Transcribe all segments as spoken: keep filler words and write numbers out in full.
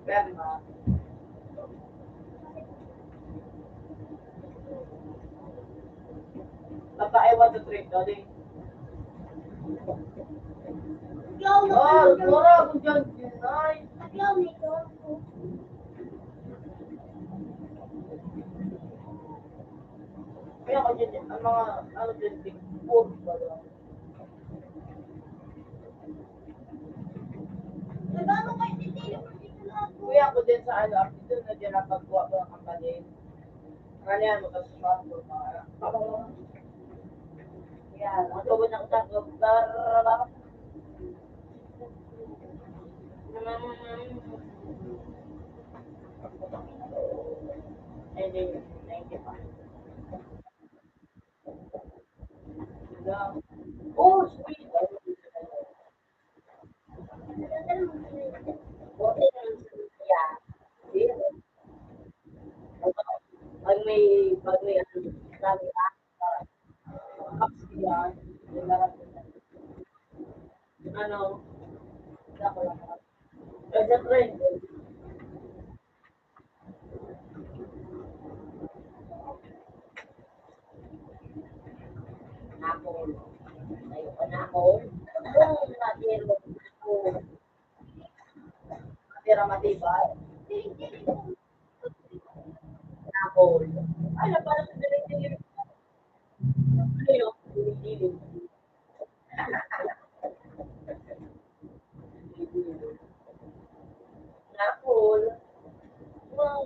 Perma. Babae, one, two, three, Dodi. Oh, Dora, kung dyan, dyan, ay. Kaya ko dyan, ang mga, ano dyan, big four, baga. Nagano kayo, titilo ko dito na ako. Kuya, ako din sa ano, ako din na dyan ang pagkuha ko ng kampanil. Karamihan mo kasi sa mga, yan, ang tawag ng tao, barba. Ay, di, ninety-five. Oh, sweet. Pag may, pag may, ano, sabi na, ups, yan. Ano, ako lang. Kaya sa trend, Napol. Ayoko napol. Napol. Napol. Pira matibay. Napol. Ay, napala sa dilig-dilig. Ano yun? Dilig-dilig. Napol. Wow.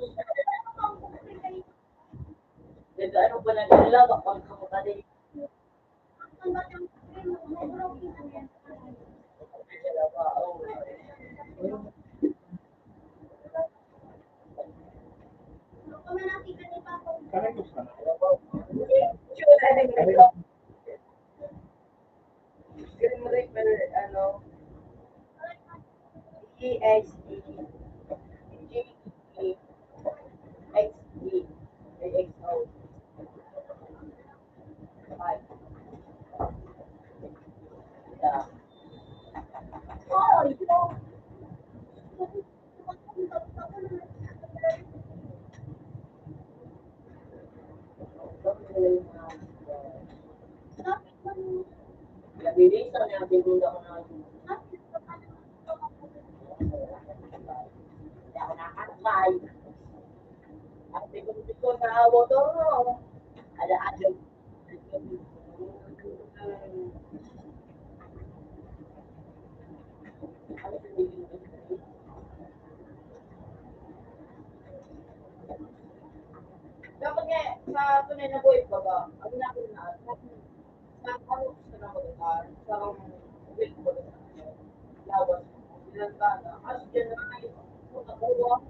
Nag-ano pa, naglalaba pang kamukali. Grim Reaper, ano, E X E, G E X E, X O. Five. Yeah. Oh, ito. Nabilisan niya, tinunda ko na. Hindi ako nakakabay. Ang tikong-tikong na motor mo. Ala-ala. Dapat nga, sa tunay na buhay, baga, ang ginagawa na, sa ano, sa mga lugar, sa mga lugar, lawas, ilang ka na, as dyan na kayo, mga buwa.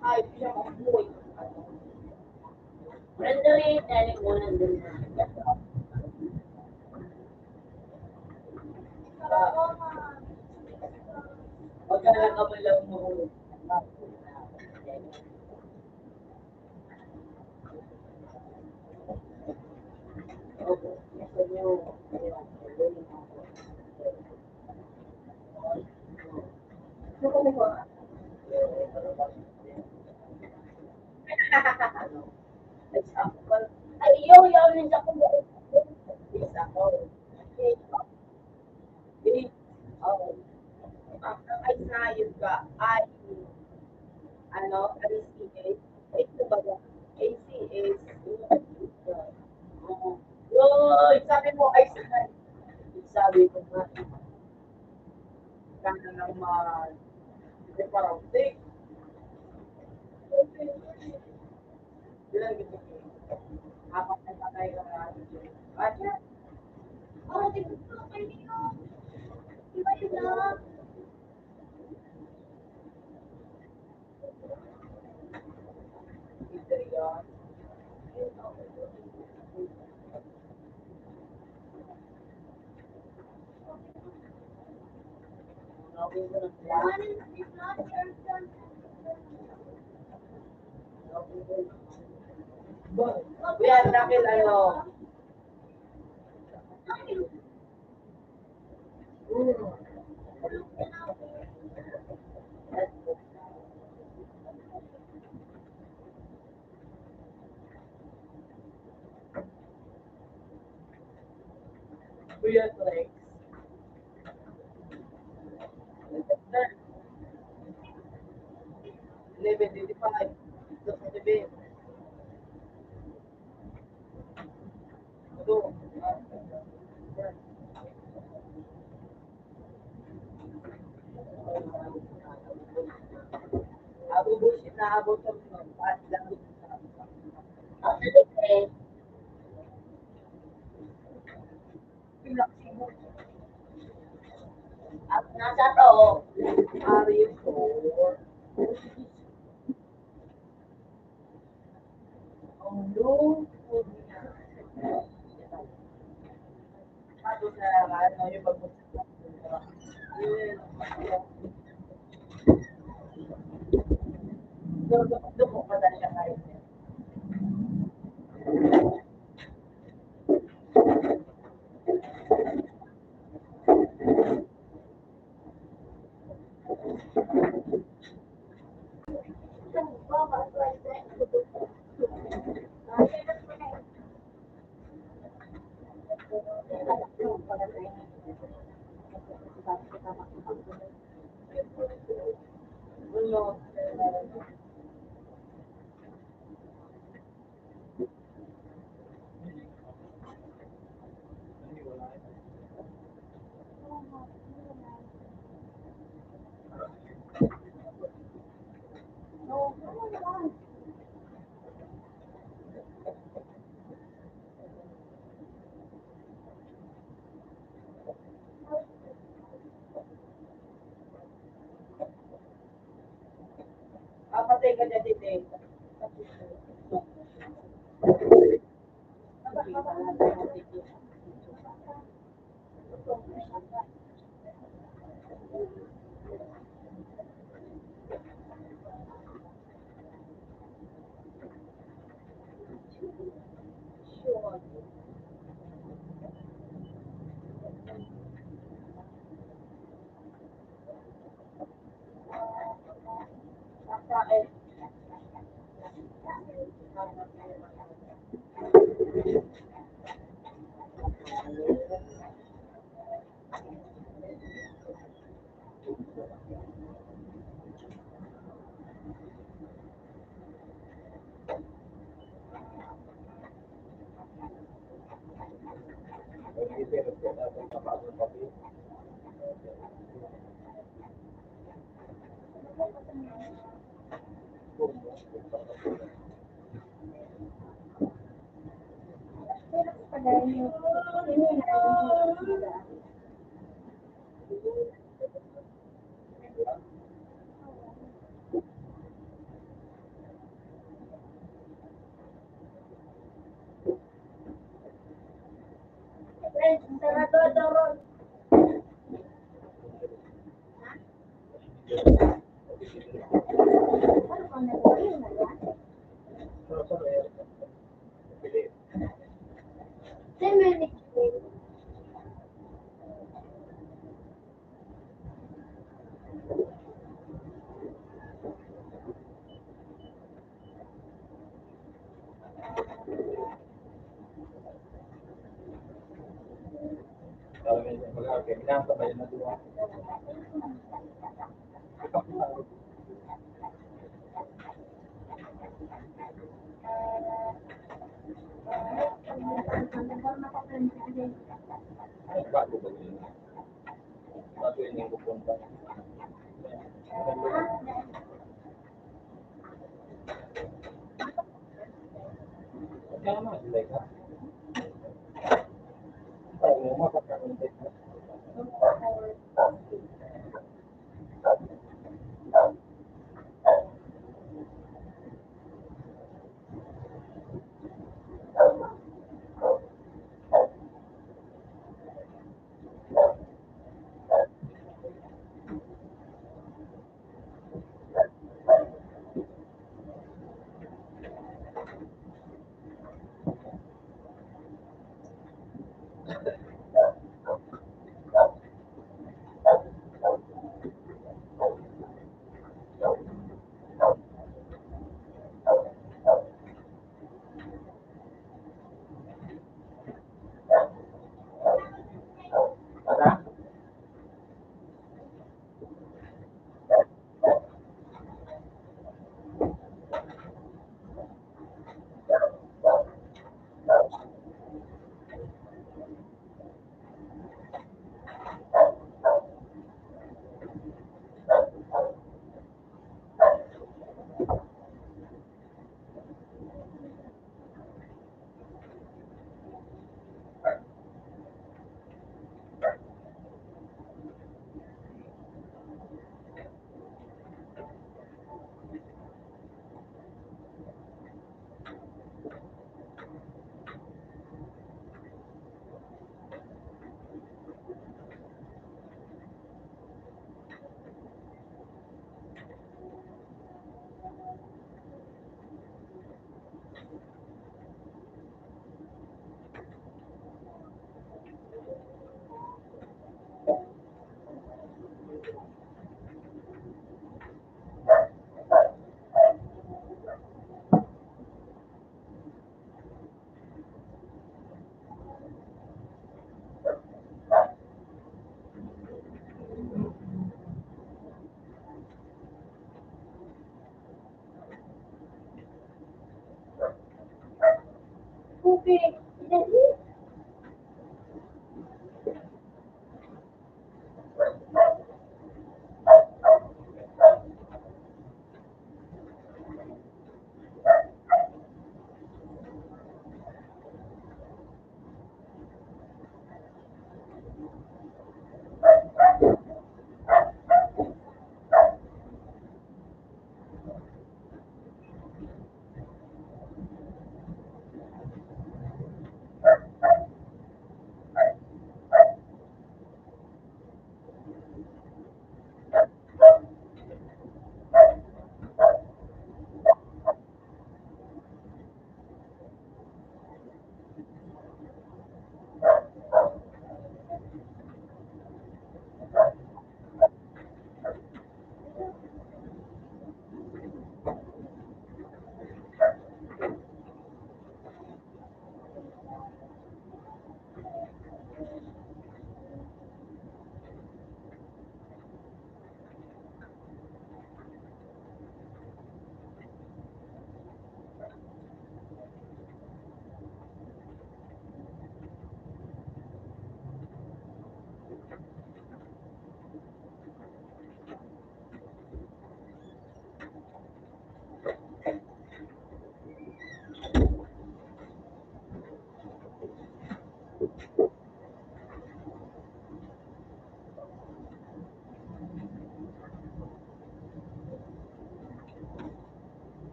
Ay, siya, mga buhay. Rendering, dali mo lang din. Pagka lang ka man lang mahulog. Example. Ay, iyo, iyo, minsan ko, isa ko. Di, oh. Ay, sayod ka. Ay, ano, I C A. Ay, kumbaga, A C A. Oo. Uy, sabi mo, ay, sabi ko nga. Sana lang ma-, reparante. Bilang gitu. Apat na patay ka na. Acha. Oh, di ko pa kayo. Di ba yun na? Kuya, ang laki lang, oh. Mm. Kuya Flex. Eleven twenty-five. Dos na gabi. Ito. Ako, bullshit na abot sa mga. At nasa to, Mario Shore. Ang lungkot niya. Ano na, ano, yung pag- Pero duk-, duk-, duk-, pa na siya ngayon. Papatay ka dyan, Tite.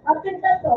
Akin na to.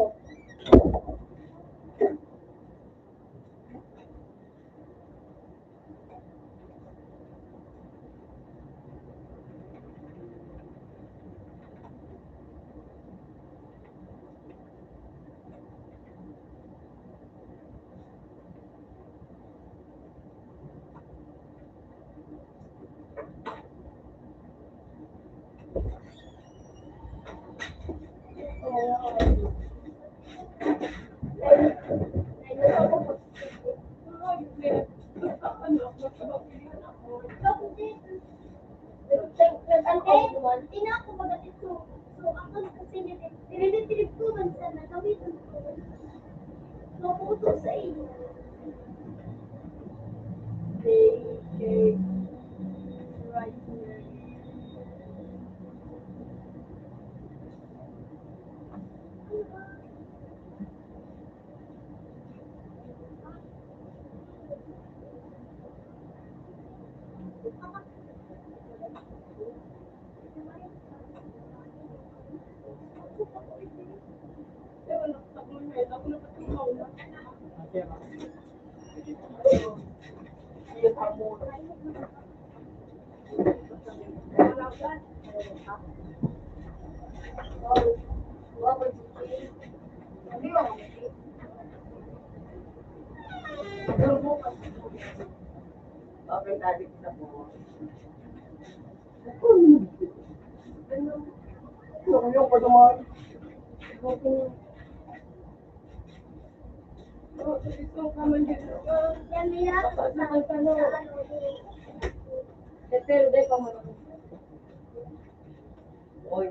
Oy,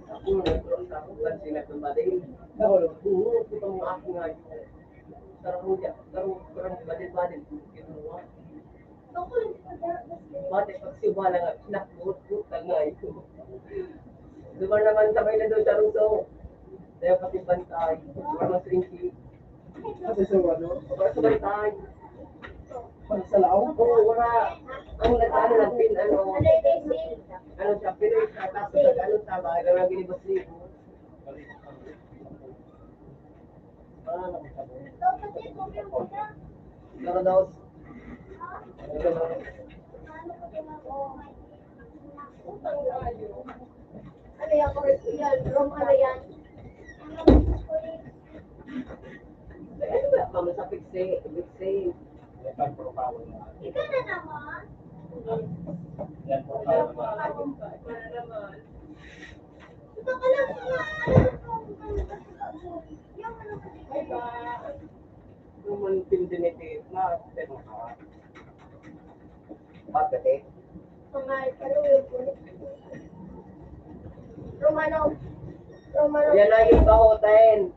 ako, nagkaroon sa akong kansilan ng bading. Nahulog, buhok, itong mga aking ngayon. Tarong niya, tarong, tarong, bading, bading, kinuha. Bate, pag siya wala nga, pinakbot, butang nga ito. Duman naman sa may nandun sa Ruso. Dahil pati bantay, wala mas rinci. Pati sa walo. Wala sa bantay. Pati sa laog. Oo, wala. Ang nag-ano, nagpin, ano, ano siya, pinoy, tapos nag-ano, tama, gawin ginibas-libas. Pero daw, ano yan, Korean, Roma na yan. Ano ba, mama sa pigse, pigse. Ikaw na naman. Yan po. Ikaw na naman. Ito ka lang, mga ano, yung ano kasi. Ay, ba? Naman tindi ni Tita, pero bakit eh? Romano. Romano. Yan ang iba hotel.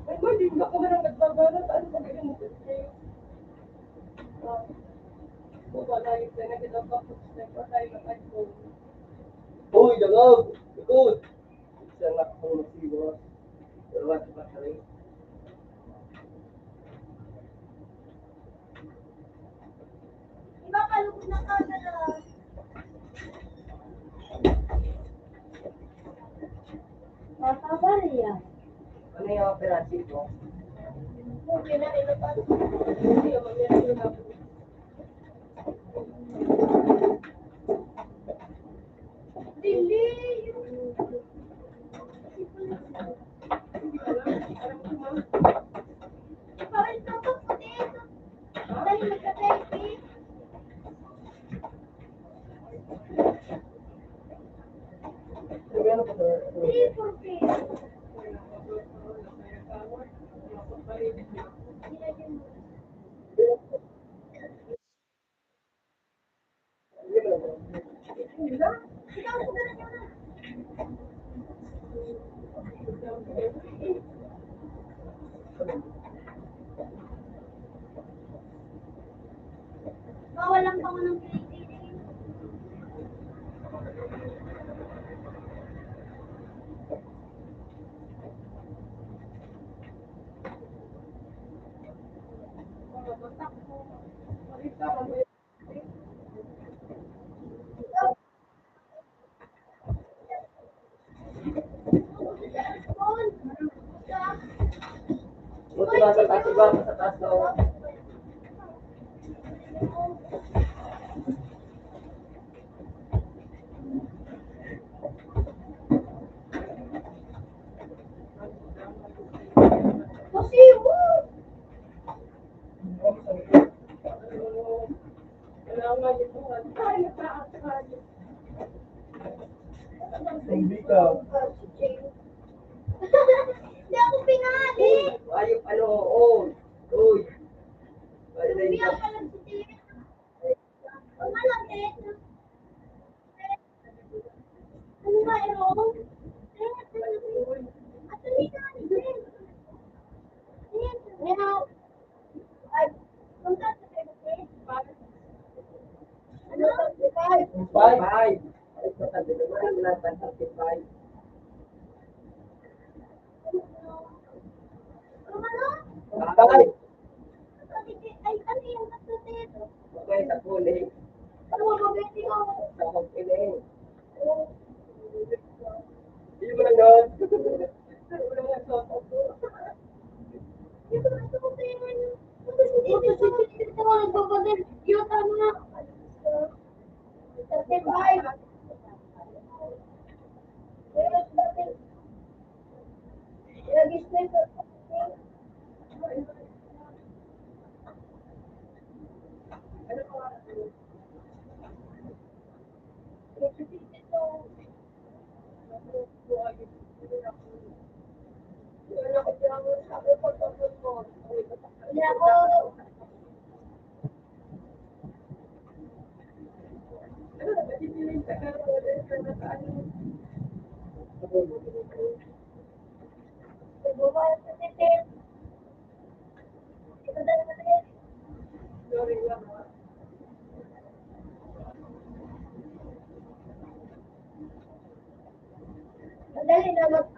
Ay, mali. Ako na lang nagbabalat. Ano ba ganyan mo? Wala yung pinagkita pa. Uy, dalaw! Likod! Isa na akong masiwas. Dalawa sa patay. Iba pa, lubog na ka na. Papa Maria. Ano yung operasyon mo? Okay na, iba pa. Hindi, mamaya na yung Bawal lang pa ng Pilipinas. Buti nasa taas, iba, sa taas na, oh. Hindi ka. Hindi ako pinali. Ayop, ano, oo. Uy. Hindi ako pala si Tia. Ang malapit. Ano ba, Aaron? Ato ni Daddy. Ayan. Meow. Ay, punta sa Daddy. Ano? Five. Five. Ay, sa tabi naman, wala pa sa five. Romano? Five. Ay, ano yung pagtutito? Okay, sa kulay. Ano ba, Betty, oh? Sa kulay. Hindi mo na yun. Hindi ko na ito kung kaya nga yun. Tapos hindi ko ito, hindi ko ito, nagbabagal. Yun, tama. Thirty-five. Pero dati, lagi sila sa Madali na mag-,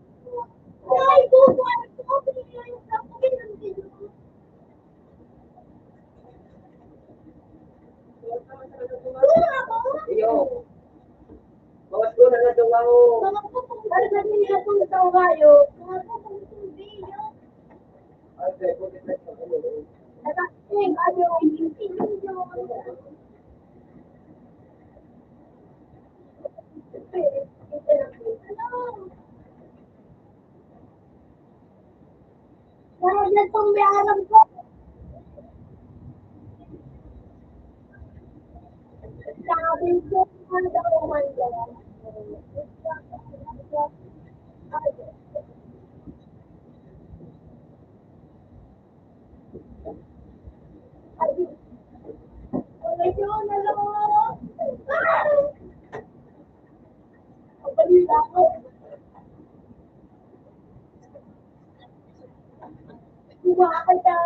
Iyo. Mga suro na duwa o. Mga pupunggal na nila kung sa uwayo. Mga pupunggal. Dahil na itong may aram ko. Sabi ko nga daw man daw. Ay, wala yun, alam mo. Ah! Ang balita ko. Kumain ka.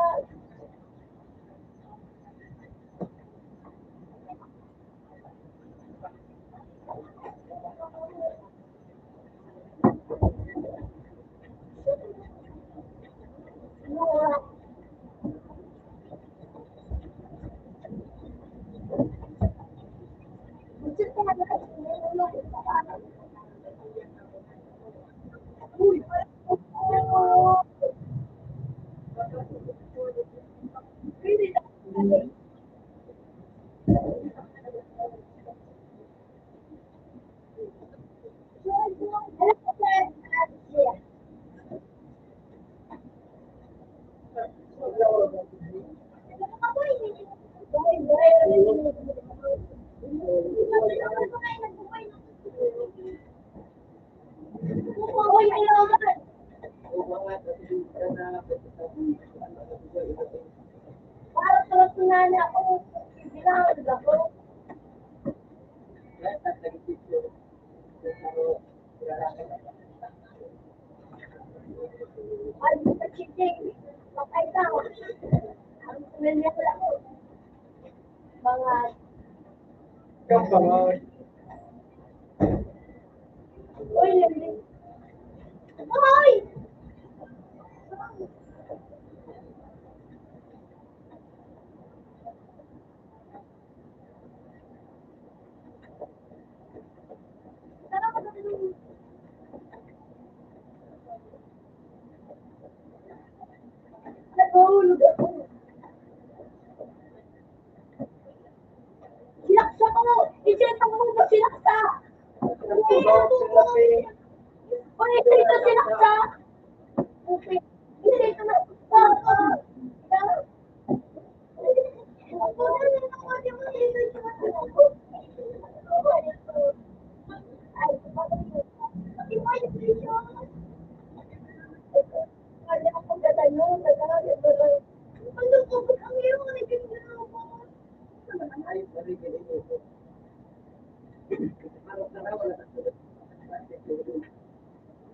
Mga Uy, landi. Uy! Nahulog ako. Sinaksak ako! Ijenta mo ba sinaksak? Uy, ito sinaksak! Uy, ito na.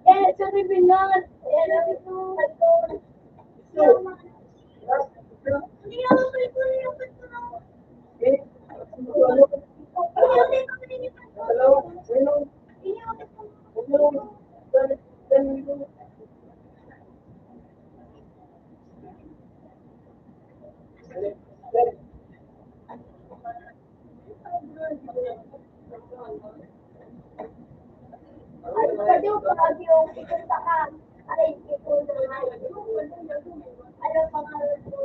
Yes, sorry, Binod. Ano pa daw pag yung ipunta ka? Ay, ipunta ka. Ano pangalan mo?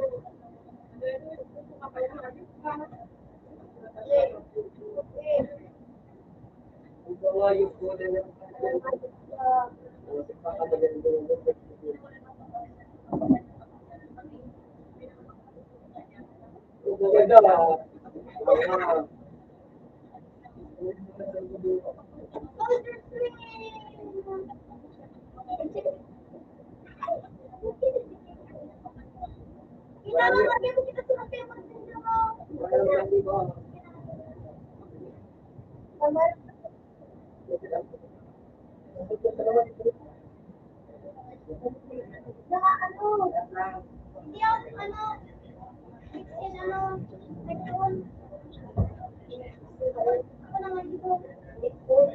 Saka ano, hindi ako, ano, fixin, ano, iPhone. Ako naman dito, iPhone.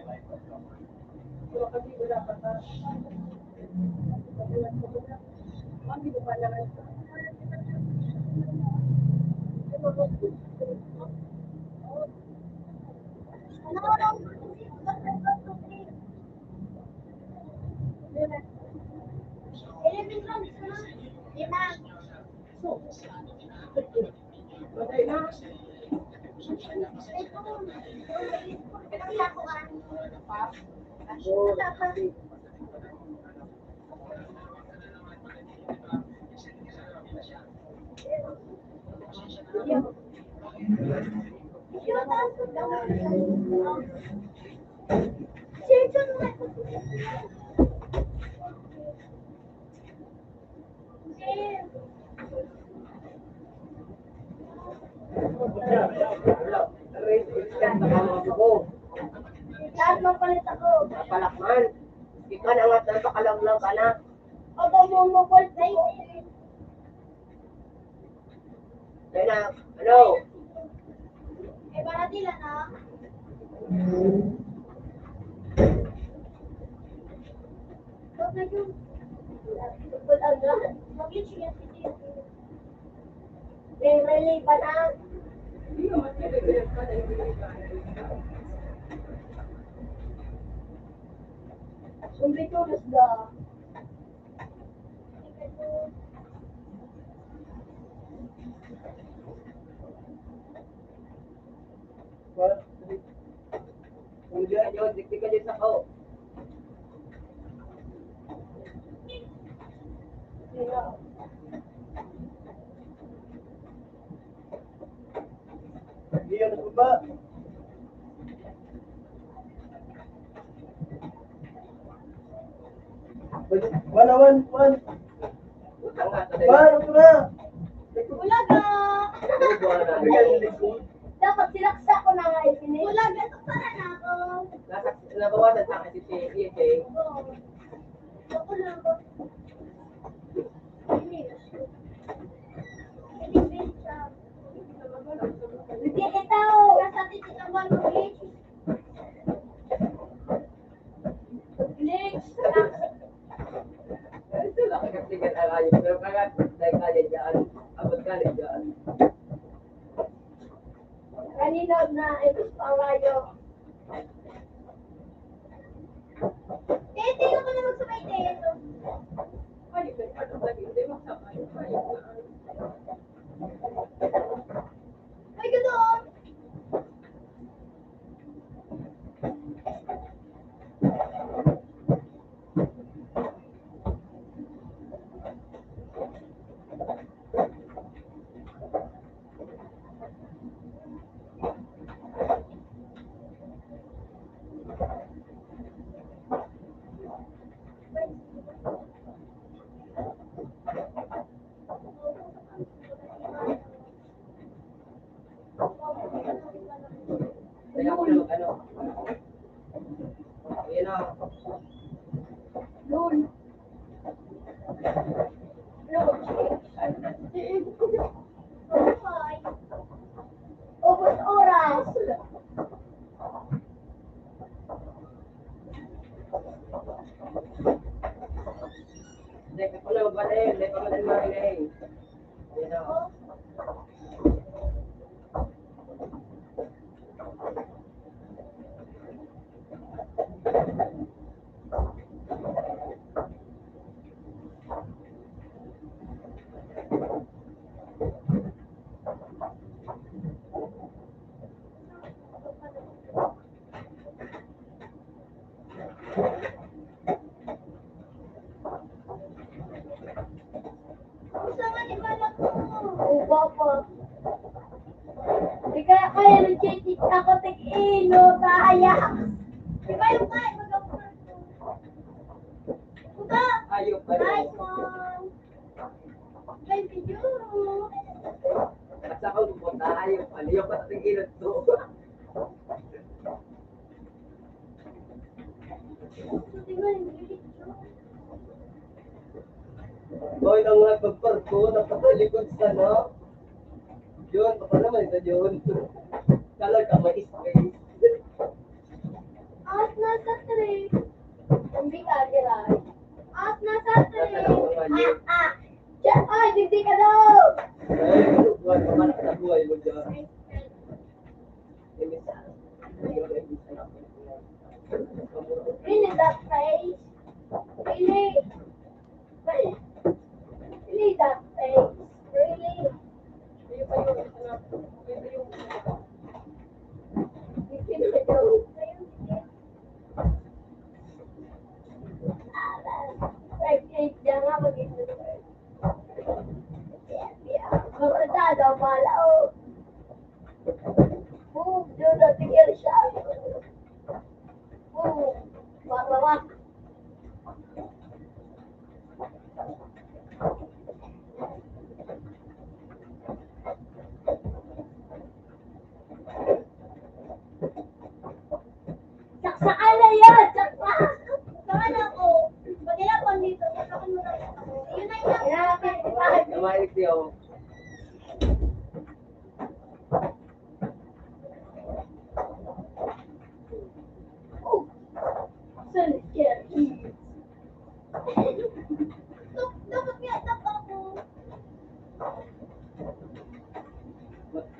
Lahat mapalit ako. Palakman. Ikaw na nga, nagpakalawlaw ka na. Ako mo, mukul sa iyo. Kaya na, ano? Eh, para di lang, ah. Huwag na yun. Huwag na. Huwag yun, sige, sige. Eh, relay pa na. Sombrituras da. Kung diyan yun, dikdik ka dyan sa ko. Diyan sa baba. Wala, wala, wala. Paano ko na? Bulaga! Dapat sinaksak ko na nga ipinis. Bulaga, ito para na ako. Nasak-, nabawasan sa akin si P A J. Oo. Ako na ako. Ipinis. Ipinis siya. Hindi, ito. Nasa tititawan mo, eh. Glitch! Ito lang, nagtigan ang ayos. Pero kaya, dahil kaya dyan, abot ka na dyan. Kanina na, ito pa ang rayo. Eh, tingnan ko na magsabay tayo ito. Ay, ito, ano ba, hindi magsabay. Ay, ganoon. Kaya ako na mag-ano. Ayan o. Yun. Ubus oras. Hindi, ako na magbalik. Hindi pa man ang makinig. Ayan o. Ang baba. Di kaya, kaya nag-check ako, tig-ino, kaya. Di ba yung kain, mag-, Ayop ka daw. Nice one. Thank you. At saka, pupunta, ayop. Ano yung patating ilot ko? Boy, nang nagpagparko, napatalikod sa, no? Yun, baka naman ito yun. Talaga, may space. At nasa three. Hindi ka, Gerard. At nasa three. Nasa three. Ah, ah. Diyan, ay, digdi ka daw! Ay, buhay pa man ang buhay mo dyan. Really, that face? Really? Really, that face? Really? Barkada, pala, oh. Oh, yun, natigil siya. Oh, marawa. Saksakan na yan! Saksak! Saka na ako. Pag ilapon dito, saksakan mo na ako. Yun na yun. Kaya, kaya, Kamay, Tiyo.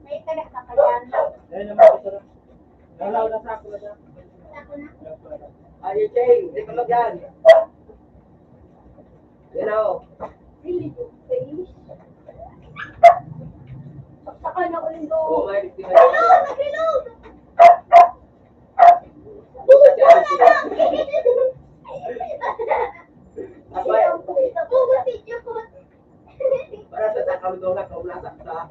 May taga ka pa yan. Ayan naman, ito na. Wala, wala sa ako na. Sa ako na? Ay, Jay, hindi ka magyan. Yan o. Really, Jay? Saksakan ako rin doon. Oo, ay, di ba? Hello! Hello! Bukas na lang! Ako, ay. Bukas na lang! Para sa takam daw na kaulasak sa.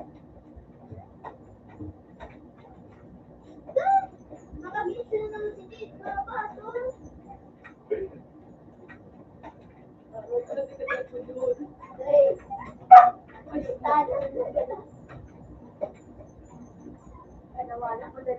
Makabit sila ng sitit, mga baso. Ay, ay, nanawa na ko na.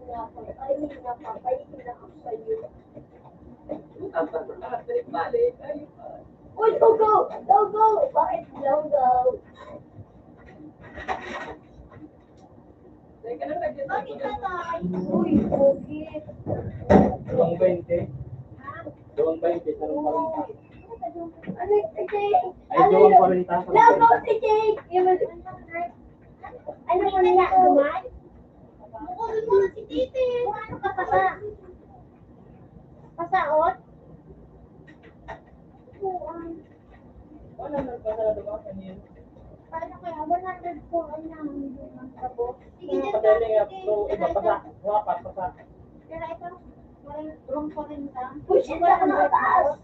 Napapay, napapay, napapay, napapay. Ang pagkakabalik-balik, ayun pa. Uy, Gogo! Gogo! Bakit Gogo? Teka lang, lagyan Bakit natin. Patay? Uy, okay. Duwang baynte. Ha? Duwang baynte, sarong Oo. Baynte. Ano, si Jake? Ay, ano duwang yun? Kwarenta, sarong Love baynte. Ko si Jake! Yun. Ano mo na yan? Duman? Bukod mo si Titi. Ano ka pa ba? Pasaot? Kuan. Paano kaya? One hundred po ang nahanggang ang tabo. Sige, Ang dyan padali nga, tayo. So, iba pa sa, wala pa, pa sa. Pero ito, one forty. Uy, shit, baka makataas.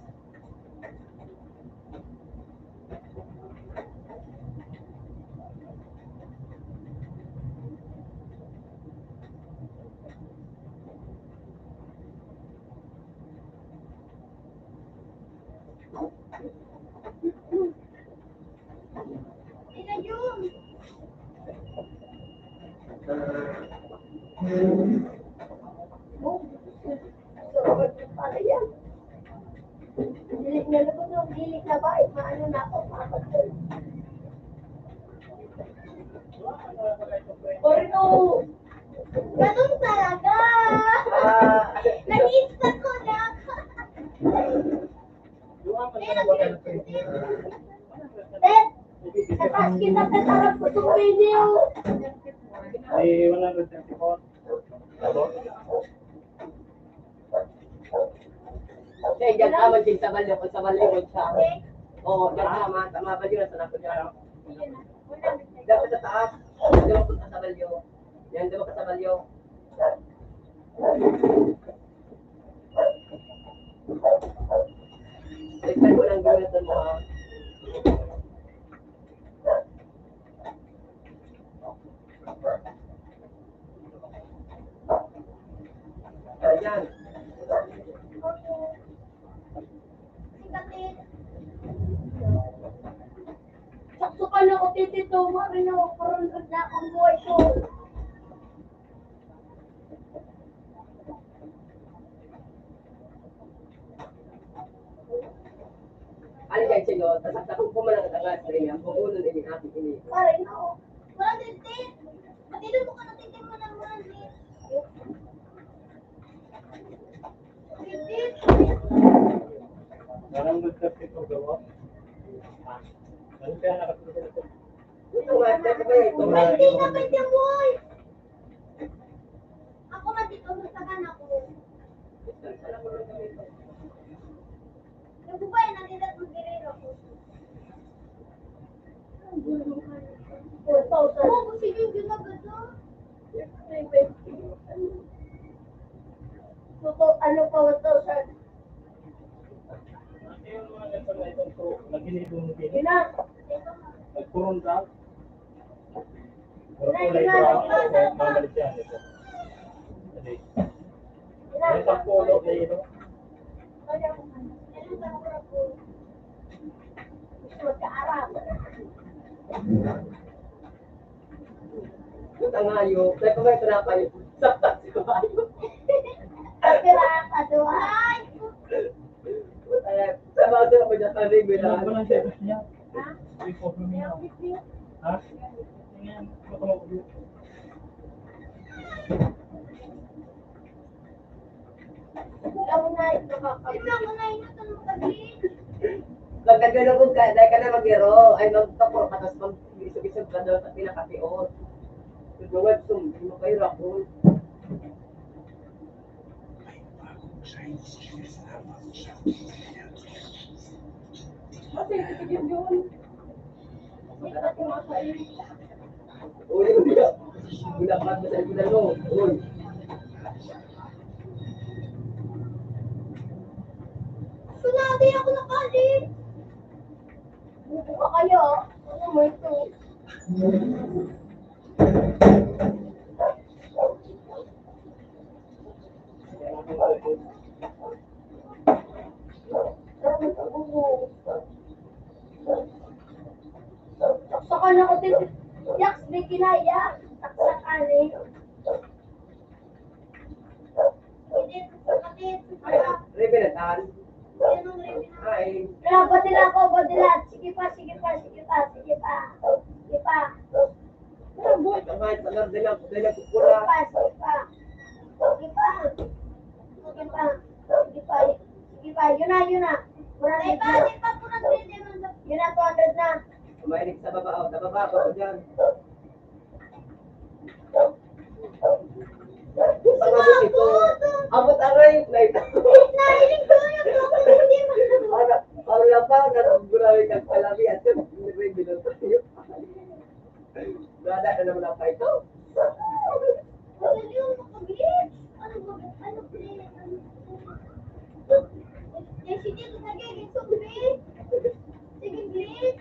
Dili na lubog, no? Dili na ba? Maano na ako, makapagod. Porno! Ganun talaga! Ah. Nag-insta ko na ako. Tet, kita, kita, kita, harap ko itong video. Ay, one hundred thirty-four. Kaya dyan ka, maging sa baliw, sa baliw siya. Oo, yan, tama, tama. Balyo na sa nato yan. Dapat sa taas. Dapat sa balyo. Yan, dapat sa balyo. Baliktad mo lang, gamitan mo, ha? Ayan. Sakto ka na, o, Tito, Marino, parang nagdakang buhay ko. Ano yan, Senyor? Tasak-takong pumalang at angas na iyan. Kung ulo na ining aking ini. Pare, no. Wala din, Tit. Pati doon mo ka natitin mo ng mga, Tit. Tit. Parang nagkapit ang gawa. Ano kaya nakapit? Ito nga, ito ba ito? Ay, hindi na, pwede, boy. Ako man, dito, sa kanan ko. Nagubay, nagdala ko, girero ko. Four thousand. Oo, sige, yun na ba to? Ano pa, one thousand? Yung mga nagpapalay ko, naghinidong din. Yun na. Nagkurong ka. Pero kulay brown, mga Malaysiano ito. Hindi. May pagpulo na yun. Puta nga yun. Dahil pa may tinapay. Saktak si kabayo. Pira ka doon. Puta nga. Sa mga doon ako dyan, ano yung bilang? Ano ba lang sa niya? Ha? Ikaw, ano niya? Ha? Tingnan, baka mag-, Ikaw na, ito ka. Ikaw na, ito ka. Pagkagalugog ka, dahil ka na maghiro, ay magkapuro ka, tapos mag-isog-isog ka doon sa pinakatios. Ito nga, sum-, hindi mo kayo rapon. Kasi, sige, yun. Uy, uy, uy. Wala pa, basta yung pinalo. Uy. Sinabi ako na kali. Buka kayo. Ano mo ito? Saksakan ako din. Yaks, may kinaya. Saksakan eh. Reverend Ann. Ay. Kaya badila ako, badila. Sige pa, sige pa, sige pa, sige pa. Sige pa. Ang buhay ka, kahit pag ang dala, dala ko pula. Sige pa, sige pa. Sige pa. Sige pa. Sige pa. Yun na, yun na. Wala na. Sige pa, sige pa, pula, pwede man. Yun na, two hundred na. Mahilig sa baba, oh. Sa baba, oh, dyan. Pag-abot ito, abot aray na ito. Nahiling ko yung hindi mo. Para, para pa, nagburawin kang kalami at yung regular tayo. Brada na naman ang ito. Ano yun? Ano ba? Ano ba? Ano ba? Sige, sige, sige, sige. Sige, sige.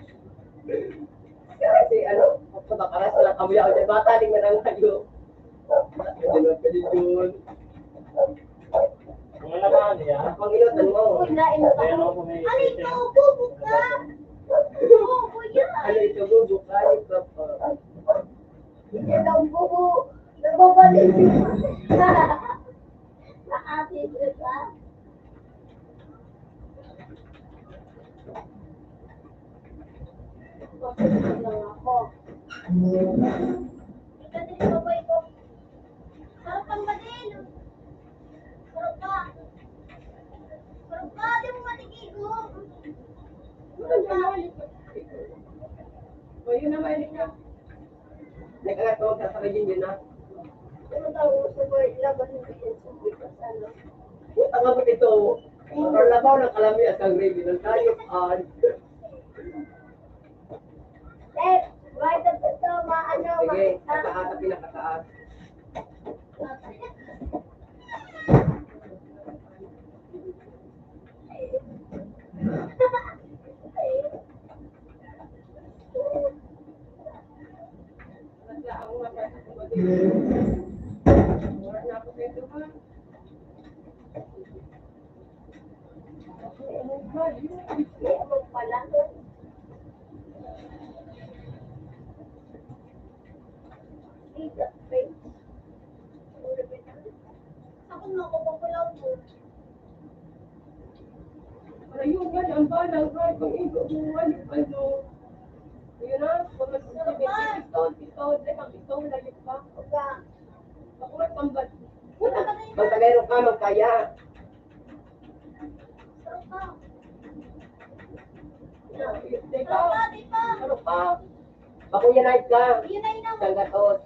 Kasi ano, pagkabakaras na lang kami ako dyan. Bata, di nga nang kayo. Ano ka dyan? Mga naman, ya. Pangilotan mo. Uy, lain mo. Kaya ako may Ano ito? Bubo ka? Bubo yan. Ano ito? Bubo ka? Ito pa. Ito ang bubo. Nababalik. Nakatid ka. Bakit lang ako? Ikaw din, babay ko. Sarap ang badil. Sarap ka. Sarap ka, di mo matigigo. Sarap ka. O, yun naman, yun na. Nag-angat ko, magsasabi din yun, ha? Ano tawag mo sa boy? Labas mo sa boy, ano? Ang abot ito, ang labaw ng kalami at ang gravy ng tayo, ah. Left, right of the stoma, ano, Sige, ma- pataas sa pinakataas. Ako na ako, bakulaw mo. Ayun nga, ang balang ride, pag igo mo, ano, ano. Yun na, pag ito, ito, ito, ito, ito, layo pa. Oga. Bakulat pang bad. Magtagayro ka, magkaya. Teka. Ano pa? Bakuya night ka. Yun na, yun na. Sanggatos.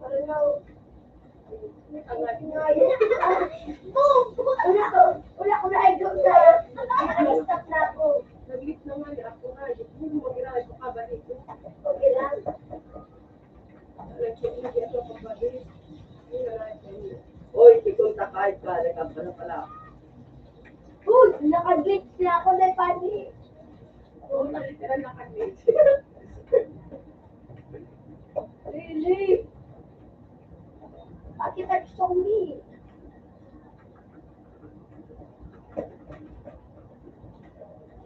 Ano na? Wala ko, wala ko na idol na. Nag-stop na ako. Nag-leave na nga niya ako na. Hindi mo mag-ira, ito ka, balik. Okay lang. Nag-check na siya sa pagkabalik. Hindi na lang siya. Oy, si Kunta kahit ka, nagkabala pala. Uy, naka-glitch na ako, may pani. Oo, literal naka-glitch. Really? Bakit nag-zombie?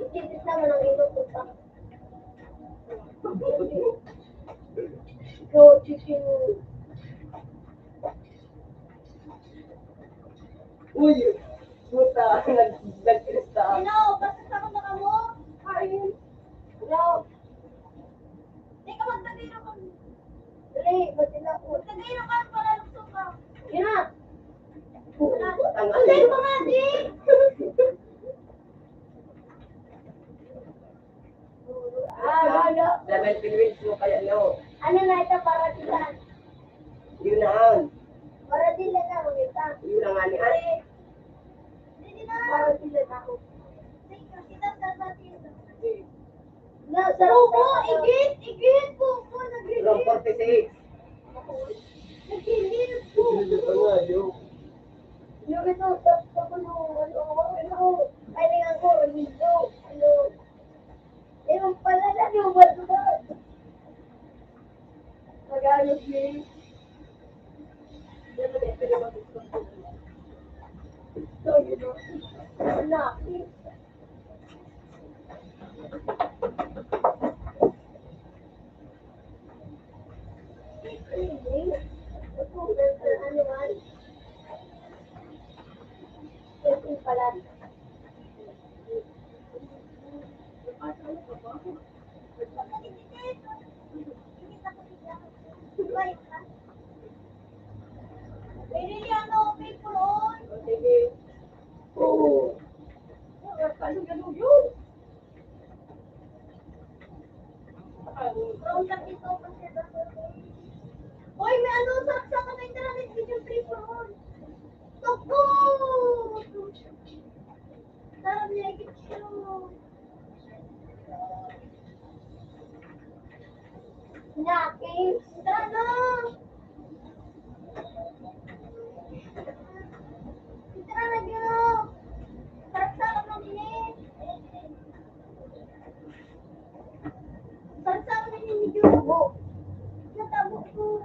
Ikipit naman ang ilo ko pa. Go, chicken. Uy! Puta, nag-, nag-, Hello, basta sa mga mo? Kain. Hello. Di ka magtagay na kami. Dali, ba't sila po? Magtagay na ka para lukso ka. Yan na. Ang dali mo nga, di. Ah, ano? Dahil pinwins mo kaya, no? Ano na ito para sila? Yun na, an. Para sila na, ulit, ah. Yun na nga ni, an. Hindi na. Para sila na, oh. Sige, kita sa atin. Nasa Buko, igit, igit, buko, nag-igit. From forty-six. Nag-igit, buko. Ano, yun? Yung ito, sa, sa, ano, ano, ano, ay, ang ko, ano, ano. Yung pala na, yung wala. Tagalog ni. Sorry, no? Laki. Pinili ano, people, oy. Sige. Oo. Ano, ano yun? Hoy, may ano, saksak ka na internet, video free for all. Toko! Tara, may picture. Natin. Tara, tara, yun. Sarap-sarap ng init. Sarap-sarap ng init, yun. Natabo ko.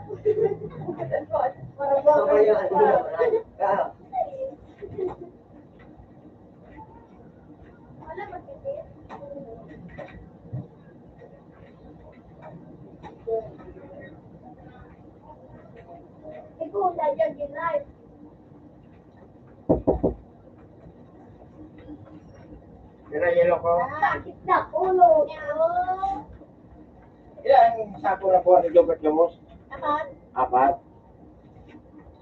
Para ba? Mamaya, ano na, ah. Ikaw, nandiyan din, ay. Pero yelo ko. Sakit na ulo. Ilan sako na po ni Jobert Gamos? Apat. Apat?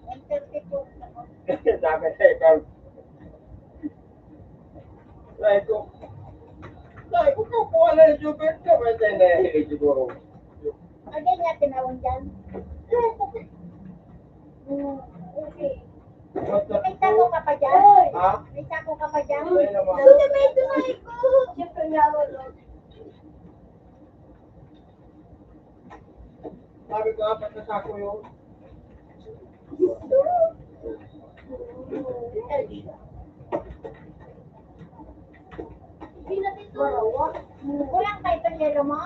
One thirty-four na po. Sabi sa ikaw. Sabi ko, sabi ko, kukuha na yung Jobert ka, may tayo na yun, siguro. Agay nga tinawag dyan. Okay. May sako ka pa dyan? Ha? May sako ka pa dyan? Wala naman. Ano na may tunay ko? Siyempre nga, wala. Sabi ko, apat na sako yun. Kulang pa itong yelo mo?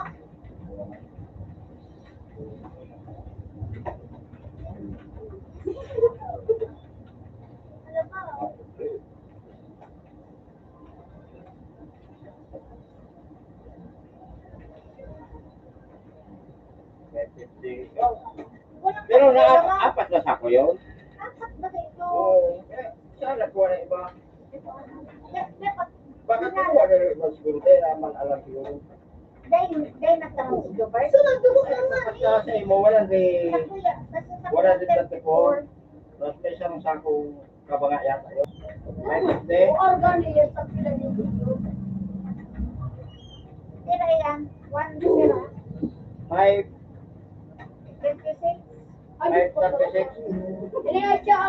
Pero na, apat na sako yun? Apat ba ito? Oo. Sana po na iba. Baka kukuha na rin siguro, dahil naman alam siguro. Dahil, dahil nagtanong si Jobert. Basta sa imo, wala rin. Sa kuya, basta sa kuya, wala rin thirty-four. Tapos may isang sakong kabanga yata yun. May fifty. Organ yun sa pila ni Jobert. Pila yan? One, pila? Five. Fifty-six. Five thirty-six. Ini, ocho.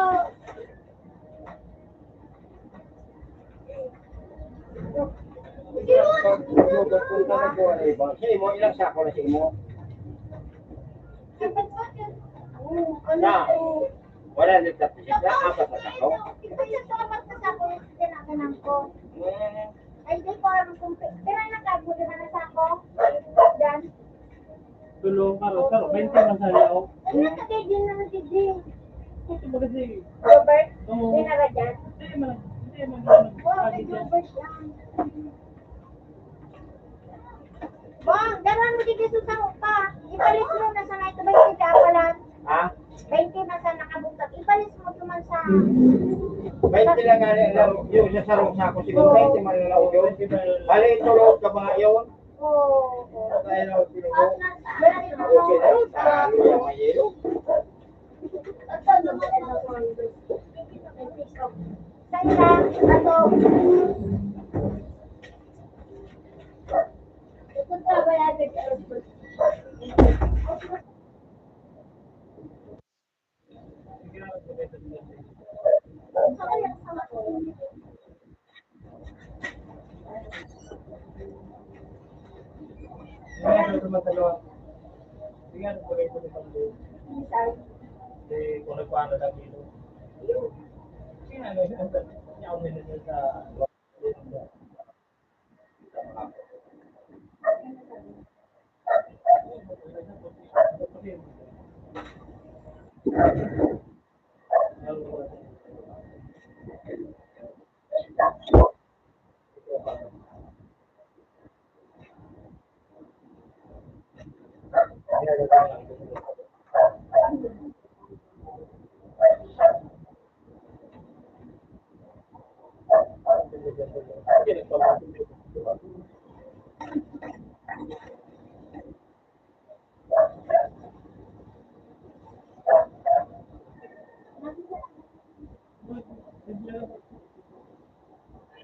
Sa imo, ilang sako na sa imo? Na, wala na, tapos na, apat na sako. Hmm. Ay, di ko alam kung pi-, pira na kago, di ba, na sako? Diyan. Tulo, karo, karo, twenty man sana, oh. Ay, nakagay din naman si Jing. Ito ba kasi? Robert? Oo. Di na ba dyan? Hindi man, hindi man, hindi man. Oh, kay Robert lang. Bong, dara mo dito sa sako pa. Ipalit mo na sa may tubig sa Japalan. Ha? Twenty na sa nakabungkag. Ipalit mo naman sa Twenty lang nga lang, yung sa sarong sako, siguro twenty man lang yun. Bali, ito, load ka ba ngayon? Oo, oo. Kaya na, okay na. Meron din ako. Okay na yun. Para kuya mayelo. Saan ka? Ato. Punta ba yan?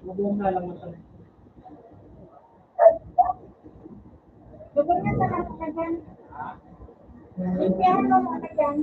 Lubong na lang mo sa Lubong na sa lahat na dyan. Limpihan mo muna dyan.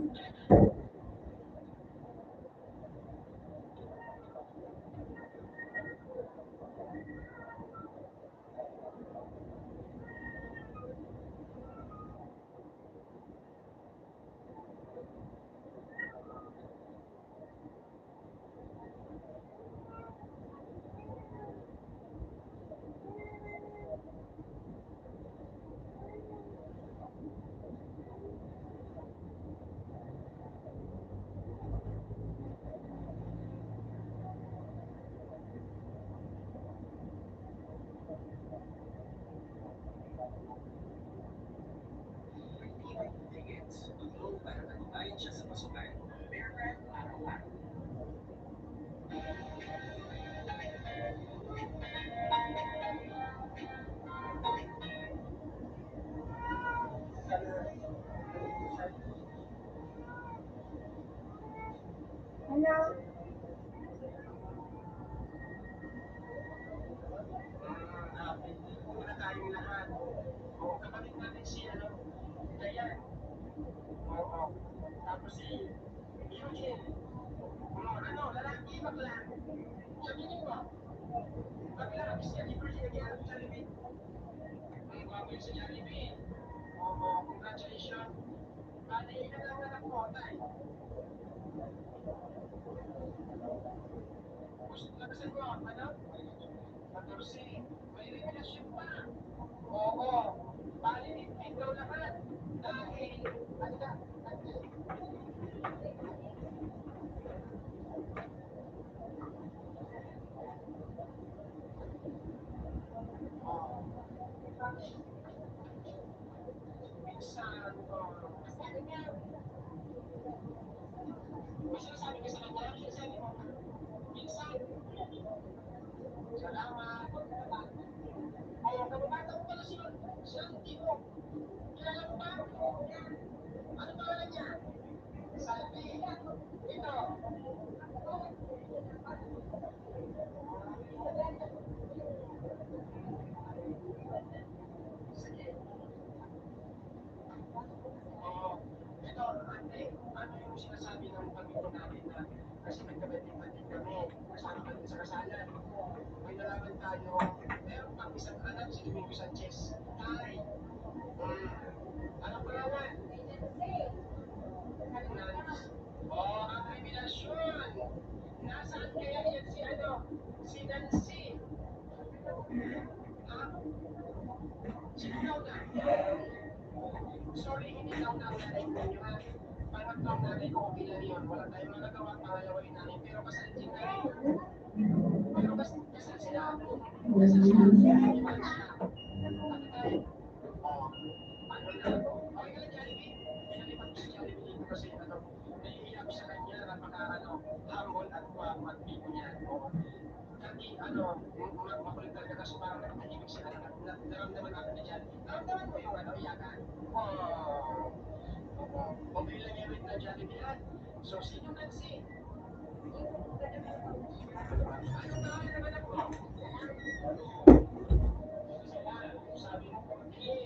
Hello? Ano yung anak mo, Tay? Gusto ka sa inyo, ano? Katorse. May revelasyon pa. Oo. Bali, ikaw lahat. Dahil, ano ka? Minsan, may sinasabi ka sa kanya, minsan, minsan, salamat. O, kababata mo pala siya, siya ang tipo. Kilala mo ba? Ano pangalan niya? Salvi. Ito. Sige. Oo. Ito, ante, ano yung sinasabi ng pamilya natin na kasi nagkabati-bati kami, kasama kami sa kasalan? May nalaman tayo, meron pang isang anak si Domingo Sanchez. Tay. Hmm. Anong pangalan? Nancy. Oh, ang revelasyon. Nasaan kaya yan si ano? Si Nancy. Ha? Sino daw na? Sorry, hindi daw na ang nanay ko, ha? Pangatlo ang nanay ko, okay lang yun. Wala tayong magagawa, pangalawa yung nanay. Pero kasal din na rin. Pero kas-, kasal sila ako. Kasal sila ako. Hindi pa sila. Ano tayo? Oh, ano na? Okay ka lang, Jollibee? Pinalipat ko si Jollibee dito kasi, ano, nahihiya ako sa kanya, napaka, ano, humble at ma-, magbibo niya. Oo. Dati, ano, ma-, makulit talaga, kaso parang nagtahimik siya, na-, na-, naramdaman natin na dyan. Naramdaman mo yung, ano, iyakan? Oo. Oo. Pabili lang yan ng Jollibee, ha? So, sino man si, ano na naman ako? Sabi mo, okay.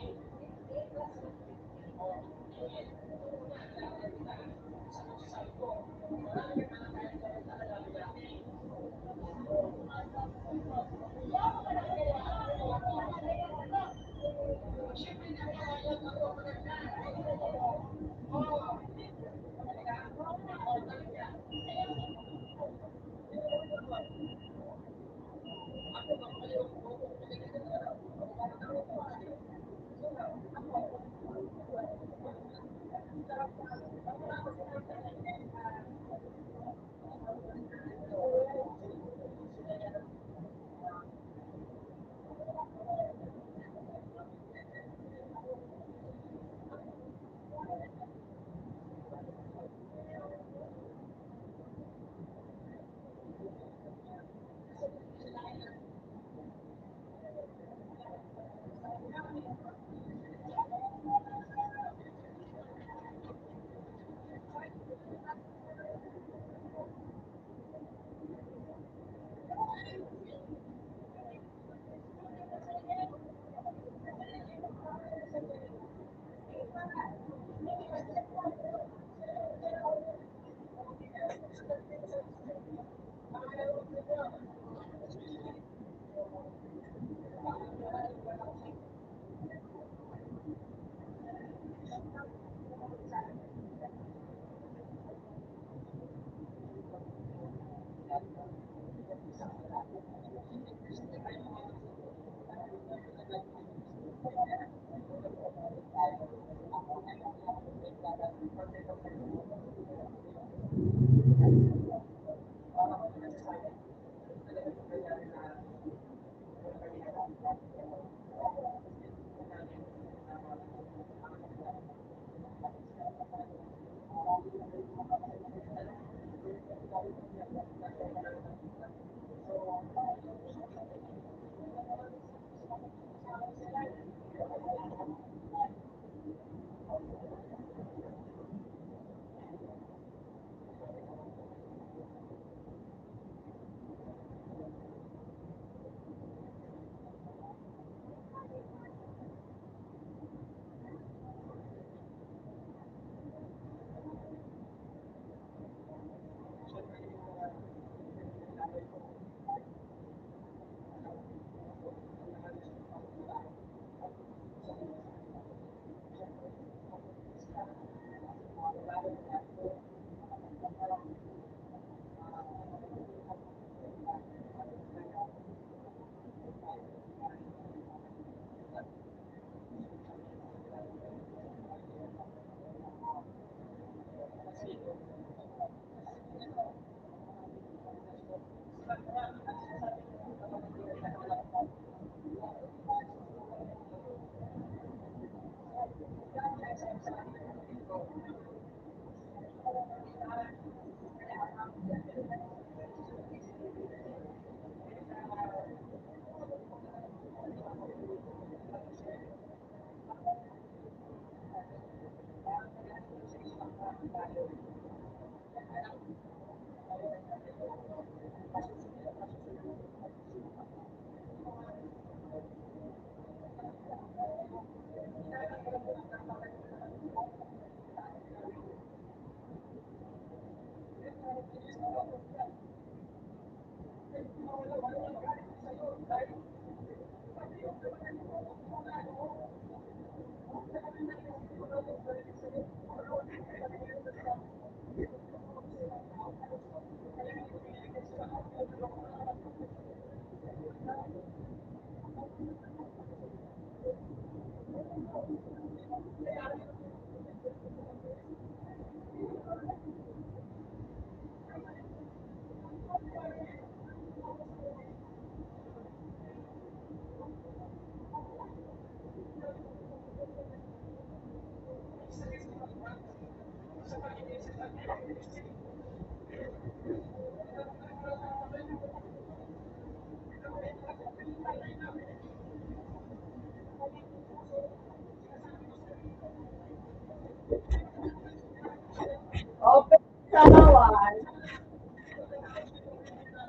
Open sa bawal.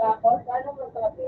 Tapos, ano mo sabi?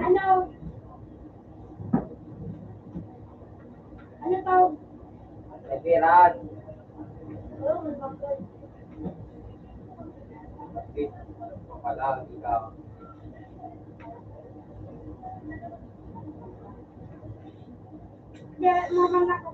Ano? Ano to? Nagpiran. Pala, ikaw. Kaya naman ako.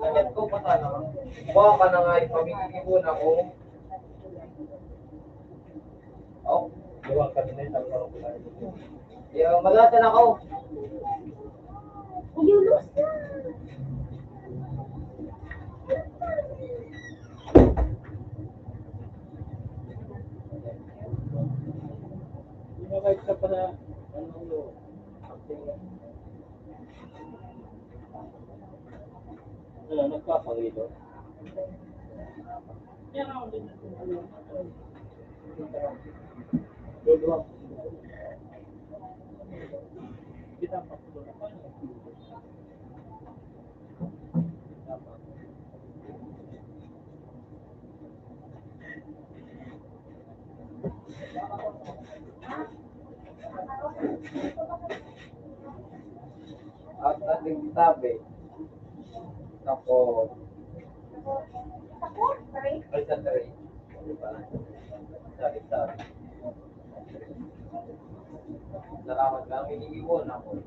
Sakit ko pa sana. Kuha ka na nga yung pamigigibon ako. Oh. Kuha ka na yung pamigigibon. Yo, magatan ako. Yulos na. Yung mga isa pa na, ano, yung, ano, nagpapangilo. At ating tabi. Tapos, ay, sa three. Di ba? Sabi, sabi. Salamat lang, iniiwan ako.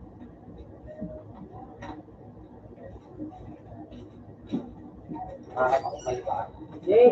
Para makapalitan. Hindi.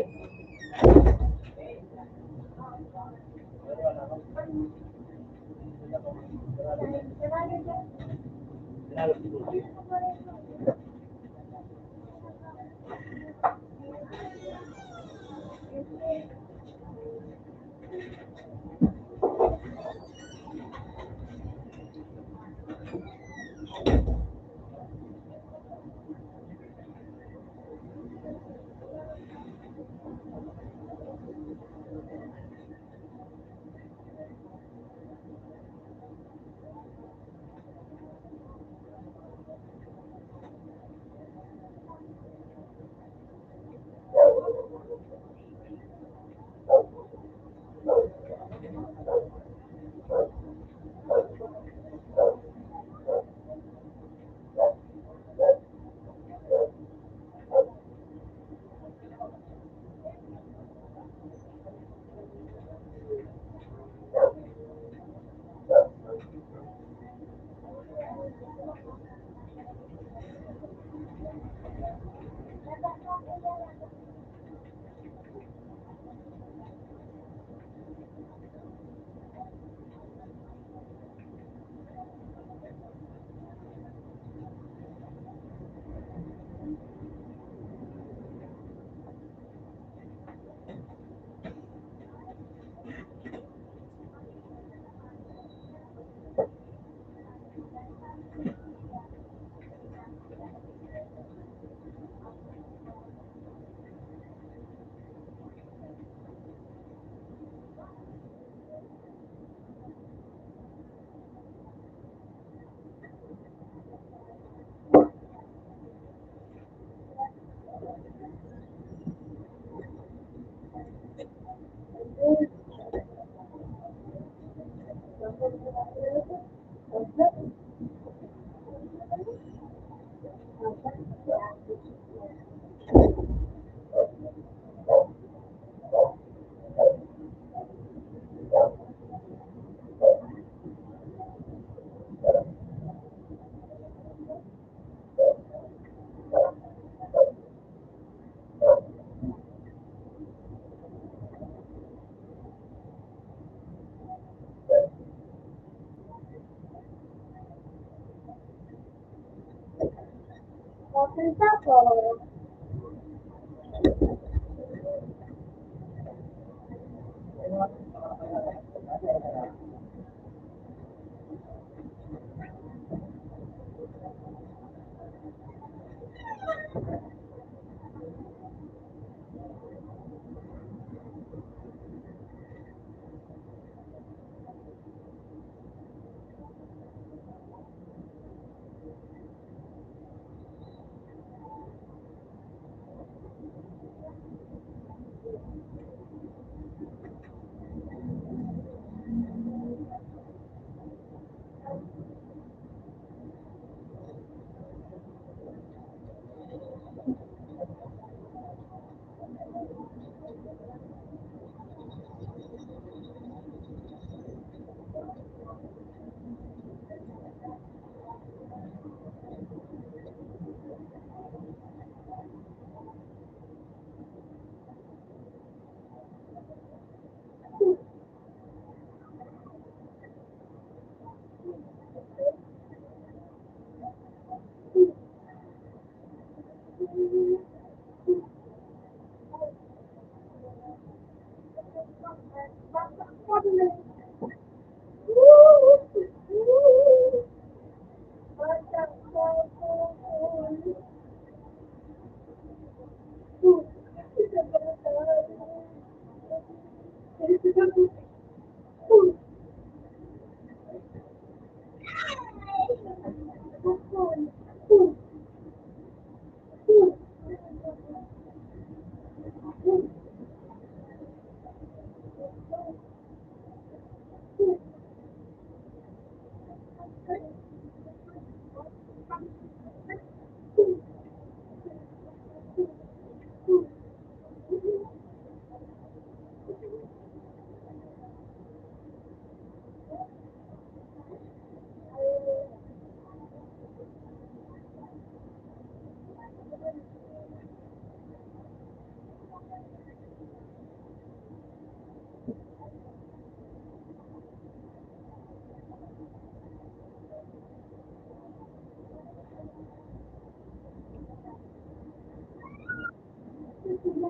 Wow!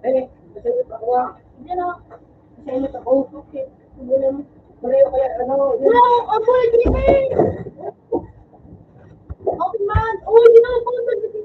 Eh, kasi ako, ah. Hindi na. Kasi ano ako, okay. Hindi na. Pareho kaya, ano, hindi na. Wala akong amoy, di ba? Okay man. Oh, hindi na ako, hindi na.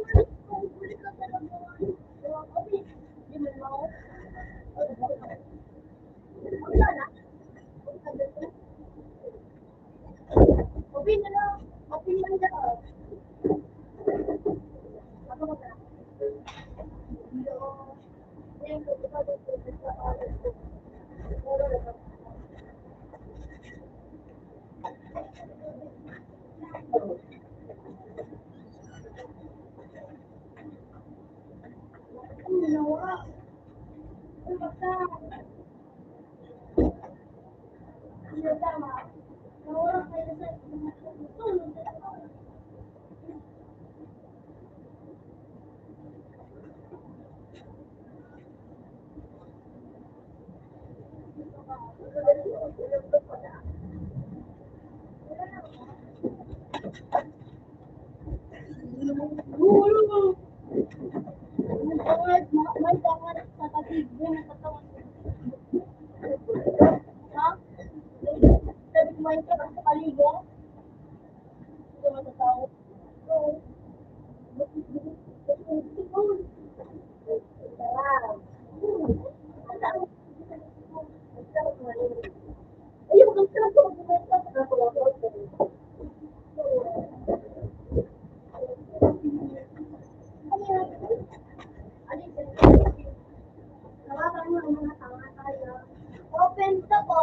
Open ka po.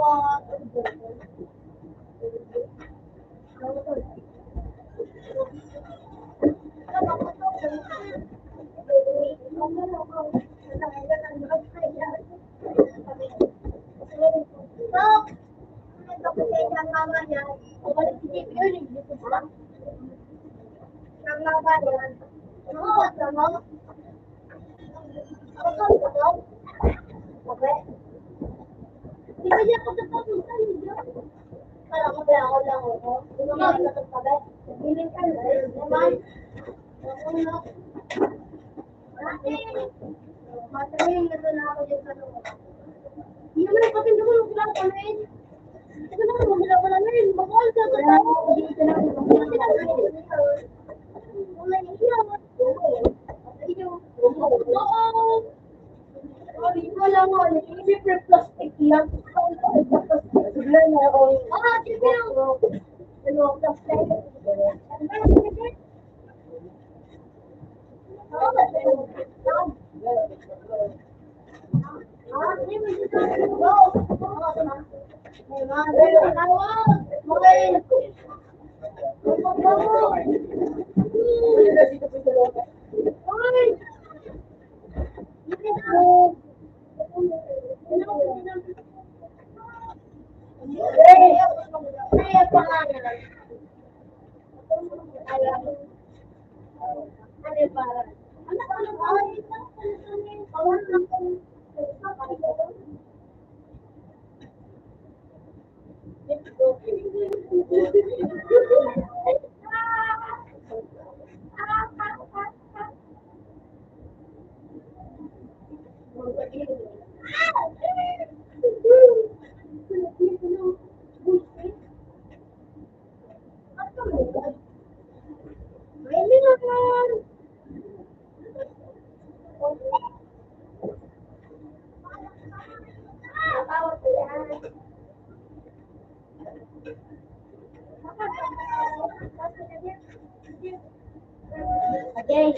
Eh,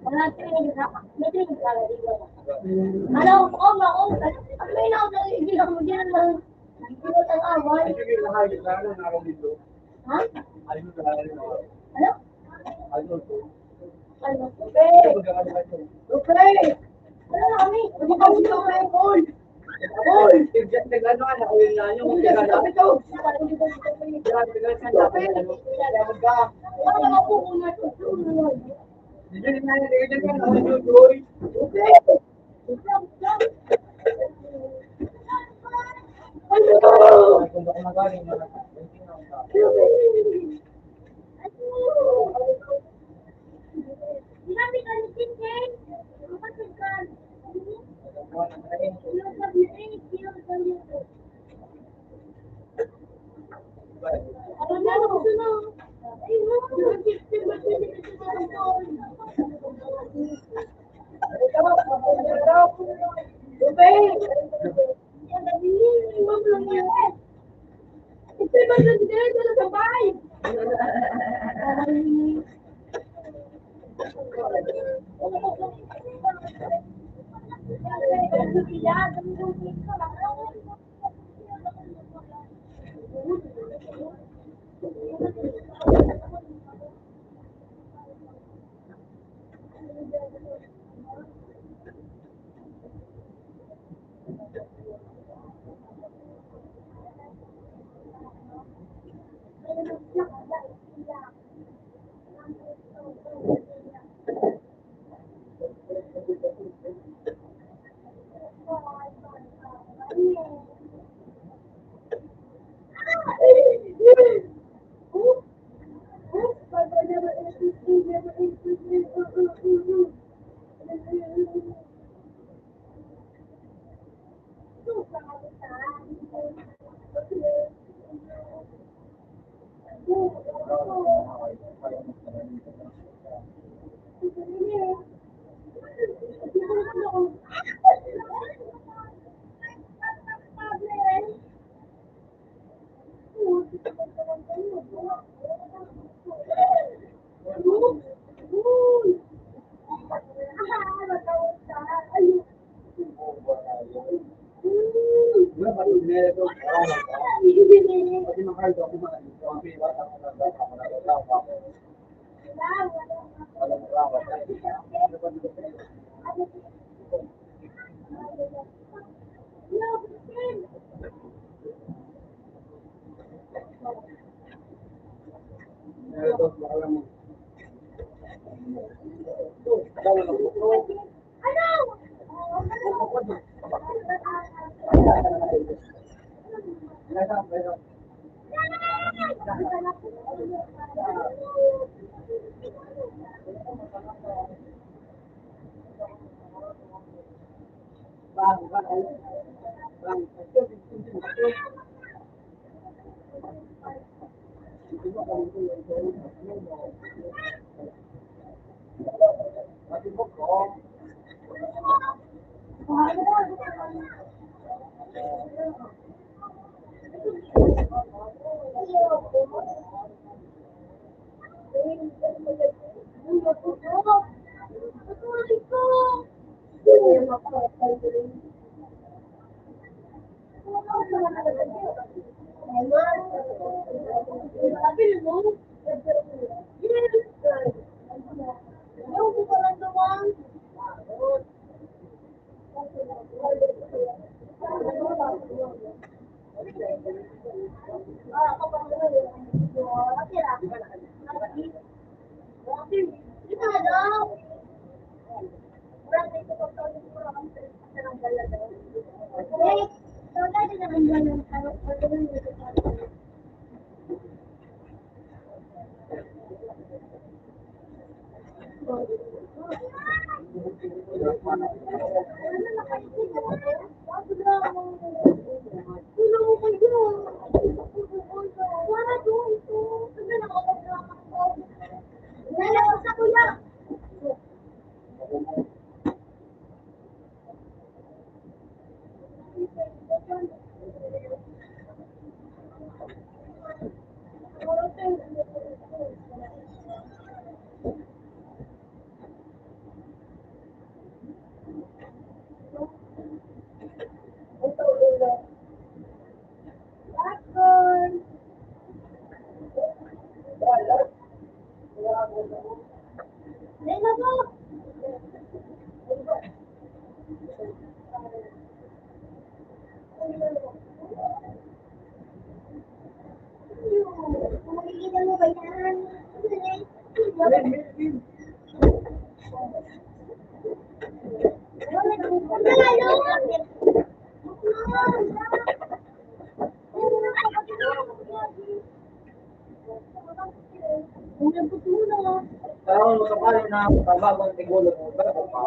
wala train, ha? May train ka na dito. Ano, oh, mao, ano yun ako naliligaw mo dyan, ano? Hindi mo tang away. Ha? Ano? Ano? Lupe! Lupe! Ano na kami? Hindi kami Lupe, boy! Boy! Nag-ano ka na, uwi na yung Hindi kami Lupe! Lupe! Ano na ako kung nasa Hindi na, hindi na, hindi na, boy! Lupe! Karon, sa kayo na, trabaho ang tigulo mo, pero pa.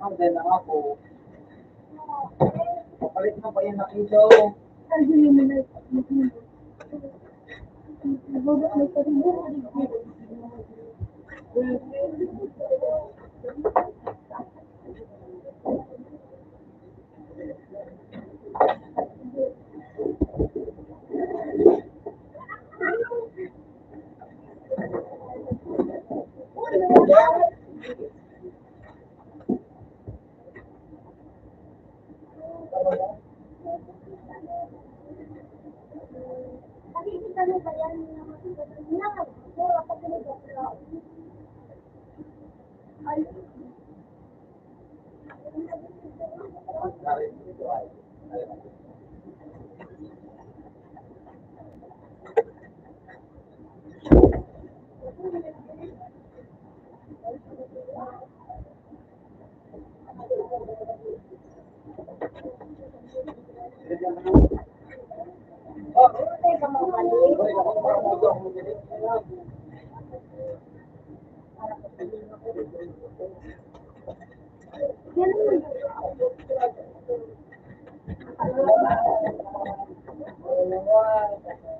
Ang dahil na ako, papalit mo pa yung nakita, oh.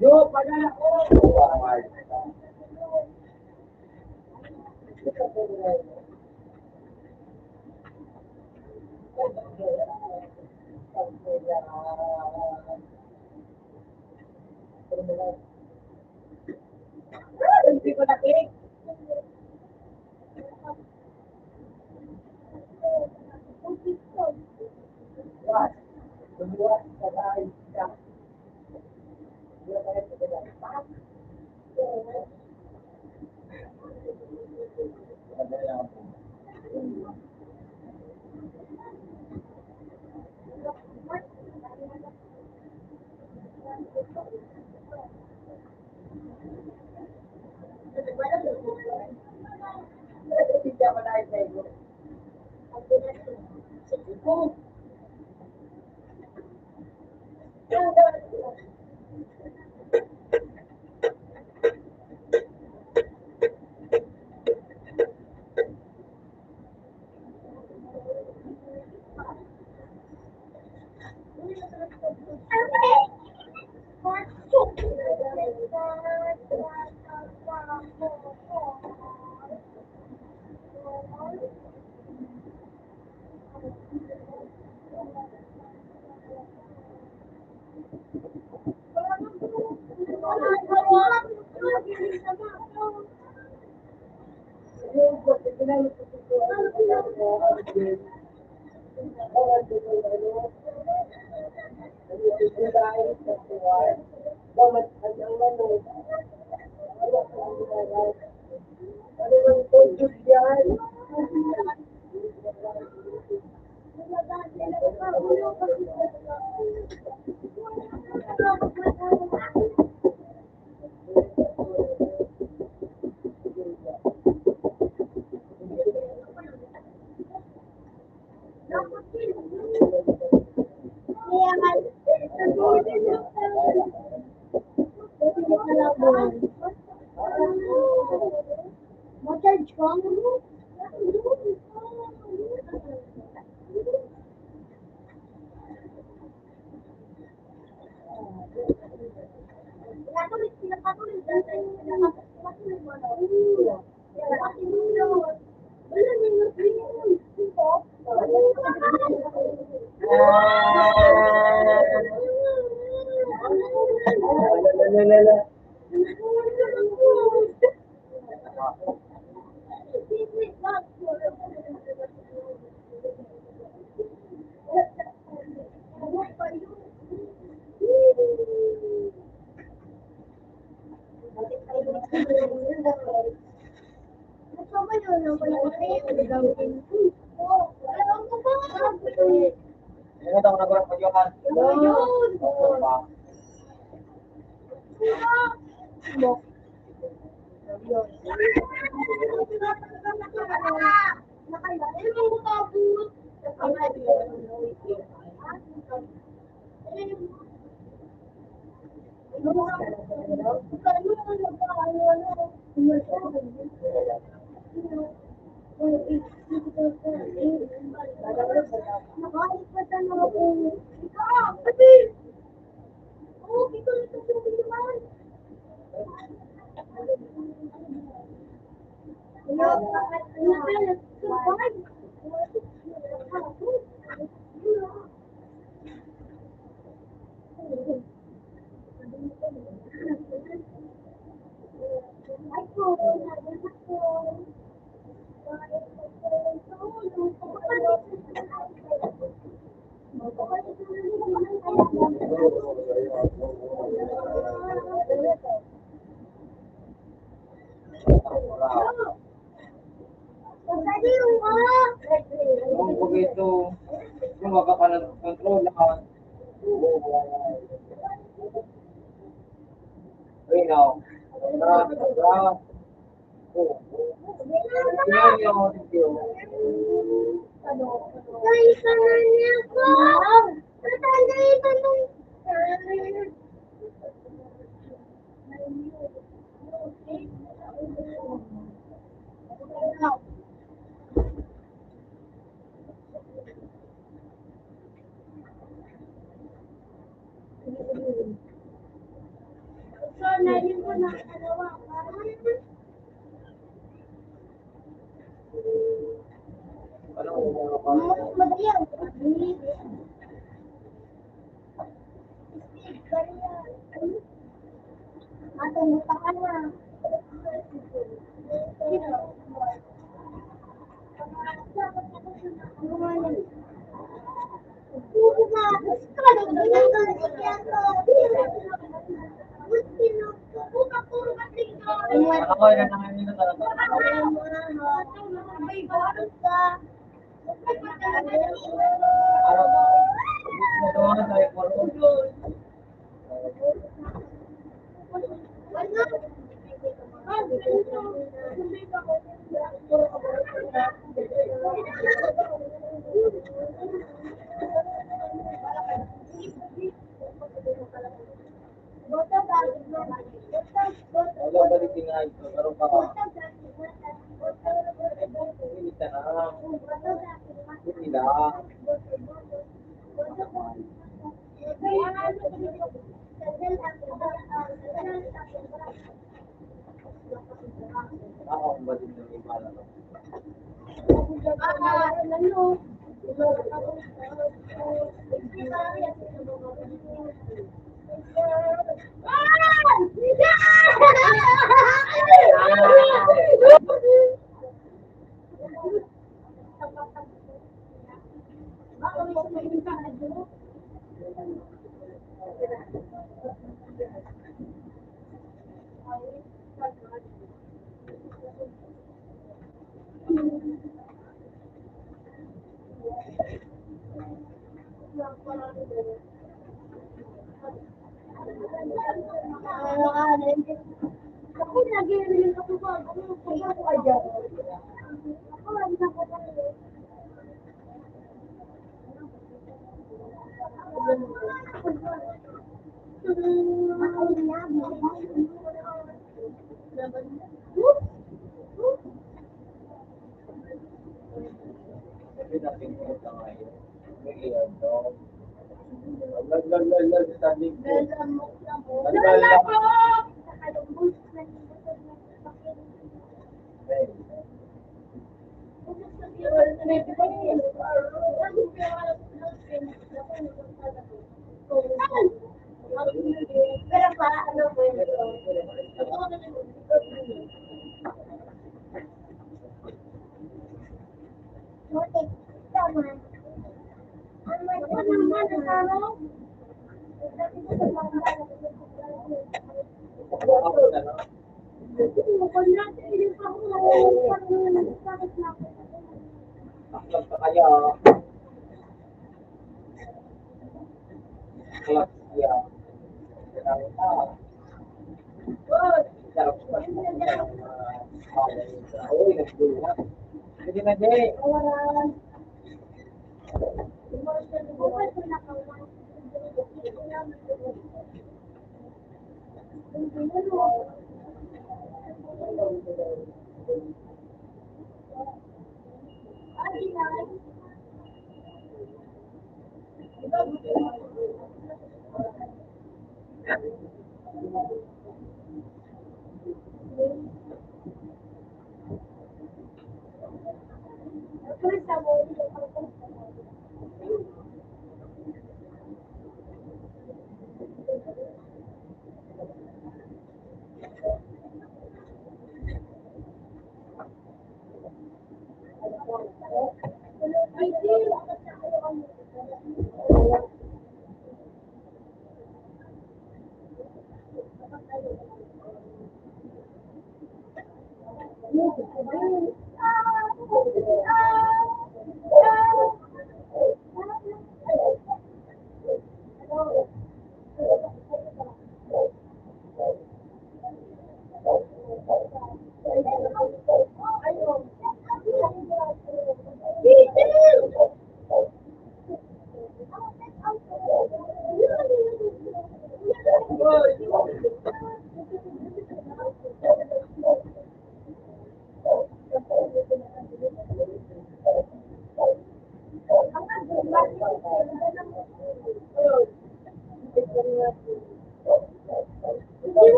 Yo, padala ko. Kung ito, yung makakakontrol na. Ayun, oh. Tara, tara. Oh. Tingnan niyo, tingnan niyo. Wala, balik nga ito. Karoon pa ka. Hindi ka na. Hindi na. Ako, ang balik ng iba na to. Baklang ka kaya. Baklang ka kaya. Hindi na, Jay.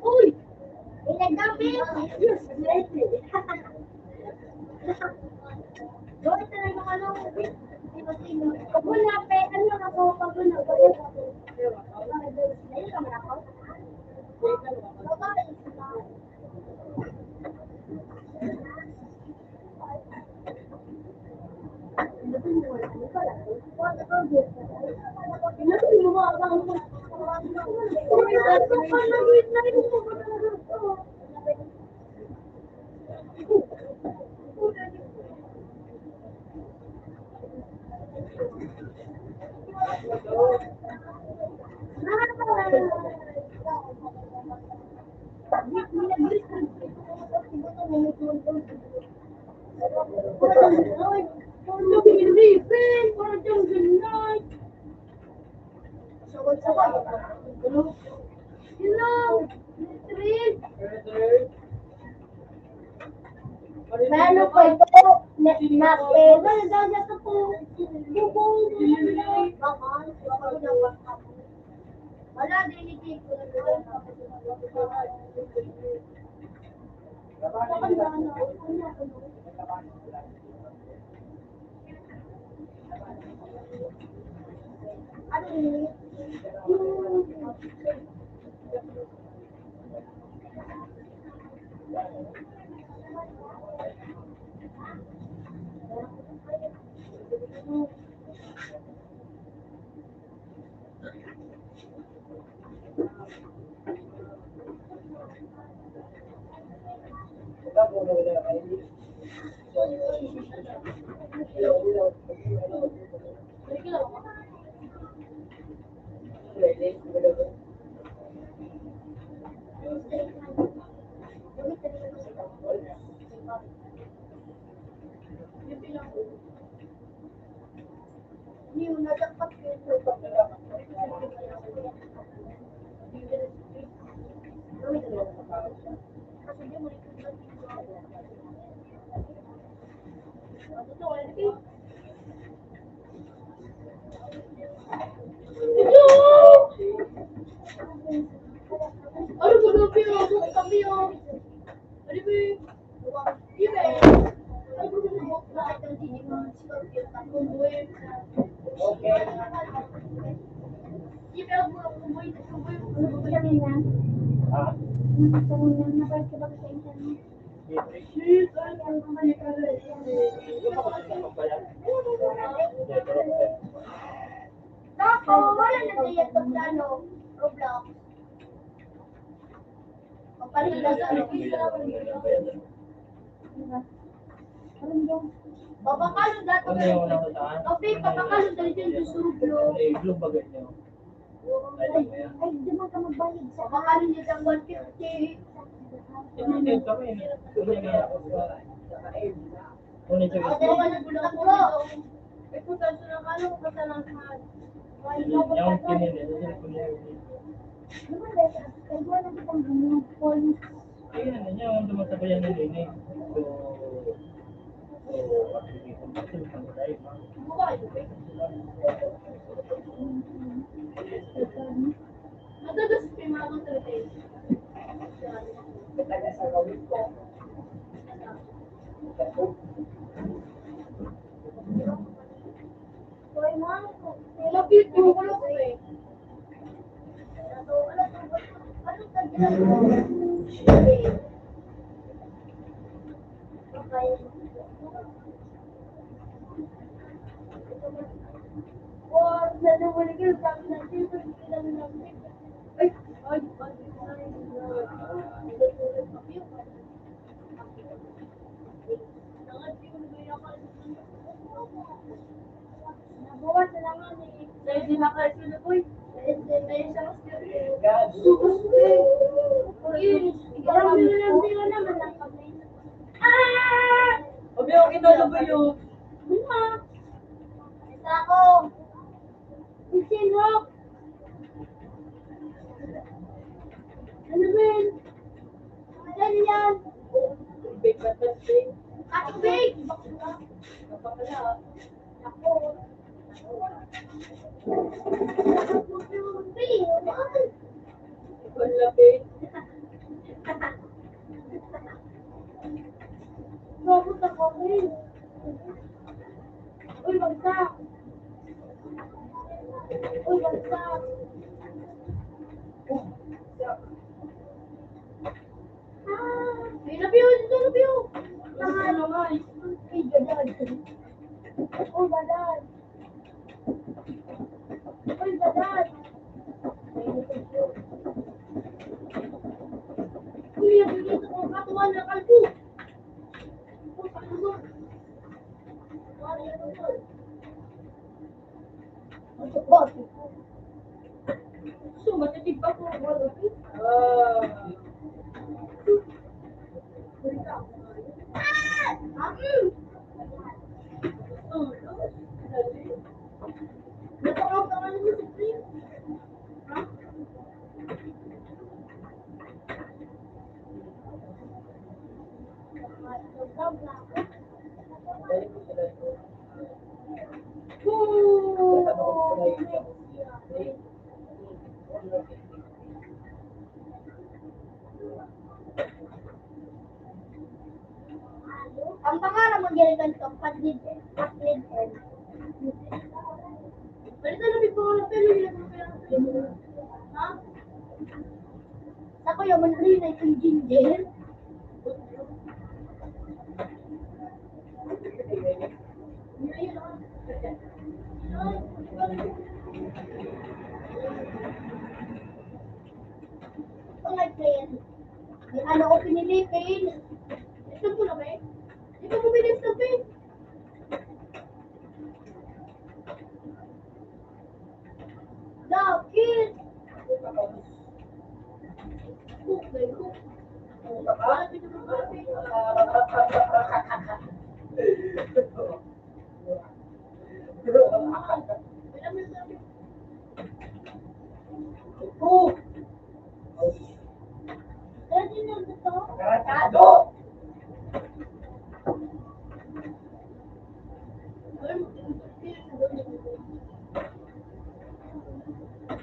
Uy! Pinagdami! Yes, ready. Doon na lang yung ano, sino-sino. Pag wala, pe, ano lang ako, pag wala, pag wala. Ayun naman ako. Babae, isa pa. Hello, Mister Rin. Paano po ito? Na, na, eh, wala daw na ito po. Bubong. Wala, delicate ko na ito. Tapos, wala na diyan pag ano, Roblox. Paparin na sa ano. Papakalo dato. Ano yung unang utangan? Okay, papakalo dato dyan sa Roblox. Eh, blue ba ganyan? Ay, ay, di man ka magbayad sa. Papakalo niya sa one fifty. Hindi, kami, hindi. Kami nga ako sa. Ano yung sabi? Ako, ano, ako. Ay, puta, sa nakalo ko pa sa lahat. Hindi, yung kinin, hindi, hindi, hindi. Di ba, guys, ah, kaibahan na kitang ganyan, points. Ayun, ano niya, ang dumasabayan na din eh. So, so, application pa ito, pang-drive, ha? Matagas pa yung mga consultation. Lapit yung ulo ko eh. Ay, ay, ay, ay, ay. Nabuhat na lang ni Sir Di Macarcio na po eh. Sugos ko eh. Yun, ikaw lang, ikaw lang naman ang pag-, ah! Huwag yung kinalabayo. Yun nga. Isa ako. Sino? Ano ba yun? Ano yan? Big batas, big. At big! Napakala. Ako. Ang lapit. Bakit ako, eh? Uy, bagsak! Uy, bagsak! Ah! Ay, labiyo! Ito, labiyo! Tama naman. Ay, gagawin. Uy, badan. Uy, badan. Kuya, dito ko katuan na kalbo. So, matitib pa po. Ah. Ang pangalan mo diyan kan Tom, Padlid, Padlid, Pwede na lang ito, pero yun ang kaya. Ha? Sa kuya, man rin na itong ginger. Ito nga, friend. May ano ko pinili, friend. Ito po na, friend. Ito po, friend, ito, friend. Bakit? Ito. Pwede na ba to? Tratado!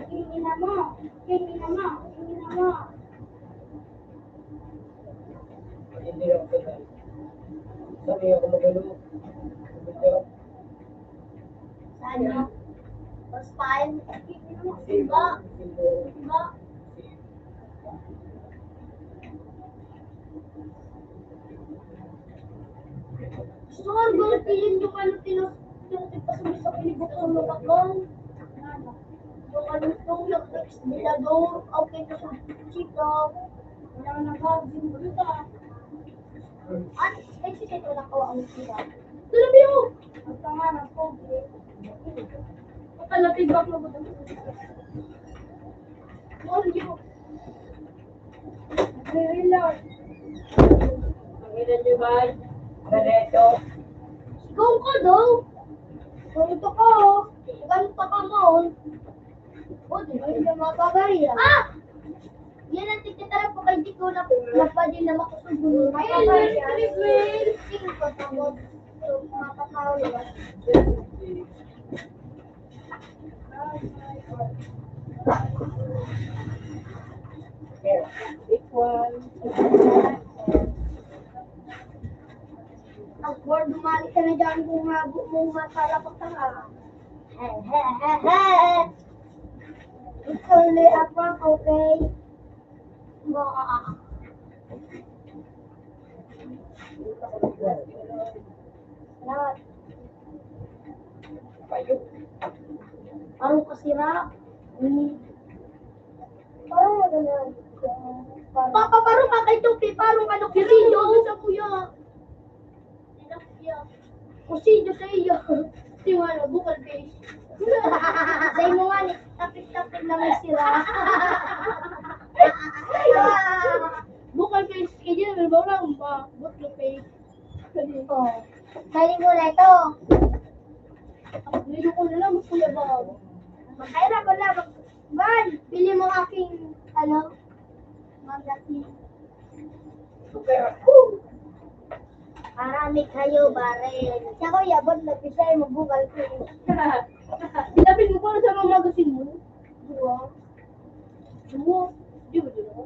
King ina mo! King ina mo! King ina mo! Hindi ako sanay. Sanay ako magano. Sa ano? First time? Iba? Iba? Gusto ko ang gulpihin yung ano, tino-, tinutip pa sa mga pinibuksan mo, bakal. Yung ano, yung nag-ex-, milador, okay, tapos check up. Wala na ba? Yung bulita. At, ay, sige, ito na kawa ang sila. Ito na, Biyo! Ang pangalan ko, Biyo. Kapag natibak na ba? Mahal yun. Ang ilan nyo ba? Gareto. Ikaw ka daw. Ganito ka, oh. Ganito ka, oh. O, di ba yung mga bagay, ah? Ah! Yan ang titirahan ko kay Dico na nagpadi na makusog. Ayun, Merry Christmas! Tingin ko, tapos, so, mga pakawi. Equal. Ang board, dumali ka na dyan kung nga, kung nga, para pagtanga. He, he, he, he. It's only a prank, okay? Ba. Salamat. Parang kasira. Hmm. Parang maganda. Papa, parang ka kay Tupi, parang ano, kusilyo sa kuya. Kusilyo sa iyo. Di wala, bukal face. Sa imo nga, ni, tapik-tapik na may sira. Bukal face, kaya ba lang ba? Bukal face. Oh. Galing mo na ito. Medyo ko na lang, Kuya Bob. Makahirap ko lang. Ban, bili mo aking, ano, magazine. Super. Para may kayo, barel. Siya, Kuya Bob, nag-design mo, bugal ko. Sinabi mo ko sa mga magazine mo. Duwa. Duwa. Di ba, di ba?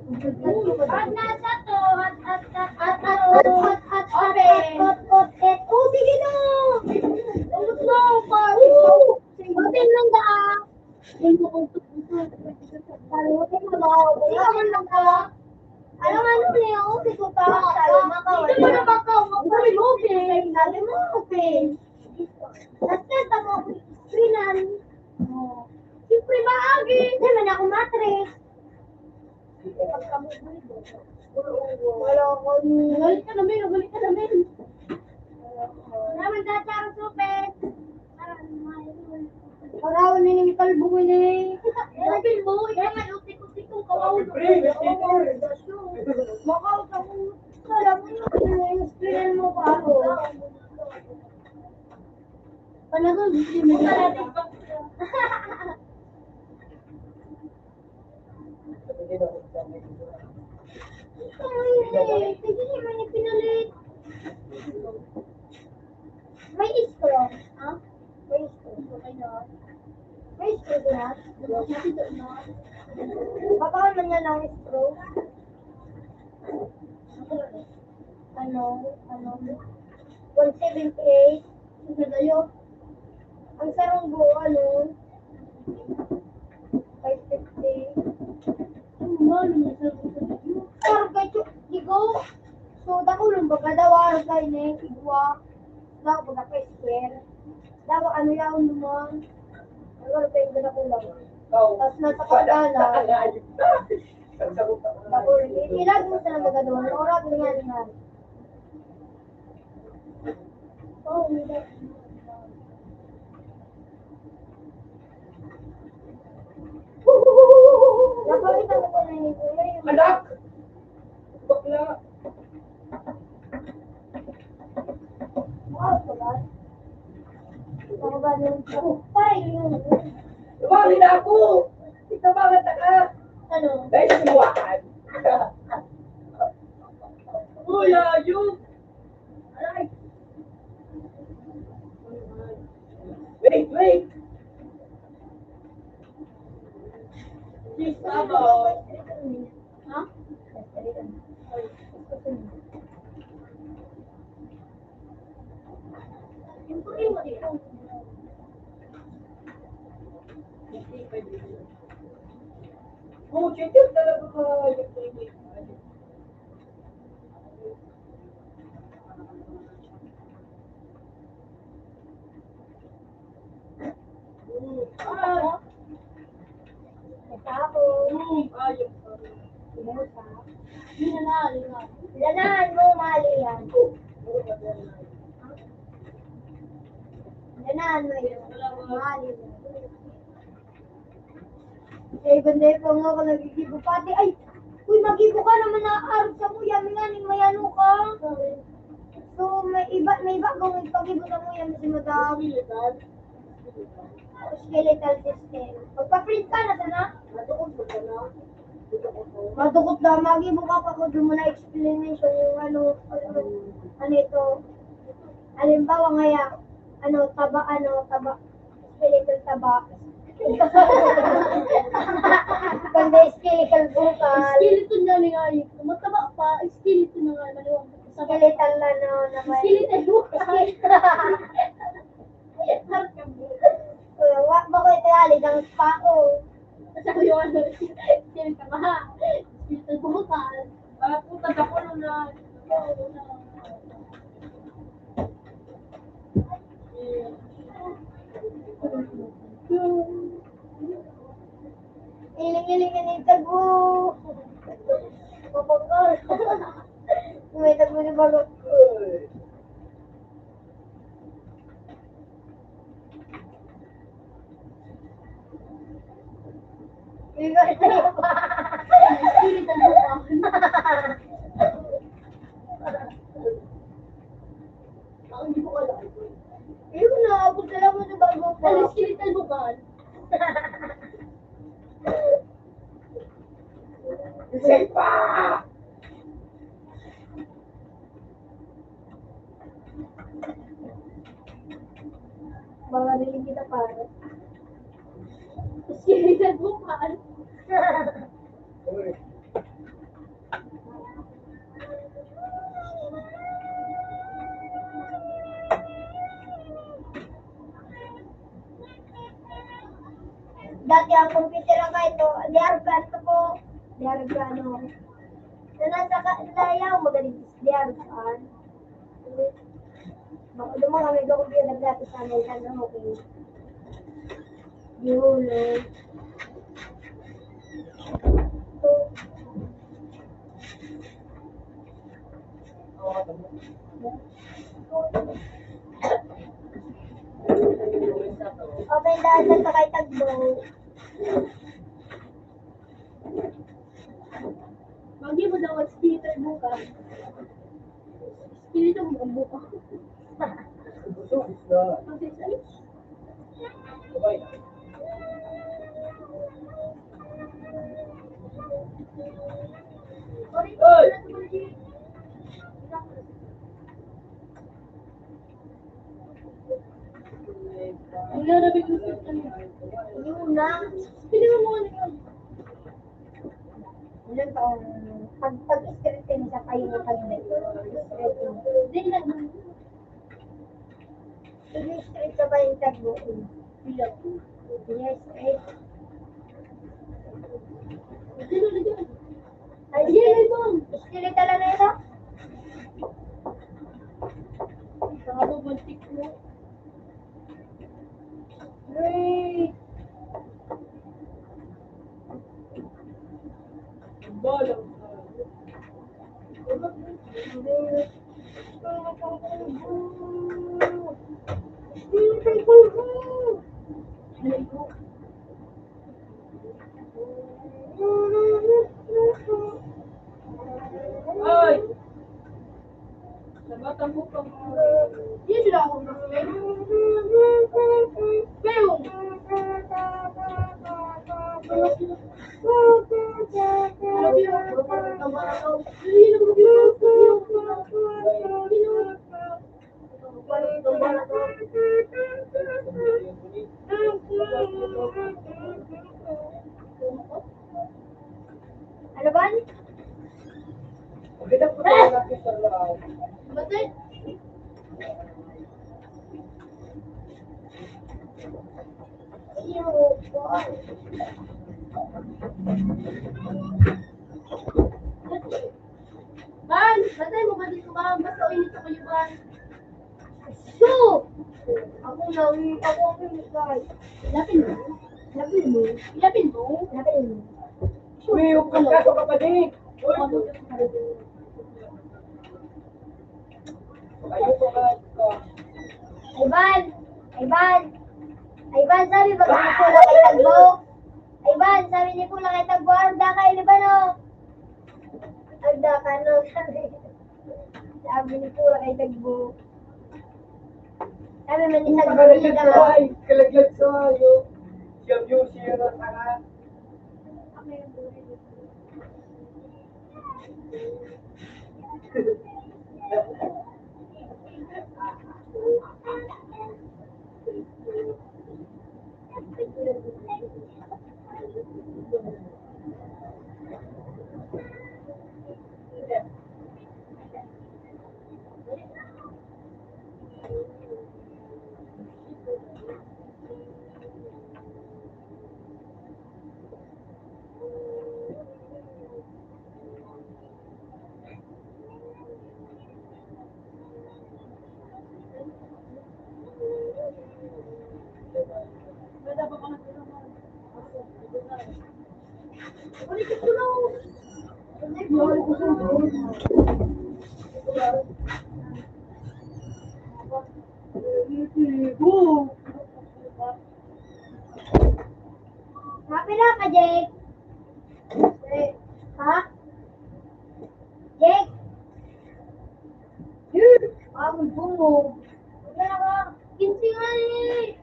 At nasa to, at, at, at, at, at, at, at, at, at, at, at, at, oh, sige na! Ubus na, pare. Oo. Pati lang na, ah. Hindi ko lang, ah. Alam mo, ano, Leo, hindi ko pa, sabi, makawa. Hindi mo na makawa. Ay, okay. Sabi mo, okay. Tapos kanta mo, screenan. Oh. Siyempre, maagi. Hindi man ako matres. Wala ko. Galit ka namin, galit ka namin. Naman dati ang supet. Paraon ni ning kalbo mo ni. Sabi mo, ikaw man, utik-utik kong kawaw. Pre, may sticker. Makaw ka kung alam mo yung screenan mo pa ako. Panagon, hindi mo. Ay, hindi. Pwede naman yung pinalit. May straw, ha? May straw. May straw na. Baka man nga ng straw. Ano? Ano? One seventy-eight. Ang sarong buo, ano? Five fifty. Ang mahal naman sa mga. Pero kay Chu-, di ko. So, dakulong baga daw, araw tayo na yung igwa. Daw, baga pa square. Daw, ano yaon naman. Ano, ano pa yung dakulang? Tapos nasa pagdala. Dakulong. Ilag mo sa nang magagawa. Oras na yan, yan. Anak! Bakla! Lumari na ako! Ito, mga taga! Ano? Dahil sinuwakan! Uy, ayun! Aray! Wait, wait! Please, Papa. Ha? Oh, check talaga ka. Tapos, kumusta? Ganahan mo, mali yan. Ganahan mo yun. Mali yan. Eh, ganda yung pangawa ko, nagigibo pati. Ay, uy, magibo ka naman na arog sa muya, may nga ning may ano ka. So, may iba, may iba kung magpagibo sa muya, si madam. Skeletal system. Magpa-print ka na sana? Madukot na, magibo ka pa kung doon mo na explanation yung ano, ano, ano ito. Halimbawa ngaya, ano, taba, ano, taba. Skeletal taba. Kundi skeletal bukal. Skeleton na ni Ay. Mataba pa, skeleton na nga, maliwang. Skeletal na, no, na may skeletal bukal. Kuya, wa ba ko ito, alig ang pao? Sa kuya, ano, skeletal ba? Skeletal bukal. Ah, puta, dakulo na. Iling-iling na yung tago. Mapangkal. May tago na bago. Iba na iba. Ang hindi ko alam. Ayun na, abot na lang mo sa bago pa. Ano, skeletal bukal? Isa pa! Mga dinig kita, pare. Skeletal bukal. Dati ang computer ang ito, diargan ko po. Diargan, no? Na nasa ka-, layaw, magaling diargan. Bako duman kami, bako biya nagdati sa amin, sa ano, okay. Yulo. Open daan sa Tagay Tagbo. Magi mo daw ang speaker bukas. Espiritu mo ang bukas. Wala na bigla sa kanya. Yun na. Pwede mo muna yun. Yun pa, um, pag, pag-straighten sa kayo, pag-straighten. Hindi na. Pag-straight ka ba yung tagbo? Yes, straight. Ay, straight talaga ito. Sabi, buntik mo. Great. Ay! Sabatan mo pa mga... Hindi sila ako mag-spell. Pero... Ano ba? Bakit? Ban, bantay mo ba dito, Ban? Basta o init ako, Ban. So, ako na, ako ang init, guys. Lapin mo. Lapin mo. Lapin mo. Lapin mo. Uy, yung pagkaso ka pa, Dick. Uy. Ivan! Ivan! Ivan, sabi, pag ni Pula kay Tagbo. Ivan, sabi ni Pula kay Tagbo, "Arda ka, Ivan, oh." "Arda ka, no?" Sabi. Sabi ni Pula kay Tagbo. Sabi man ni Tagbo, "Hindi ka." Kalaglag sa ayo. Siya view, siya na sana. Mapila ka, Jake? Ha? Jake? Ang bungo. Wala ka. Kinsi nga eh.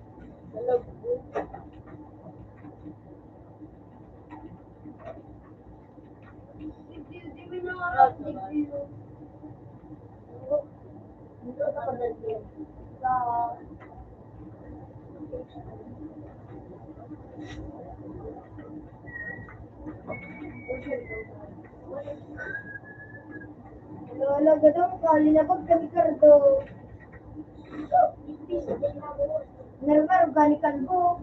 Lolo, gadong ka, linabag ka ni Cardo. Narmar ka ni Cardo.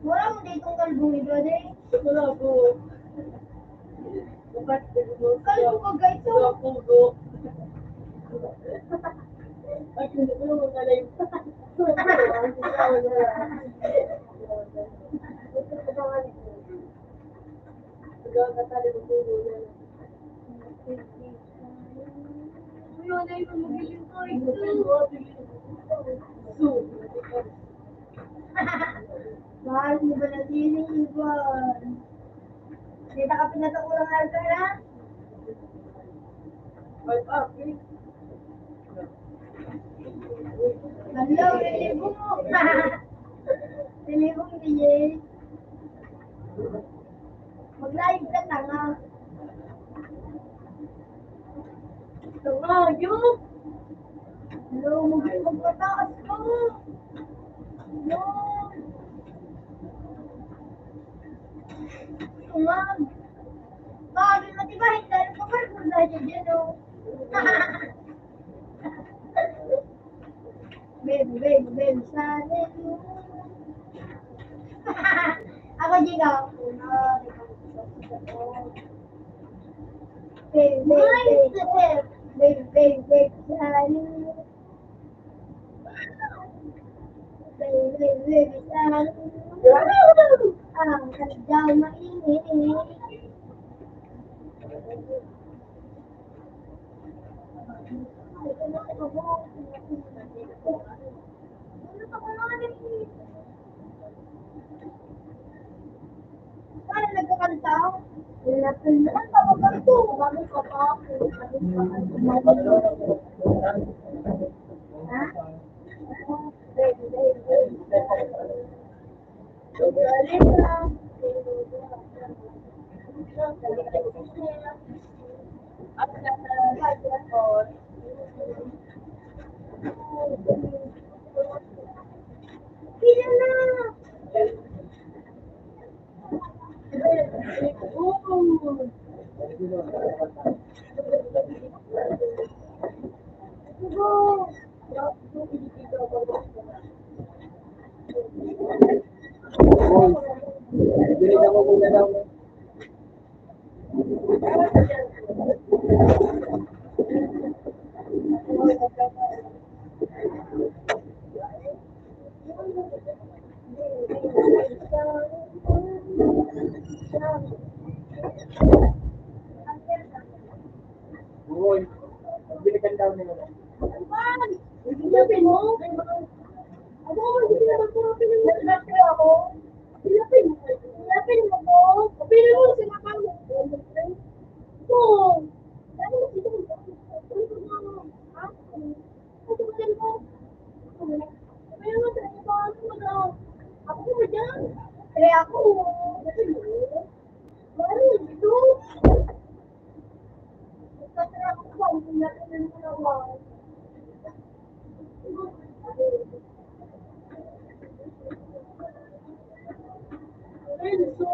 Wala mo dito ang kalbong ni Dode. Wala po. Kayo ko, guys, so. Mahal mo ba na sining iba? Kita ka pinatakulang alta na? Hello, relibong mo. Relibong, D J. Mag-live ka na nga. Ito nga, yun. Hello, mag-, magpataas ka. Yun. Ito nga. Bakit matibahin ka? Ano pa ba? Baby, baby, baby, sa akin. Ako, di ka. Baby, baby, baby. Baby, baby, baby, sa akin. Baby, baby, baby, sa akin. Ang kadaw mainit. Paano nagkakanta? Wala pa naman, papakanto. Bakit pa pa ako? Ha? Ready, ready, ready. Uy, bili ka daw nila. Sabi mo? Ako, hindi naman ko pinag-, ako. Pinapin, pinapin mo ko. Pinapin mo, sinabi mo. Ito. Sabi mo, ito. Ito, ito, ito. Ito, ito, ito. Kaya nga, sabi ko, ano mo daw? Ako ba dyan? Eh, ako. Sabi mo, ano ito? Nagtatrabaho ako, ang pinapin mo naman. Ay, so,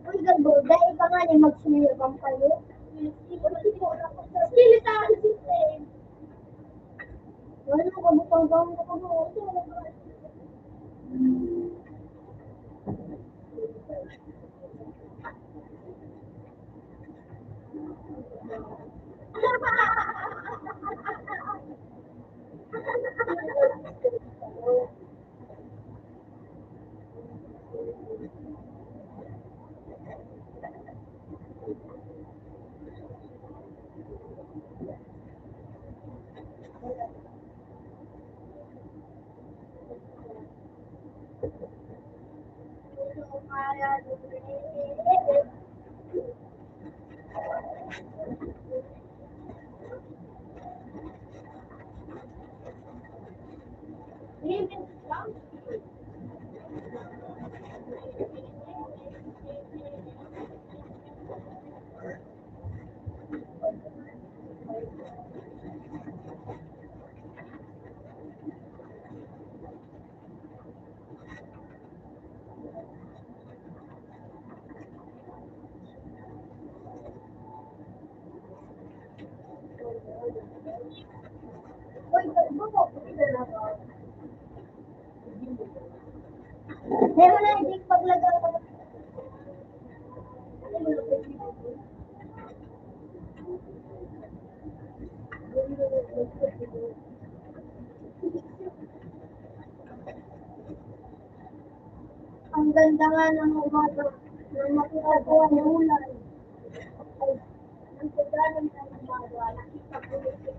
Uy, Galbo, dai pa nga ni magsuyo kang payo. Wala ka butang-butang ka pa mo. Meron na hindi paglagaw. Ang ganda nga ng umaga na makita ko ang ulan. Ay, ang ganda ng umaga, nakita ko yung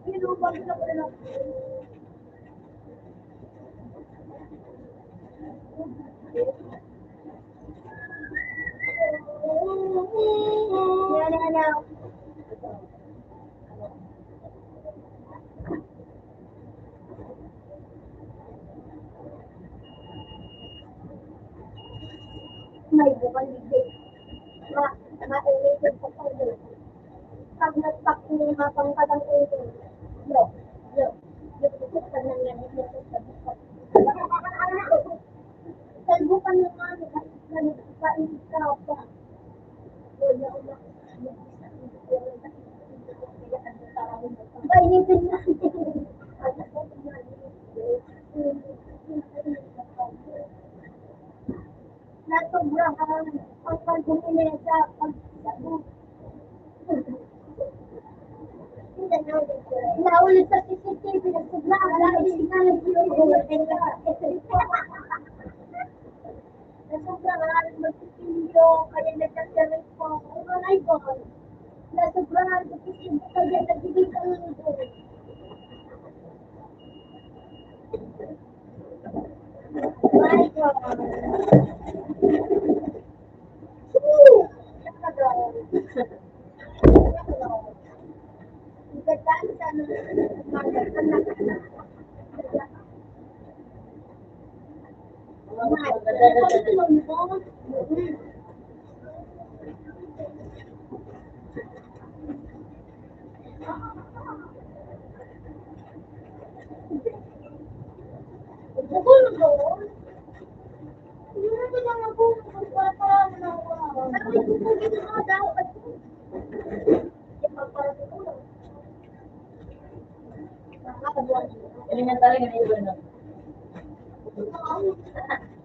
May bukal digdi. Ma, ma, ma, pag nagpak ni mga pangkatang ulo. Yo, yo, yo, pag nangyari, yo, pag Salbukan ng ano, nagpapainit ka pa. Wala akong makikita. Painitin na. Nasobrahan ang pagbuminesa, pagsabog. Naulit sa C C T V, nagsobrahan ang sinanay ko. Nasobrahan, magpipinyo, kaya nagkakaroon po. Oh my God. Nasobrahan, magpipinyo, kaya nagbibig ang mundo. Elementary na yun, no?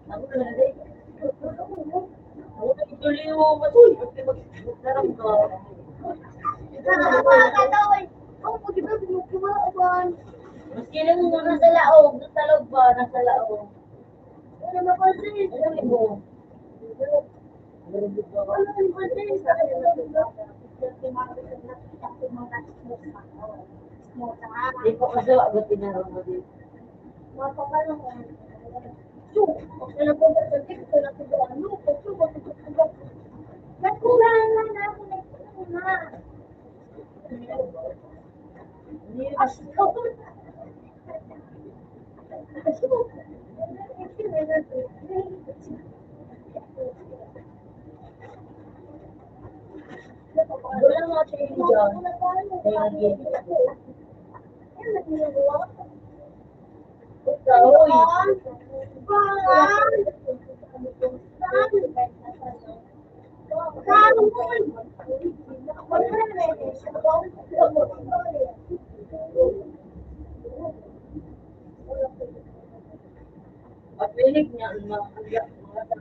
Ako na, eh. Ako na, ito, Leo, matuloy. Sarap ka. Maski lang mo nasa laog, nasa laog ba, nasa laog. Ano na ba, sis? Alam mo. Ano na ba, sis? Di ko kasi wag tinaro mo dito. Mapapalo ko. So, pag nalabaw sa TikTok, nalabaw, ano, pag sumagot, nagkulang na ako, nagkulang na. As-, Wala nga siya yung dyan. Kaya yun. Ikaw, uy. At mahilig niya ang mga, ang mga, mga,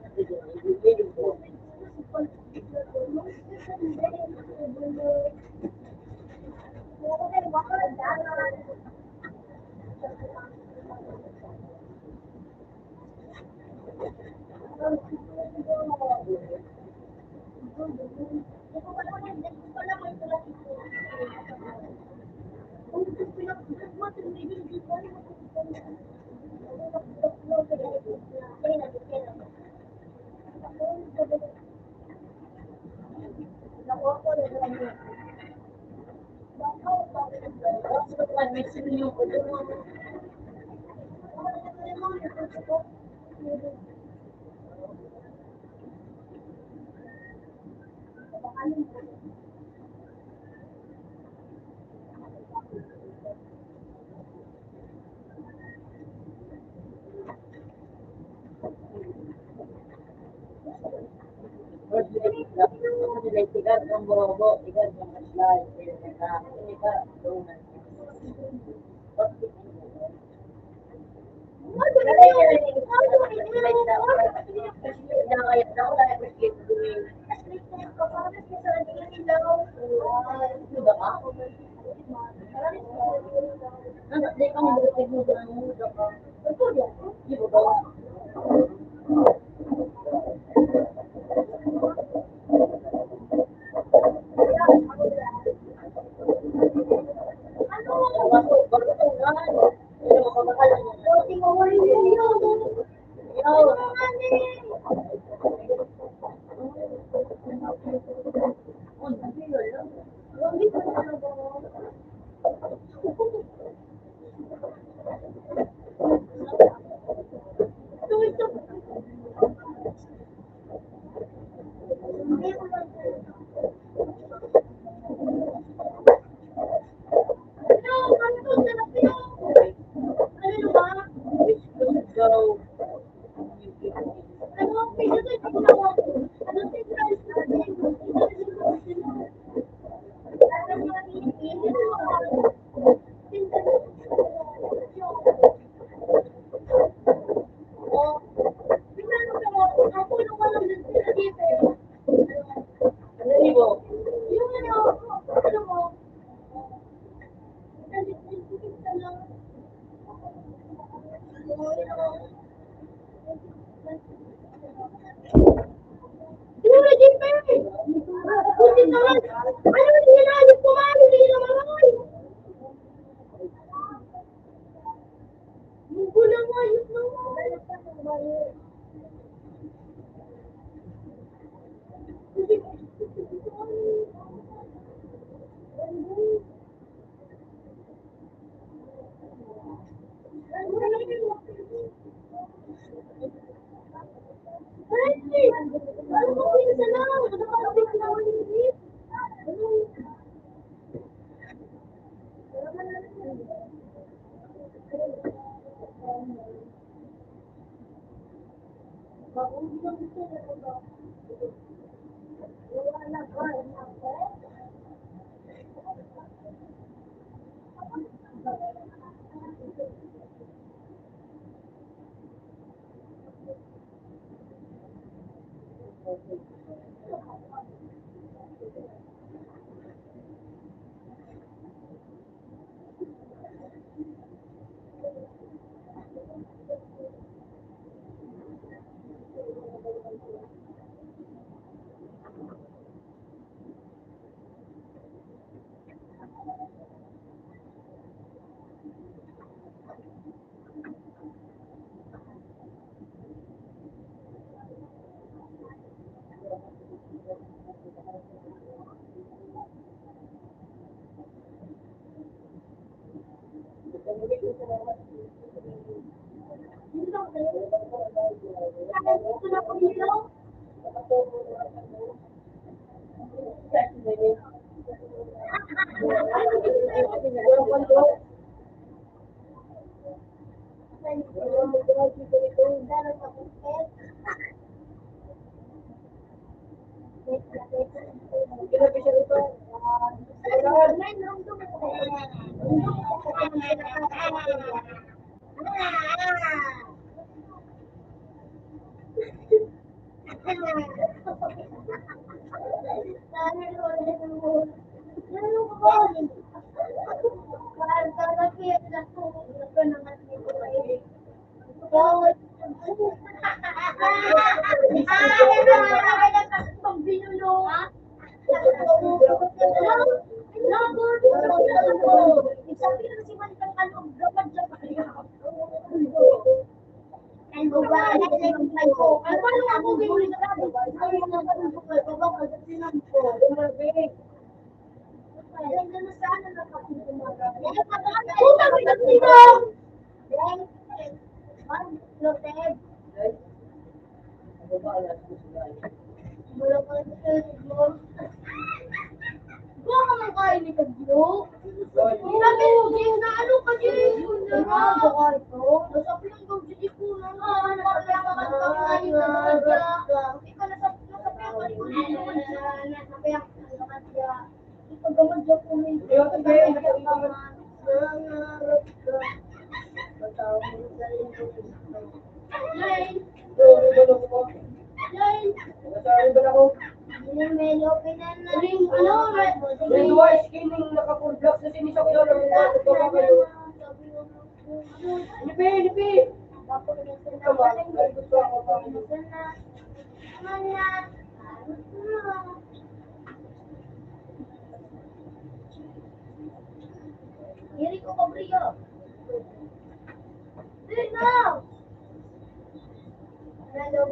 Sorry.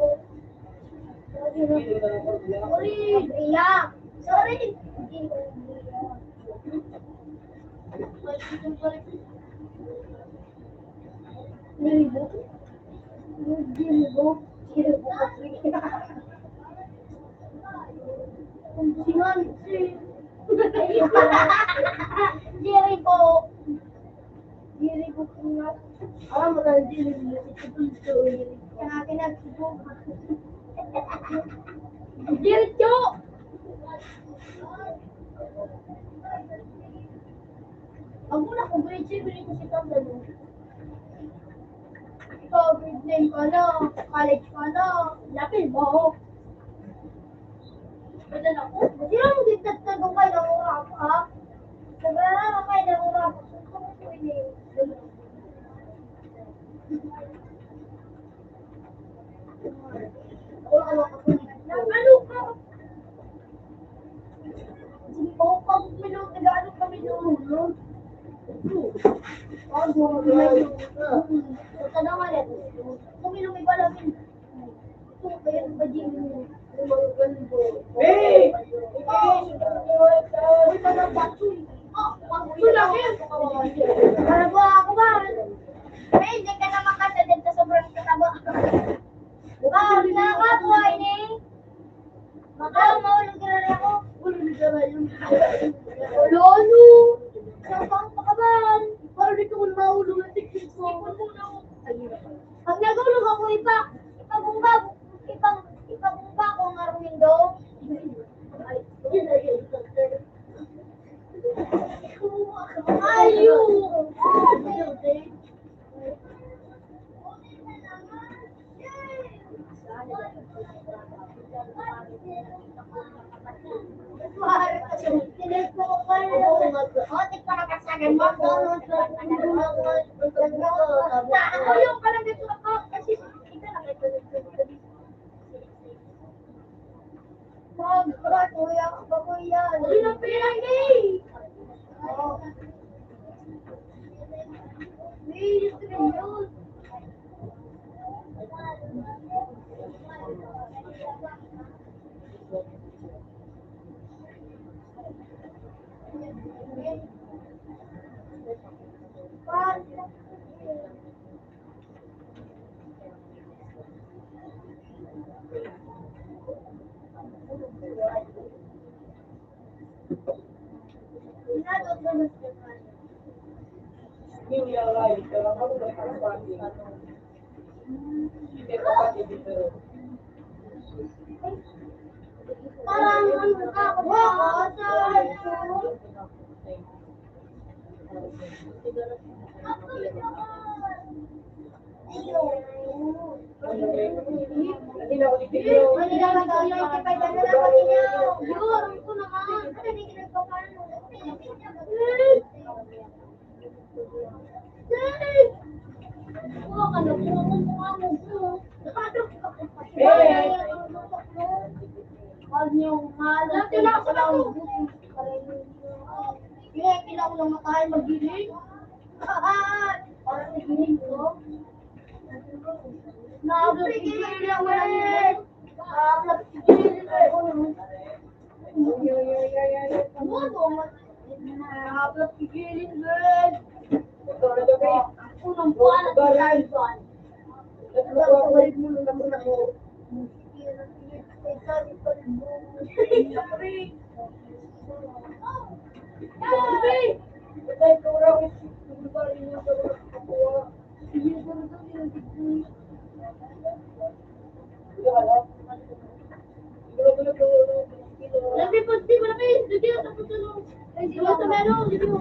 Sorry. Nilibog. Nilibog. Nilibog. Nilibog. Jerry po. Jerry po po nga. Ah, maganda Jerry po. Ito po ito, Jerry po. Kaya pinagsubog. Jerry po! Ang una ko, grade seven ko si Pablo. Ikaw, grade nine ka na, college ka na, lapil mo. Pwede na ako. Di ba mo gitagtag ang kailang oras, ha? Sabi na lang ang kailang oras. Gusto ko po yun eh. Ano ka? Sige po, pag minum-, nag-ano kami doon, no? Pag minum-, sa tanong nga, uminom iba lang yun. Ito, kaya ba di mo? Hey! Uy, mga bato eh. Oh, pag Para ba ako ba? Ay, hindi ka na makasa dyan sa sobrang kataba. Ah, nakakuha ini. Baka maulog na rin ako. Ulo ni Garay yung Lolo! Sa pang pakaban! Parang dito ko na maulog ang tiktik ko. Pag nagulog ako, ipa, ipagumba, ipag, ipagumba ko ang armindo. Ayun! Pag, kuya, bago yan. Uy, nagpirang gay! Oo. Uy, nagpirang yun. Parang ano ka, sa Kaya kailangan ko lang matahay magiling. Para sa giling ko. Nabigil ako ng giling. Nabigil ako ng Nabigil, girl. Unang buwan at iba-iba. Lagi po, di ba na kayo? Lagi na tapos ano? Ay, di ba sa meron? Di ba?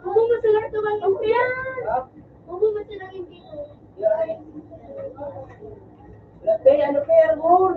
Huwag mo sila ito ang impiyan. Huwag mo sila impiyan. Ano kaya, ano kaya, Ron?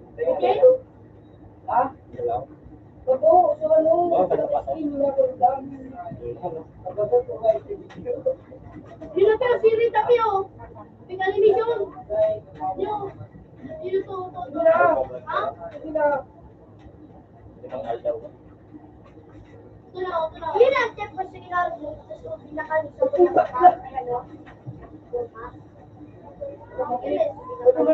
Okay? Ha? Hello? Bago, so ano? Oh, taga pa to. Yun na, pero sili tapi, oh. Tingnan ni John. Yo. Yun to, to, to. Ha? Limang aldaw. Ito na, ito na. Yun ang step ko sa ginagawa mo. Tapos kung pinakal sa mga ano. Ito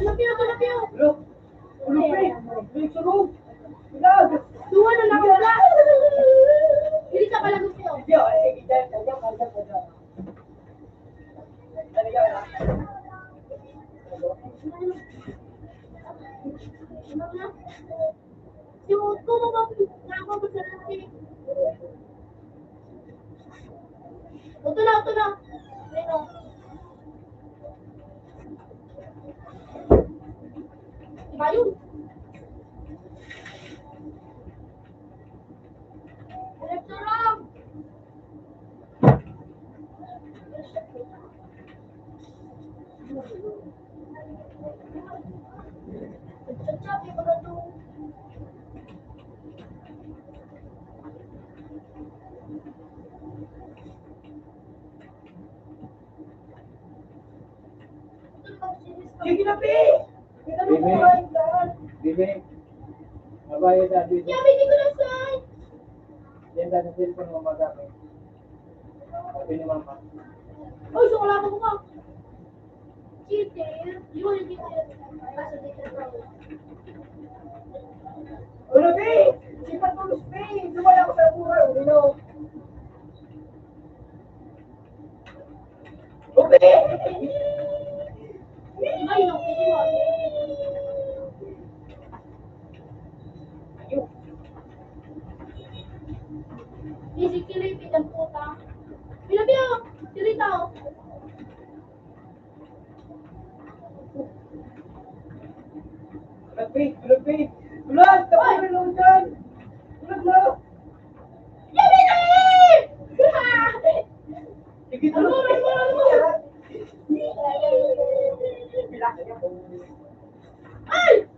na, Pio, ito na, Pio. Look. Ulo, pre. Pre, sunog. Lag. Duwa na lang, wala. Hindi ka pala gusto. Hindi, ay, hindi, hindi, hindi, hindi, hindi. Suot ko, mama, ako, masarap eh. Ito na, ito na. Ayun, oh. Diba yun? Electoral! Sige na, Pi! Kita mo Bibi. Kumain ka. Bibi. Mabayad na, Bibi. Yan, Bibi, ko na, Sai. Yan, dati cellphone mo magamit. Sabi ni Mama. Uy, so wala mo ko. Cheater. Yun, hindi ko yun. Kaso di ko yun. Ano, Pi? Sipat mo, Pi. Wala ko sa buhay, you know. Ay, no, pwede mo. Ayun. Easy kilipit ang puta. Pila, pila, tirita, oh. Grabe, grabe. Ulan! Tapos na lang dyan! Ulan na! Sige, ano, ano, ano, ano? Ay!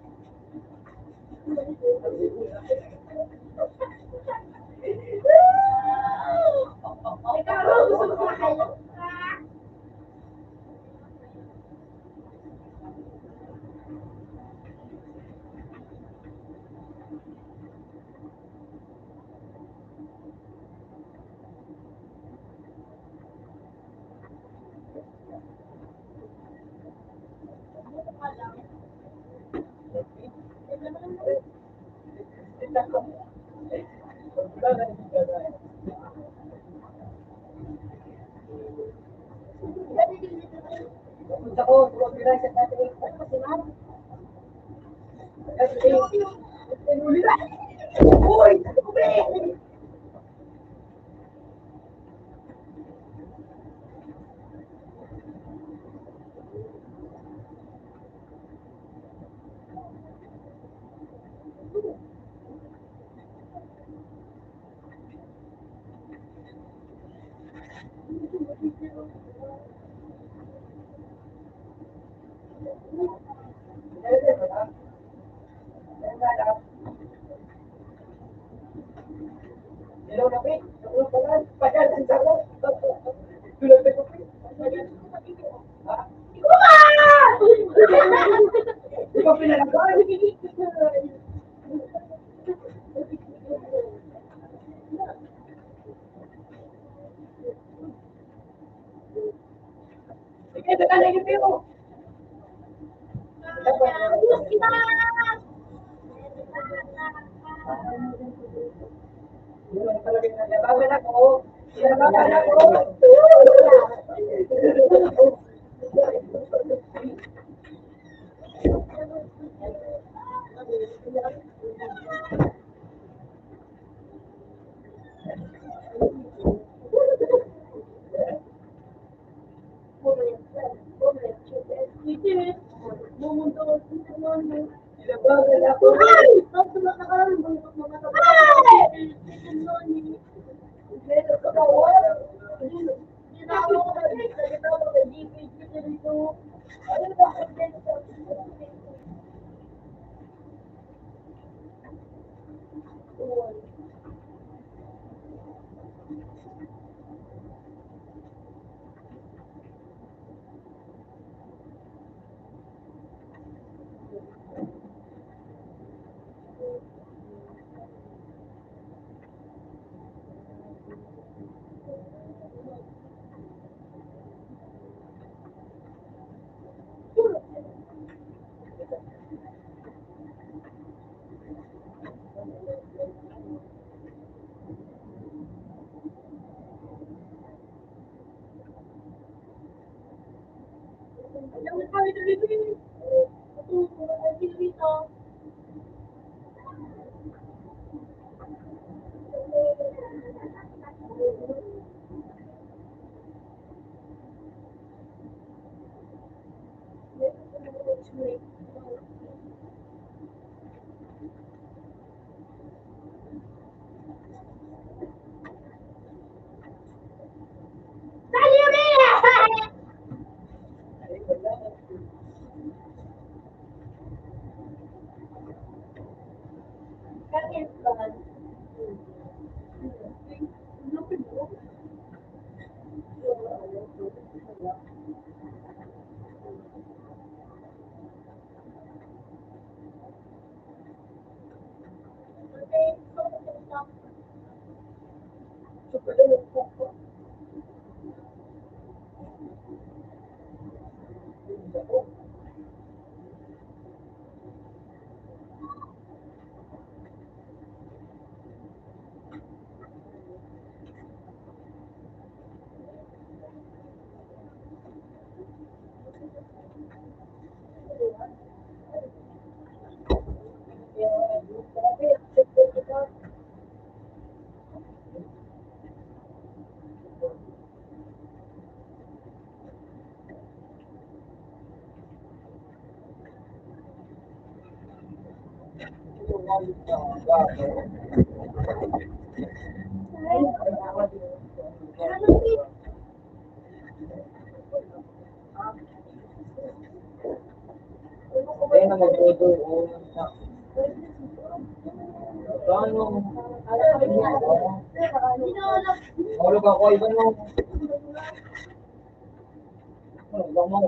Ayun na, mag-order, oh. Paano? Mahulog ako, iba mo. Ano, iba mo.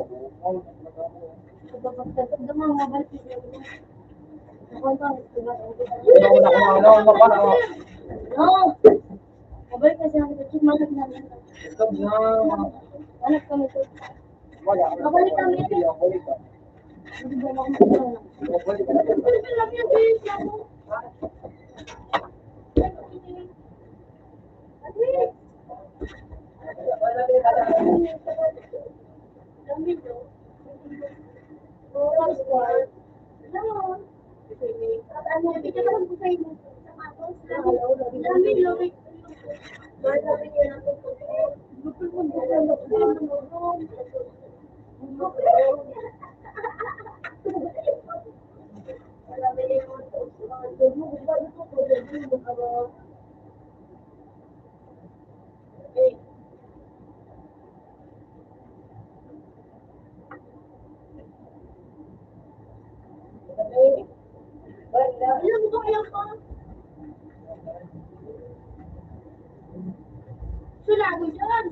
Iba mo na kung ano, ano pa na. No. Mabalik na siya. Manap namin. Ito na. Manap kami to. Wala. Mabalik kami. Mabalik kami. Sulago dyan.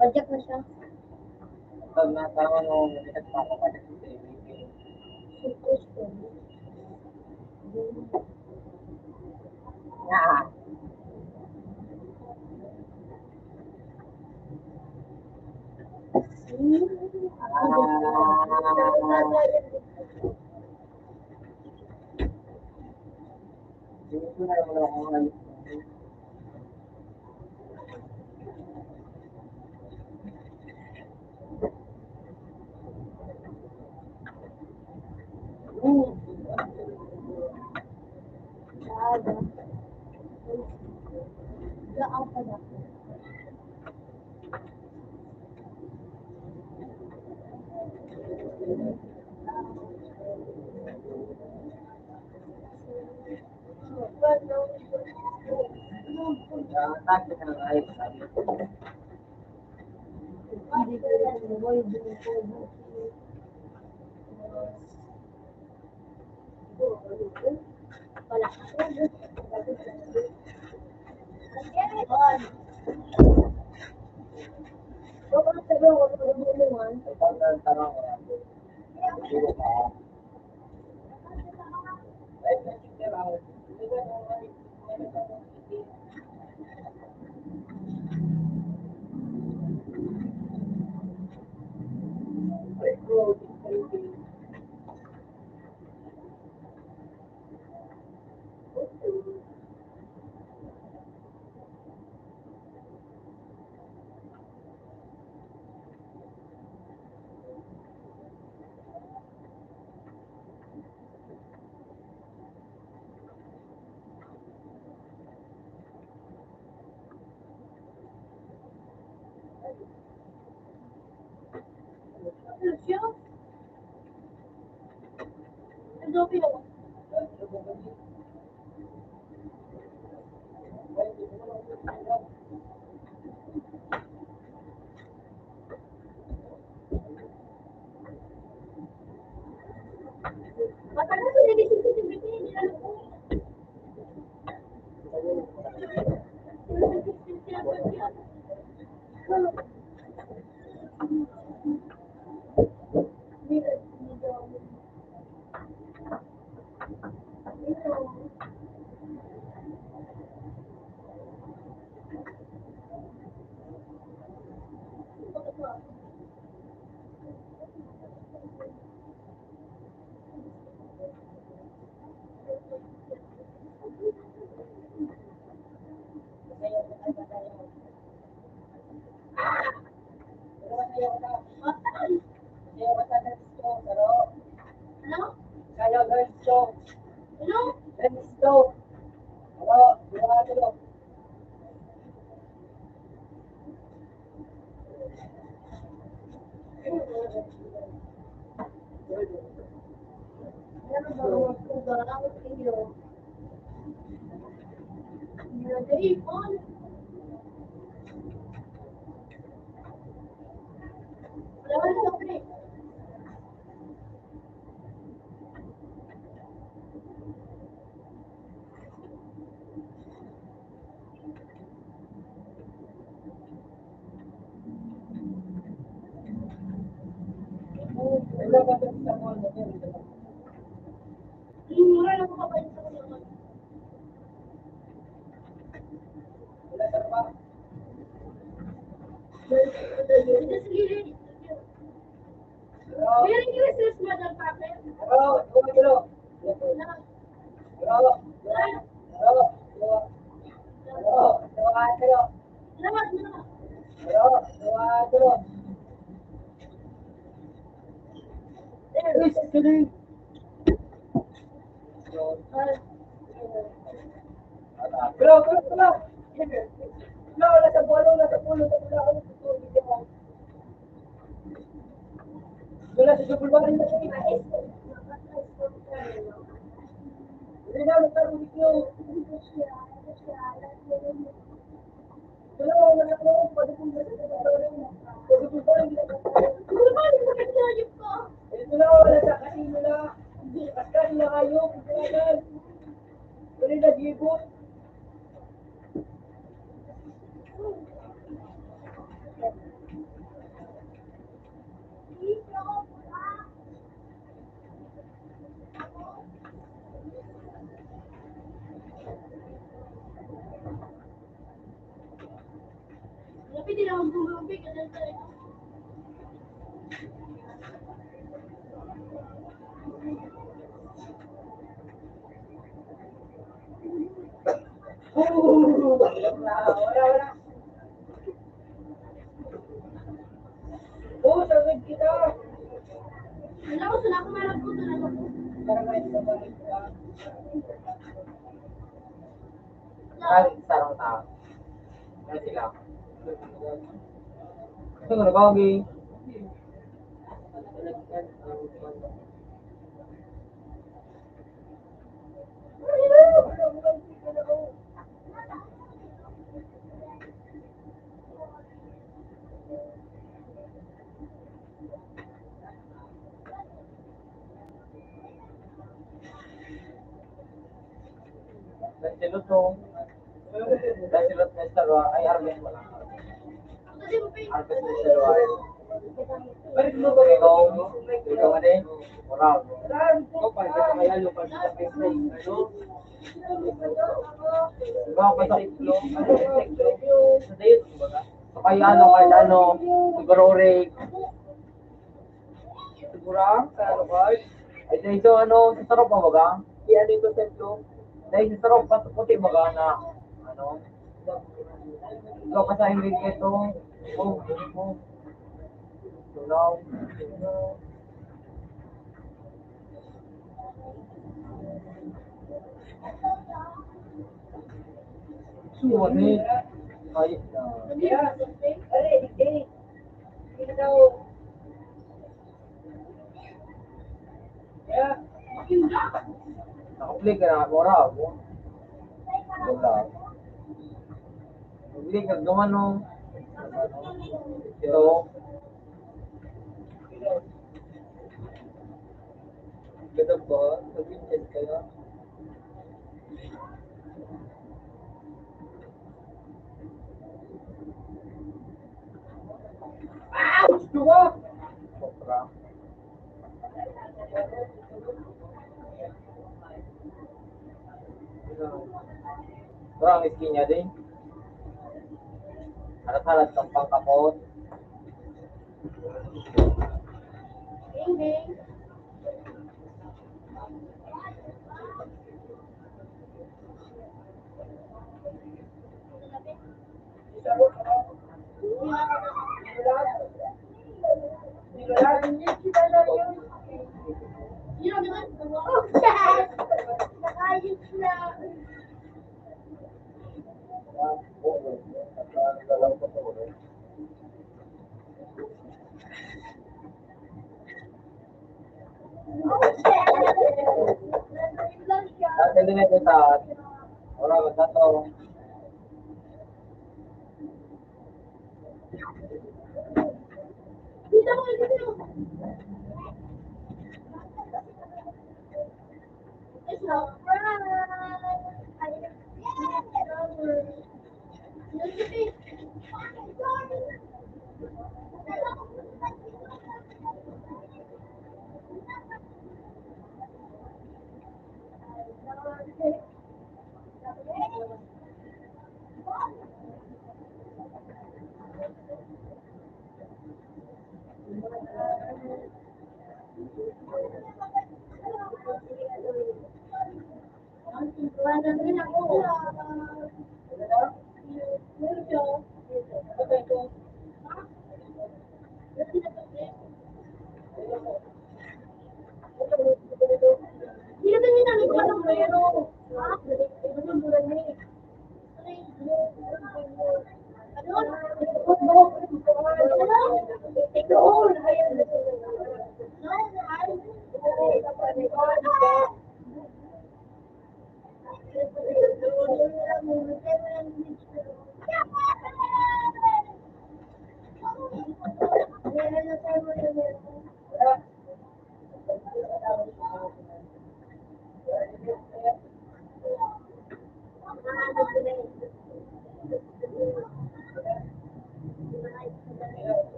Padyak na siya. Pag natama mo, Ay, sarang tao. Sila. Ito na, Bobby. Lancelot, no? Lancelot na Star Wars. Ay, Armes pala. Armes na Star Wars. Pero dito ba ikaw? Ikaw, ano eh? Moraw. Ikaw pa, ikaw pa, ano, pa, ano? Ikaw pa, sa iklo. Sa dayot, kumbaga. Kay ano, kay ano, siguro, Rick. Siguro, sa ano, card? Ay, dahil sa ano, sa sarap, kumbaga. Di ano ito, templo? Dahil sa sarap, mas puti, baga na, ano, ikaw pa sa hindi ito. Oh, oh. Tunaw. Suwan eh. Ay, ah. Naka-play ka na, mura ako. Wala. Mag-play ka, gawa no. Ito. Ganda ba? Nag-weekend kaya? Sobra. Ito ang skin niya din. Halat-halat kang pangkapot. Dati din ito sa oras na to.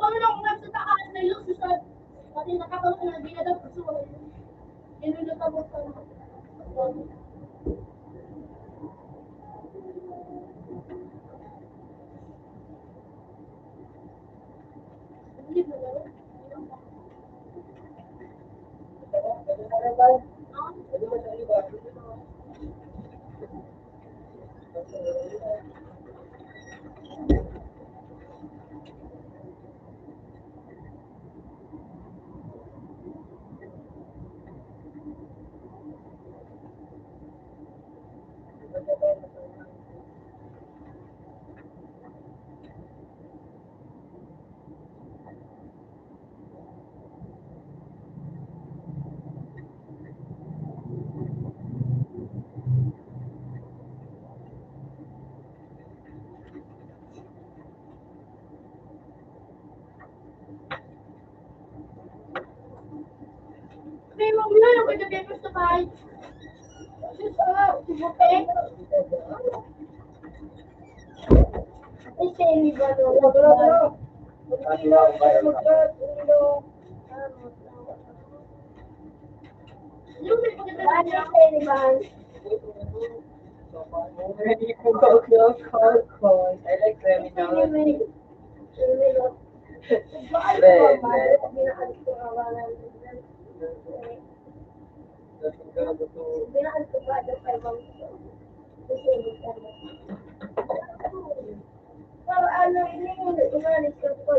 Kung ano lang, kung sa taas, may lukso sa, pati nakatawa na, di na daw gusto. Yun yung natabot ko. Hindi ko ba call, call, call? I like them, you know? Hindi, hindi. Para ano, hindi mo na umalis ka pa,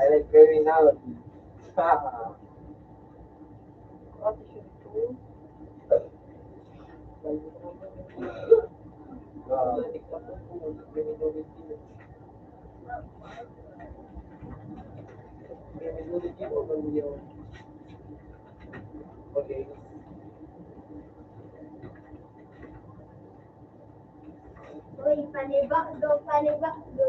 I like very now. Okay. Panibakdo, panibakdo.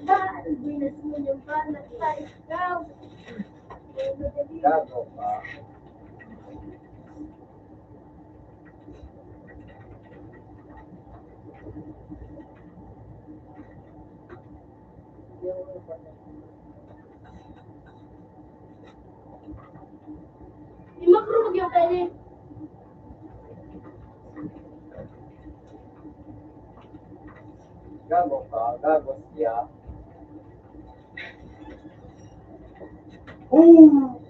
Ba, Venus mo yung bana sa ikaw. Gago ka. Imakro mag yung pwede. Gago ka, gago siya. Ooh!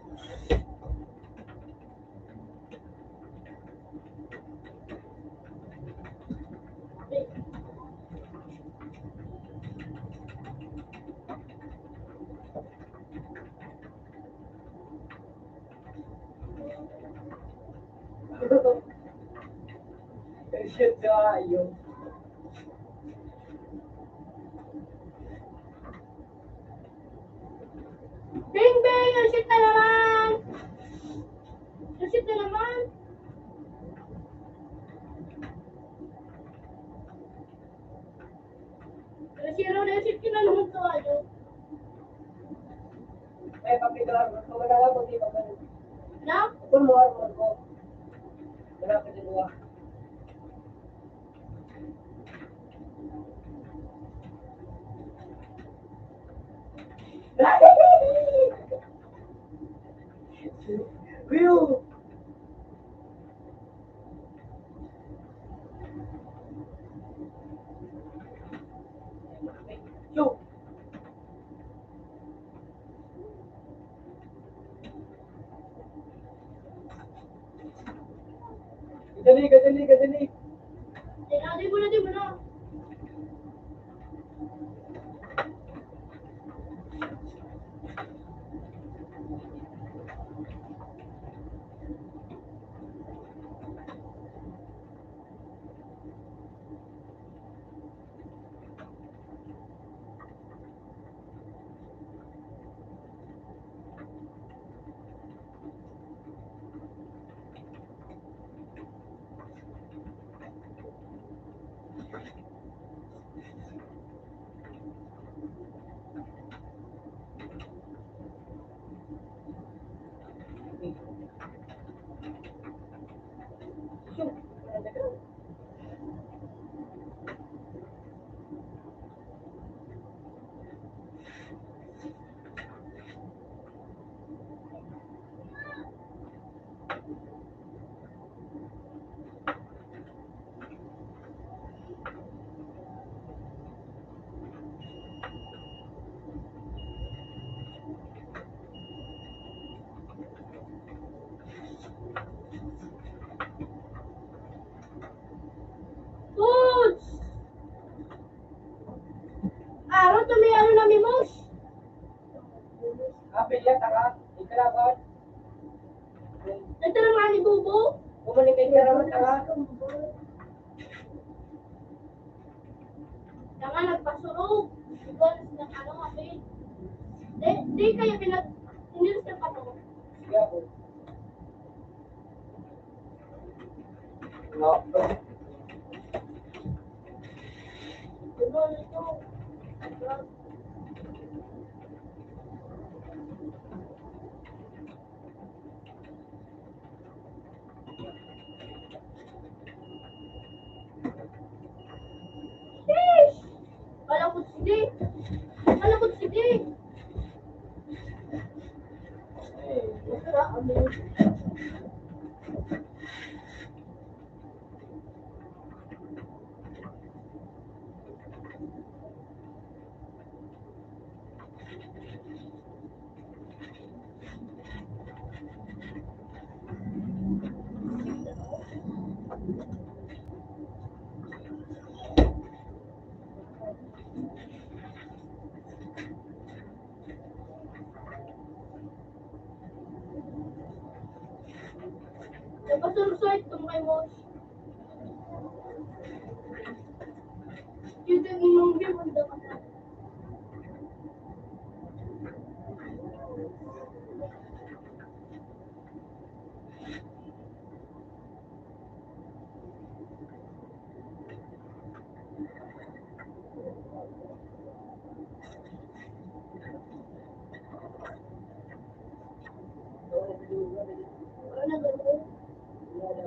Shit, tayo. Bing, bing! Ang shit na naman! Ang shit na naman! Pero si Ron, ang shit ko na naman to, ano? May pagkita, wala nga pag-ibig. Na? Kung mo, ano mo? Wala ka din, wala. Kuya! Yo! Kadali, kadali, kadali. Teka, di mo na, di mo na. Coach! Araw to may ano na, Mimos? Apil yan, taka. Ikalaban. Nagtara mga ni Bubo? Bumalik kayo, tara, taka. Tanga, nagpasurog. Ikaw, na ano, apil. Di, di kayo pinag-, hindi na siya pato. Sige ako. Sheesh! Palapot sige. Palapot sige. Napasursay itong may mouse. Yun ang imong view, ang dapat.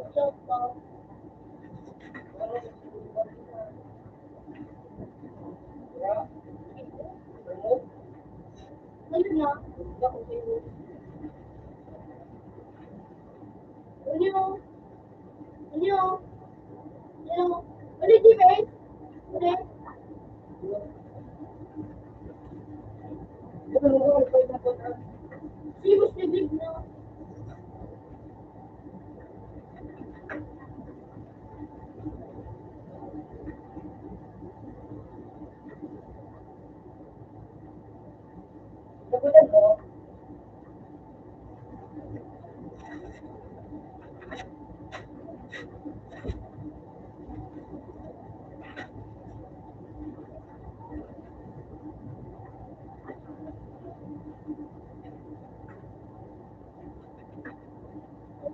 Ano na? Ano? Ano? Ano? Ano, di ba? Ano? Ano? Ano? Ano? Sagutan mo?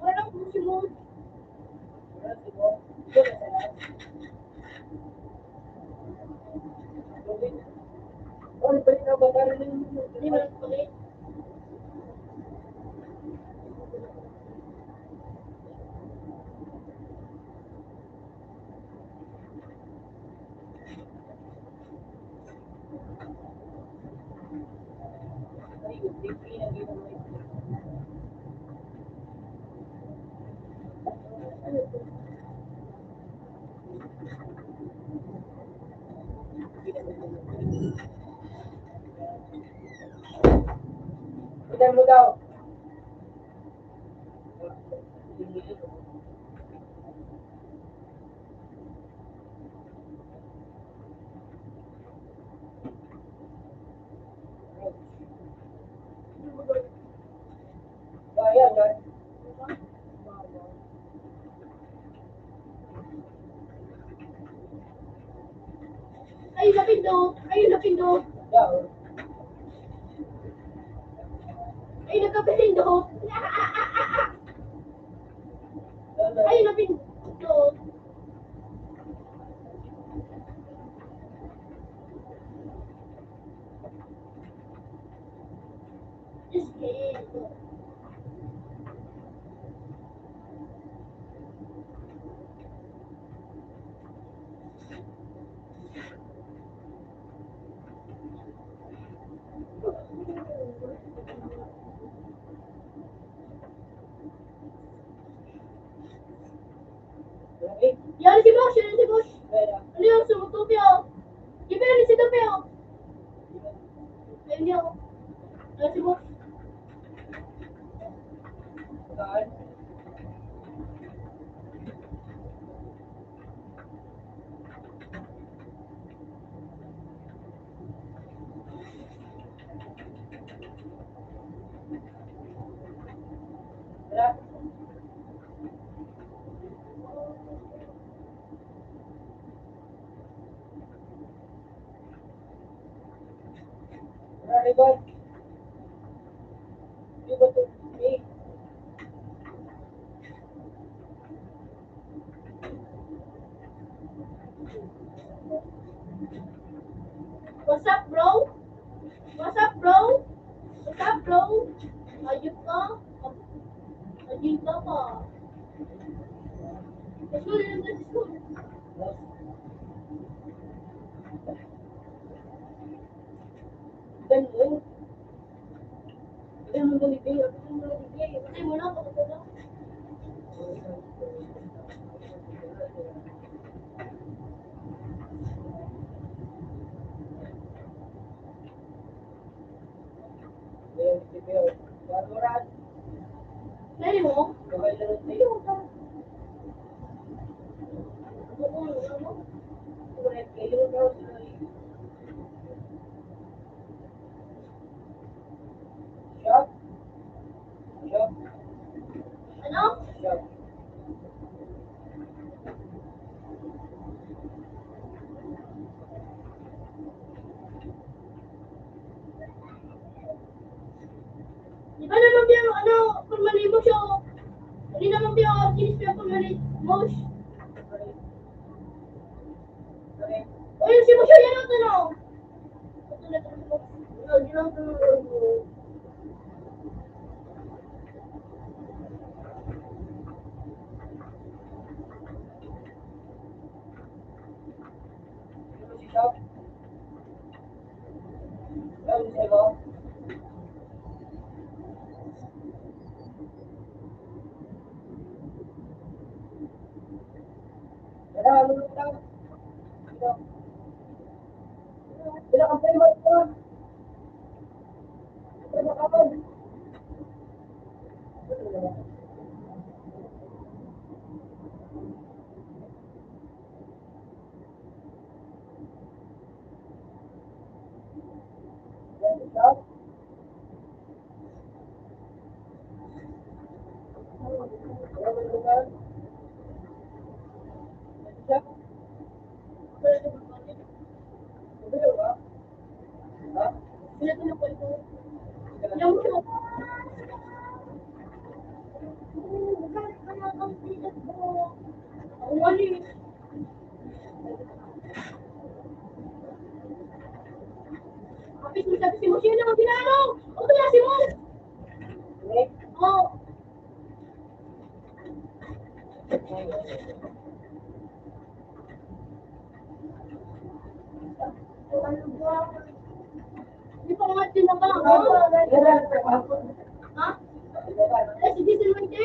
Walang susunod. Di ba? Tignan mo daw. Ayan, yan. Ay, napindot! Ay, napindot! Ay, nakapindot! Ay, napindot! Yan si boss, yan si boss. Ano yun? Sumutupi, oh. Iba yan si Tupi, oh. Ayun niya, oh. Yan si boss. What's up, bro? What's up, bro? What's up, bro? Ayun ka? Ayun ka pa. Let's go, let's go, let's go. Ganun. Ganun, ganun, ganun. Ganun, ganun, ganun. Patay mo na, patay mo na. Pwede mo? Shot? Shot? Ano? Shot. Di ba naman, Piero, ano, porma ni Mosh, oh? Hindi naman, Piero, kinis, Piero, porma ni Mosh. Uy, si Mosh, yan, oh, ito, no? Ito na, ito na, ito na. Kapit mo sabi si Moshe na ang ginano. O kaya si Moshe. Oh. Di pa nga tinaba, oh. Ha? Eh, sige, si Moshe.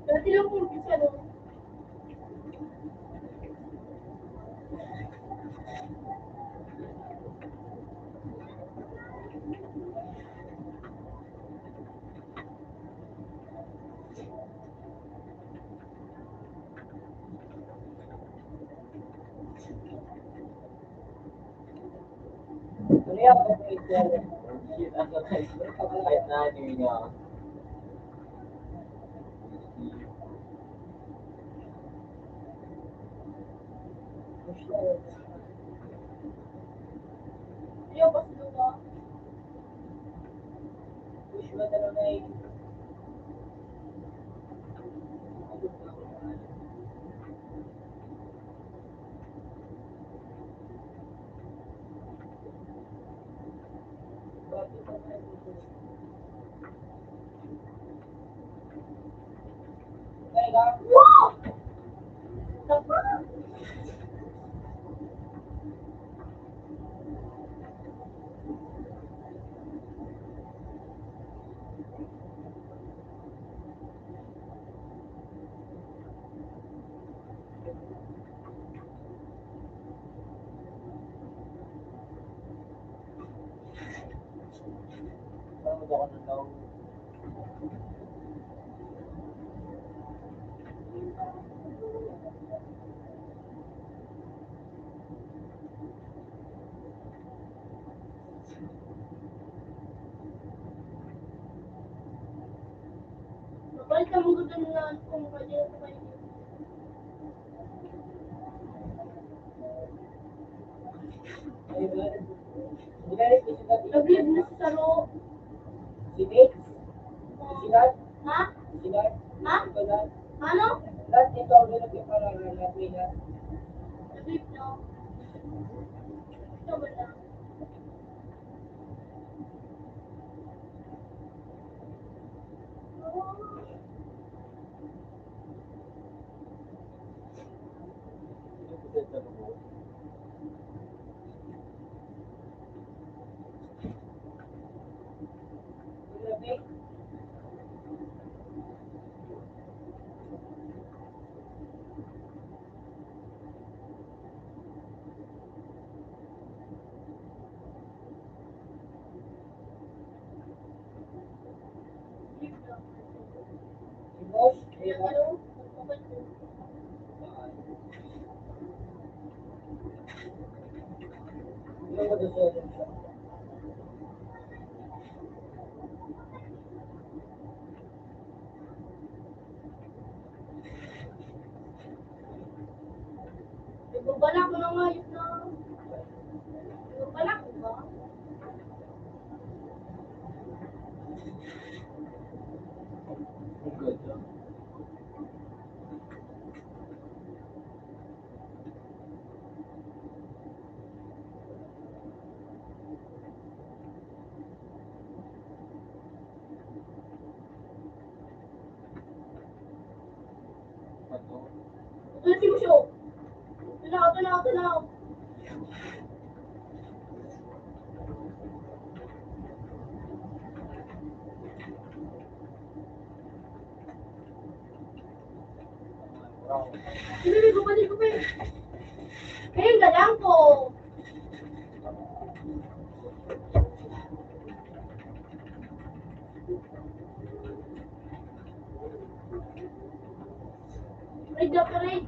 Dati lang kung isa, no? Mabalik ka mong gudon na kung pwede na sa kayo. Naglig na sa saro. Ha? Ha? Ano? Naglig na. Ito ba na? Nagbabalak ko na nga yun na. Nagbabalak ko ba? Ito na si Busyo. Ito na, ito na, ito na. Hindi, bumalik ko pa eh. Ayun, galang ko. Red na pa rin.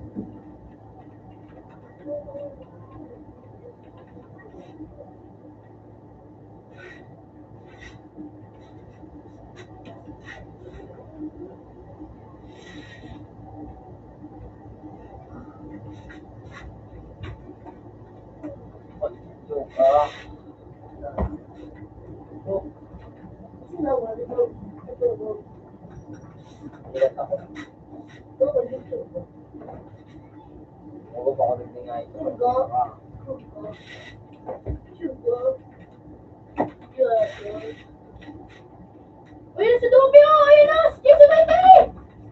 Uy, nasa dubi, oh! Ayun na! Si Jason Maitali!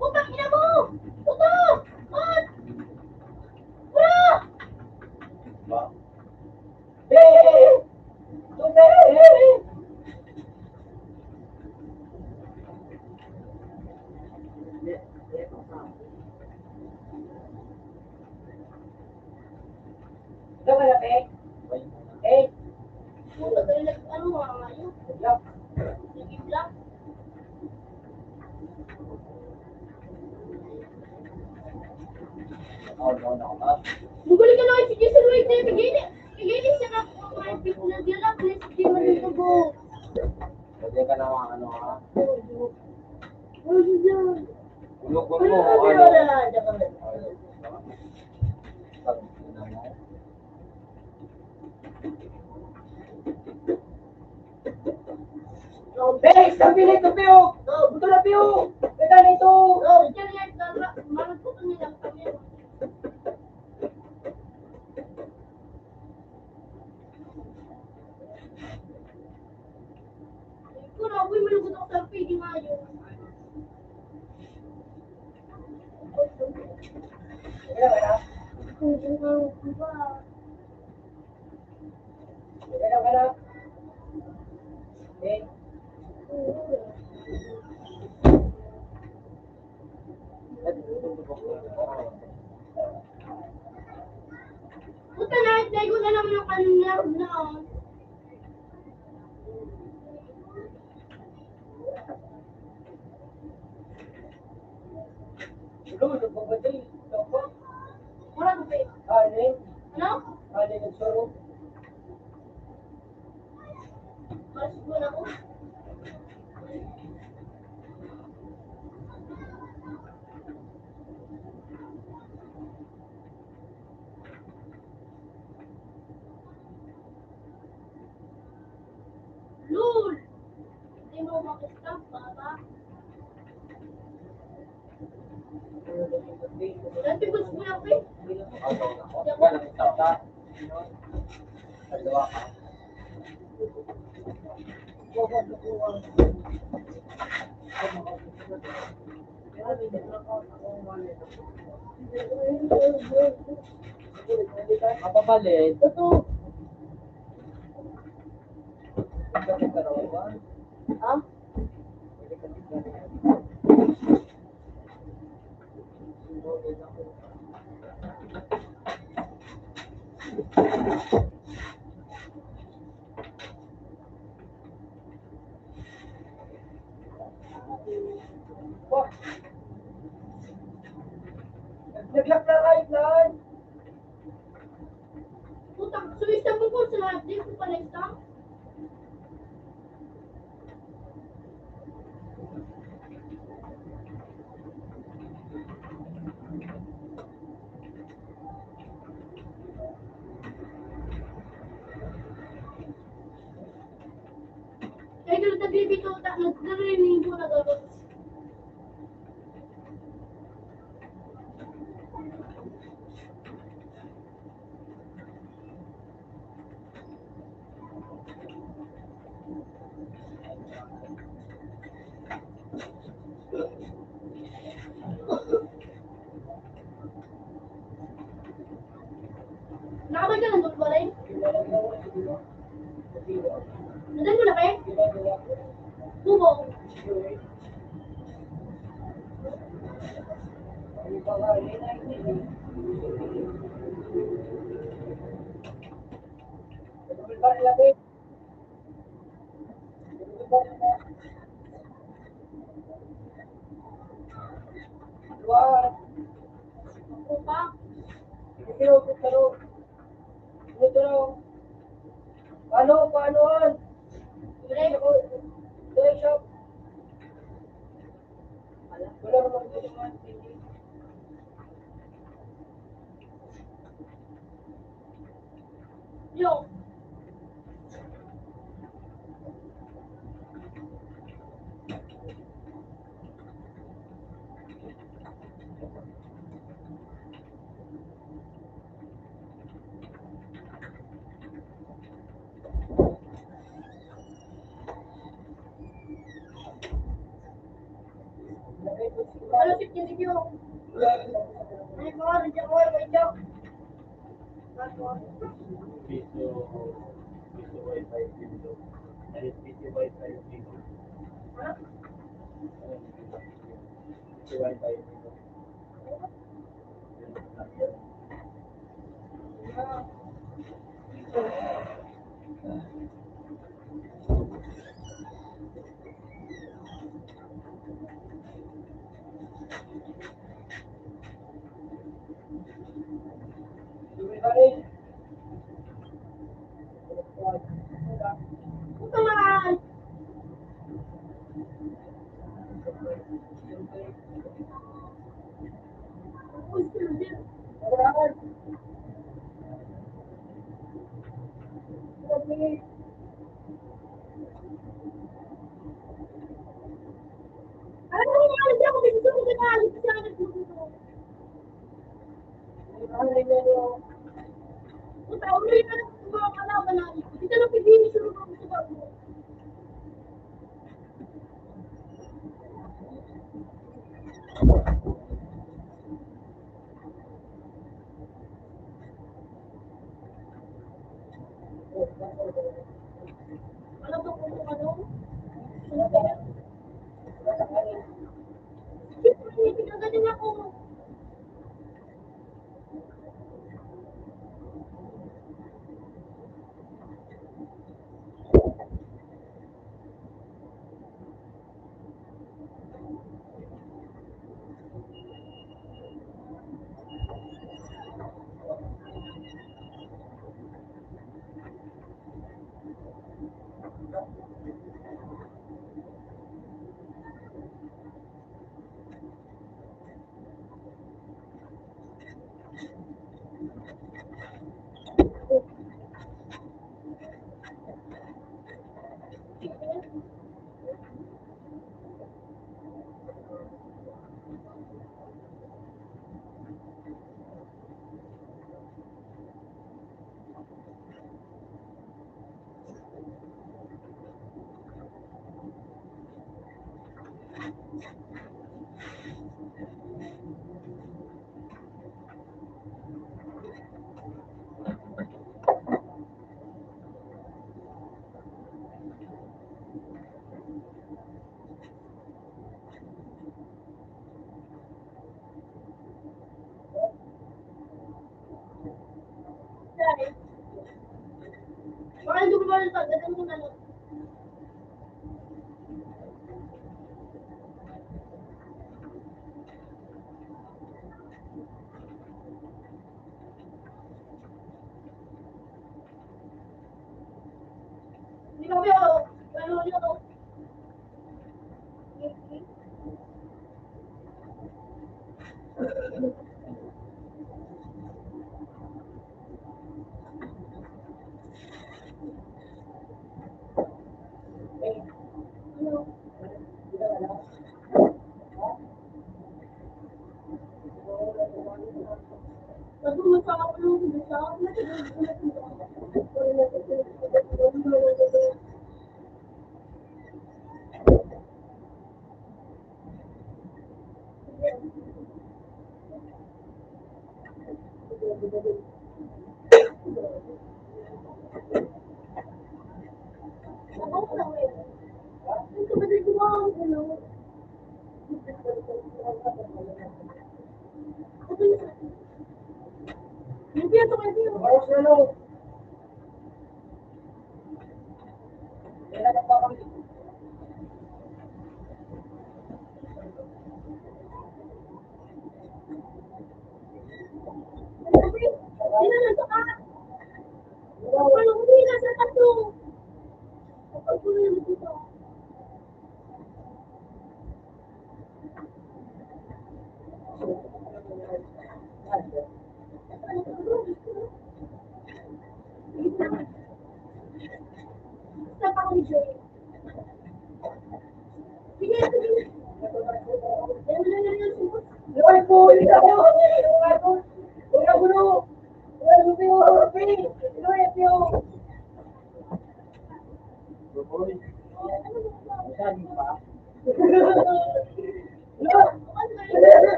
Putang ina mo! Puta! At! Wala! Ikaw ka na, Pe? Eh? Puta, dali lang. Ano, mga ngayon? Wala. Sige lang. Naguli ka na kay si Jason White, eh. Pigili. Pigili siya na. Naglalak na si Jason White. Pwede ka na, ano, ha? Ano siya? Ulog mo, Ano, ano? Wala, diyan ka na. Hey, isang pilit na piyo! Buto na piyo! Pwede na ito! Ikaw na, ako'y malugod ako sa pwede nga yun. Wala, wala. Wala, wala. Eh. Puta na, naigo na lang yung kanina na. Ulo, nagpapatay. Wala ko pa eh. Ano? Ano yung suro? Mas ko na ko. Lol! Hindi mo mag-stop, baba. Dati gusto ko lang, pre. Mapapalit. Ito. Ha? Naglak na right line. Putang, suwis na po po sa lahat din. Kung pala isang. Kaya doon sa baby ko, ta-, nag-, narinig ko na gabos. Saan mo na, Pe? Bubo. Ano, paano, paanoan? Wala namang ginawa. Yo.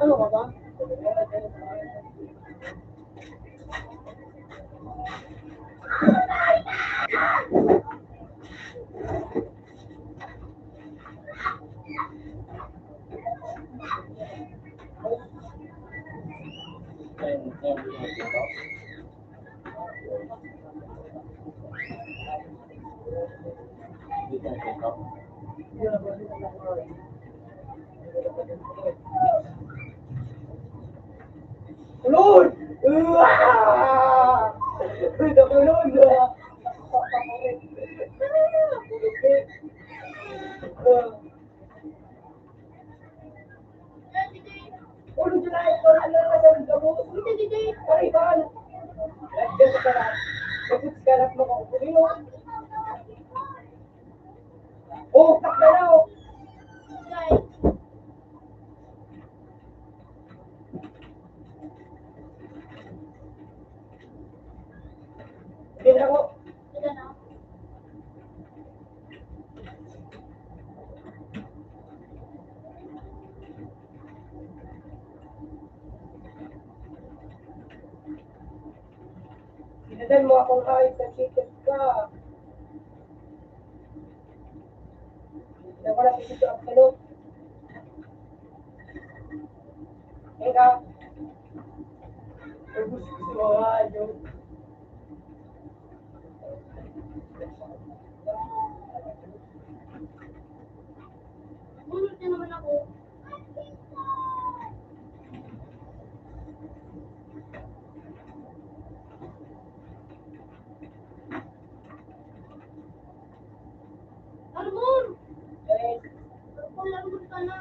Ano ka ba? Lord! Ah! Lord! Ah! Oh, takbo na, oh. Hindi na ako. Sinadan mo akong hayop sa chicken ka. Nawala si Tito Absalom. Teka. Ubus ko sa mga hayop. Bunot na naman ako. Armor! Armor, armor ka na.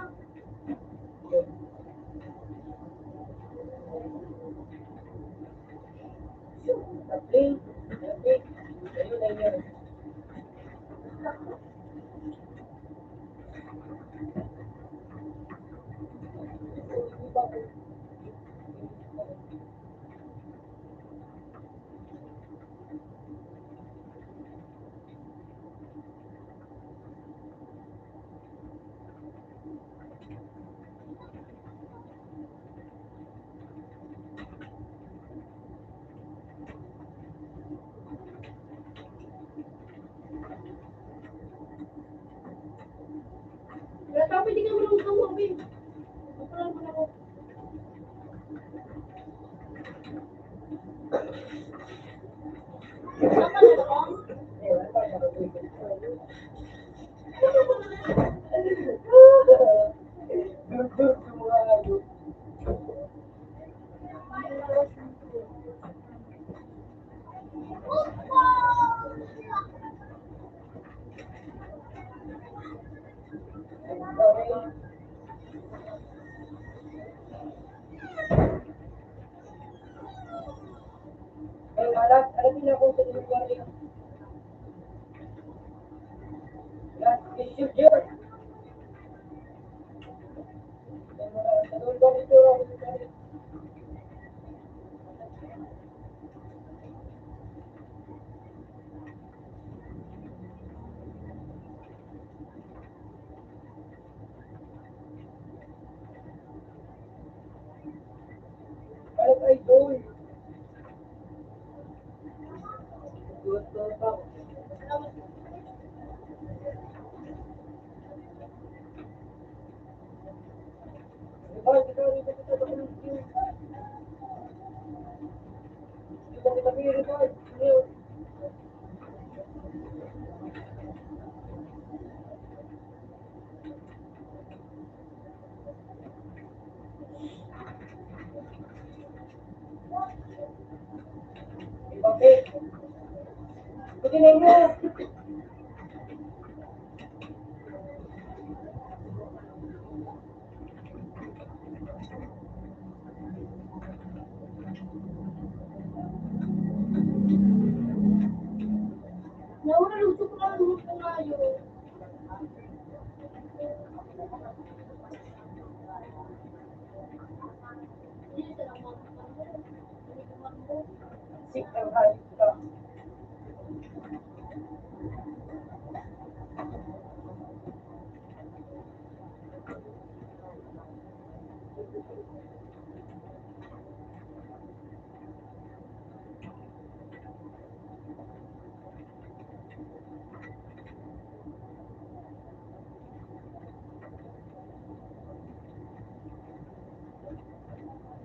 Wala pa, pwede ka marunong sa uwapin. Mapalan mo na ako. Ay, alat, alat din ako sa lugar niya. Alat, Mister George. Ay, mga, sa lugar nito, Nauna, luto ko lang, luto na yun. Sik ang hayop ka.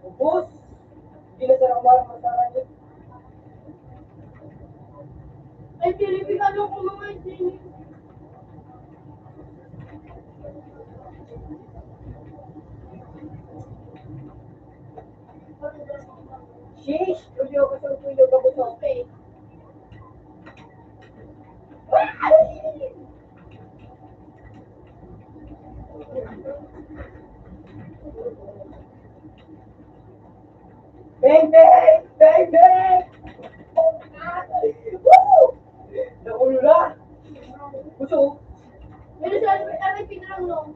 Ubos. Hindi na siya nakuha ng masarap. Ay, pinipigano ko mga isin. Yes, Julio, kasi ang Julio, kabusog. Okay. Beng, beng! Beng, beng! Woo! Naulo na! Gusto ko. Pero sa amin, amin, pinarang, no?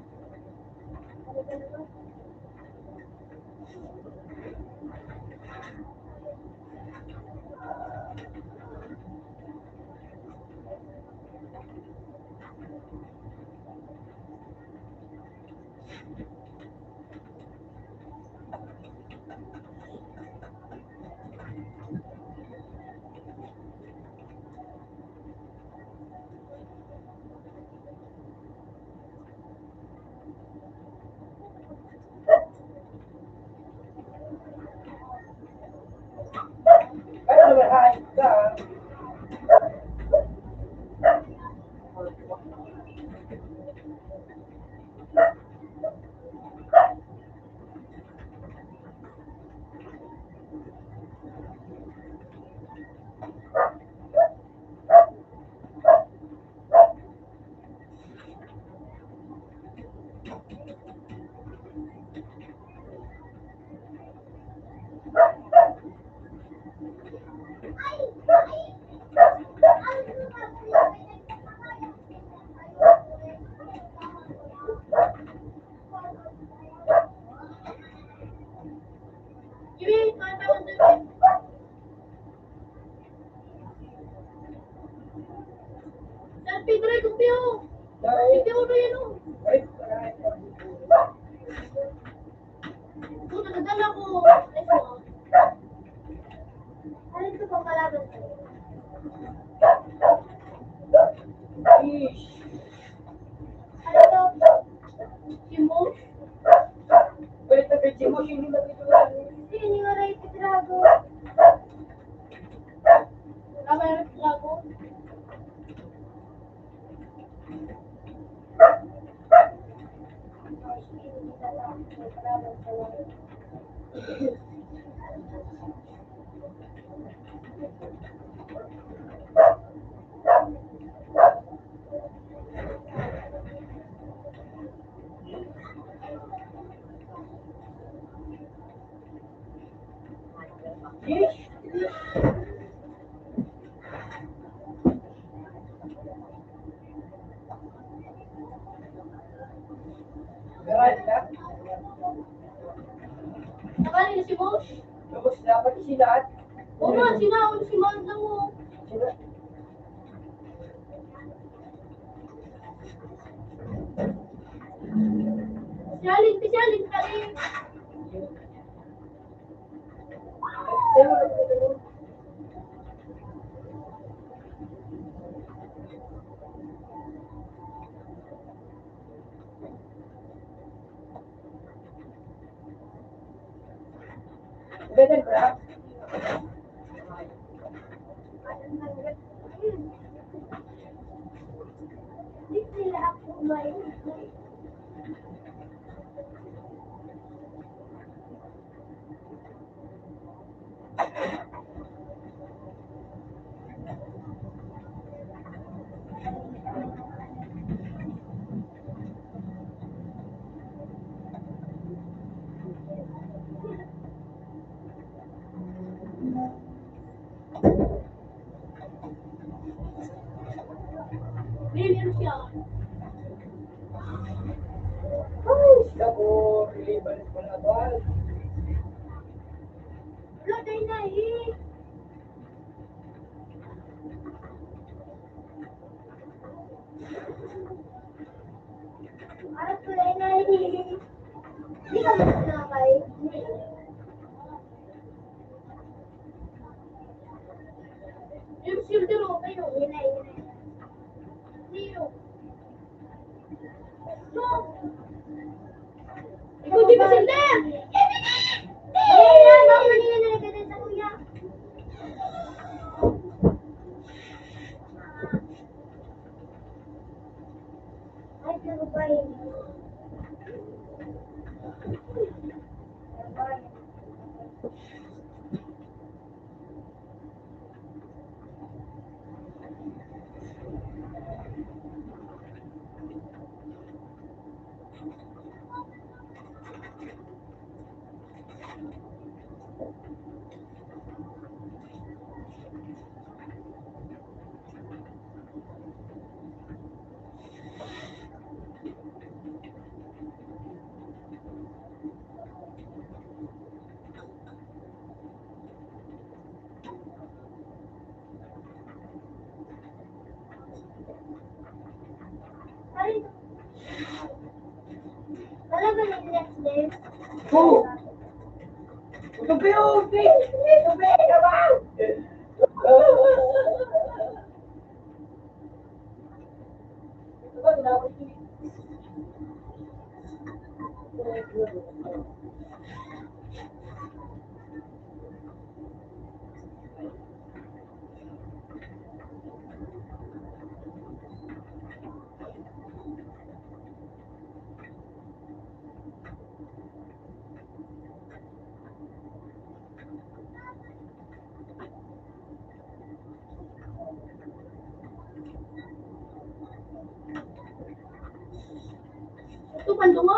San Pedro ay Cubio. Cubio na yan, oh. Ito, nagadala ko. Ano ito pang kalaban? Ano to? Simo? Pwede na pwede mo, hindi na pwede mo. Hindi, hindi nga na ito drago. Tama na drago. Nakali na si Mosh. Tapos dapat sila. Oo nga, sila, sila lang mo. Sila. Sialin, sialin, sialin. Better, bro. Ay, siya po, relay balik ko na ba? Wala tayo na eh. Arat ko na eh, na eh. Di ka mas na kayo. Yung silver o kayo, yun na, yun na. Zero. No. Ikaw di ba silver? Ayan, ayan, ayan, ayan, ayan, ayan, ayan. Ay, pero ba yun? Two. Tubig, tubig, tubig, tubig, tubig. Ito, pandunga.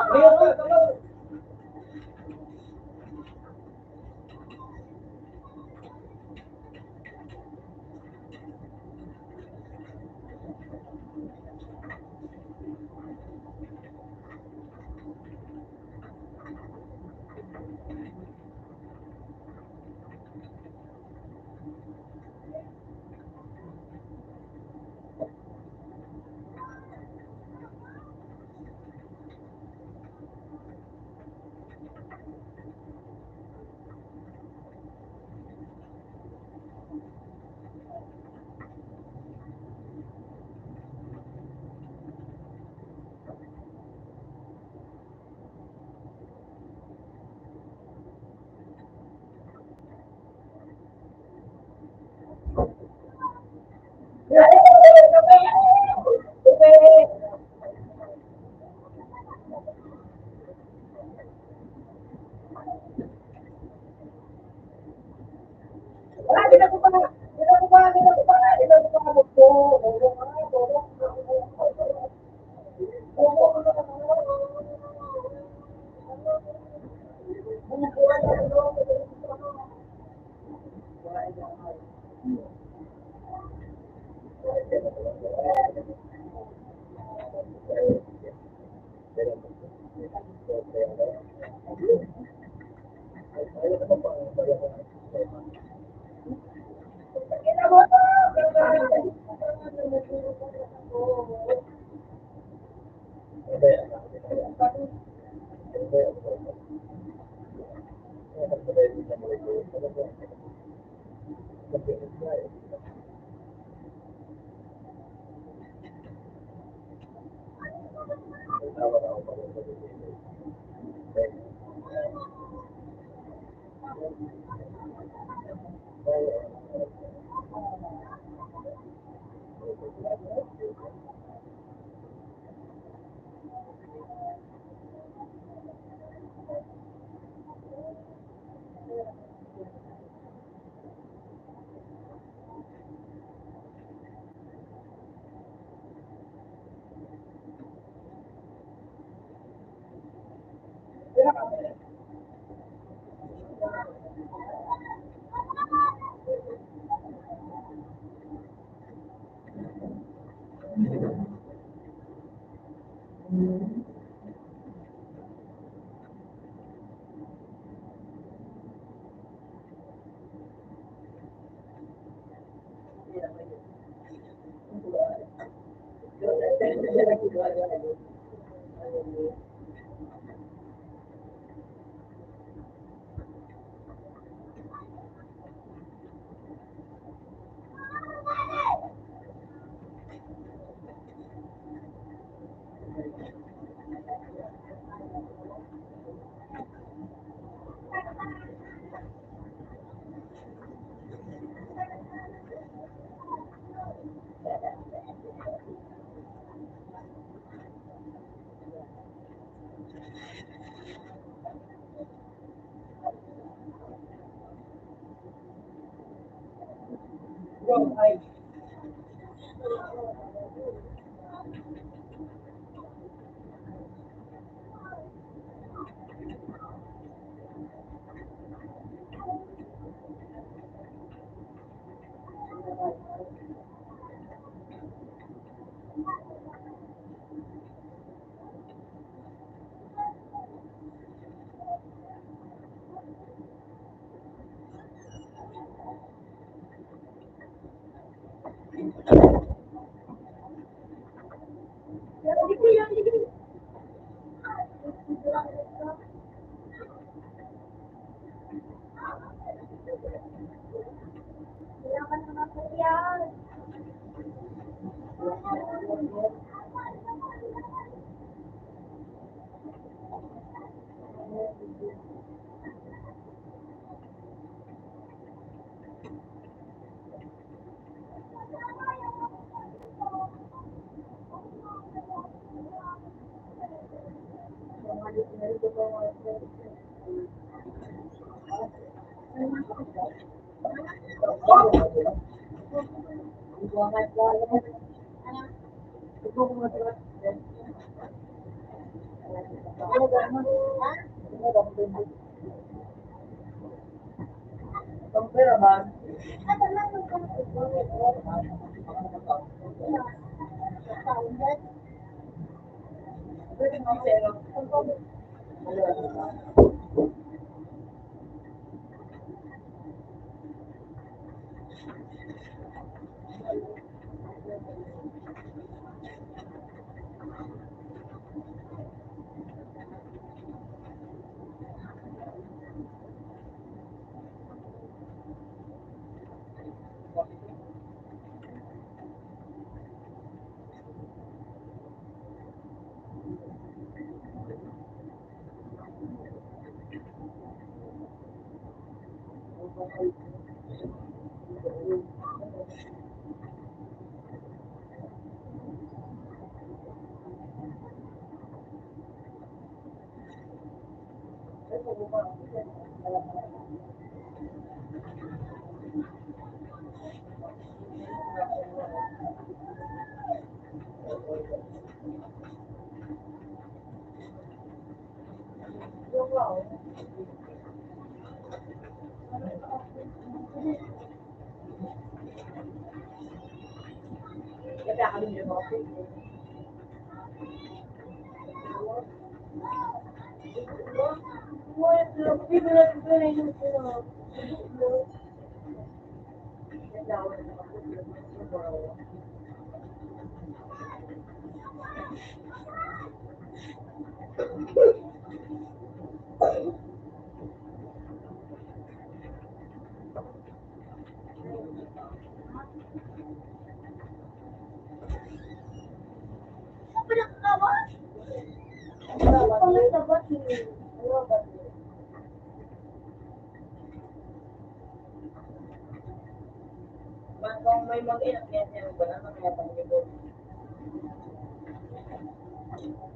Kung may mag-iyak niya, siya ba na, mga panibot?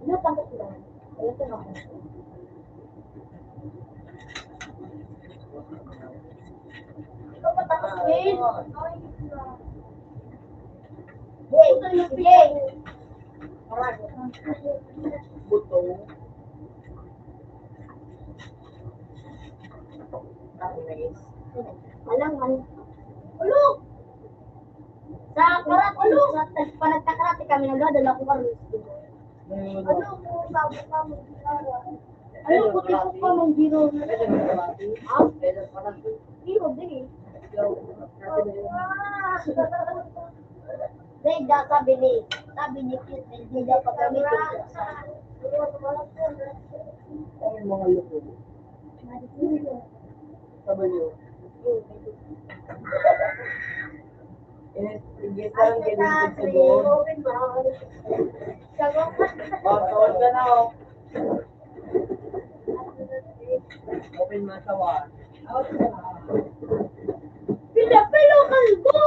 Ano, takot lang. Ayoko na. Ikaw matakot, Will. Sige, sige. Buto. Alang man. Ulo! Sa karat, ulo! Sa tag-, panagkakarate kami, nagdadala ko kami. Ano mo, sabi ka mo, ano, puti ko pa mong giro. Ha? Giro din eh. Dahil da, sabi ni, sabi ni Cute, hindi daw pagamitin. Ang mga loko. Sabi niyo. Eh, sige, saan ka din sa doon? Oh, tawag ka na, oh. Open mo sa one. Pila-pila kalbo!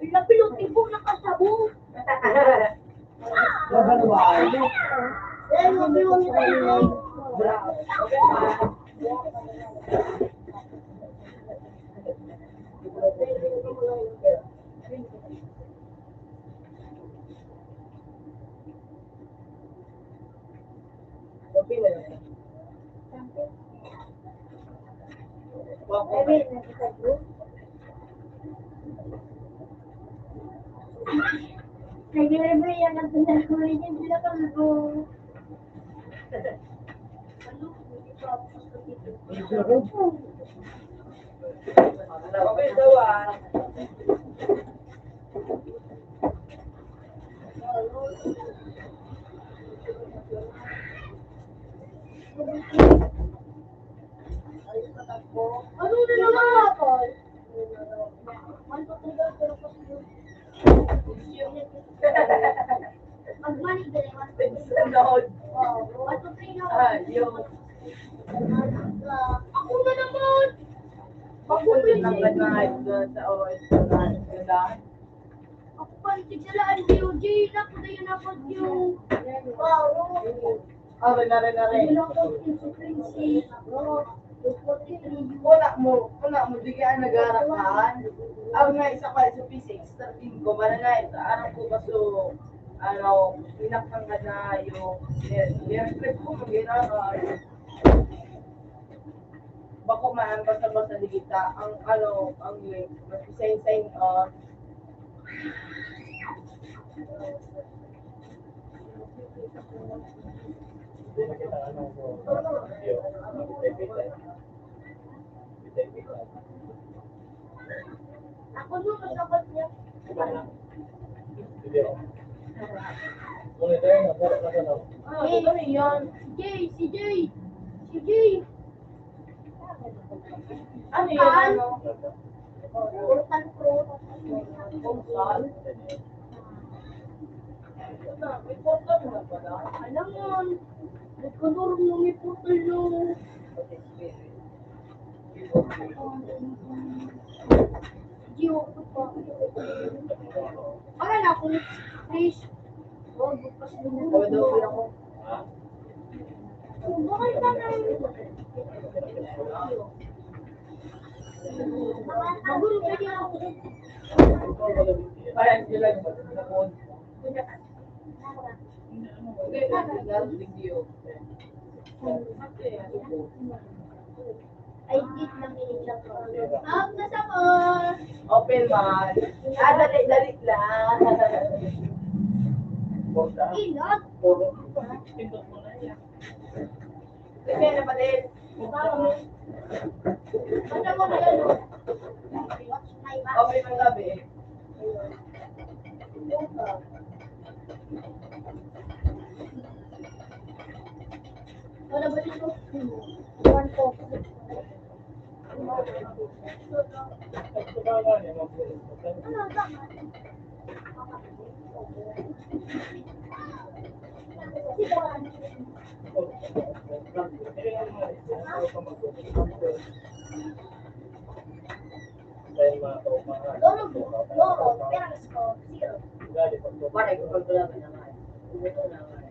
Pila-pila tipo na kasabo! Laban mo, ano? Pero yun, yun, yun. Nagre-rebrand yan ang pinag-uwi niya, hindi na kalbo. Okay, dawa. Ano na naman, Apol? Pag money, dali, one, two, three. Sunod. Oo, one, two, three na. Ah, yun. Ako na naman! Ako na naman. Ako pa, tigsalaan, D O G. Ako na yun, ako yung... Wow. Aray, aray, aray. Wala mo, wala mo, di kaya nagarakan. Ang nga isa pa sa physics, thirteen ko, mananay, aram ko ba so, ano, pinakang ka na yung, yung script ko, mag-irakan. Bako man, basta-basta di kita, ang, ano, ang link, mag-sign-sign on. Ako no, kasabot niya. Ano yun? Si Jay, si Jay, si Jay. Ano yun? Ano? Portal Pro. Portal? May portal na pala. Alam mo, nagkunor mo may portal yung Gio. Para na ako, please. Oh, bukas din na. Bakit ka na? Magulo ka din ako. Parang sila yung Ay, di na minigyan ko. Out na sa ko. Open man. Ah, dali-dali lang. Inot. Kasi na pa din. Basta mo na yan, oh. Open ang gabi. Wala ba dito? One, two, three. Doro, doro, pero score, zero. Pare, kung pagkulaban naman. Ito naman.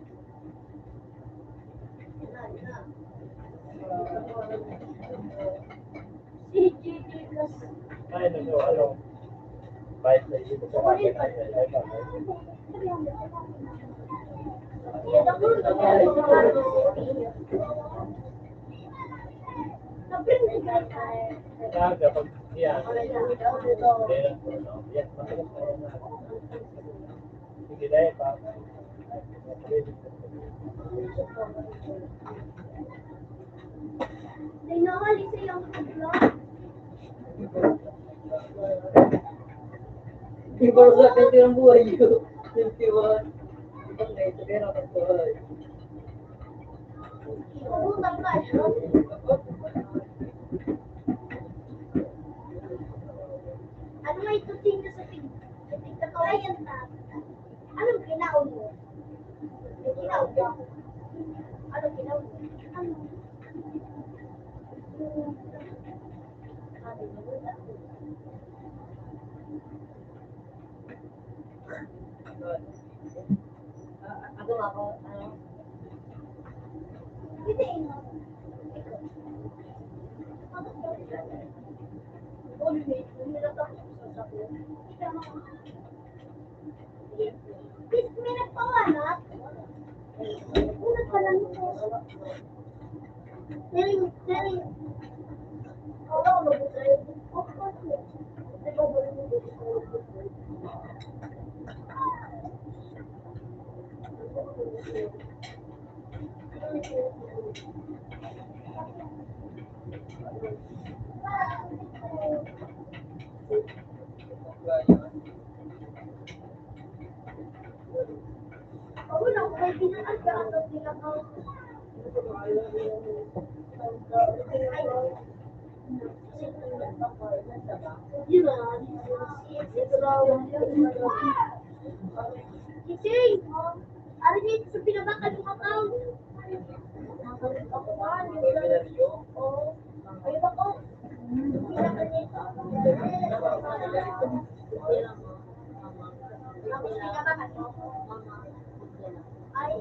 Si J J Plus. Ay, ano, ano? Kahit na hindi ko pa Kaya kapag yan, yan, yan, matagal na yan. Sige, dahil pa. Di ba sa akin ito yung buhay ko? Twenty-one. Ibang na ito, pero ang buhay. Ano nga ito tingnan sa tingnan? Sa tingnan ko, ayan na. Anong kinaon mo? May kinaon ka? Anong kinaon mo? Ano? Sabi mo, wala. Ah, ako, ako, ano? Hindi, eh. May nagpawanat. Unat pa lang ito. Pero, pero, Gising! Ari dito sa pinabakal mo, Kakao. Ayun ako. Pinabakal niya ito. Ay,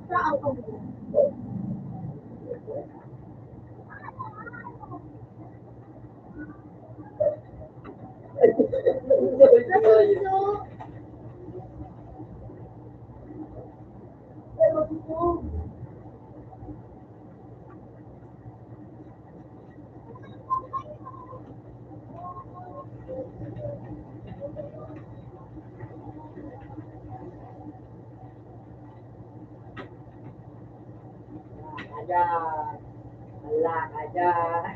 Wala ka dyan. Wala ka dyan.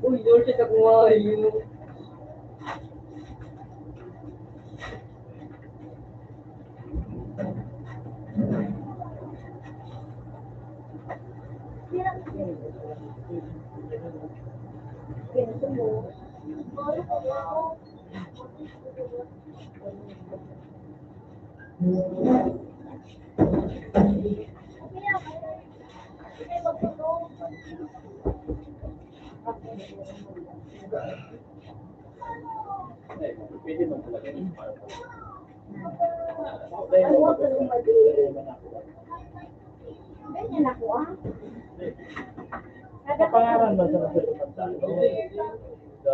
Uy, Lord, sa kumain mo. Pwede man talaga yung Ganyan ako, ah. Kapangaran ba sa mga sa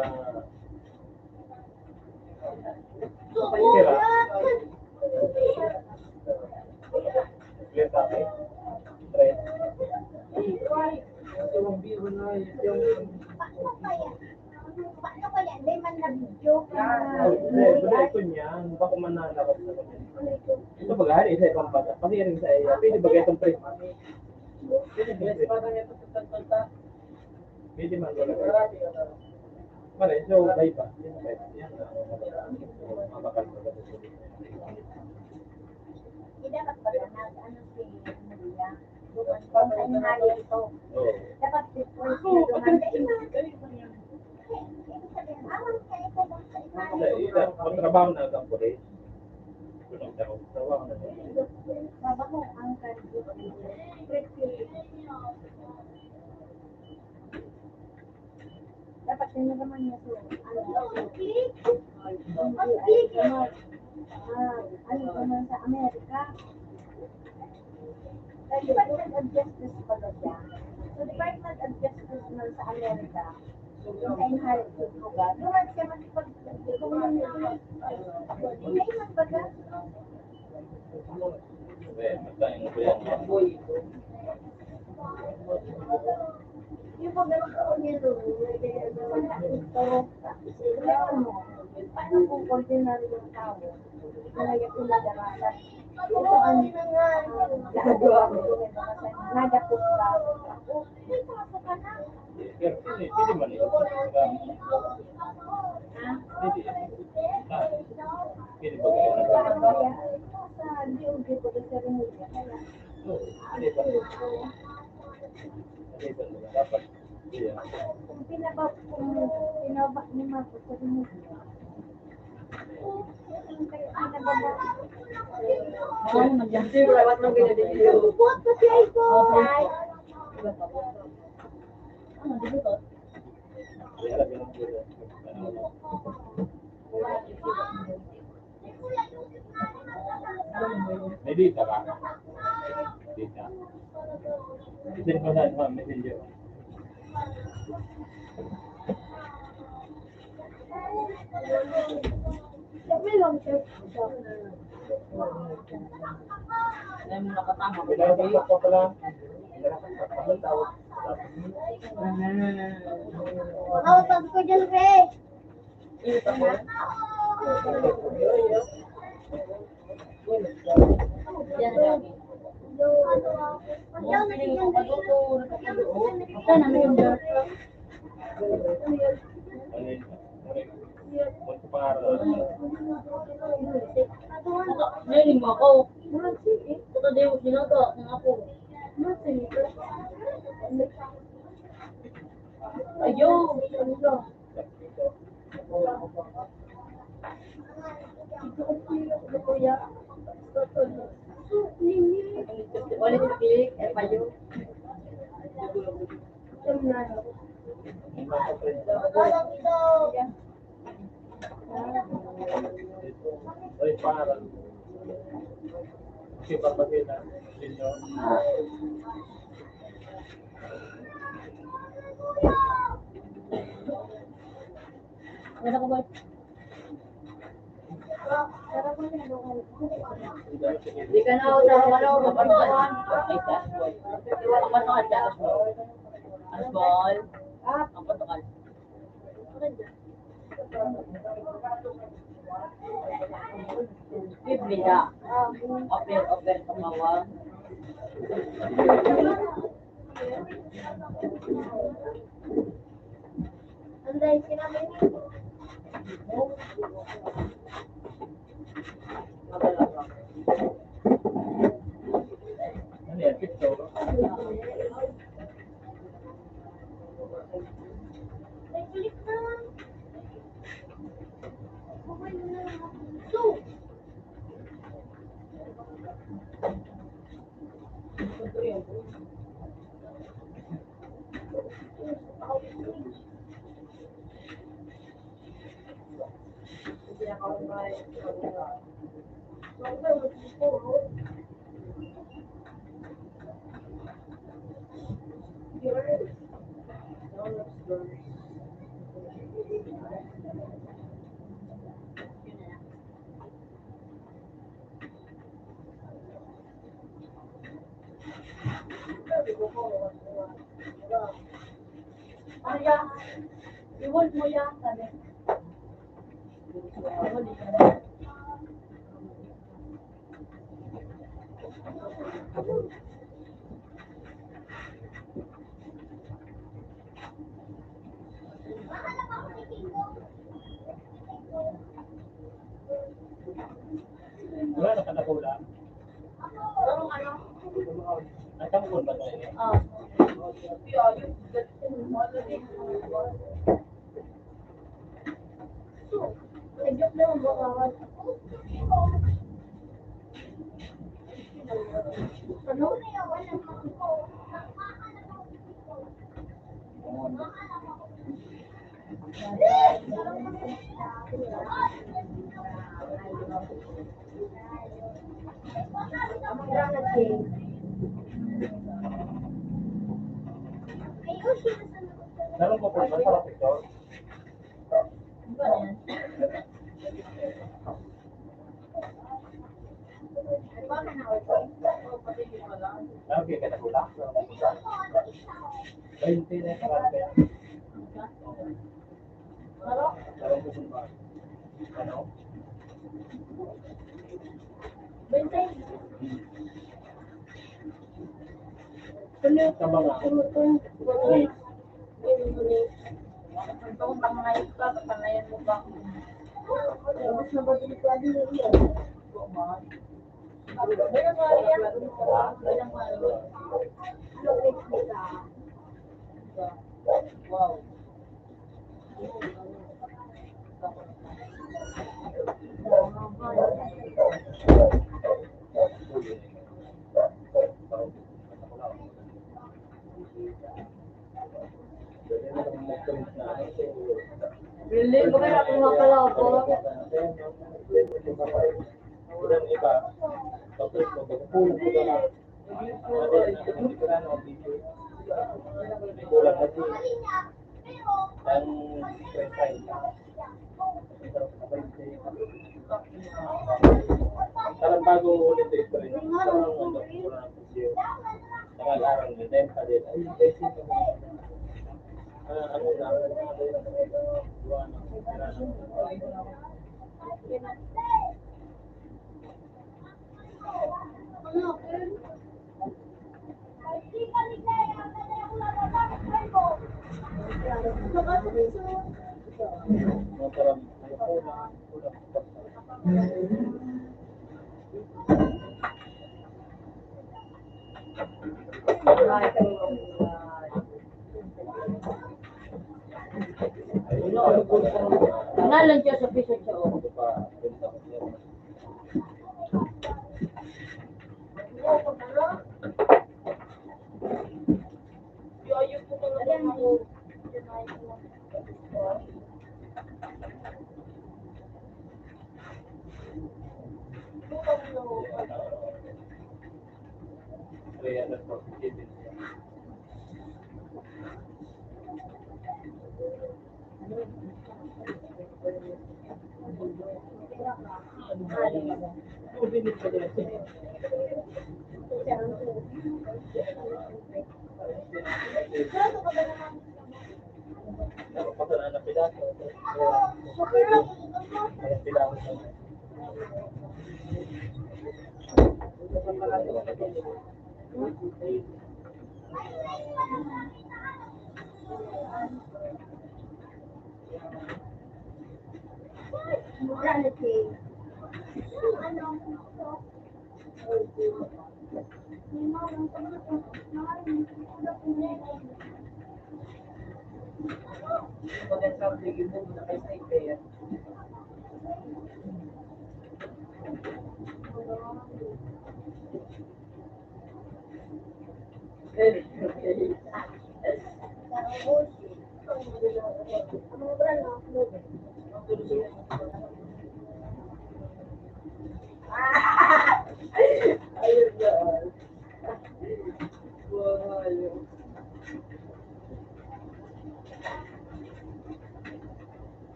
Kira? Clear copy? Try. Paano kaya? Paano kaya? Hindi man nag-joke na. Ay, hindi, wala ito niyan. Baka mananakot na kami. Ito baga, hari sa ibang bansa. Pati rin sa iyo. Pwede ba itong print? Pwede ba itong print? Pwede man talaga. Pare, so, iba. Yan, mabakal talaga. Hindi dapat pala nag-ano si Maria. Bukas pa sa inyo ito. Oo. Dapat before siya dumanda. Sa ida, magtrabaho na ang pulis. Kung nagtrabaho na. Trabaho ang kan-, Dapat din naman niya sa, ano, ano, ano, ah, ano naman sa Amerika. Sa Department of Justice pala siya. Sa Department of Justice naman sa Amerika, sa inheritance lugar, doon siya makipag-, kung ano, hindi man baga. Yung pag ganito ko niya doon, paano kung ordinaryong tao, na nagkakilala ka? Ito ang ginagawa ko. Nagkakilala ako. Pwede, pwede man ito. Ha? Pwede. Ah, pwede ba? Sa D O J po, sa Remulla, kaya. Oo, pwede ba? Pwede ba? Dapat. Hindi, ah. Kung pinaba-, kung pinaba ni Marcos sa Remulla. Kung pinababa. Oo, nandiyan. Siyempre, ba't nang ganyan din yun? Bubuhat ko siya ito. Okay. Ay. May data ka? Data. Send mo na, ma'am, messenger. May long term. Alam mo, nakatama ko. Nakatama ko dyan, pre. Ito na. Yan. Ito na, may number. Nailing mo ako. Puta, di mo sinata ng ako. Ayaw. Ulit, click, eh, payo. Ay, parang. Kasi papatid na. Senior. Wala ko ba? Di ka na ako sa ano, kapatuan. Ay, dashboard. Kapatuan, dashboard. Ang ball. Ang patuan. Biblia. Open, open, tumawag. Ano yan? Picture? Ano yan? I-hold mo yan, sabi. Wala na ka na kulang. Ay, tangkol ba tayo? Ah. Ano? Meron po po, masarap ito. Lagi ka na kulang. Bainte na yung kalahati. Ano? Bainte. Ano yung sa mga itong pangayos ka, papangayan mo ba? Mas mabalik ka din yun. Wow. Really? Baka na akong makalaw po. Parang bagong ulit eh, pre. Parang ano, parang nag-aaral na din, pwede. Ay, ah, ano na, Ngalan siya sa piso siya, oh.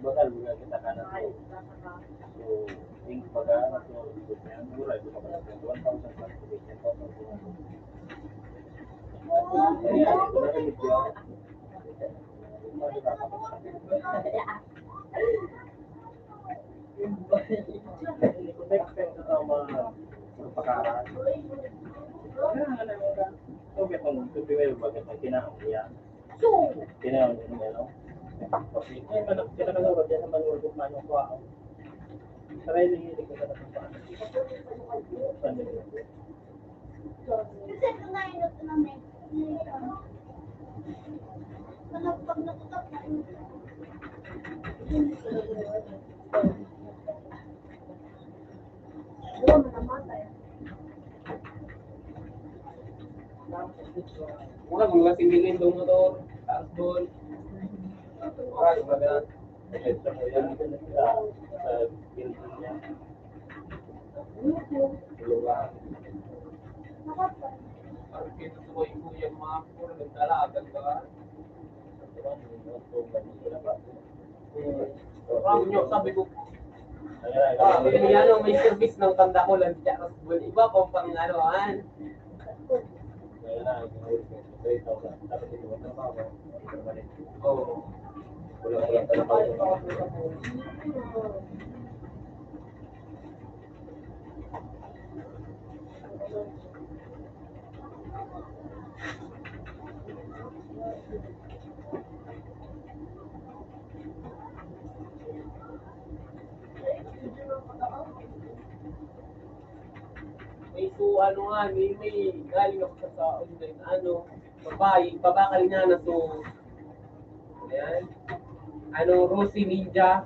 Bagal, bagal kita ka na to. So, yung baga, so, mura, ito pa pala, one thousand plus, ten thousand. Expect sa mga pagkakaraan. So, itong tutuloy yung bagay na kinaon niya. So, kinaon niya, ano? Kasi, eh, manok, sila ka loro, diyan naman, ulog man yung kuha. Saray na yun, hindi ko na naman. Kasi ito na yun, ito na may, pag nagpag natutok na yun. Wala, matamatay. Wala, mga similin, doon mo to. Taas doon. Wala, wala. Ito, yan, sa building niya. Parang kita sa mga kuya, mga puro nagdalagan ka. Parang nyo, sabi ko, ah, may ano, may service ng tanda ko lang, diyan, Ras Bull. Iba pang pang ano, ah. Oo. May su-, ano nga, may, may galing ako sa, sa online, ano, babae, babakal niya na, so, ayan. Ano, Rosy Ninja,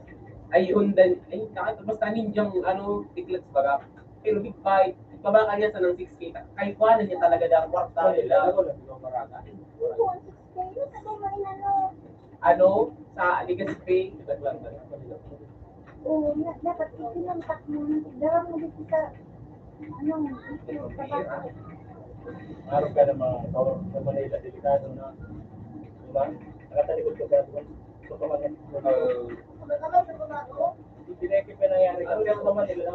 ay, Hyundai, ay, basta ninjang, ano, tiklets baga. Pero big bike, babakal niya sa ng six K, kay kuhanan niya talaga daw, kwarta nila. Ito, ang six K, yun, sa may ano, ano, sa Legazpi. Oo, na, dapat itinampak mo na, dara mo dito sa, ano, sa bata. Araw ka na mga tao sa Manila, delikado na. Diba? Nakatalikod ka sa, sa pamangin. Pineke pa nangyari. Ano yung sa Manila?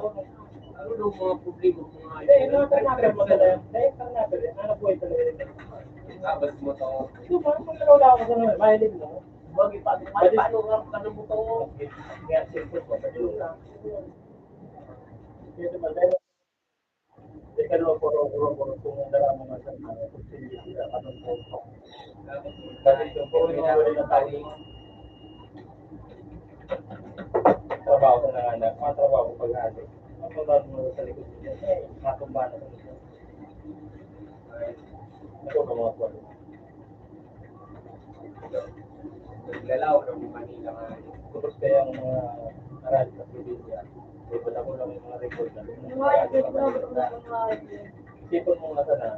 Ano yung mga problema mo nga? Hindi, yung mga karnapper mo talaga. Hindi, karnapper. Ano po ito? Abas mo to. Ito, parang pagkakawala ako sa mga mahilig mo. Bagay pa, paano, paano nga, paano mo to? Kaya, simple po. Ito, madali. Di ka naman puro, puro, puro, kung ang dala mo nga sa mga, kung hindi sila, anong po. Kasi yung puro yung mga wala na tayo. Trabaho ko na nga na, mga trabaho ko pag-aalis. Ang trabaho mo sa likod niya, eh, matumba na sa likod. Ako ka mga kuwan. Naglalaw ng Manila nga. Tapos kaya ang mga arali sa probinsya, may pala ko lang yung mga record na. Mga record na, mga record. Isipon mo nga sana,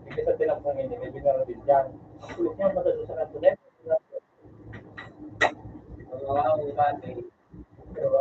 hindi sa tinapos ng hindi, may binarabin dyan. Ang kulit niya, matalo sa kanto na yun. Ang mga utang, eh. Pero,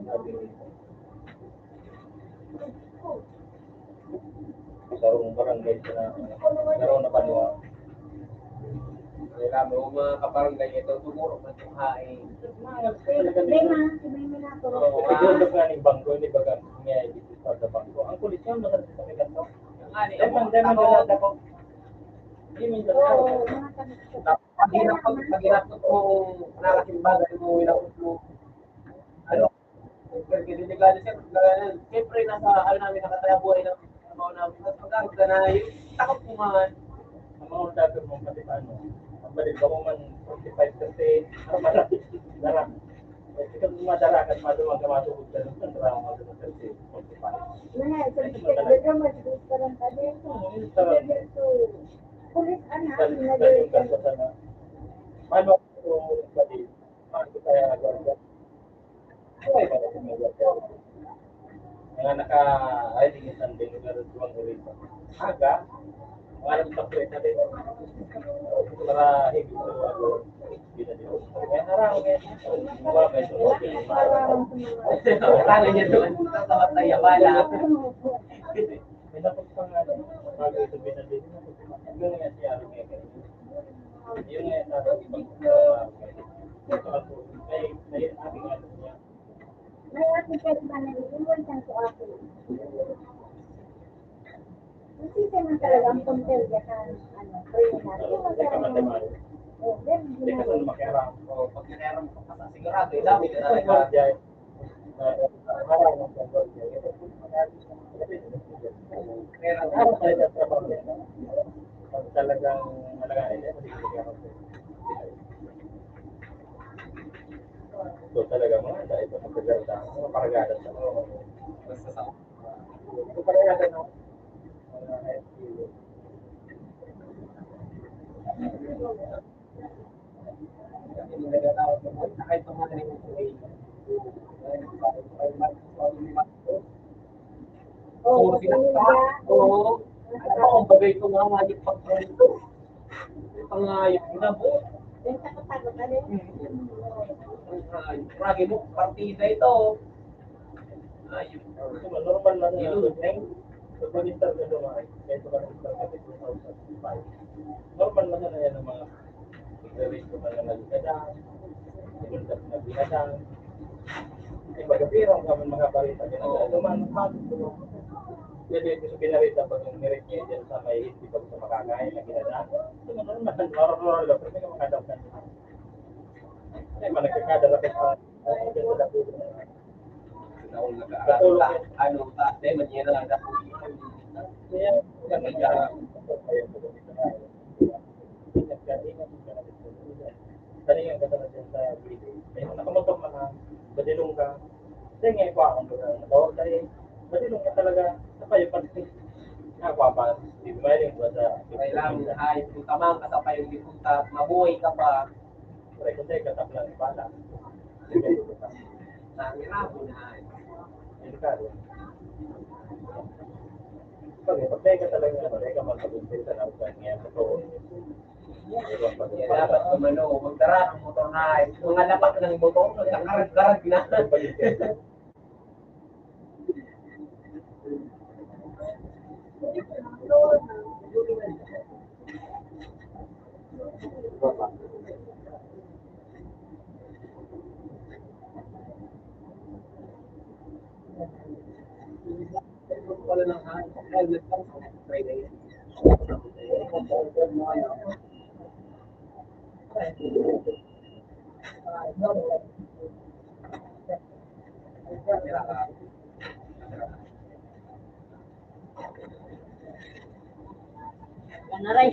Sabi, sarong barangay sa na, sarong na banwa. Kaya kami, mga kabarangay, ito, siguro, matuhain. May mga, may mga po. Oo, ah. Ito, ito nga ni bangko, ni baga, may I D card sa bangko. Ang kulit yan, masarap sa may ganito. Ang ani, Dahil man, dahil man, ako, dahil ako. Hindi, minsan Oo, ako. mga tamis ko. Pag hirap ko, pag hirap ko kung nakasimbagan mo, hirap ko. Ano, Siyempre, delikado siya. Siyempre, nasa, ano namin, nakatayo buhay ng trabaho namin. Tapos pag-arog ka na, yung takot mo man. Ang mga ordago mo, pati paano? Ang balik ka mo man, forty-five kasi, ano ba, dara. Kasi kung madara ka, madumag ka, matulog ka, nung sa trabaho, madumag ka, kasi forty-five. Mga, sa Ay, bitik, madara. Medyo mas gusto lang pa din. Hmm, Sa sarap. Medyo, kulit, ano, Sa, ano, sa yung medyo, kalsada na. Paano kung pwede? Paano kita gagawin? Ay, mga naka, ay, di minsan din, pero duwang oras pa. Aga, mga alas patro na din. Para higit sa mga, hindi na din. Kaya harang, eh. Diba, may sumunod. Harang niya doon. Sa matay, wala. May dapat pang ano, bago ito binabili na. Yung nga siya, yung nga siya. Yung nga siya, yung nga siya. May ating pwede ba na iiwan siyang suakin? Kasi siya man talaga ang puntel niya sa, ano, criminal. Yung magkakaroon. Oh, very Hindi ka good. Naman makialam. O, pag nakialam ka pa, sigurado, eh, dami ka talaga. Pag talagang malaga, eh, hindi ko kaya mag-, so, talaga, mga dahil sa pagkagalda, mga paragadan sa mga, basta sa, so, paragadan, no? Mga F P O. Oo, sila pa. Oo. Ano, ang bagay ko nga, nga, yung pagkain ko. Pangayap mo na, bo. Yung sa kapagod, ano? Hmm. Pangayap. Lagi mo, partida ito. Ayun. Normal lang yan. Yun, eh. Pag mag-start ka dumaan, kahit mag-start ka two thousand five. Normal lang yan, yan ang mga nagre-raise ko pa na nagkadaan, nagkadaan. Di ba, kapirang kami mga barita, ginagawa. Oo. Dumaan, pag, pwede ko sa pinarita pag yung merit niya dyan sa may hindi pa sa makakain na ginagawa. Normal, normal lang, pwede ka makadaan. Eh, managkakadala ka sa Naon nag-aaral ta, ano ta, dahil man yan ang anak ko. Kaya, kaya, kaya, kaya, kaya, nakamotor na ka, badilong ka. Kaya nga, ikuha akong baga, motor, kaya, badilong ka talaga, sa payo pa. Ako pa, di ba, yung baga, Kailangan, ay, kung tamang ka sa payo, di kung ta-, mabuhay ka pa. Pre, kung sa'yo, kataklan, bata. Nangirabo na, ay. Delikado. Pag, pag sa'yo ka talaga, ano, reka, magpag-umpisa na ako sa niya, totoo. Kaya dapat kumano, magdara ng motor na, ay, mga lapak ng motor, nagkakarag-karag na. Yan na, Ray.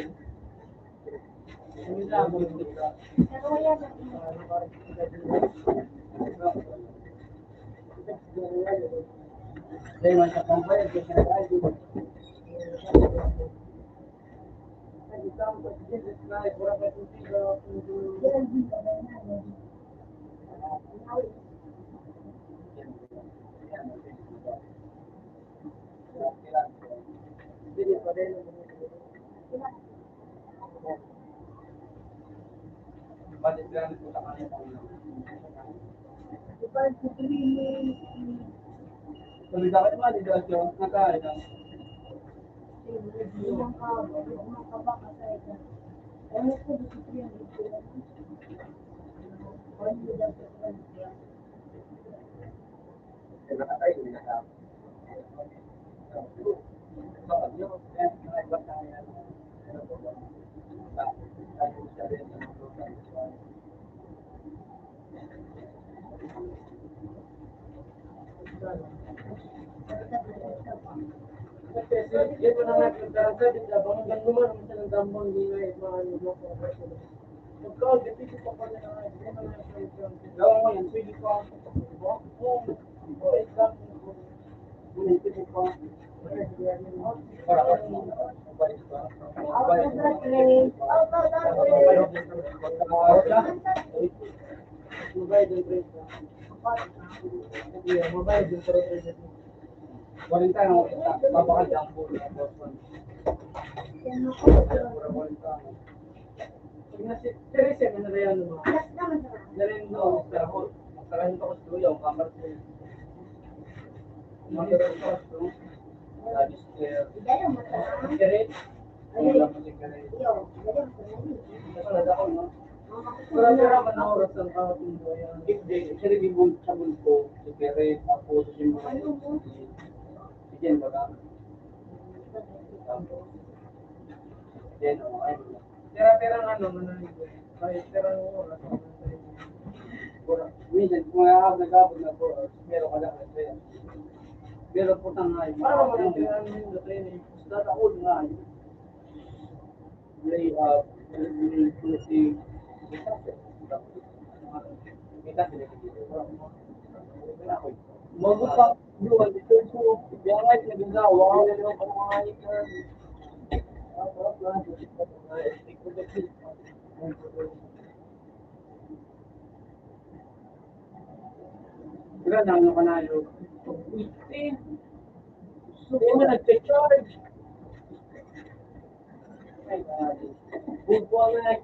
Kwarenta na ako, papakal dyan po. Kwarenta. Sige, sige, ano na yan, ano? Alas naman sa mga. Dali, no, pero ako, magkakaroon ako sa tuyo, ang kamar ko. Magkakaroon ako sa tuyo. Labis care. Dali, ang mata. Kere. Ay, wala pa si Kere. Iyo, dali, ang mata. Wala na ako, no? Pero, pero, ano, oras ang kahapon ko, yan. Hindi, siya naging bul-, sa bulko, si Kere, tapos yung mga. Ano mo? Si Jen, baga. Tapos, Jen, oh, ay, Pira-pira nga naman ang kahit pirang oras. Minsan, kung nag-aabot na po, meron ka na kasi. Pero putang nga, para mo lang kailangan yung dati na yung pusta, taon nga. Layout, yung pusi, kita sila dito. Mago pa. Yun, ito po, yan nga, nagagawa ko na lang ang mga ika. Wala na, ano ka na, yun. Hindi mo nagcha-charge. Ay, ay. Bubuha na.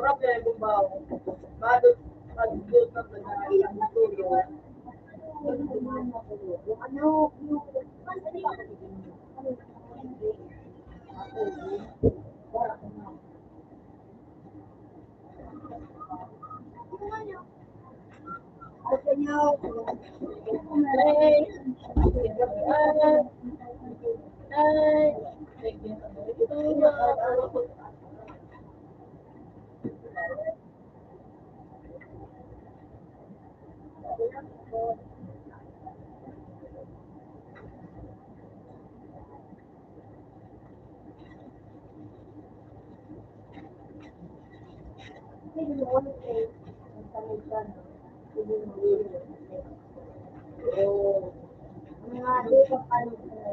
Problem, halimbawa, badot, badot ang naghahanap ng tulong. Ano, Dinala ko sa kanila.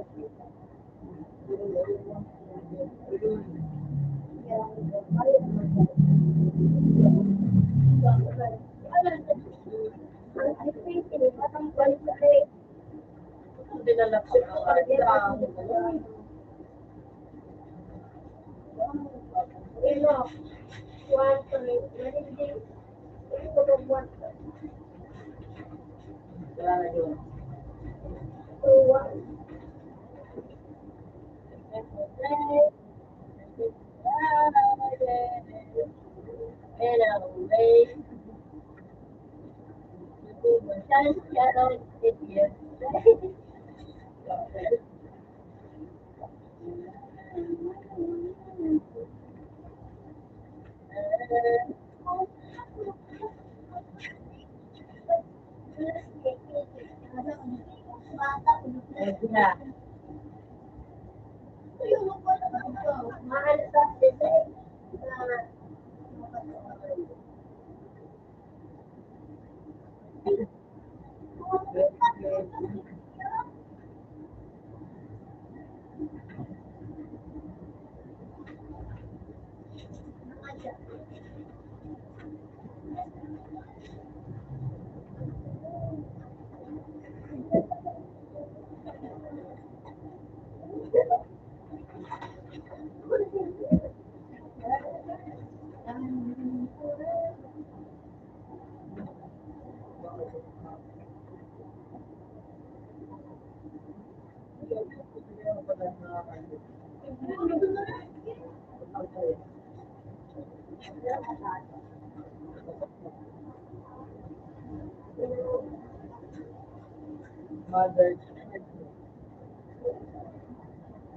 Mother.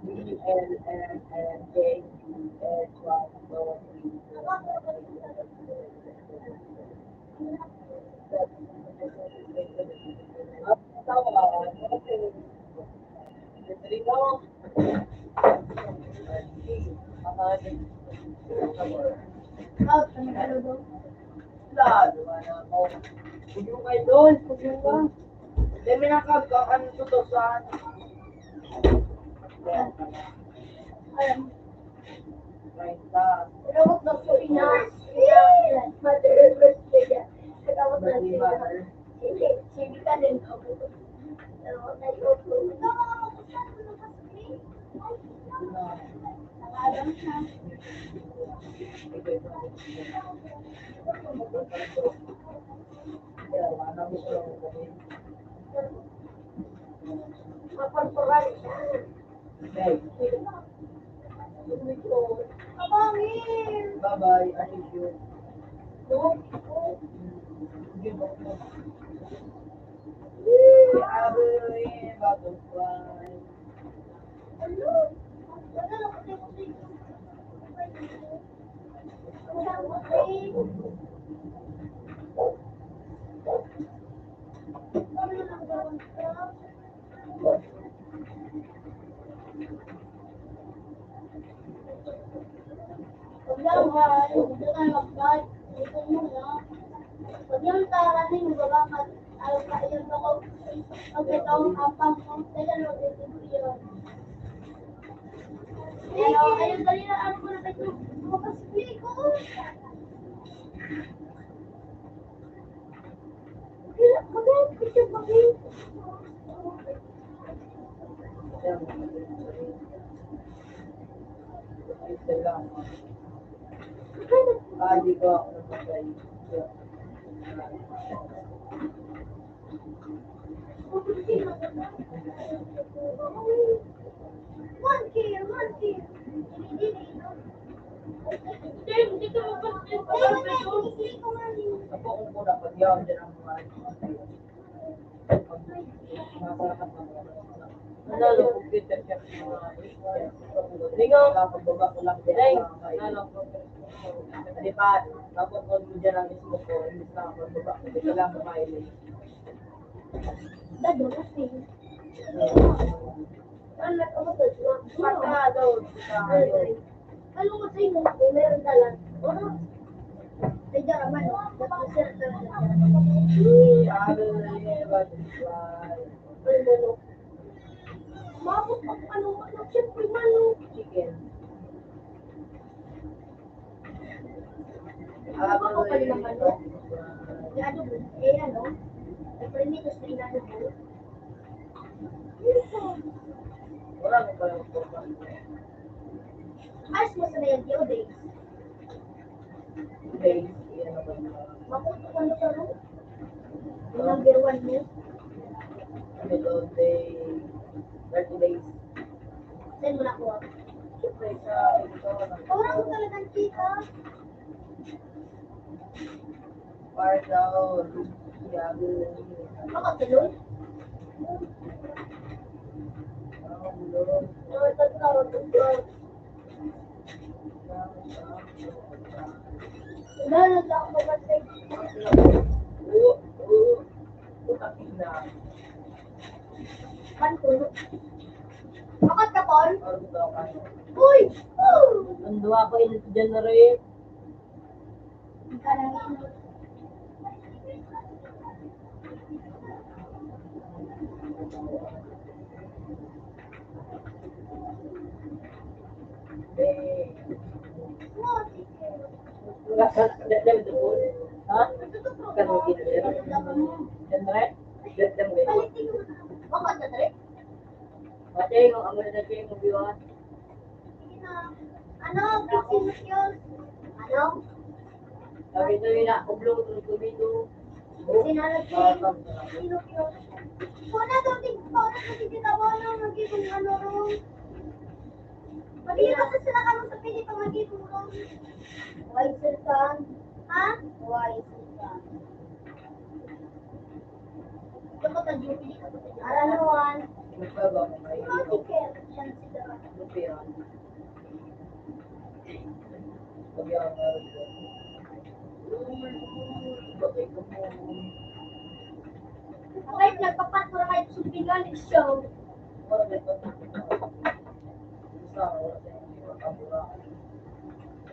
B L M N K U S one two three four. Lalo, wala mo. Huwag mo kayo doon. Huwag mo ka. Demi na kag, ano to to sa... Ayan. Treinta. Pero huwag na po ina-, ina-, mother, mother. Pero huwag na po ina-, hindi, hindi ka din. Pero huwag na po. Bye-bye. I love you. Bye-bye. Pag yan, ah, hindi ka mag-bike, dito muna. Pag yan, tara, ning, wala ka, ay, ka, yan, baka, pag ito ang apang mo, kaya, no, dito, dito, yun. Pero, ayun, dali na, ano ko na, ito, bukas, ko. Ah, di ko ako nagpapay. Ako kung kuna pa niya, dyan ang mga Wala lang, computer siya. Lingaw. Deng, wala lang, computer. Di ba, tapos kung mo dyan ang mismo ko, imbis na pagbaba ko, dito lang babae na yun. Dado, kasi. Ano, ano, ano, Kalungot sa imo, kung meron ka lang. Ano? Ay, dyan naman, oh. Ba't mo siya talaga? Ay, manok. Maabot pa kung ano, manok. Siyempre, manok. Chicken. Ano ba kayo ng manok? Yung ano, eh, ano? May primitos na inadobo. Wala mo pala yung forma. Ayos mo sa ngayon, Tio Dave. Dave, yan naman. Makuha ko ano ka ron? Yung number one mo. Ano to, day, thirty days. Send mo na ko, ah. Siyempre, sa ito, ano? Wala ko talagang kita. Para daw, yabi. Makatulog? Ang ulo. Ang ulo. Wala na ako mamatay. Oo, oo. Puta, pina. Pantulo. Bakit ka, Paul? Uy! Ang duwa ko, init dyan na rin. Ha? Kan mo ginawa? Siyempre? Bakit ka, Dre? Pati, kung amo na siya yung biwan. Ano, fifteen million? Ano? Sabi ito yun na, oblong, tuloy-tuloy ito. Sinanag ko yung fifteen million. Kung na daw, di ko na kasi ginawa na, nagiging ano ron. Pag-iiwas na sila kami sa pili pang nagiging ron. Why, Sultan? Ha? Why, Sultan? Ano naman? Ay, nagpapat mo na kayo sa pingan, show.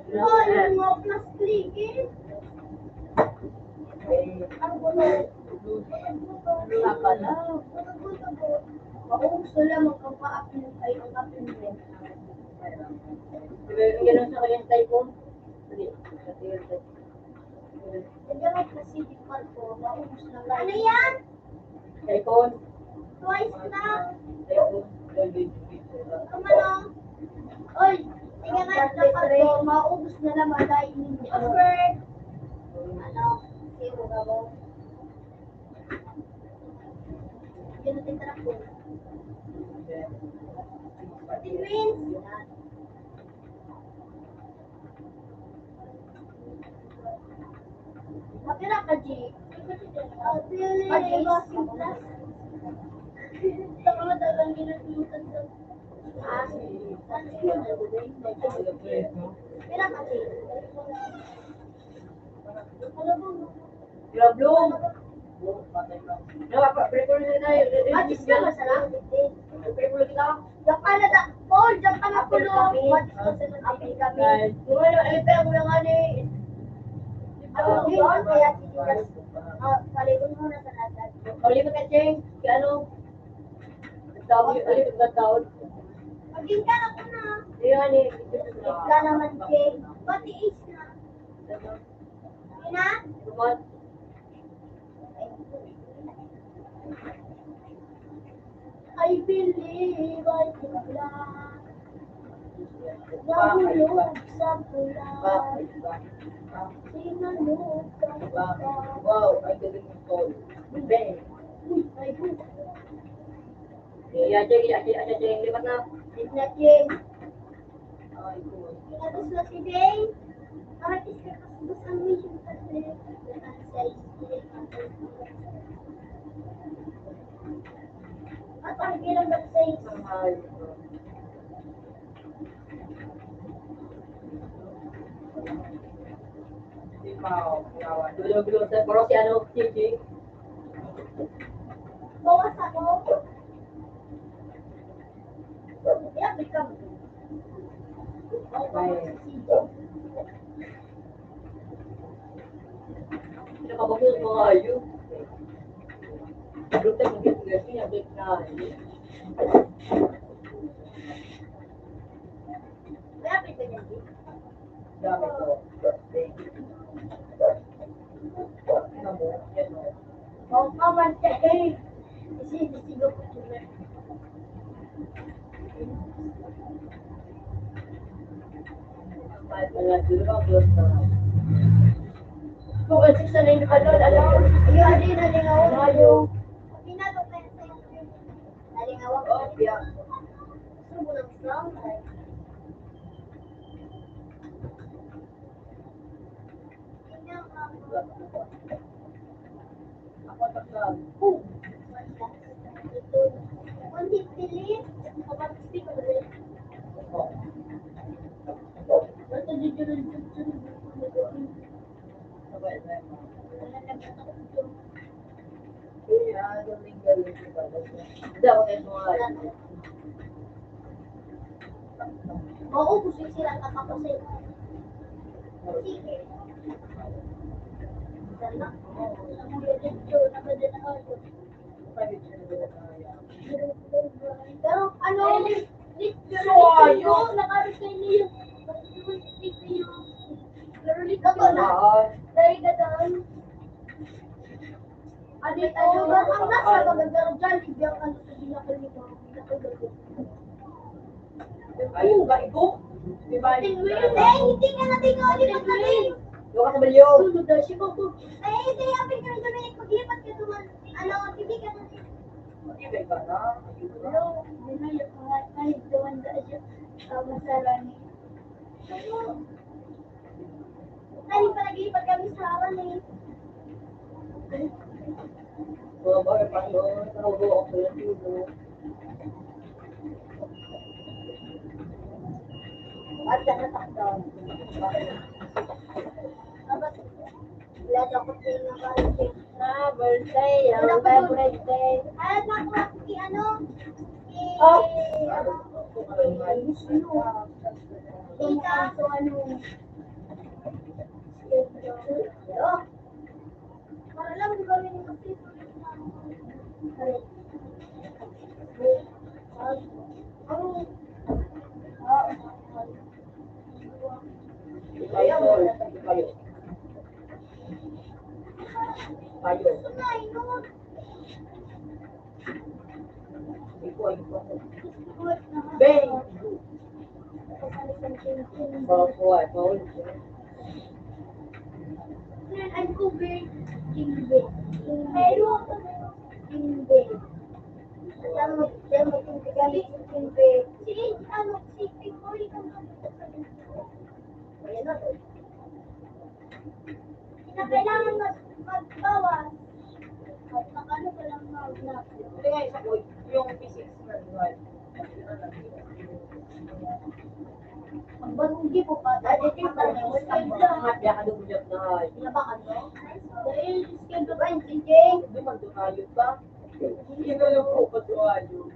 Ay, mga plastic, eh. Ang gulo. Wala pa na. Ako gusto lang magpapaapil kayo ng apil mo. Pero yung gano'n sa kanyang typhoon, hindi. Hindi, may Pacific Park po. Maubos na lang. Ano yan? Typhoon. Twice na. Typhoon. Ang ano? Oy, tingnan nga yung kapag ko, maubos na naman dahil hindi. Over. Ano? Zero ka ba? Yan ang tinatara ko. Pati wins. Mapira ka, G? Pati, mas. Saka matagal ginaglutan sa Pira ka, G? Ano ba? Problem. Dapat, prepare na tayo. Atis ka, masarap. Prepare na kita. Diyan ka na da-, Paul, diyan ka na, Paul. Atis ka sa apil kami. Yung ano, ay, pero mo lang, ano, eh. Ako, yun, kaya tinigas. Ah, paligon mo na sa lahat. Paligon ka, Cheng. Kaya ano? Ang dami, ay, ang dami. Maging ka na po na. Ayan, eh. Ikaw naman, Cheng. Pati is na. Ina? Duman. I believe I can fly. Nahulog sa bulan. Wow, wow, ang galing ng tol. Bang. Uy, ay, uy. Iya, Jeng, iya, iya, iya, Jeng, lipat na. Lipat na, Jeng. Ay, uy. Tapos na si Jeng. Bakit iska ka sa bus ang mission ka sa sa At ang bilang ka sa Ay, uy. Di ba, oh, yawa. Dulo-dulo sa, pero si ano, Chichi? Bawas ako. Yan, ikaw. Okay. Pinakabagong mga hayop. Brutal yung business niya, big na hayop. Grabe ka niyan, di? Dami ko. Tingnan mo, yan o. Oh, kaman siya, eh. Kasi, kasi, Kung ang six na rin ka doon, ano? Ayun, hindi na rin ako. Ayun. Pinalo pa yan sa'yo. Nalingaw ako. Oh, yeah. Gusto mo ng strong? Ako, takal. Boom! One hit delete. Maubos yung sila, tapos eh. Sige. Pero ano, so, ayun. Pero lito na. Dahil ka doon. Ano ito? Ang nasa magandang dyan, hindi ang ano sa ginakal nito. Ayun ba, ibo? Di ba? Tingwil. Eh, hindi ka na tingwil, iba na rin. Doon ka sa balyo. Sunod na siya, kung, kung, eh, hindi, apin ka na Dominic, maglipat ka naman. Ano, hindi ka na rin. Hindi, may iba na. Ayun na. Hello, binayad ko nga, kahit doon na siya. Tama sa langit. Ano? Ay, panaglipat kami sa awan eh. Mga bagay pa, no? Nahubo ako sa YouTube, no? At saka takdon. Tapos, wala daw ko pinapalitin. Ah, birthday. Ang favorite day. Ay, nakuha ko si ano? Si, Oh. ano? Tita. So, ano? Para lang, di ba, may nagtitulog na ako. Ay. Ang, ah, Payo, payo. Payo. Ikaw, ikaw. Bang. Opo, ay, Paul. Yan, ang cover. Kimbe. Pero, kimbe. Alam mo, alam mo, kimbe, kimbe. Si, ano, si Pinoy, ang Ayan na. Na kailangan mag-, magbawas. At mag-ano ka lang mag-, na. Hindi nga, isa ko, yung physics na buhay. Ang barunggi po pa, dati din pala, ang mga biya ka lumulap na ay. Pinabakan mo? Dahil schedule ba yung T J? Hindi man doon ayun ba? Hindi na lang po pa doon ayun.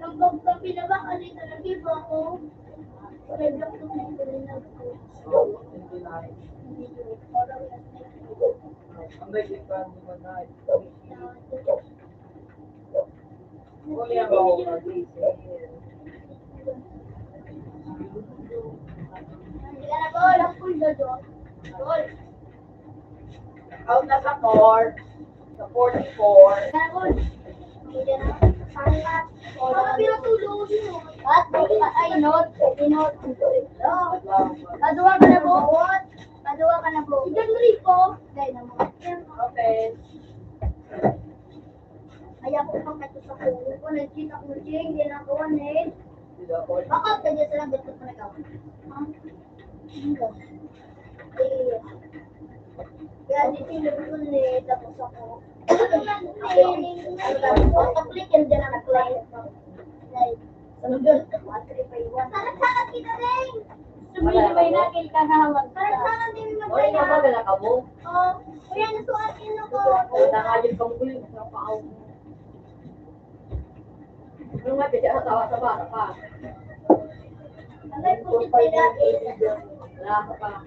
Nagpagpapilabak, ano yung nalagay po ako? Sa block ko na yung pinag-, Oo, twenty-nine. Ang may ikaw naman na. Kuya mo, mag-isip. Sige na, Tol. Tol. Out na sa four. Sa forty-four. Sige na, Tol. Sige na. Mga pinatulog mo. At, ay, not, not. Paduwa ka na po. Paduwa ka na po. Igan mo rin po. Dahil na mo. Okay. Ay, ako pa kato sa kulo ko. Nagkita ko, Jing. Hindi na ako, eh. Bakit ka dyan sa lagot ko pa nag-awal? Ha? Hindi. Eh, kaya di tinulog ko, eh. Tapos ako. Ako, click and then nag-click. Like, sunod, one, three, five, one. Parang sa akin kita, Deng. Sabi na may nakil ka na hawak. Parang sa akin din, Oy, magkaya. Nabagal na ka mo? Oh, kuya, nasuot yun ako. Ang tangayod ka mo, kuya, sa paaw mo. Ano nga, kasi ang tawa sa bata pa. Ang may putik na dati. Wala ka pa.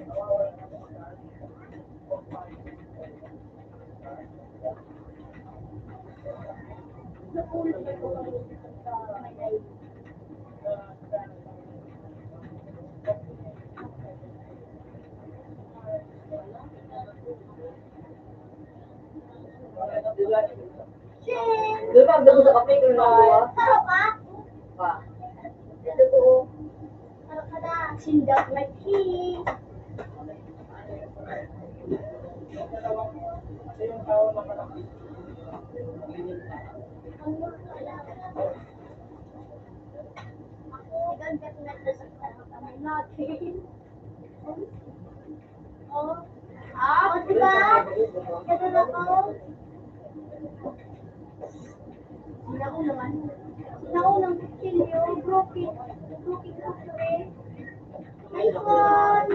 Di ba, ang dami sa kape, kung nakuha? Sarap, ah. Pa. Ito po. Sindak na cheese. Oh. Ah, di ba? Ito na po. Sinaunang, sinaunang kutsilyo, broken, broken kutsilyo. Nice one!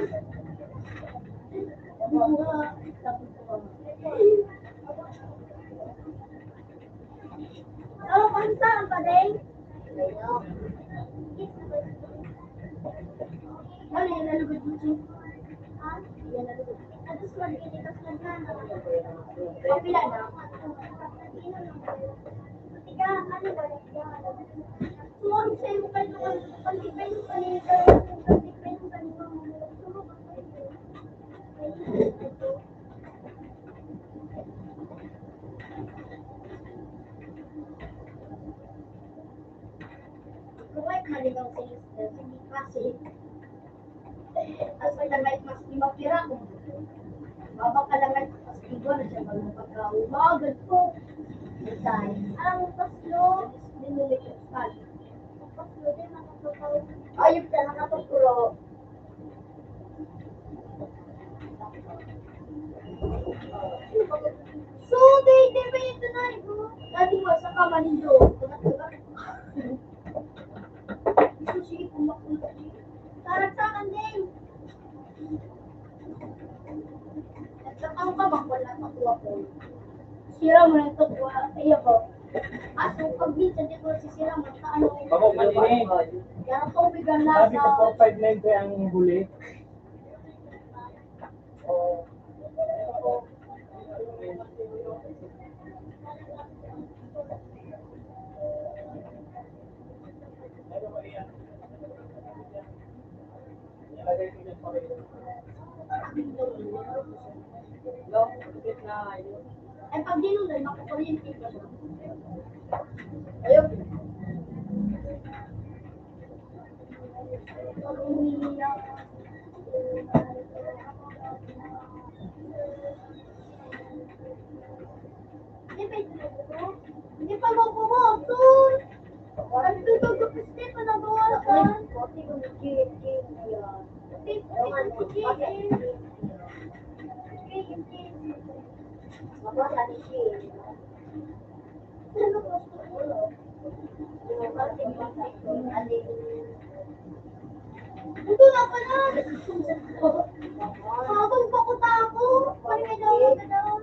Oh, kanta ang padeng. Ano yan, nalugod mo, Jim? Ha? Yan, nalugod. Tapos, pag initas na na, kapila na. Ika, ano ba? Suwag sa'yo, pag, pag, pag, pag, Kuwait maligaw sa iyo, hindi kasi. As may langay mas di mapira kung baba ka langay mas igwa na siya pag mapagkaumagan ko. Ang paslo, minulit pa. Ang paslo din, nakapagkaumagan. Ayun ka, nakapagkuro. So, di, di ba ito na, ibo? Dati mo, sa kamanindo. Gusto sige pumakulog. Para sa akin din. Nagkataon ka, bang wala pa kuha ko? Sira mo na ito, kuha. Kaya ko. Aso, pag minsan di ko sisira, magkaano ko. Bako, manini. Kaya ko, bigang Sabi ko, lasa. Four five nine kaya ang huli. Ay, pag dinunay, makakuryente ka na. Ayun. Hindi pa ito. Hindi pa mabubuo, Sul. Ang tutog ko, Steve, ano ba, Sul? Ito na pala. Habang bakot ako. Pwede daw, pwede daw.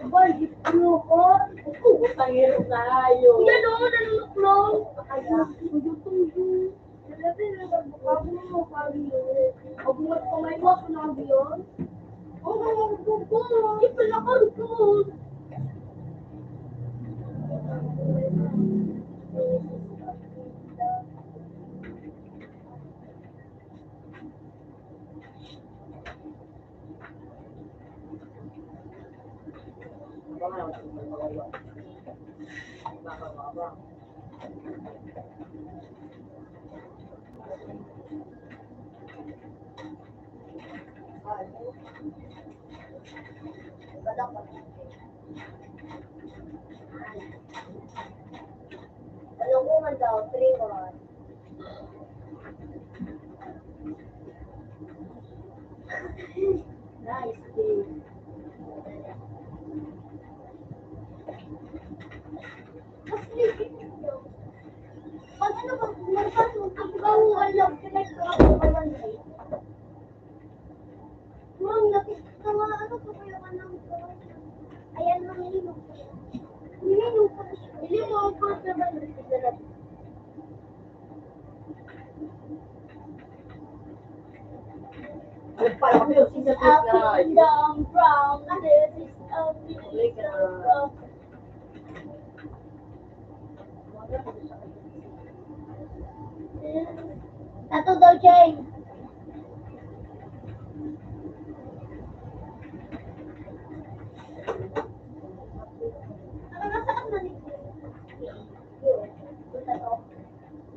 Boy, di ko ko. Utang iro tayo. Yan o, nanunuklong. Ay, tuyo-tuyo. Alam mo, nagbuka mo, pag-iwi. Pag-umat ko, may iwas ko na ang biyon. Oo, Ipalakan ko. Malungkuman daw, three one. Nice game. Mas legit yun. Pag ano, pag nagpasok, ang baho, ang love, connect ko ako, wala na eh. Murang natin, sa mga ano, pa kaya ka ng, ayan, mga ininom. Ininom ko. Hindi mo, ang first na ba, nagsigalat? Nagpalaki yung siya Up and down, brown, this is a big brown. Tato daw, Jay. Nakakasakit na ni. Tato.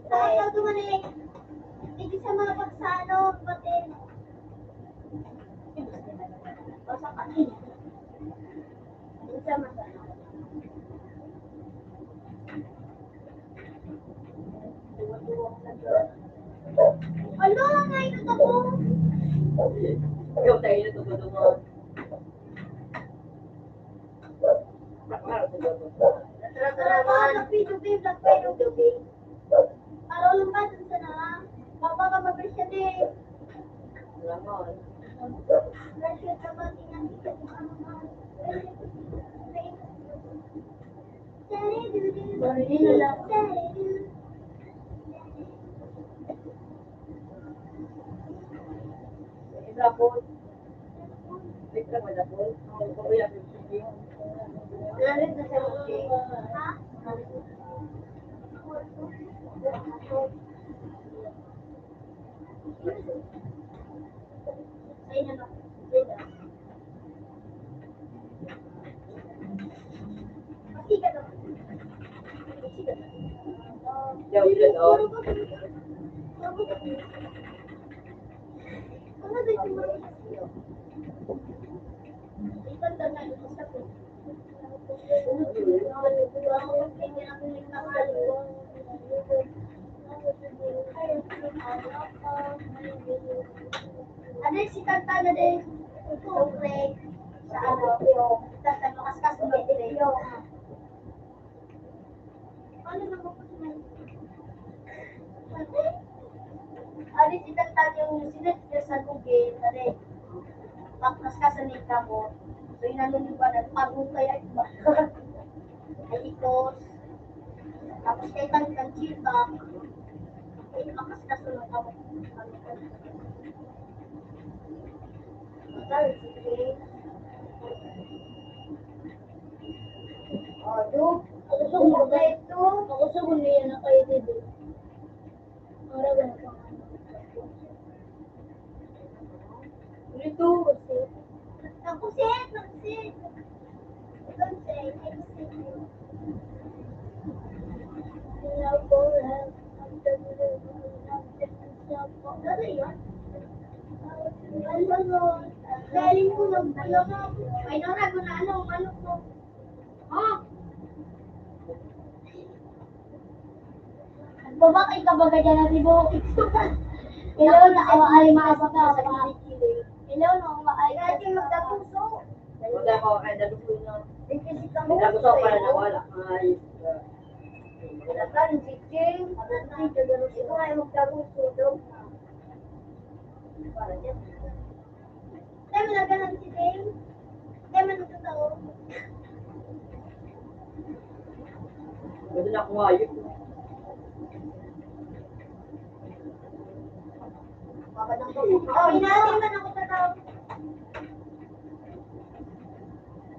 Tato, tumalik. Hindi sa mga pagsano, pati. Basta pati. Ano ang ngayon na mo? Ikaw tayo na ito, ito mo. Tara, tara, tara. Dubi, dubi, dubi, dubi. Parolong ba dun sa na? Papa ka, mabay siya, di. Ramon. Graduate ka ba? Tingnan kita kung ano na. Marina lang. Isa po. Wait lang, wala po. Ang kuya, fifty. Lalit na siya, okay. Ha? Ay, na, na. Ay, na. Pasikat ako. Pasikat ako. Yaw, yun, oh. Ano ba yung mga Ano yung si Tata na din? Ito, pre. Sa ano, yung Tata, makaskas mo, pre. Ano na po? Ano si Tata yung sinit niya sa lugit, ano eh? Pakaskas na yung kamot. So, inano niyo ba na? Pagod kaya iba. Ay, ikos. Tapos kay Tang, Tang Chita. Ay, makaskas na yung kamot. Ano? Ako gusto mo ba ito? Ako gusto mo niya na kayo, Dede. Para ba ito? Ito. Nakusit, nakusit. Don't say, I see you. Love forever. Ano yun? Galing ko ng ano. Ay, nora ko na ano, manok ko. Ha? Babakay ka ba ganyan na tibo? Hello, na awa ay maasa ka. Hello, no, maay ka. Dati magtapuso. Wala ko, ay, naluto na. Hindi kasi kami. Tapos ako pala nawala. Ay, Wala ka, si Jing. Ito nga yung magtapuso daw. Para dyan. Tayo mo nagkanan si Ding? Tayo mo nagkataon? Pwede na akong ayos. Babadang ko. Oh, hinati man ako sa tao.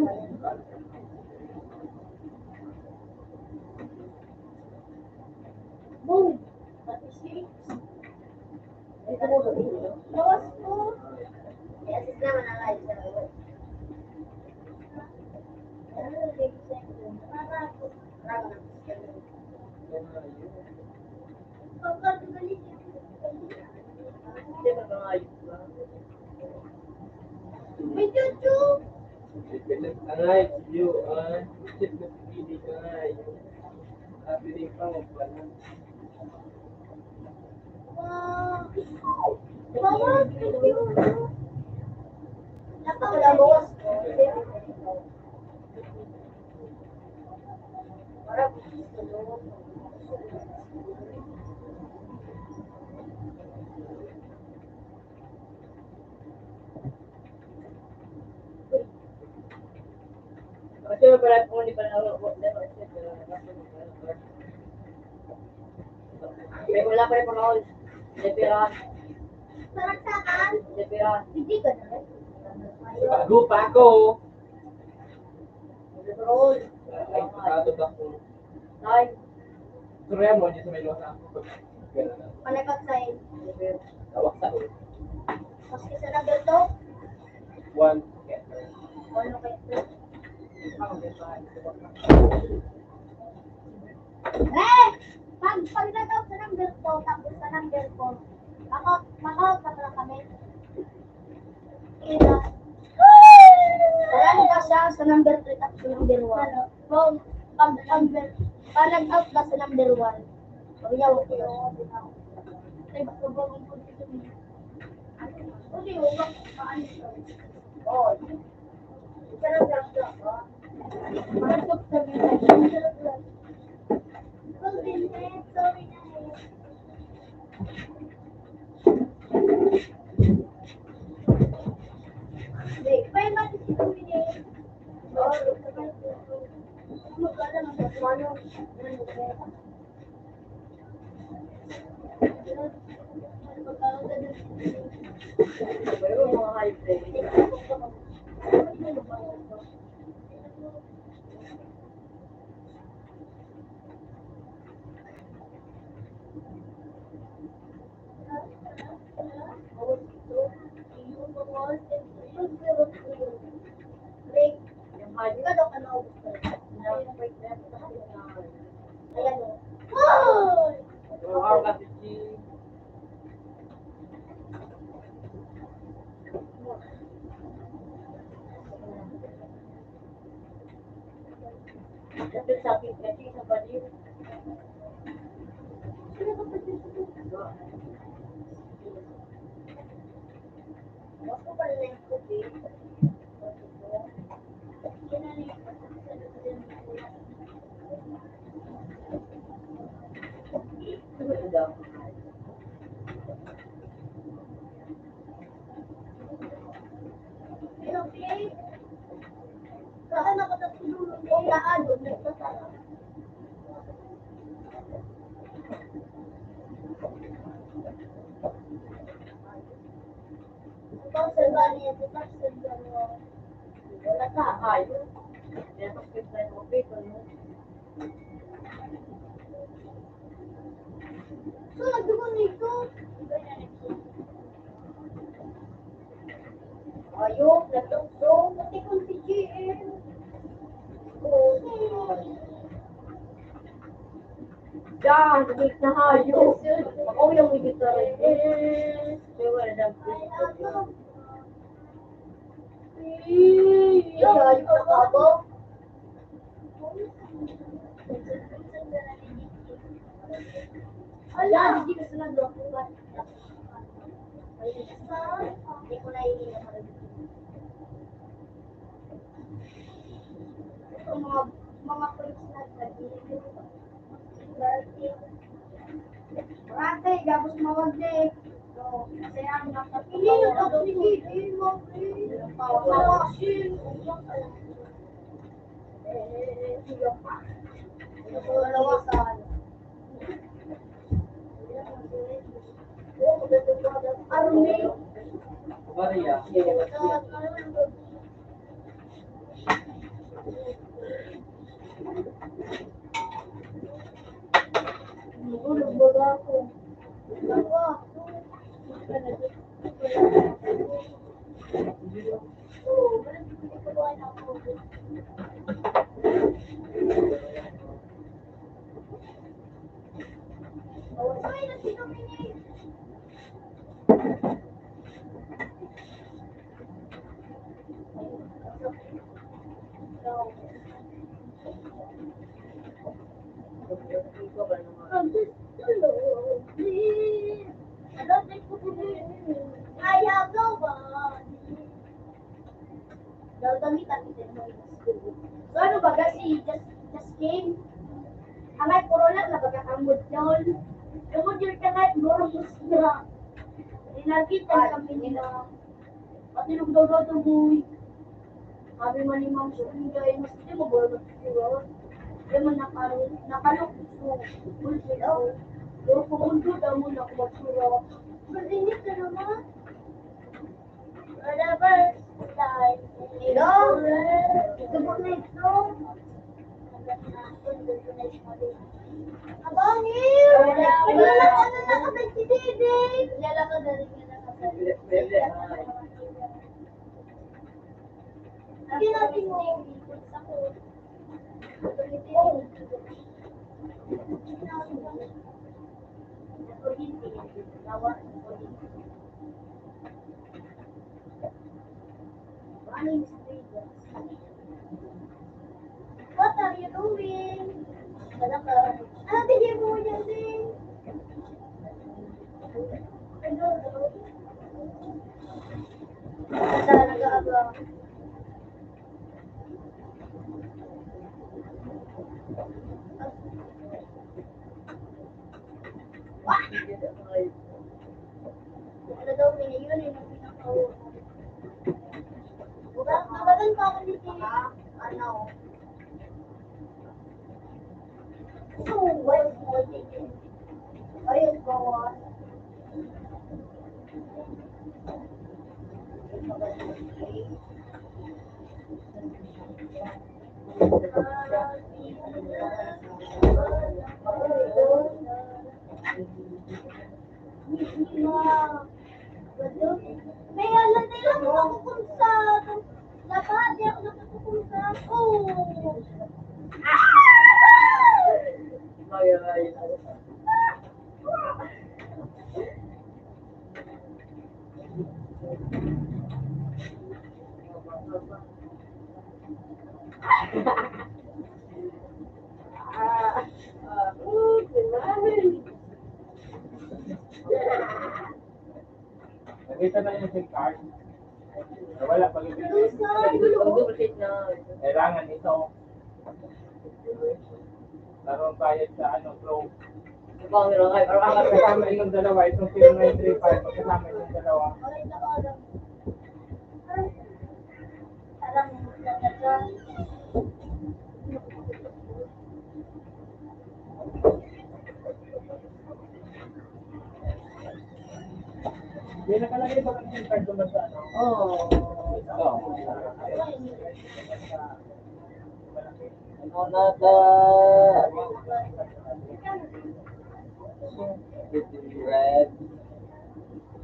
Boom! Pati si Dito mo sa video. Lawas ko. Kaya sila manangay sa loob. Papa, tumalis yung Hindi, manangay. May chuchu! Angay, you are. Angay. Happy day pa, wag pa lang. Wow! Wow, thank you. Napakalawas. Para gusto. Kasi wala pa, hindi pa na-, may wala pa rin mga all. Hindi pira. Sarap sa kan? Hindi pira. Hindi ka na rin. Bago pa ako. Hindi pa all. Ay, sarado ba ako? Ay. Istorya mo, di sa may luwas ako. Palakat sa inyo. Tawag sa ulo. Mas isa na ba ito? One. One, okay. Eh! Pag, pag nag-out sa number two, tapos sa number four, maka-, maka-out na pala kami. Kita. Parang ka siya sa number three at sa number one. Ano? Kung pag, pag, pag nag-out ka sa number one, pag yawa ko yun. Ay, baka ba ang pagkakas niya? Hindi, wala. Paano siya? Oo. Isa lang siya, ha? Parang sa pagkakas niya. Golden red, sorry na eh. Wala ka, ayo. Kaya pag-, So, nagduman nito. Ayok, nagtukso. Pati kung si G M. Diyan, sakit na hayop. Ako yung may gitara. Yes. May wala daw. Ay, ako. Ay, ayun, nakabaw. Ala, hindi ko sila doon. Hindi ko na iiyak. Ito, mga, mga friends na sa gilid. Ate, gabos mawag na eh. So, kasi ang nakapagpapalawak. Hindi, hindi, hindi, hindi, hindi. Pawag. Eh, eh, eh, sige pa. Ito, dalawa sa ano. Army. Maria. Ayaw daw ba? Daw kami kami din mo yung school. So ano ba kasi just just came? Amay puro lang na pagkakamod yun. Kamod yun ka nga, guro mo sila. Inagit ang kami nila. Pati nung daw daw tumoy. Sabi man ni Ma'am Sunday, mas di mo ba nagtuturo? Di man nakalo-, nakalok sa bulsa daw. Pero kung mundo daw mo na kumatsura. Mas init na naman. Whatever. Hello? Ito po na ito. Abang, eh! Naglalakad na nakapag si Bibi. Naglalakad na rin, naglalakad na rin. Hindi natin mo. What are you doing? Wala ka. Ah, tingin mo yan, Ding. Talaga ba? Ano daw, yun yung pinaka-, magandang pa ako dito. Ano? So, what is more dito? Ayun, bawas. May alam nila kung ako kung sa lahat, di ako nakatukom sa, oh. Ay, ay, ay. Nakita na yung SIM card. Nawala pag-ibig. Ang duplicate na. Kailangan ito. Parang bayad sa ano, Globe. Ito ang nilangay. Parang ang kasama yung dalawa, itong zero nine three five, magkasama yung dalawa. May nakalagay ba ang SIM card doon sa ano? Oo. Oo. Ano na ta? Red.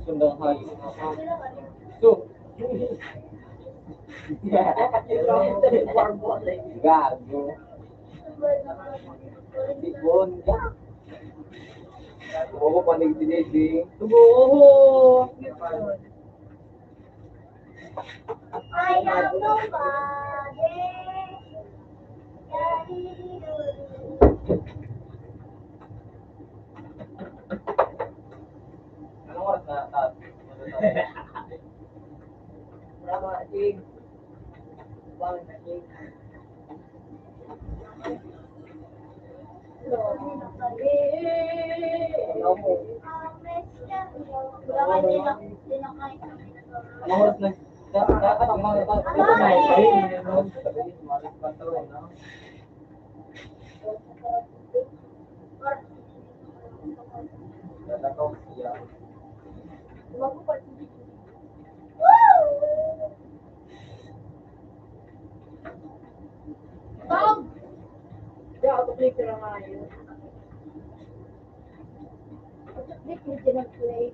Sundang high. So. Gago. Bigyan ka. Bobo pa ni J J. Bobo. I have nobody. Anong oras na, Tat? Tama, Tig. Bang na, Tig. Anong oras na? Dapat ang mga, dapat ang mga, Lalakaw siya. Bob! Hindi, ako picture ang ayos. Original play.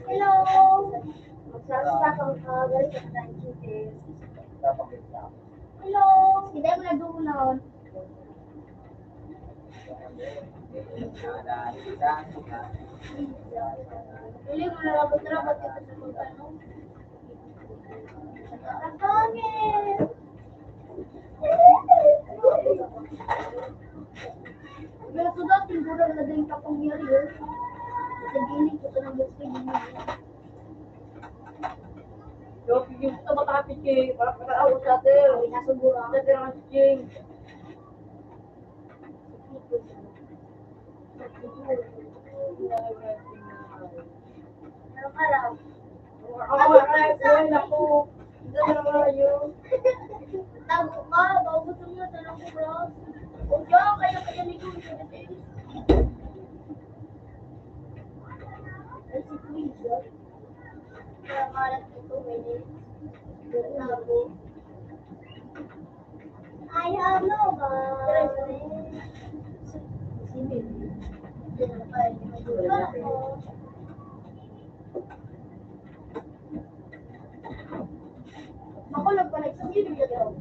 Hello! Magsasaka ang kagalit ng Chicken. Hello! Hindi mo naduhon. Dili mo narabot-rabot ito sa pagkano. Ang pangit! Pero sa dati, mura na din kapangyarihan. Sa giling ko, sa nang gusto niya. Yo, yung sa matapit kay, para para ako sa atin. Ay, nasa mura. Sa atin ang Ching. Tago ka, bago gusto mo, tanong ko, bro. O, diyan, kaya, kaya, may gusto ko. Ay, si Queen, bro. Kaya, malat ito, may tago. Ay, ano ba? Makulog pa na sa gilid na daw.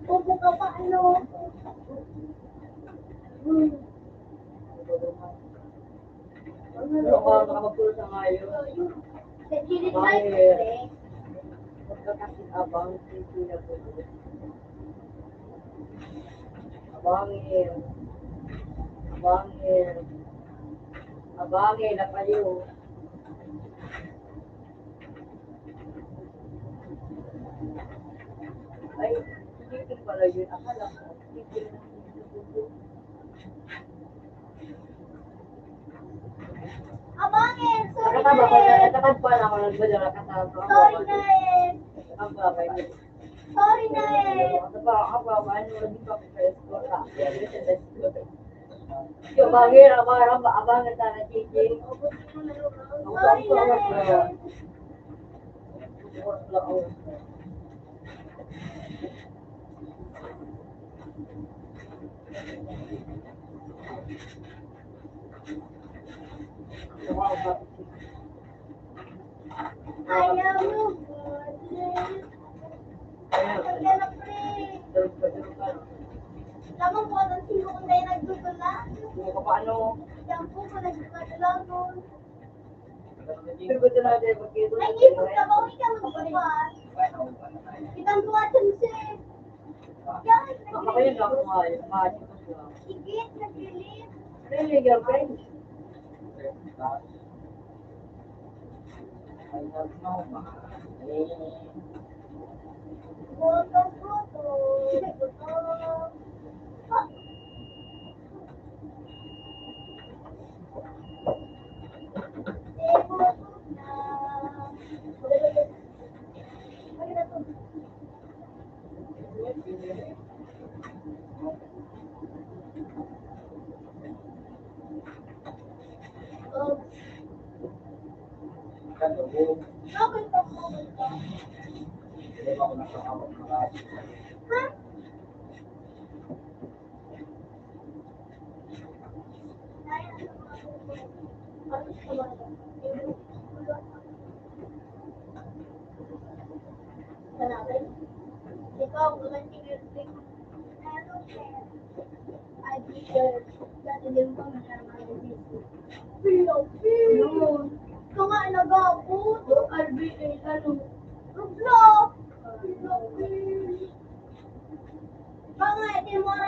Upo ka pa, ano? Hmm. Ano ka, baka magpulo sa ngayon? Sa gilid na ito, eh. Pagkakasing abang, sisiya po. Abangin. Abangin. Abangin na kayo. Ay, hindi ko pala yun. Akala ko, hindi ko. Abangin, sorry na eh. Sorry na eh. Sorry na eh. Yo, abangin, abangin, abangin, abangin, abangin, Gigi. Sorry na eh. Ayaw mo, Godley. Ayaw ka na, pre. Lamang po ang singko kung tayo nagdudula. Kung paano? Diyan po, kung nagdudula. Ay, ipon ka ba? Ikaw magbubuhat. Kitang buhat yan, sir. Yan, nagpilit. Higit, nagpilit. Really, girlfriend? Boto, boto. Yun. Ito nga, nag-aabot. R B A, ano? Roblox. Mga ito yung mga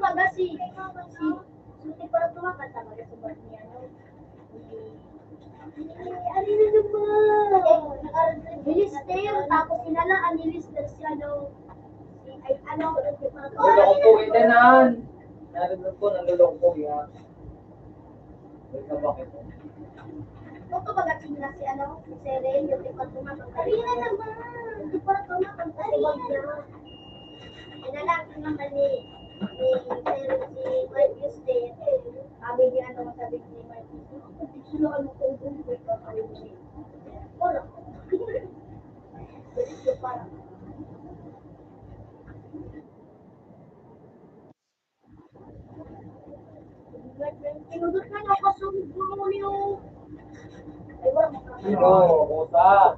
baga si, si, si Tito Parto nga kanta baga sa birthday ni ano, ni, ni, ano na naman? Ni Lister, tapos inala, ni Lister si ano, si, ay, ano, si Tito Parto. Naluloko po, ito na. Narinig ko, naluloko po yan. Wait na bakit? Kung kumbaga, sino na si ano, si Seren, yung Tito Parto nga, pag Karina naman, Tito Parto nga, pag Karina. Inala, ano naman ni, ni Seren si Marcus Day. Sabi niya, ano, sabi ni Marcus, "Ano ko, di sila, ano ko, di ko, di ko, di ko." Wala. Oo, usa.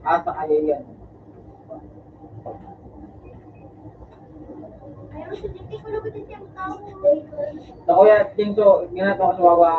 Ata kaya yan. Sa kuya, tingso, ginagawa ko sa wawa.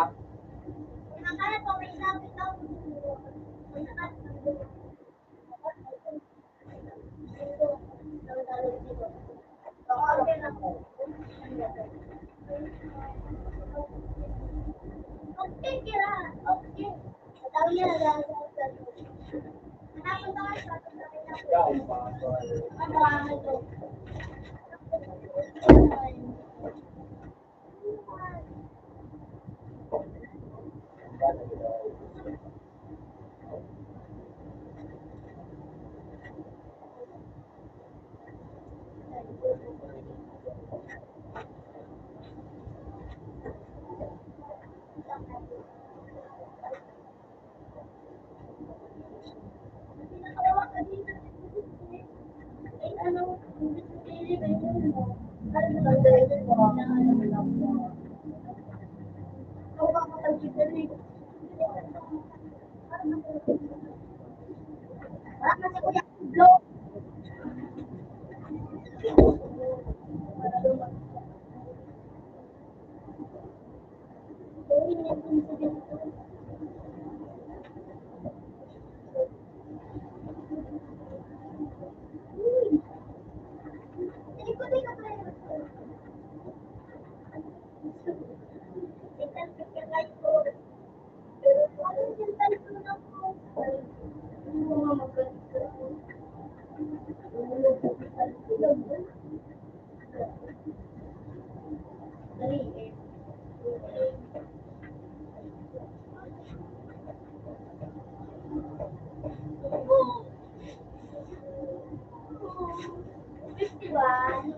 Fifty-one.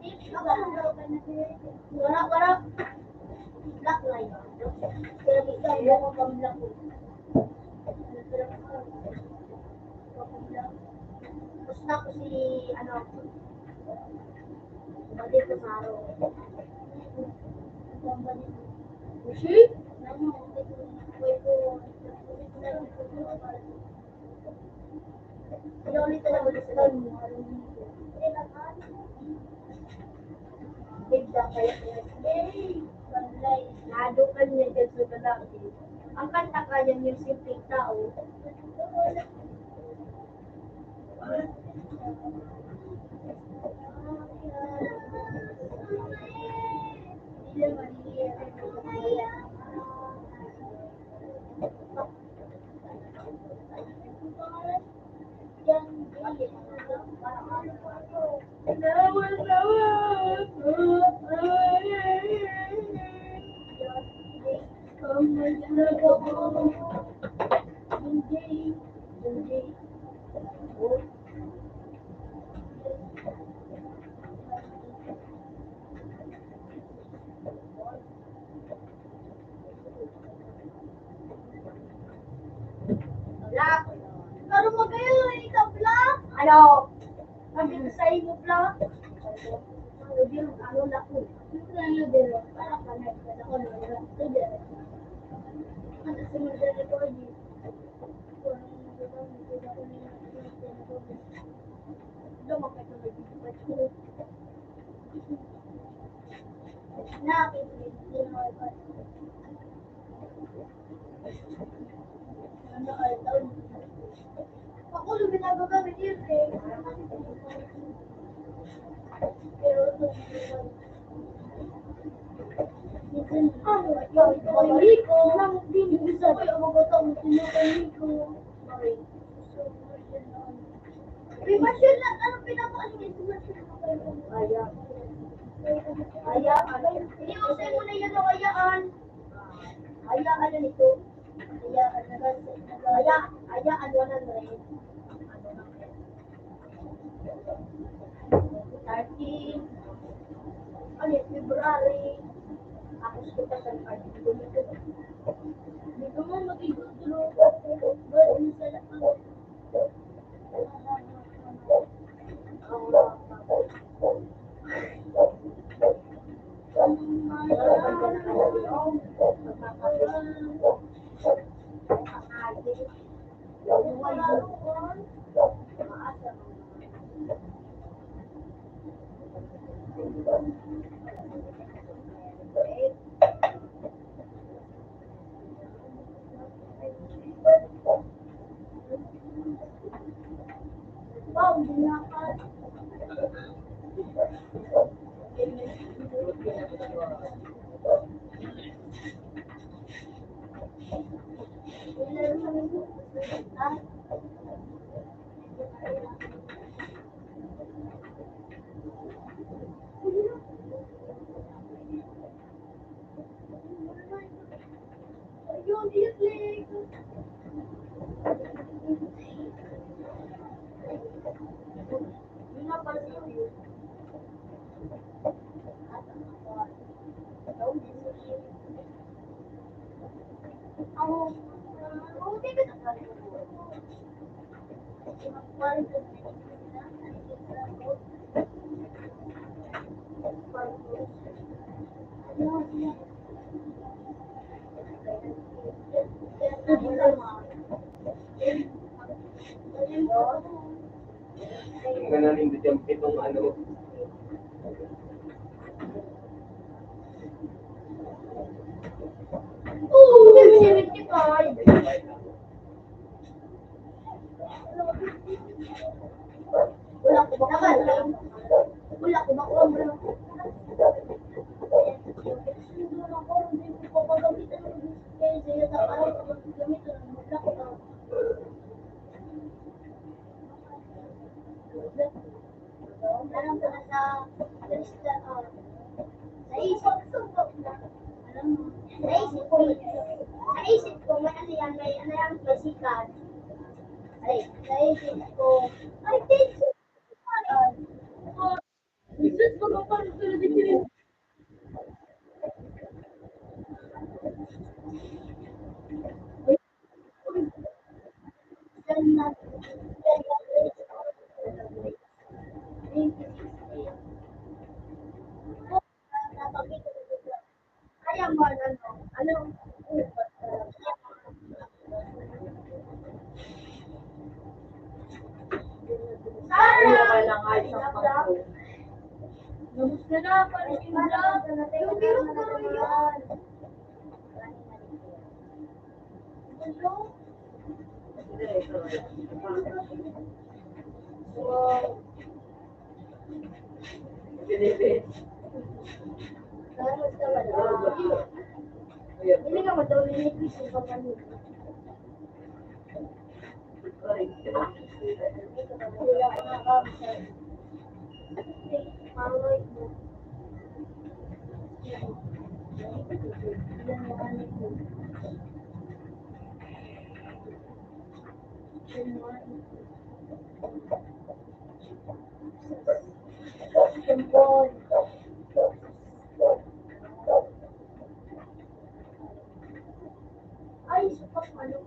Fifty-one. Wala, wala. Black line. Kaya gusto ko pang black. Basta ko si, ano, balik ko sa araw. Si? Ikaw ulit na naman sa kanya. Bigla kayo. Yay! Panlay. Nadukan niya dyan sa lalaki. Ang kanta kaya niya simpleng tao. Hindi naman, hindi naman. Black. Pero magayon, ikaw, Black. Ano? Sabi ko sa imo, Black. Ano, Black, ano, Black, ano, Black, para ka na, para ka na, para ka na. Ano, sa mga record, May basyon na, ano, pinapakalimutan ko na. Aya. Aya, ano? Hindi ko sa'yo muna yan, o, ayaan. Aya, ano nito? Kaya, kaya, kaya, ano na rin. Ano na rin. Thirteen. Ano yun, February. Tapos kita sa pag-, dito mo, maging gusto mo. Ba't minsan lang ang Ang ganda ng pitong ano. Oo, seventy-five. Wala ko ba? Wala ko ba? Wala ko ba? Parang sa, sa isip ko, alam mo, sa isip ko, sa isip ko, may ano yan, may ano yan, may sikat. Ay, sa isip ko, ay, thank you. Jesus, magpapalito na din sila. Sarah! Gusto na, paninda. Yung virus ko rin yun. Hindi ka madali ni Chris yung pagkakas. Ay, supak, ano?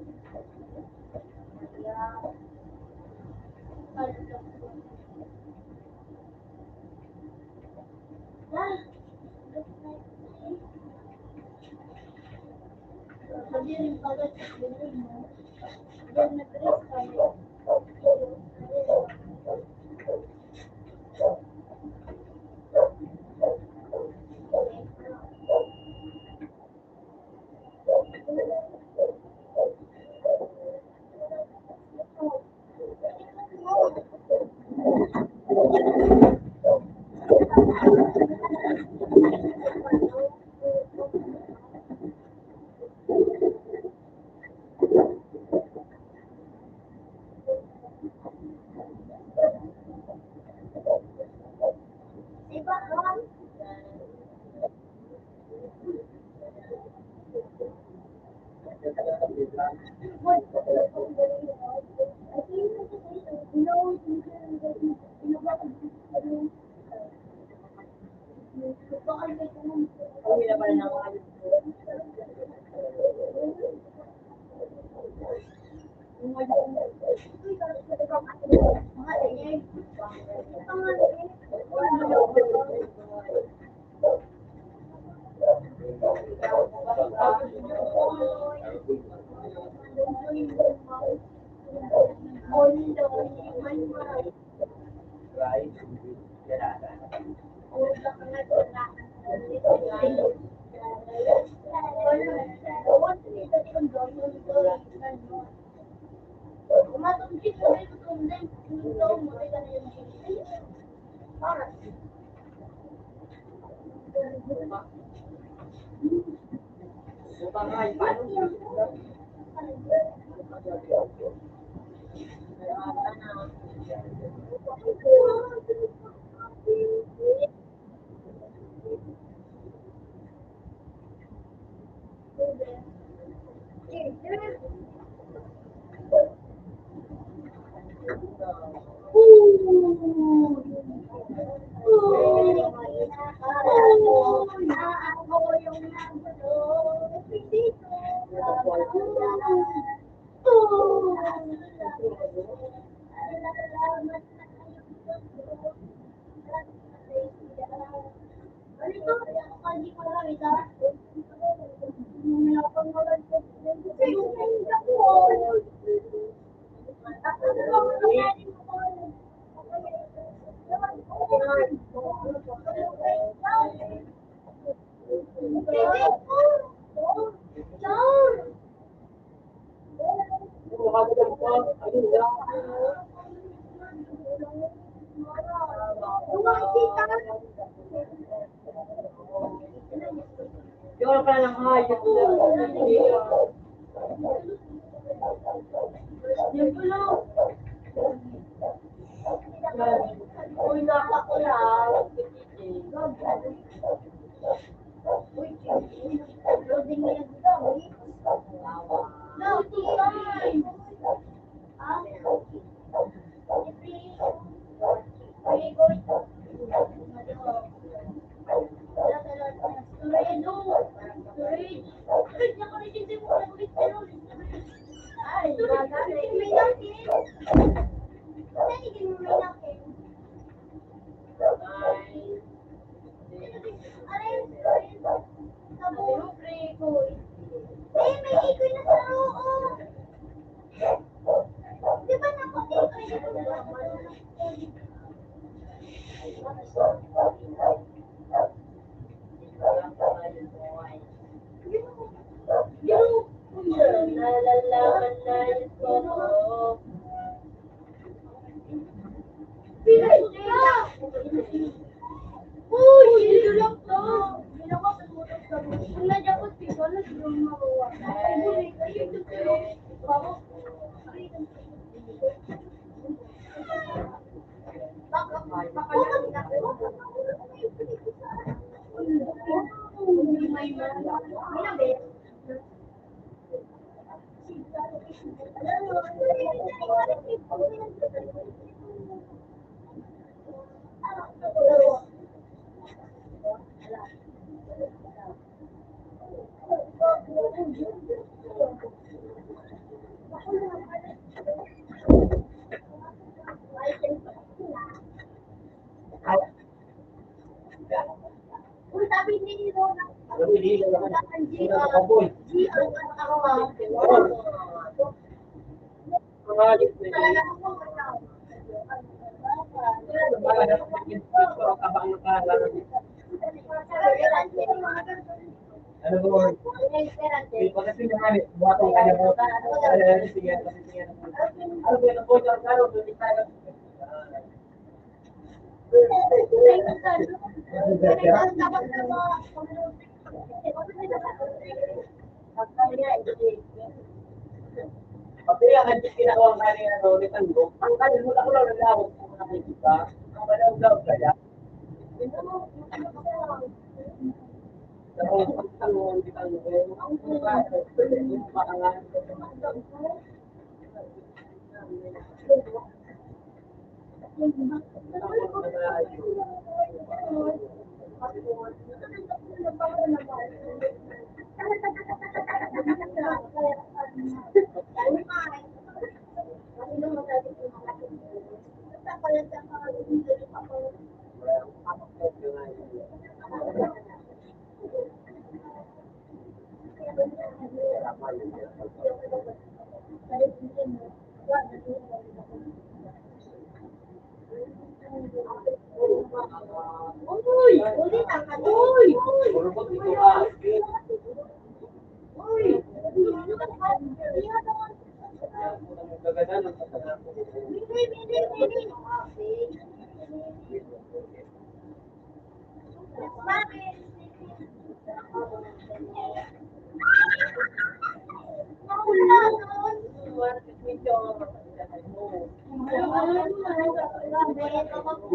Yun pala ng hayop na. Yan pala. Uy, napakula. Uy, loading na yung gamit. No, time. Ano ba? Pagdating na nga, buhat ang kanya po. Ano ba? Ano ba? Pati ang hindi kinakawa nga ni, ano, ni Tanggong. Ang kalimutan ko lang, nag-aawag ko na kay Tita. Ang pala, ang daw kaya. Ang pala, ang Tanggong. Ang pala, ang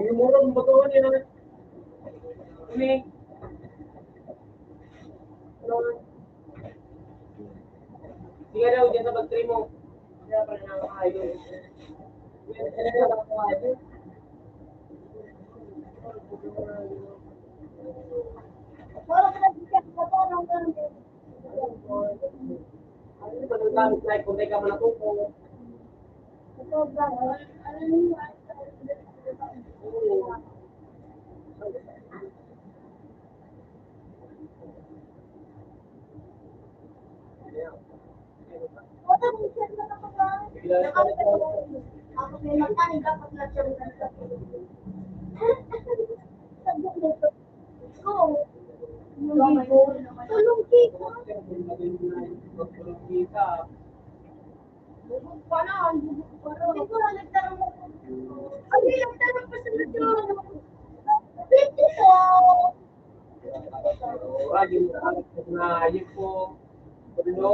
Yung mura mong bato niya. Umi. Sige daw, diyan sa pagtrim mo. Kaya pala na kayo. Diyan sa pagtrim mo. Ano ba nang gamit na kung teka man ako po? Tulong kita. Bubog pa na, ang bubog pa na. Siguro nagtanong ako. Ay, nagtanong pa sa video. Video. Ayun po. Ano?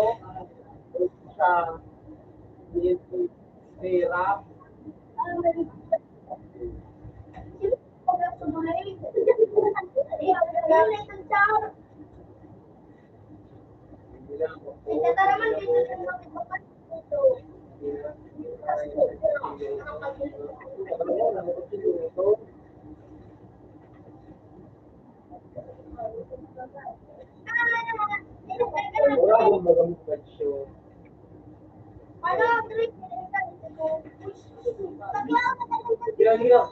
Sa P N P. Sarap. Yan, yan.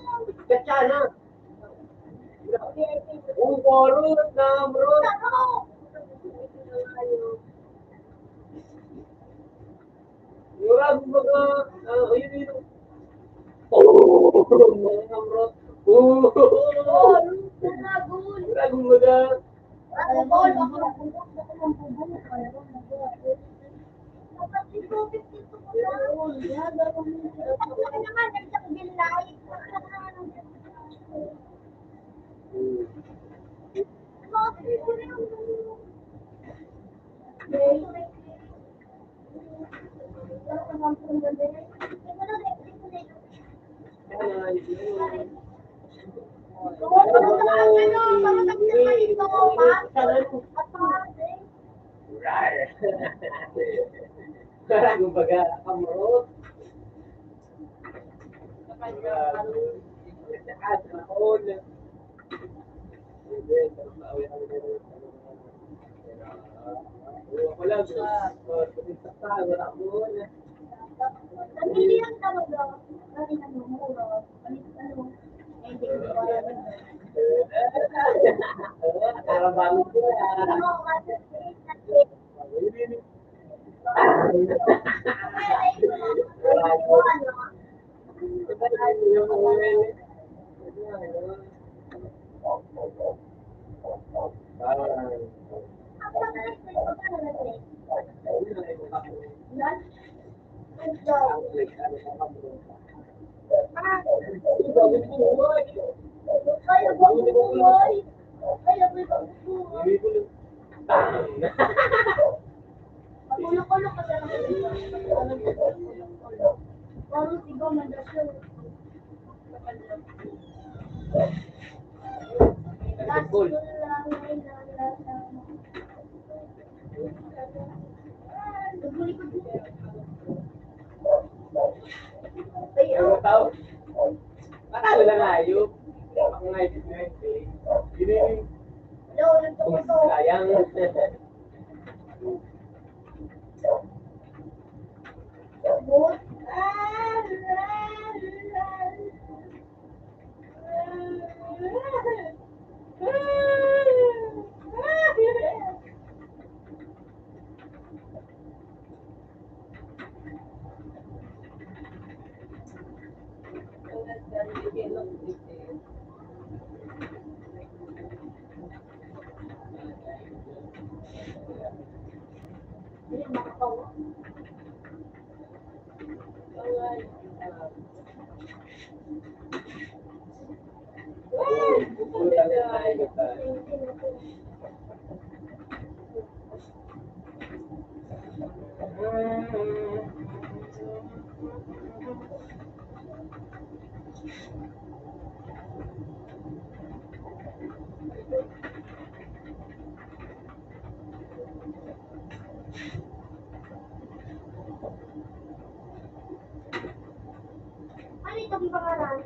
Katsana. Ang parot na, bro. Murag mga, ah, ayun, yun. Oh, mga kamrot. Oh. Murag mga. Kumbaga, kamurot. Wala sa, wala ko na. Ang hindi lang talaga, ang ano, mura. Ang ano, hindi ko wala. Karabahan ko yan. Ano, kasi, Ulo-ulo ka sa mga. Parang ikaw, mandasyon. Cool. Ay, oh. Tao. Patalo lang, hayop. Ako nga, hindi ko nga, eh. Yun yung Hello, nagpupunto. Sayang. Ano itong pangalan?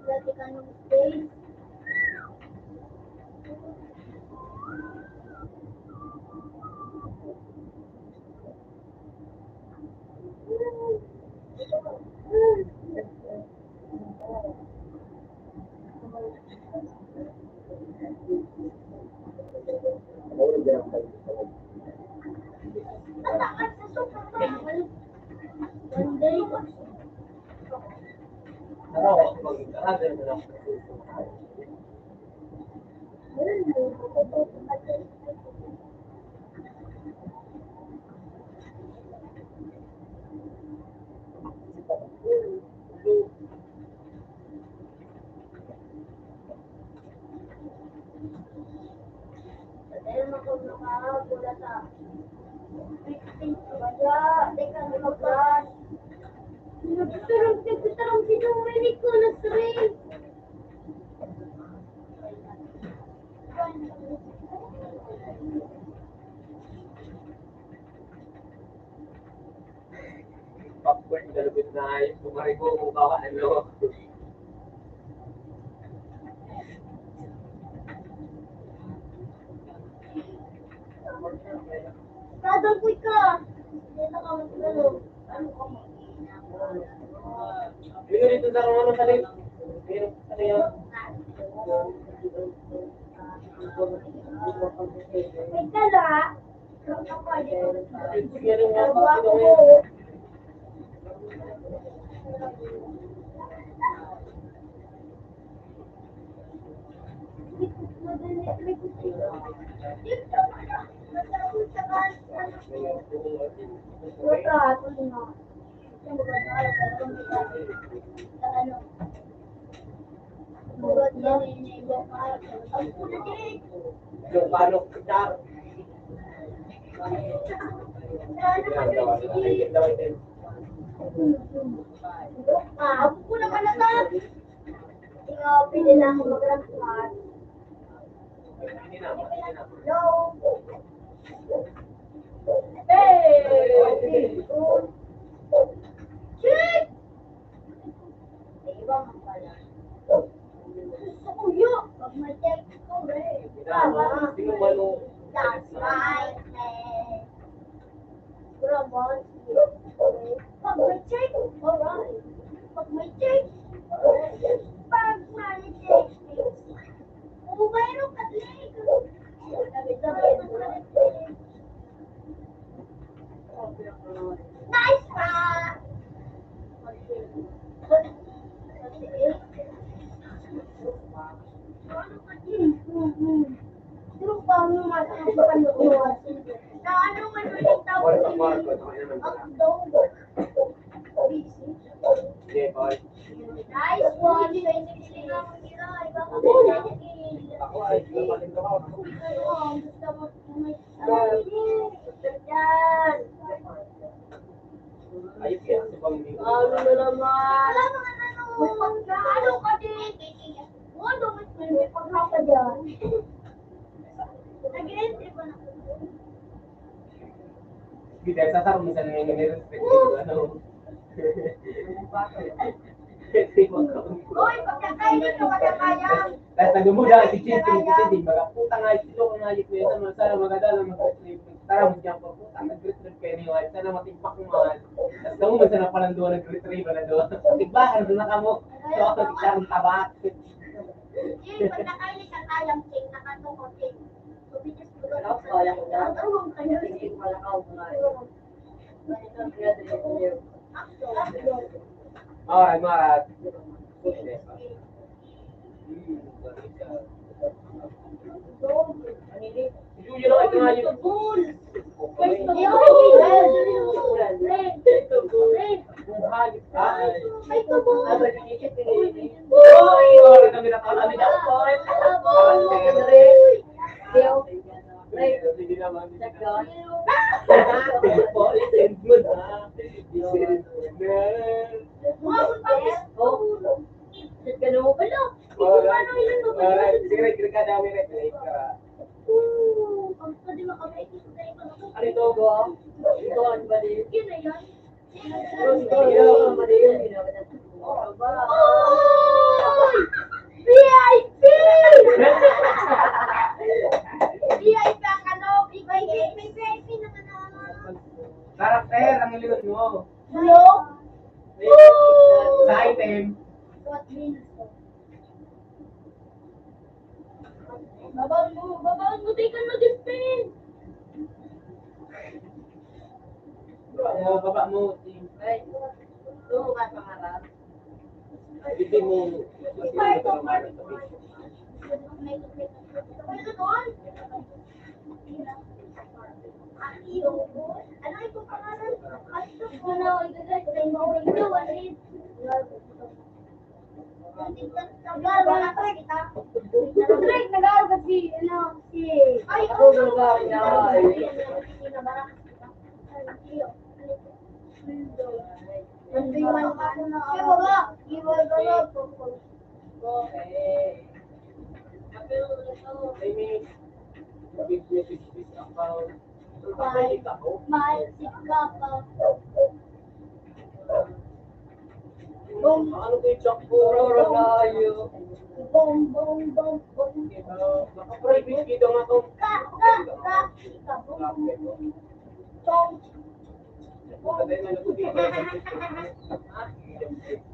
Vatican State. Nagtarong, nagtarong si Dominic ko, nagtarong. Popcorn, galupit na ayos. Kumari ko kung baka ano. Dadagpoy ka. Dito ka magdalo. Ano ka mo? Dito, dito sa ano, sa link. Dito, ano yan? May dala. Dito, ano yan? Yung paano kita? Ako po naman na. Ikaw, pwede na ako mag-rap. Hello. Hey! Shit! May iba man pala. Gusto ko yun. Pag may check ko, eh. Tama. That's right, eh. Bravo. Pag may check, alright. Pag may check, alright. Pag may check, kung mayroon ka, Nice pa! Pero paano matapos ang loob? Na ano man ulit tawag ni Ang daw. Busy. Yeah, boy. Nice one. Twenty-three na ang tira. Iba ka pa. Ako ay, ano, gusto mo, ano, yan. Ayos yan. Ano na naman? Wala naman, ano. Ano ka din? Ano, may, may paghapa dyan. Nag-entry pa na. Sige, dahil sa tarong, minsan na yung nire-respect yung ano. Uy, pagkakain nito, pagkakaya. Tapos nagmumuda si Chichi, si Chichi, baga, "Puta nga, ito ko nga, ito yun, ano, sana maganda lang mag-retrieve. Tara, mo dyan po, puta, nag-retrieve kayo ni Juan, sana matimpak mo, mahal." Tapos kamo, minsan na palang doon, nag-retrieve na doon. Tigbahan, doon na kamo. So, ako, tigbahan, tabak. Yung pagkakain sa tayang cake, nakatukot cake. So, we just put it on the table. Ang kayo, sige, malakaw ko nga. Alright, mga. Yun lang ito nga yun. Buhay. Ay. Ay, oy, oy, kami na pala, kami na pala. Sige naman. Sige naman. Good morning, good morning. Oh. Ganun mo pala. Oh, sige, sige, sige, sige, sige. Oo, ang pwede makabait yung tayo. Ano ito, bro? Ito, ano ba din? Yun na yun. Bro, ito, ano ba din? Oy! V I P! V I P ang ano, V I P, V I P naman ang ano. Karakter ang iliwan mo. Hello? Sa item. What means? Babaon mo, babaon mo, teka na, Justin! Baba mo, baba mo, Tim. Ay, ito ka pangarap. Hindi mo, ano ito pangalan? Ano ito pangalan? Ito na, ito na, ito na, ito na, ito na. Nag-aaral si, ano, si... Ay, oo, oo, oo. Nandun man ako na, ano, iwan ko lang. Okay. Mahal, mahal si Papa. Bong. Ano ba yung Jack Puro na tayo? Bong, bong, bong, bong. Makaprivate dito nga to. Ka, ka, ka. Ika, bong, bong, bong. Chong. Patay na ako dito.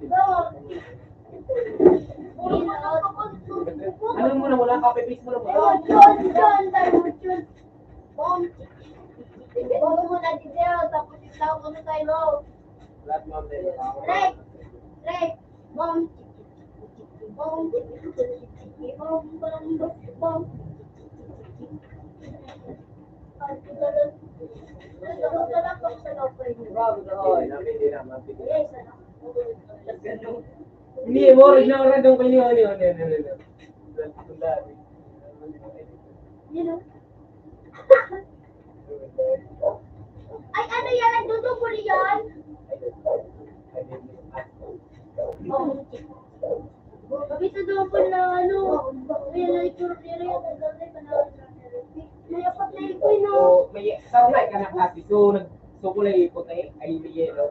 Go. Ano mo na, wala copy paste mo na mo. Chon, chon, chon, tayo mo, chon. Bong. Bong mo na dito, tapos ikaw, ano tayo? Lahat mo, Rek, Rek, bong, bong, bong, bong, bong. Hindi, mo, ignore na doon kayo, ano, ano, ano, ano. You know? Ay, ano yan? Nagdudubol yan? Oh. Kami sa double na ano. May na itsura nila yung double na. May apat na ikoy, no? Oh, may sarunay ka na kasi. So, nag-, so kulay puti, ay yellow.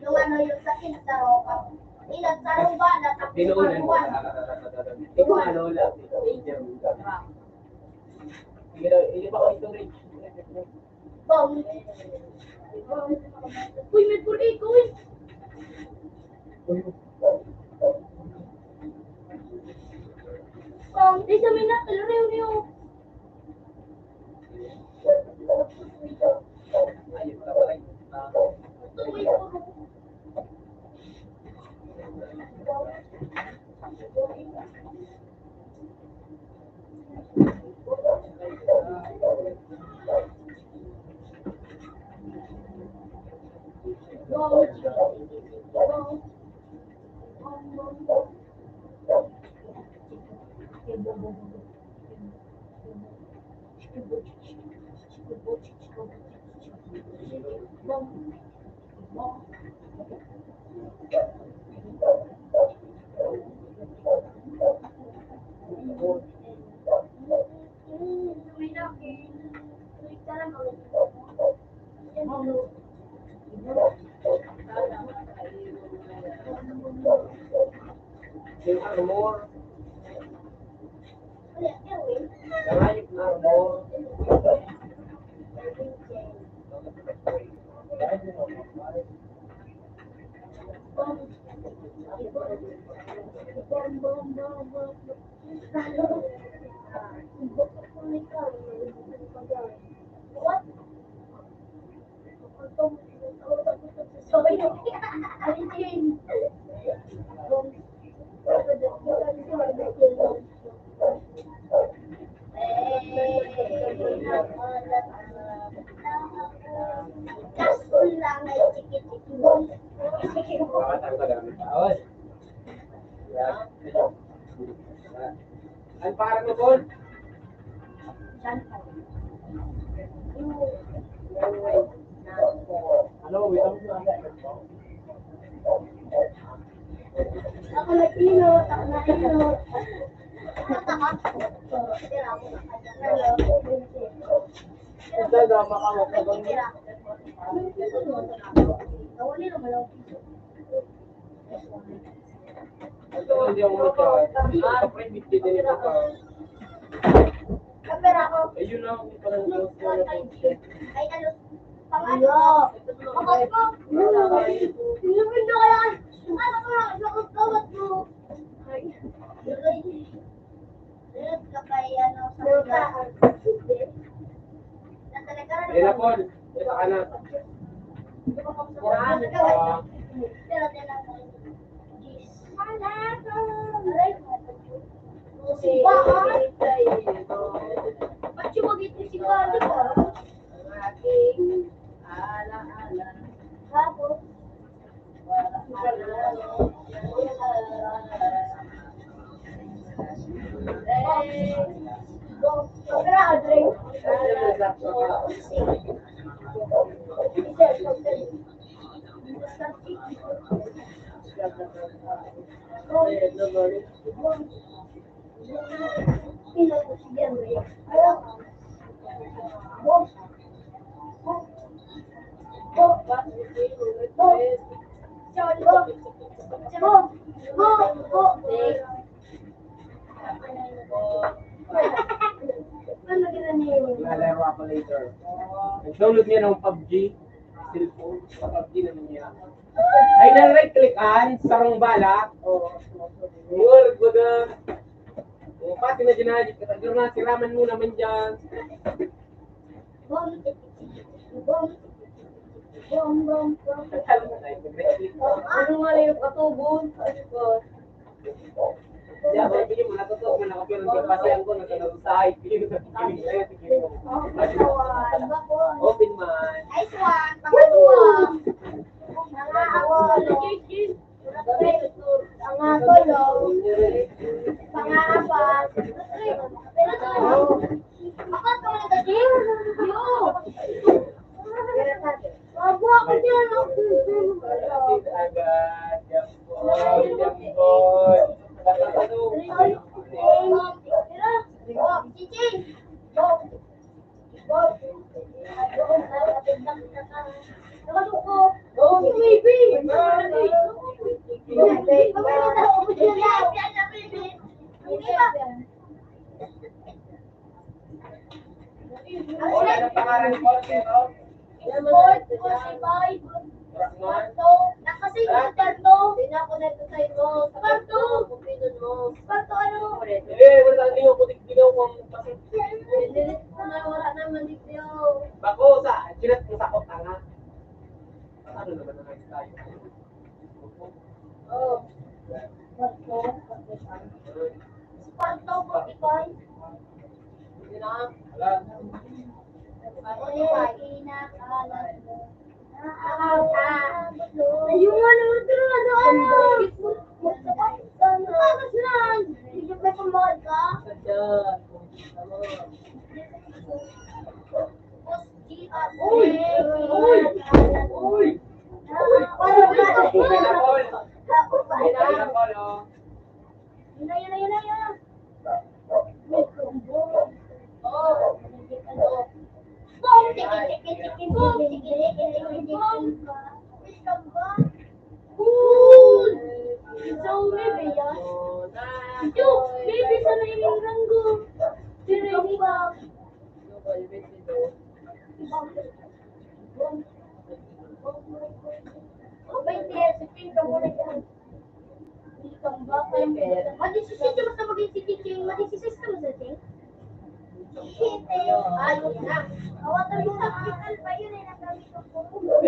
Yung ano, yung sa akin, sa ropa. Ilang sa ropa, na tapos Pinoonan mo. Ikaw, ano, love. Sige daw, hindi pa ako ito, Ray. Bawal. Uy, may puriko, uy. Bawal. Di sa may natal, Ray, uy, oh. Ayun, tatay. Yung armor. The right armor. What? Ang parang mo, Paul? Ano, wait lang. Ako na ino, ako na ino. Ito, drama ka mo. Nawali naman ako. Ito, hindi ako magka-, ah, private din ito ka. Kapera ko. Ayun na, hindi pa lang. Ay, ano? Pangalan ko. Ako po. Hindi ko kaya. Ano ko lang, sa kawat ko. Ay. Ayun, kapay, ano, sa Ayun na po. Ito ka na. Ah, Lalaro ako later. Nag-download niya ng pub g, cellphone, sa pub g na niya. Ay, na right click an, sarong bala. Word ko na. O, pati na ginahagit ka, tagyo na, siraman mo naman dyan. Bom, bom, bom, bom. Ano nga yung katubon? Ano ba? Di ako, hindi mo natutukan ako, pero nagpapasayang ko, nagkakaroon sa hype. Open man. Nice one. Pangatlo. Mga awol. Mga tulo. Mga apat. Apat, mga gabi. Yo. Wag mo ako dyan, oh. Agad, jambol, jambol. Chiching. Ano pangalan mo, sir, no? Sport forty-five. Sparto. Nakasing ko, Sparto. Hindi na ako nagtatay mo. Sparto. Kupinon mo. Sparto, ano? Eh, wala, hindi mo putik dinaw kung pasit. Hindi, wala, wala naman, di ko. Bako, sa, chinat ko sa kotanga. Ano naman ang lifestyle? Oh. Sparto, forty-five. Sparto, forty-five. Sparto, forty-five. Ay, kinakalat mo. Ah, ah, ah. Uy! Uy! Uy! Uy! Uy! Uy! Uy! Uy! Yun na, yun na, yun na, yun na. Cool! Ikaw, maybe, yan. Ito, maybe sa may ranggo. Pero hindi ba? Abay, tiyan, sa pinto mo na yan. Ikaw ba? Kaya mo yan. Madisisisi mo sa maging si Chiching. Madisisisi ka mo sa Chiching? Shit, eh. Ayun na. Awatan mo sa hospital pa yun, eh, nagamit ang puro.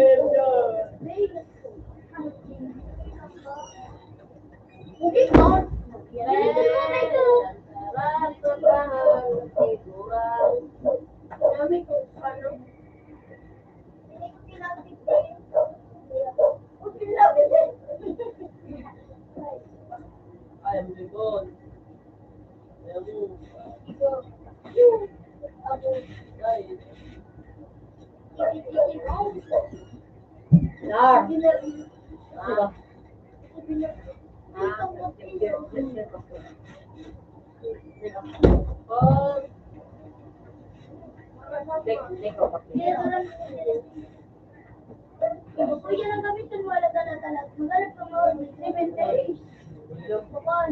Hindi ko. Hindi ko na ito. Sabi ko, ano? Ay, ang likod. Ayan mo. Ay. Nar. Diba? Kaya lang gamitin mo, alaga na talaga. Magalit ka mo, cemetery. Bukan.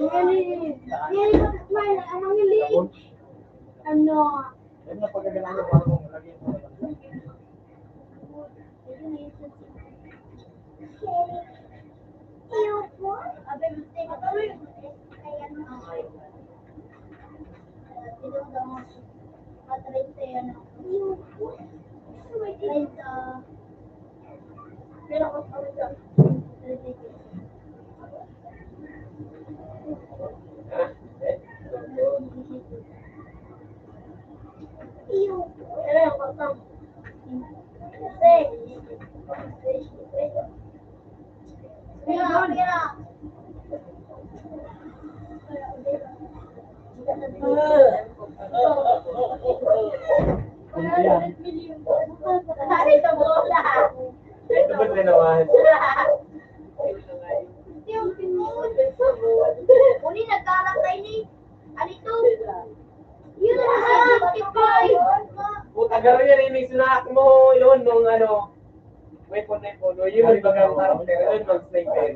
Yan, yan, yan, ang mga liit. Ano? Yan na pagkaganahan mo, parang lagi mo. Ito ba na naman? Uli, nagkalat tayo ni. Ano ito? Yun na, seventy-five. Puta, garo yan, eh, may snack mo. Yun, nung ano, weapon, weapon. O, yun, bagang character. Yun, mag-sniper.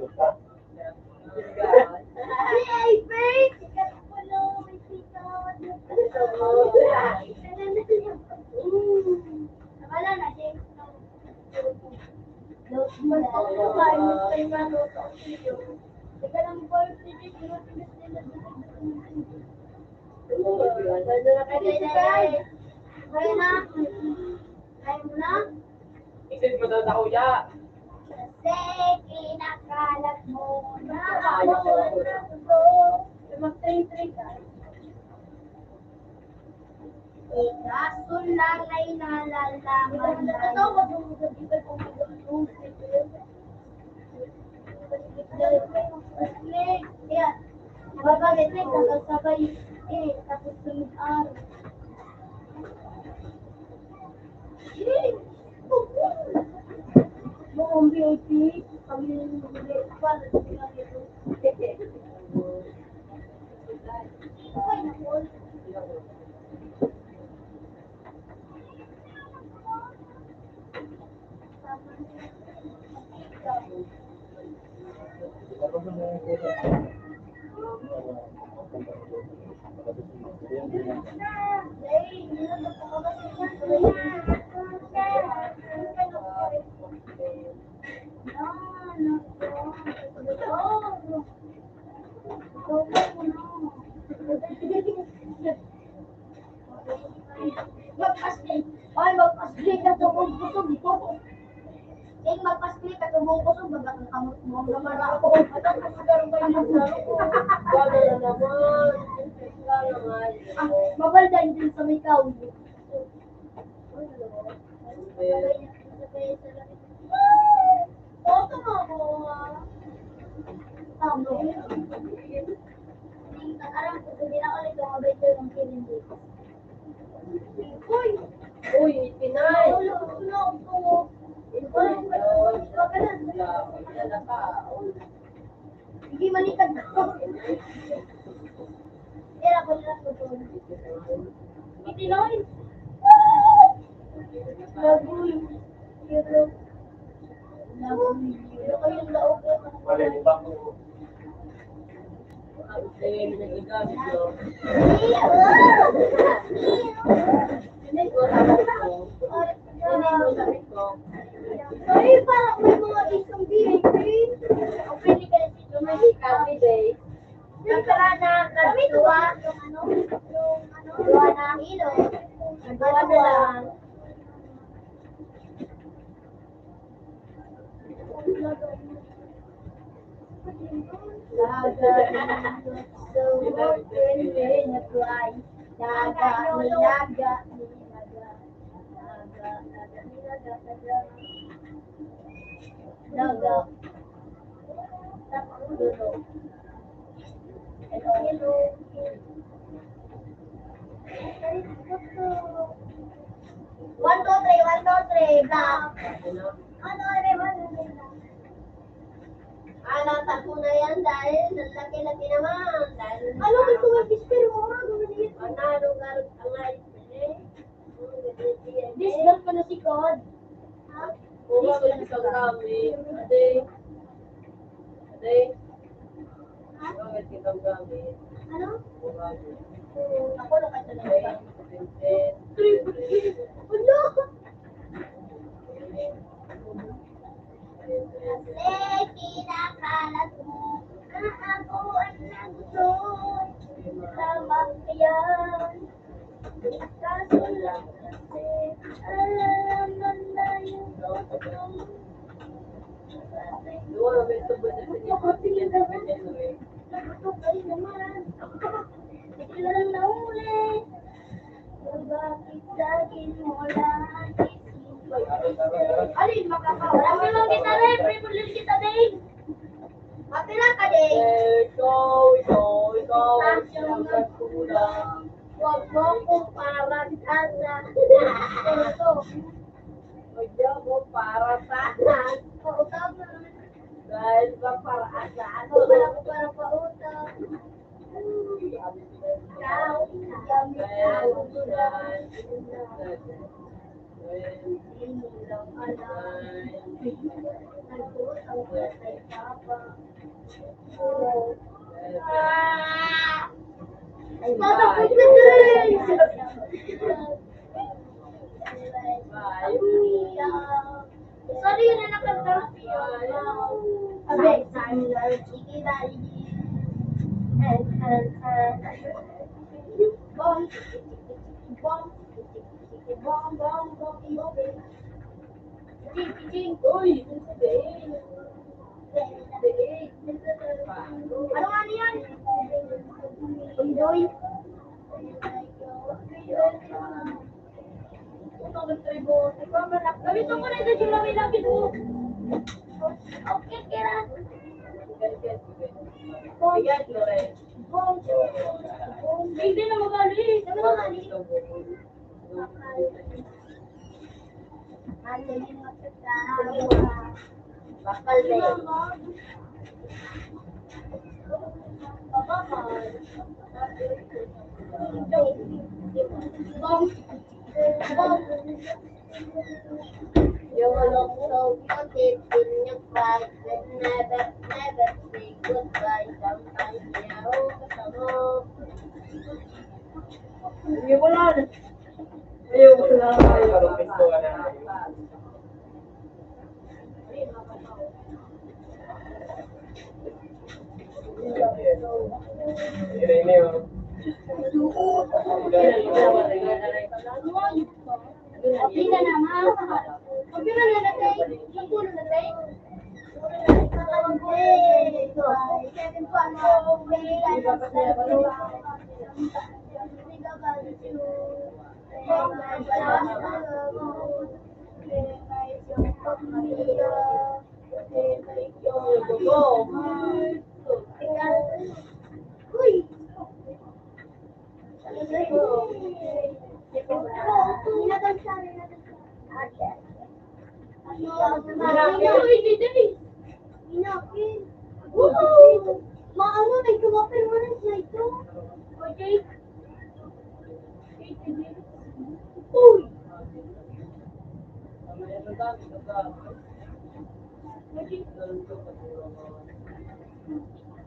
Ay, ay, Bert! Sikat ko, no? May sikat. Wala na, James. Kaya na. Kaya mo na? Isid mo daw sa kuya. Kasi kinakalat mo na ako. Mag-train-train ka. Ikaso lang ay nalalaman na. Babalik na, kakasabay. Eh, tapos sunod araw. Buong V I P, kami yung para sa mga ito. Magpasli. Ay, magpasli ka sa kong kusog. Kaya magpasli ka sa kong kusog, baga kang kamot mo. Ang gamara ako. At ang kasagarong kayo ng laro ko. Baga na naman. Baga na naman. Ah, mabaldan din sa may kauli. Aram ko, hindi na ulit yung mabait yung feeling dito. Uy! Uy, Pinay! Uy! Hindi manikag na. Tira ko na ito. Itinoy! Lagoy! Pero, lagoy! Pero kayong laog ko. Ay, parang may mga isang bihig, eh. Ang pwede ka na dito, may kami, day. Nagkara na, kami, duwa. Yung ano, yung ano, duwa na kilo. Duwa na lang. Laga, so, open, may nagway. Laga, may laga, may laga. Laga, laga, may laga, laga. Laga. Tapos, dulo. Hello, hello. One, two, three, one, two, three, black. Ano, ano, ano, ano? Ah, natapo na yan dahil ang laki-laki naman. Dahil ano, may tumagisper mo, ano, ano, ano? Panalo, garot, ang life, eh. Discard ko na si Cod. Ha? Oo, may isang gamit. Ate. Ate. Ano? Ako lang ito na. Ate. Ano? Kasi kinakalat mo na ako ang nagtutulog. Tama ka yan. Kaso lang kasi, alam na yung totoo. Nagutom kayo naman. Bigla lang nahuli. Bakit lagi mo lang isipin? Alin, makakawa? Alam mo lang kita, Ref. Ref, ulit kita, Dave. Mapila ka, Dave? Ikaw, ikaw, ikaw, ang siyang nagkulang. Huwag mo kong parang asa. Ito. Huwag mo kong parang asa. Pautang na. Dahil ba para asa? Ano? Para, para pautang. Ikaw, ikaw, ikaw. Sorry, yun na nakanta. Abe, sige, bali. Bong, bong, bong, bong, bong. Uy, ano nga niyan? Enjoy. Gamiton ko na ito, yung lami-lami mo. Okay, kira. Bong. Bong. Hindi na magali. Ano magali? Bakal na yun. Yung lungsog ko, titignan pa, but never, never say goodbye. Sometimes, yeah, oh, kasama. Hindi ko lang. Ayaw ko lang. Ayaw ko lang. Maano na ito, mga permanent na ito. Okay. Uy!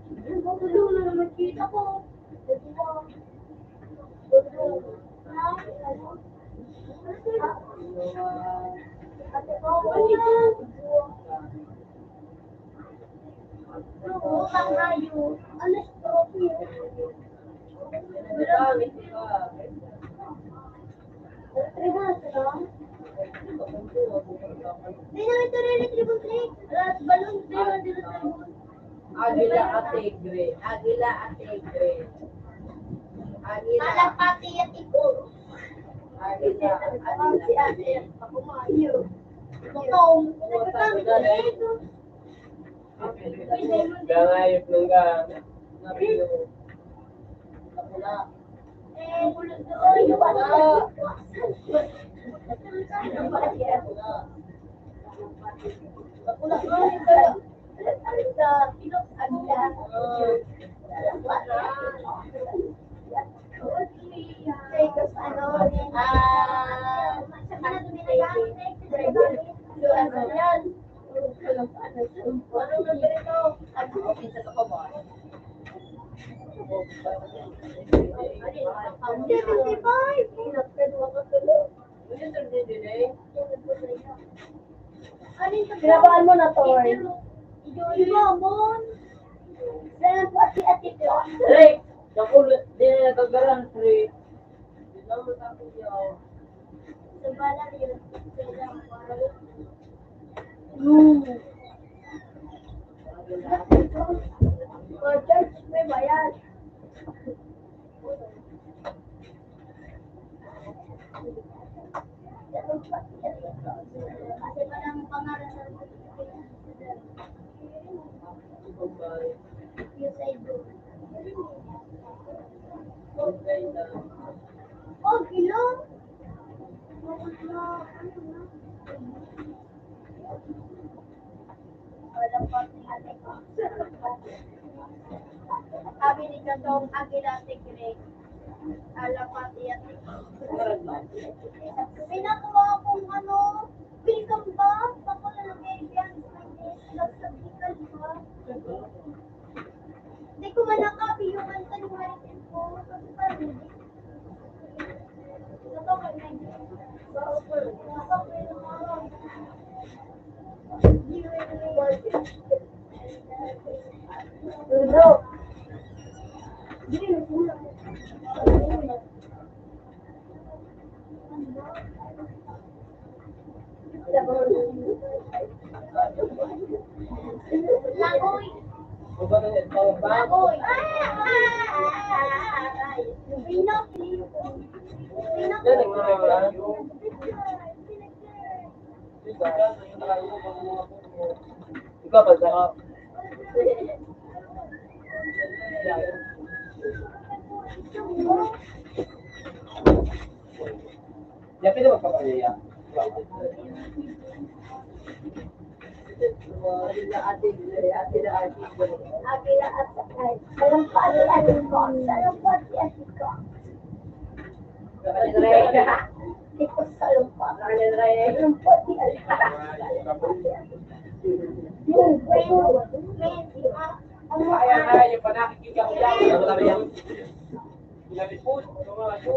Ang gulo na naman kita ko. May naman ito rin, triple three. Alas balon, pero dito sa Agila at tigre. Agila at tigre. Agila. Kalapati at iko. Agila at tigre. Ako mayo. Gutom. Nagkakami ko dito. Gangayop ng ga-, Seventy-five. Kinabahan mo na, Tor. Mamon. Saan po si Ate Tor? Rick, nakulit. Di na natagaran, Rick. Sa bala yun. Hmm. For church, may bayad. Kasi parang pangalan sa yung sa ibo. Oh, hello. Sabi ni Katong Aguila Tigre, alapat iyan. May nakuha akong ano, welcome ba? Bako na lang yan. Nagsabitan ba? Di ko man nakabi yung kanta ni Marites ko. Lagoy. Lagoy. Pinok. Pinok. Ikaw, basa ka. Yakin na magpapalaya. Agila at sakay. Salampa ni Aliko. Salampa si Aliko. Ito salampa. Salampa si Aliko. Yung, yung, yung, yung, Ayan na, yung panakikita ko yan. Ano kami yan? Pinalipod, yung mga ito.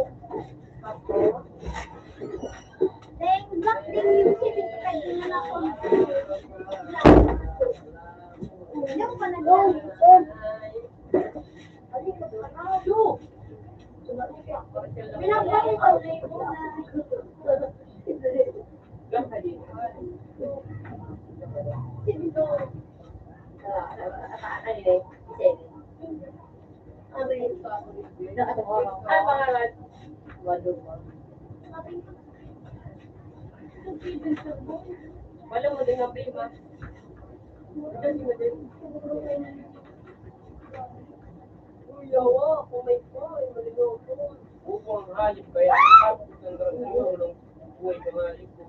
Ano pangalan? Wala mo din ang prima. Kasi mo din. Uy, yawa, kung may pa, ay maligaw ko. Upang hayop kaya, tapos ng grasya, walang buhay ka nga, ikaw.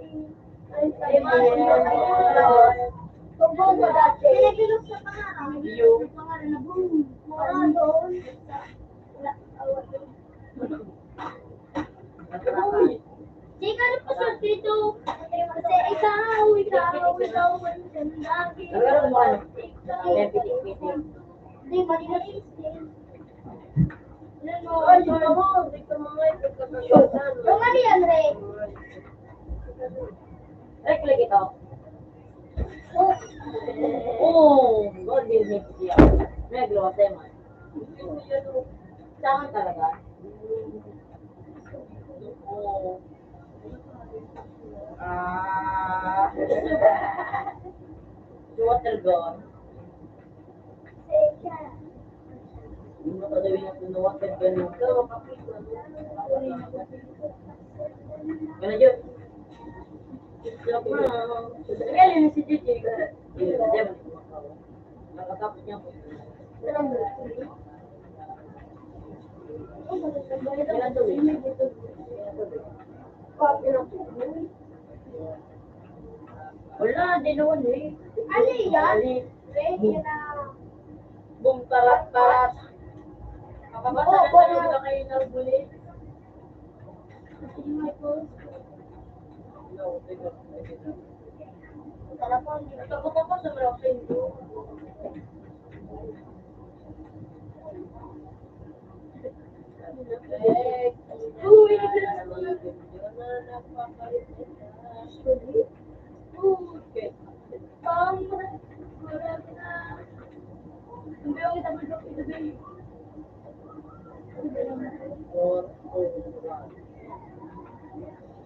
Ay, ay, ay, ay, ay. Kung buong madati, pinipilos sa pangarap. Yung pangarap na buong. Mura doon. Hindi, mali na yung skin. Ano mo? Ay, ito mo. Ito mo nga, ito mo nga. Yung mali yan, Ray. Ray, click ito. Oo, God, yun yung siya. Nagluwas tayo, man. Sa akin talaga. Oo. Ah. Water gun. Ano ka gawin natin na water gun mo? Kaya yun. Kaya yun si Gigi. Yun, yun. Nakatapos niya po. Wala, di naman eh. Ano yan? Bum tarat tarat. Mababasa na tayo na kayo na buli. Ito ko sa mga friend ko.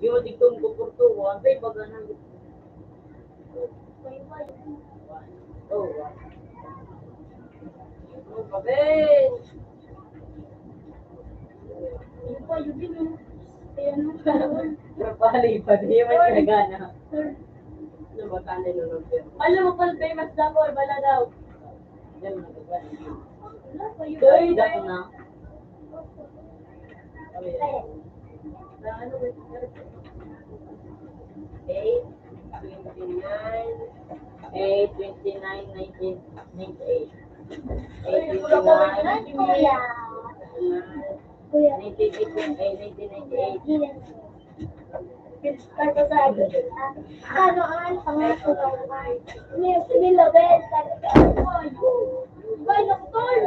Yung digtong kukurtuhan, may baga na. Oh, oh, Ben. Yung pa, yun din, oh. Kaya ano, Pero pali pa, di man nagana. Ano ba, tanay na lang, Ben? Alam mo, pala, famous na ako, wala daw. Yan, nagana. Wala pa, yun. Doy, dako na. Eight, twenty-nine. Eight, twenty-nine, nineteen ninety-eight. Eight, twenty-nine. Kuya. Kuya. Nineteen eighty-eight, nineteen ninety-eight. Ano ang pangalan ko? Ni, ni Lobet. Ay, doktor!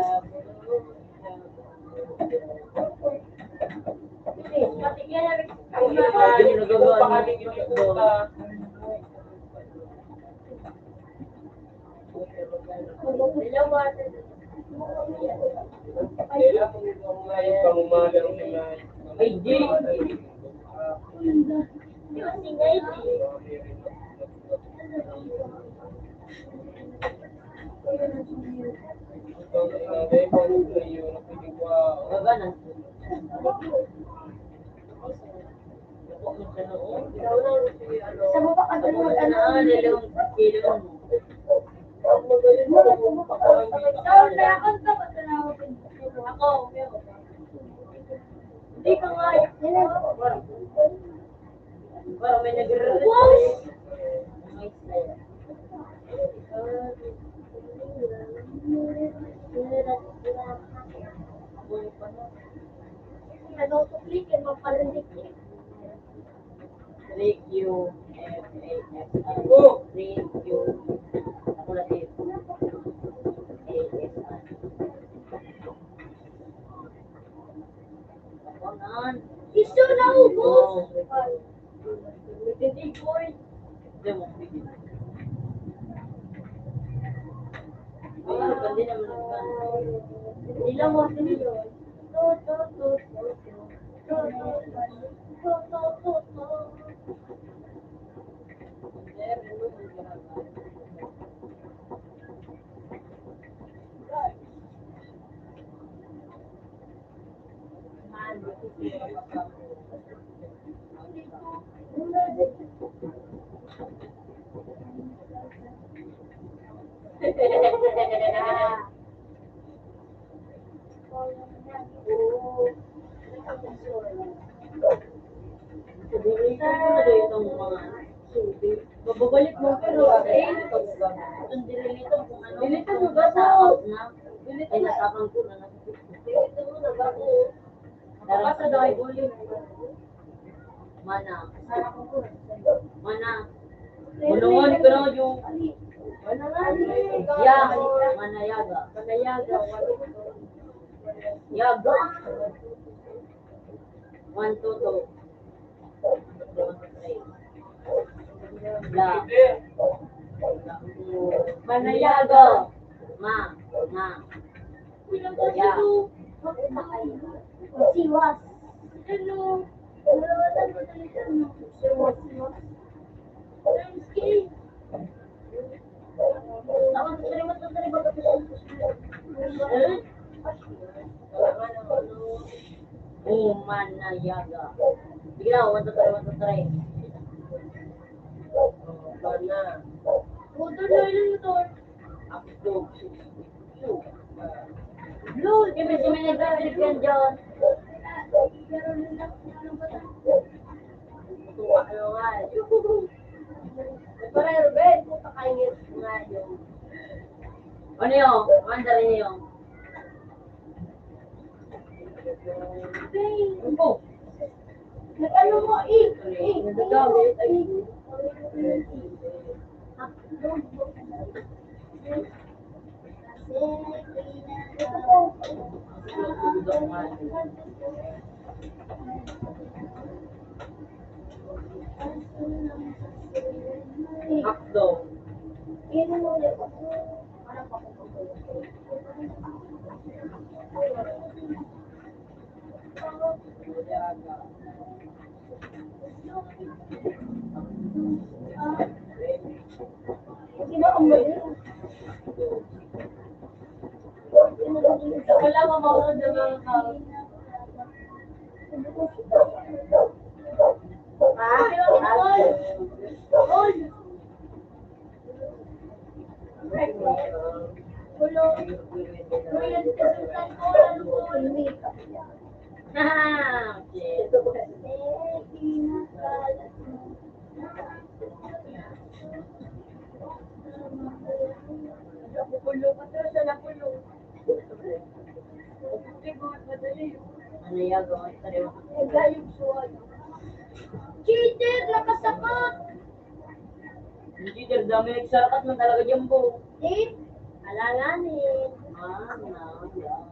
Ay, di. Baba na. Sa baba ka doon, ano? Ah, lilong, lilong. Ako, hindi ka nga. Parang may nagre-request. Ano to, click, yung magparinig. Three Q F A S R. Three Q. Ako na din. A S R. Iso na ubos. Hindi ko eh. Wala, pwede naman ang kan. Ilang mo, sige. Sabihin ko muna daw itong mga susi. Mababalik mo, pero, eh, itong dirilitan kung ano, Dilitan mo ba sa out na? Ay, natakang ko na. Dilitan mo na ba? Nabasa daw ay bullying. Mana. Mana. Bulungan ko na yung Mana nga, dili. Ya. Manayaga. Manayaga. Yaga. One, two, two. La. Manayaga. Ma. Ma. Ya. Siwas. Ano? Siwas, siwas. Umanayaga. Sige na, one, two, three, one, two, three. Wala na. Motor na yun, motor. Blue, kami si Manager Adrian John. Tuwa kayo nga eh. Para Ruben, puta kayo nga yun. Ano yun? Commander niyo. Ano po? Nag-ano mo, eh? Eh, Hakdong. Wala, mamaulog na mga tao. Ah, Cheater, nakasakot! Hindi, dardami nagsarakat man talaga dyan po. Eh? Alanganin. Ah, na, yeah.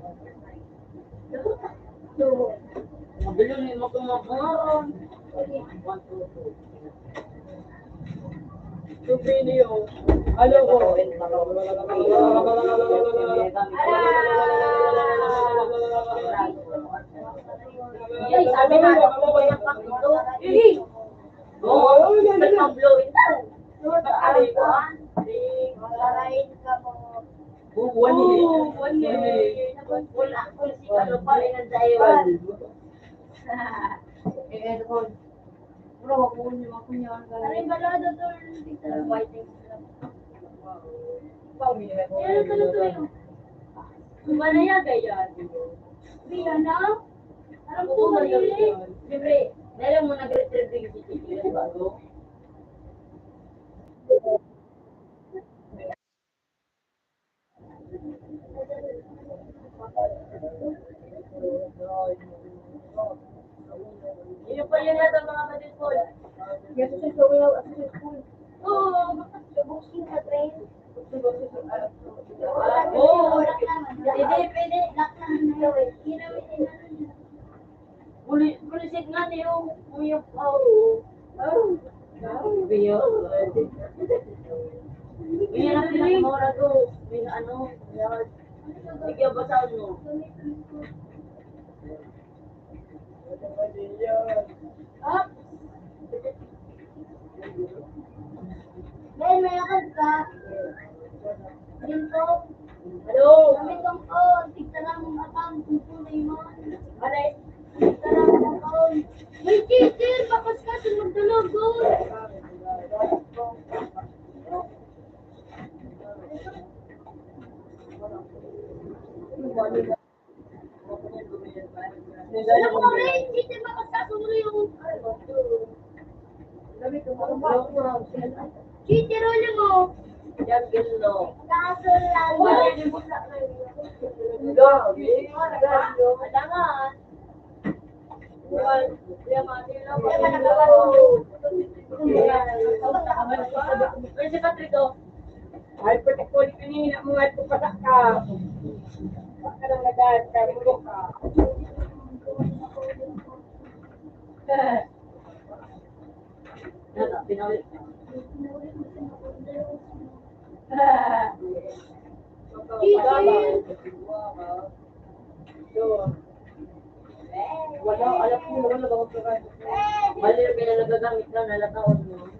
Mabilis na yung mga pangaran. One, two, three. Souvenir. Ano ko? Ay, sabi na, hindi. Oo, yun, yun. Nagpa-blue ito. Nagpa-blue ito, ah. Hindi. Marain ka mo. Oo, one year. Oo, one year. Wala akong si Kalo pa rin ang Taiwan. Eh, aircon. Bro, ako yun yung ako niya. Aray, balado to. Pero ito na to yun. Manaya, gaya. Rihanna? Alam ko, mali. Siyempre, meron mo nag-retrieve yung C C T V bago. Yun po yun na ito, mga kapatid ko. Yes, sir, so we have a school. Oo, boxing sa train. Oo, pwede, pwede. Puli-, pulisit nga niyo, kuya, oh. Oh. Kuya. Kuya, lang pinag-mora to. May ano, yan. Sige, basahin mo. Up. Dahil mayakad ka, yun po. Hello. Kami tong po, tigtanang ang akang kukulay mo. Pare, tigtanang ang akang. May teacher, bakas ka sa magdalagol. Ano ko rin? Hindi makasasuri yung... Chicharone mo. Jungle, no? Kaso lang. Wala. Wala. Wala nga. Wala. Wala. Wala. Wala. Wala. Wala. Wala. Wala. Wala. Ay, pati ko di kanina mo at kupasa ka. Baka lang nagdaan ka, mulo ka. Pinawit. Wala, alam ko, wala ba akong pagkakas? Bali, pinalagagamit na, nalakaon mo.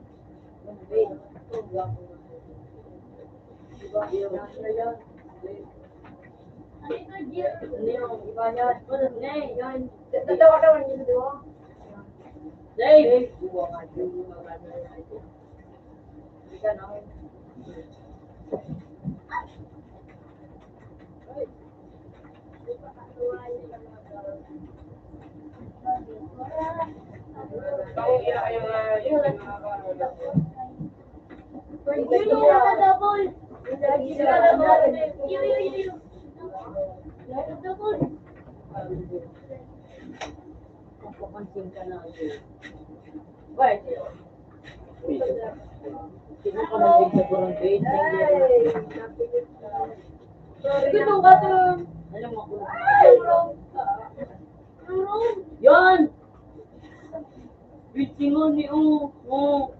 Diba? Yun. Ano yung iba niya? Ano na eh, yan. Tatawa ka lang yung duwa. Dave! Ika na. Gusto ko to. Alam mo, yan! Bitsingon ni, oh, oh.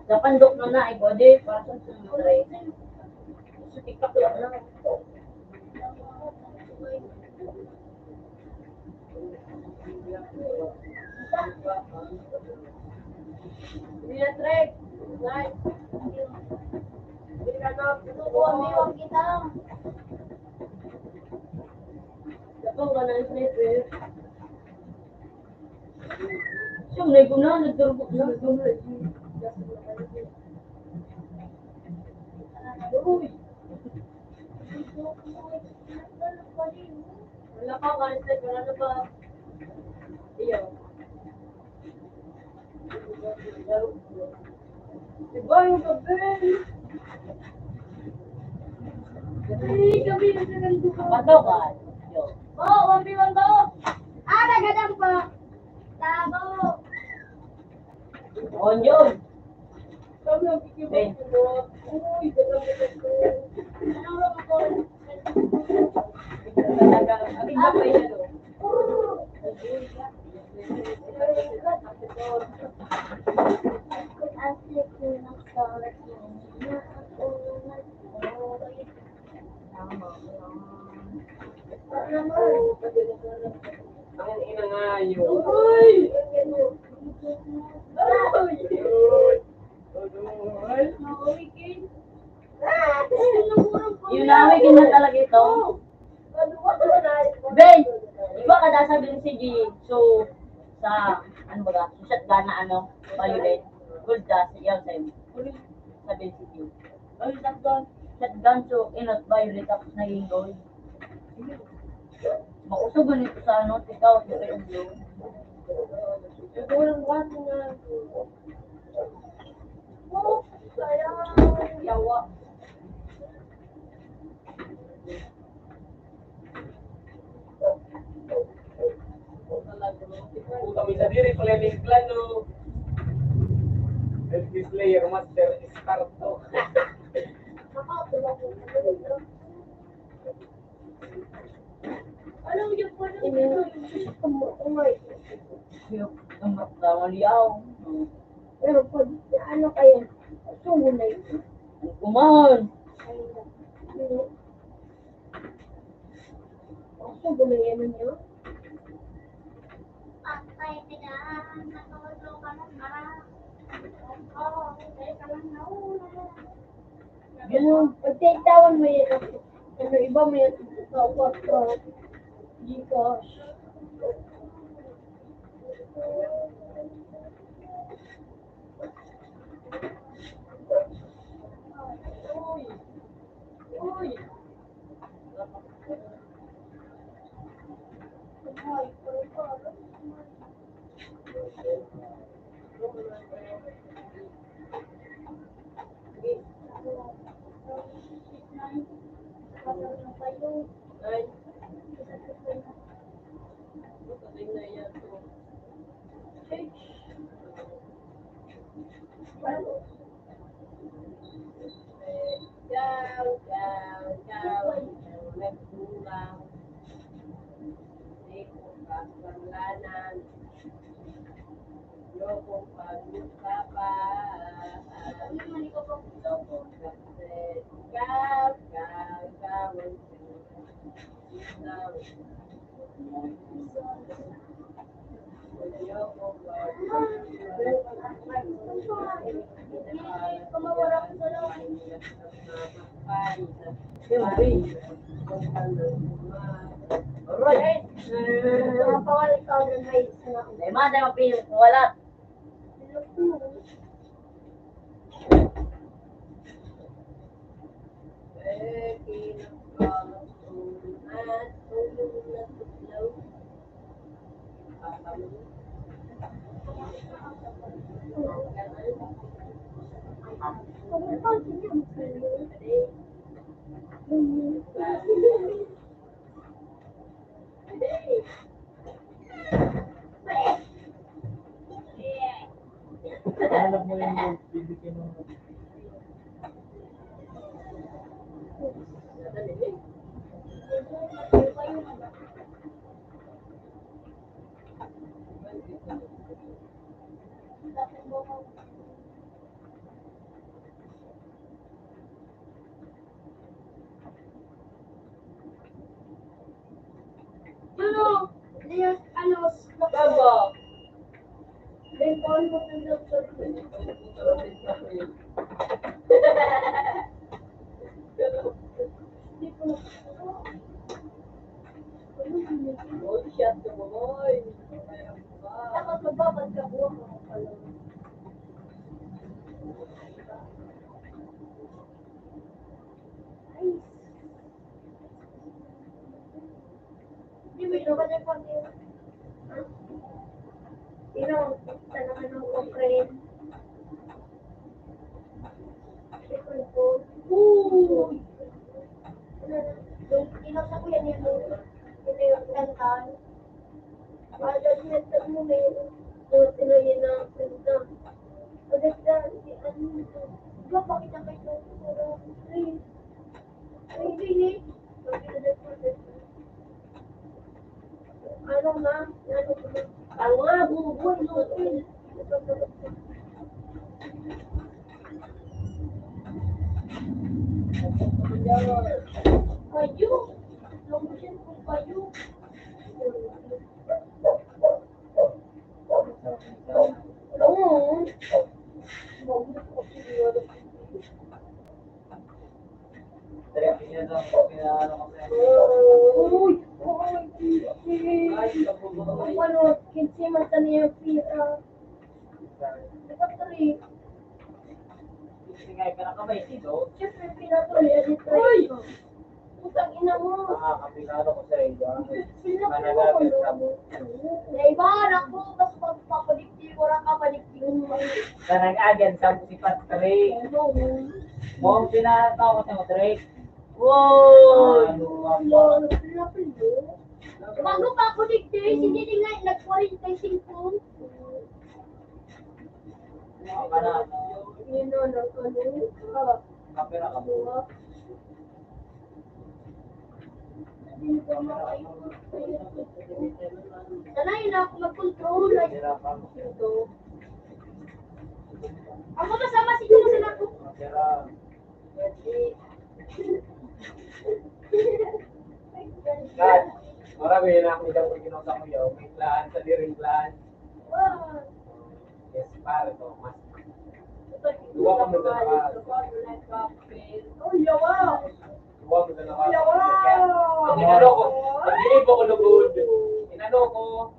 Napandok na na, eh, body, para sa sumunod, eh. Sa TikTok lang na. Hindi na, Trek. Like. Hindi na, no? Tutubuan mo yung kita. Dapat wala na yung Trek, eh. Siyempre, kung na, nagdurog na. Uy! Wala pa, kalis na, wala na ba? Iyo. Diba yung gabi? Ay, gabi na sa ganito. Bato ka. Yo. Oh, one v one ba? Ah, nagadang pa. Tabo. On yun. Ben. Ang ina nga yun. Uy! Uy! Yun na, may ganyan talaga ito. Ben, di ba kada sabi ni si G, so, sa, ano ba, sa shotgun na ano, violet, gold dust, yan sa'yo. Sabi ni si G. Ay, shotgun. Shotgun, so, inot, violet, tapos naging gold. Mausog ganito sa ano, ikaw, sa yung blue. Ito lang ba ito nga? Oh, sayang. Yawa. Puta, may sadiri pala yung plano. Elvis Slayer Master Sparto. Yung, yung matraman yaw. Pero pag ano kayo, sugo na yun. Ang kumahan. Ayun. Ang sugo na yan ninyo. Ganun, pagkaitawan mo yan. Ano, iba mo yan. Sa WhatsApp, Gcash. Alright. Mapawal ka ng rice na. May mga tayo mapili, wala. Hanap mo yung bibigyan mo. Ano? Ano? Baba. Dapat magbabad ka buwan mo pala. Ay. Hindi mo ito kasi pag Ino, talaga ng Ukraine. Uy! Ino sa kuya niya mo. Ito yung kantan. Ada siya sa muna yung ito yung na kanta. Ada siya, si ano, ito. Diba, pakita kayo sa Ukraine. Ano nga? Ano nga? Ang mga bubuhay natin. Kayo. Kayo. Oo. Uy! Uy! Ano, kinse man ta niya pira? Dapat three. Siyempre, pinatuloy na dito. Uy! Putang ina mo. Ah, kapilado ko sa iyo. Sino ko? Managagit ka mo. Naibahan ako, tapos pag papaligti, wala ka paligti. Sa nag-agan, sa si Patrick. Ano? Buong pinataw ko sa Patrick. Wow! Ano ka ba? Bago pa ako digdi, sige din nga, nag-quarantine ko. Ano ka na? Yun, ano, ano, ah, Kapira ka mo. Sanay na ako mag-control. Ako masama siguro sa nako. Dad, marami na akong idang pagkinaw sa kuya. May plan, sa diring plan. Yes, pare, to, mas. Duwa ka mo sa naka-, duwa mo sa naka-, ang inano ko, ang inano ko, lugod. Inano ko,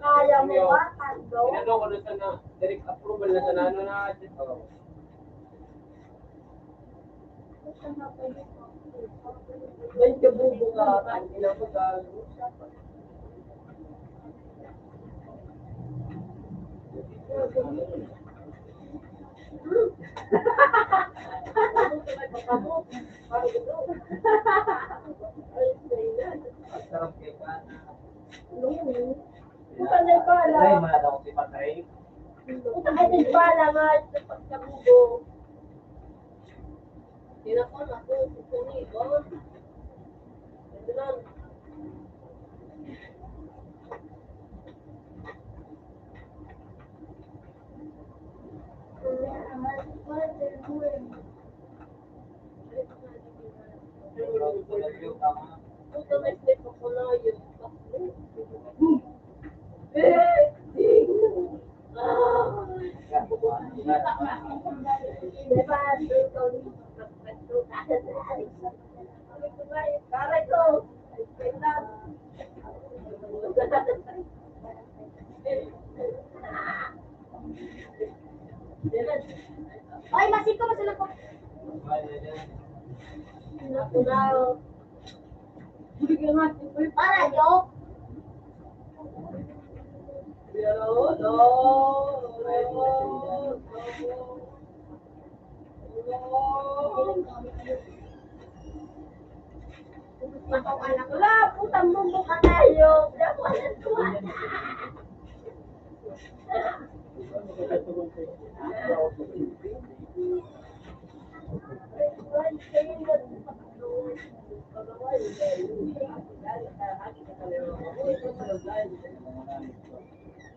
kaya mo ba? Inano ko na sana, direct approval na sana, ano na, oh. May kabubo ka, ang ina mo, gago. Sarap kay bata. Puta na yung bala. Ay, mga daw si Patay. Puta ka yung bala nga, ito pagkabubo. Tinapon ako, kukunin ko. Ito lang. Ay, masiko, masiko. Para, joke. Wala, putang bumbok ka tayo.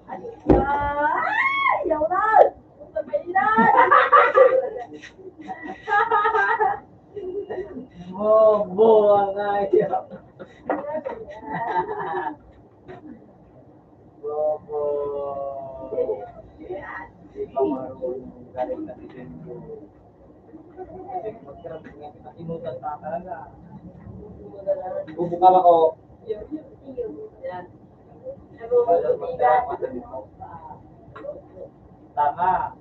Ay, yaw na! Puta, mainit! Bobo ang hayop. Bobo. Di pa marunong galing na si Denbo. Kasi magkirap nga kita, inutan pa talaga. Bubuka ako. Yan. Tama.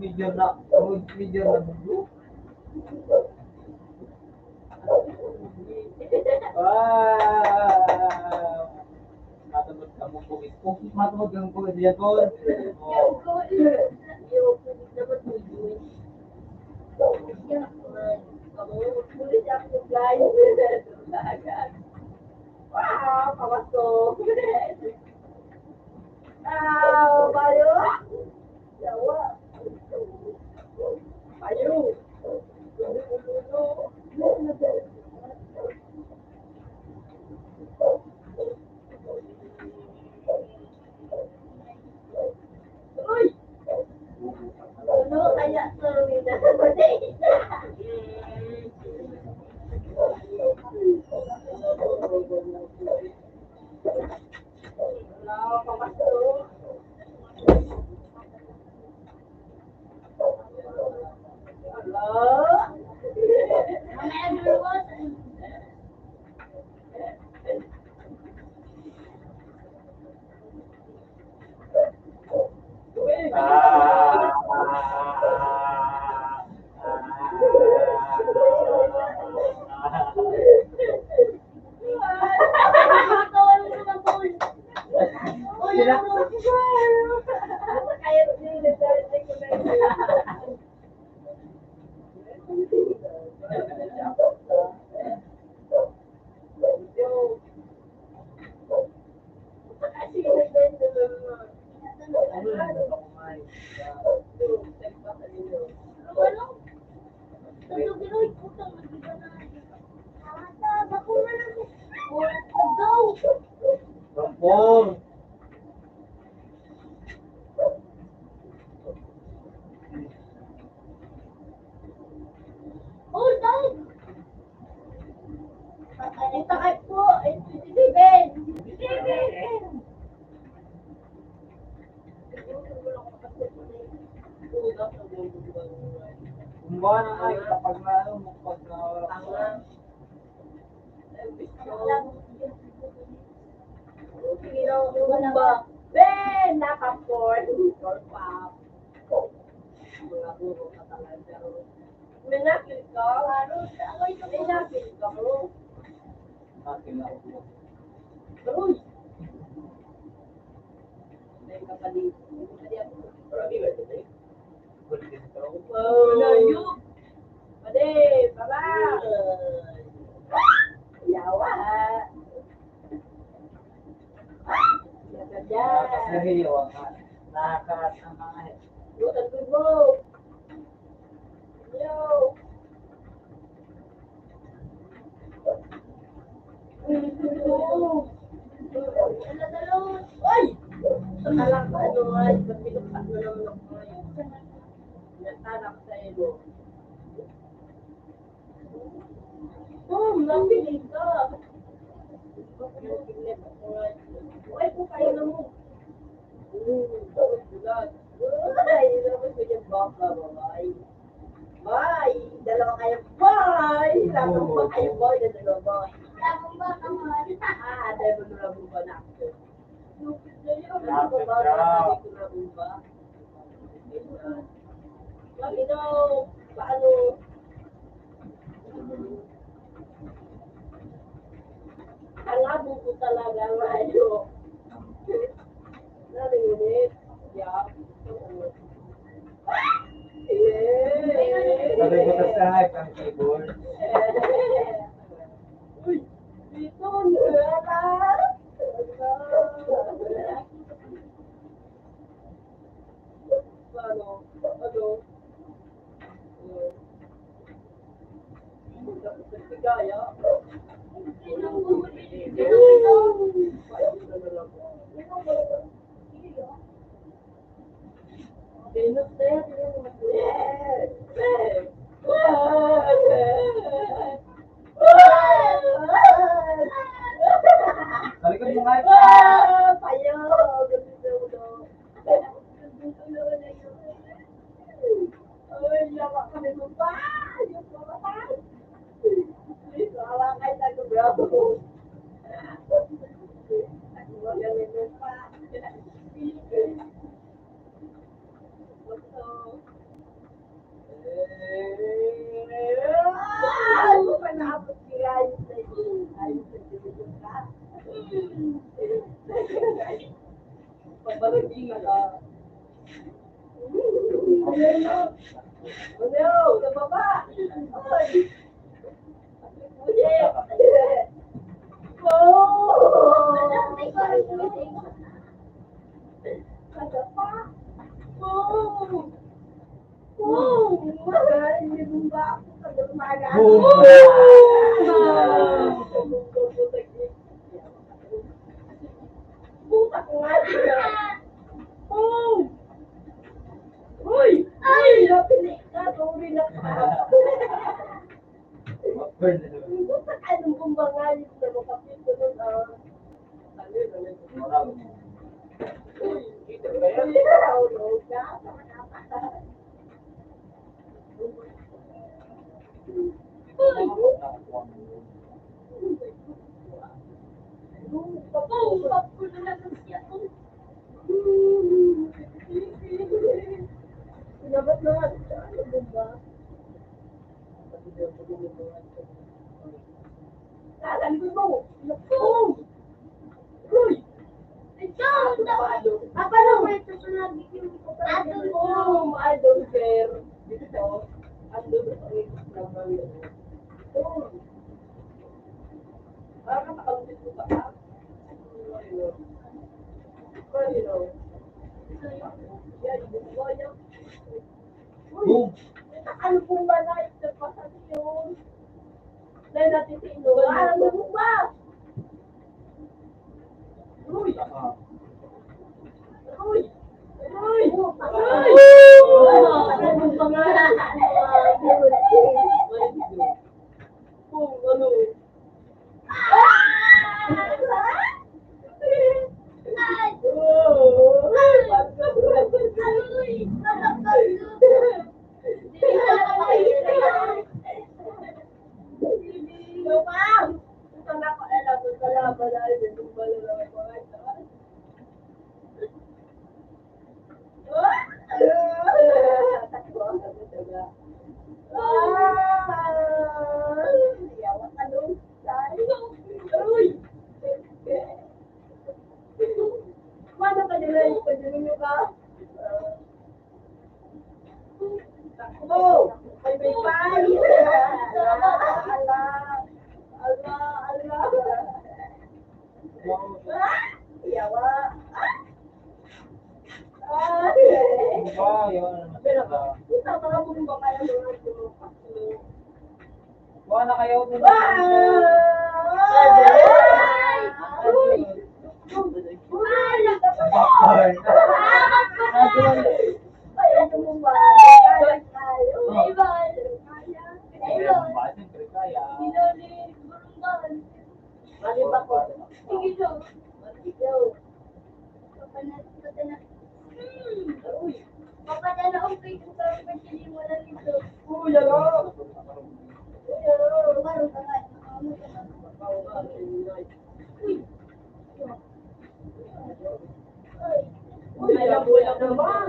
Medyo na, medyo na bugo. Ah! Matamad ka mo, pugis. Pugis, matamad ka mo, pugis. Yan, tol. Yung pugis naman, pugis. Yan, tol. Pugis ako, guys. Wow, kawas ko. Ah, bayo. Yawa. Bayo. Uy! Ano kaya to, Rowena? Hold on! Ito ay po, ay twenty-seven. Kumbaga na nga, kapag na, ano, kapag na, Sige daw, Zumba. Ben, naka-four. Four pa. Mga guro ka talaga. May nakil ka? May nakil ka, bro? Akin na ako. Bro. May kapatid. Bro, di ba ito, eh? Wow. Pwede, baba. Yawa. Yawa. Nakakasama eh. Butan ko, bro. Yo. Ay! Sa kalak, ano, ay, pag pinukpak na naman ako ngayon. Nagtanak sa ilo. Oh, nabiling ka. Ay, po kayo na mo. Ay, tapos ko yung baka, babae. Ay, dalawa kayo. Boy! Tapos pa kayo, boy, na dalawa, boy. Tapos ba, kamahal? Ah, dahil mo na ba na ako? Stupid na yun. Ano ba, babae na ako? Panginoon, paano? Ang abo ko talaga, ang layo. Narinig. Yeah. Yeah. Sabi ko sa sahag, ang keyboard. Uy, dito, wala. Ano? Ano? Kaya? Venus na yan, yan, yan. Talikod mo nga. Ah, payo. Gusto ko daw. Ay, yawa kami mo pa. Diyos ko, patay. Please, hawakan na ko, bro. Hawakan na ko pa. Pabaraging na ka. Ano? Sa baba. Ay. Uy! Ay! Napili ka! Sorry na ka! Anong kumbangayon na makapit ko nun, ah? Uy! Uy! Sinabat na nga, ano ba? Lalamig mo! Naku! Uy! Ikaw! Ano ba, ano? Papa, no, may ito sa nabigyan ko pa. Ano mo? Ano, sir? Dito. Ano ba ang ito sa nabigyan ko? Natitino. Ano mo ba? Uy! Uy! Uy! Uy! Kung ano. Mano ka nila yung pagdilin nyo ka? Oh, may may pay. Ala, ala, ala, ala. Ah, yawa. Ah. Ah. Ano ba? Yun, ano ba? Puta, mga bumba kaya mga bumba. Kuha na kayo. Ay! Uy! Ay! Ay! Ay! Ay! Ay! Ay! Ay! Mali ba ko? Sige daw. Sige daw. Papanat-, papanat-, hmm. Uy. Papadala ko kay Duterte, pagkilimutan nito. Uy, ano? Uy, ano? Umarong ka nga. Uy. Uy, alam mo lang naman.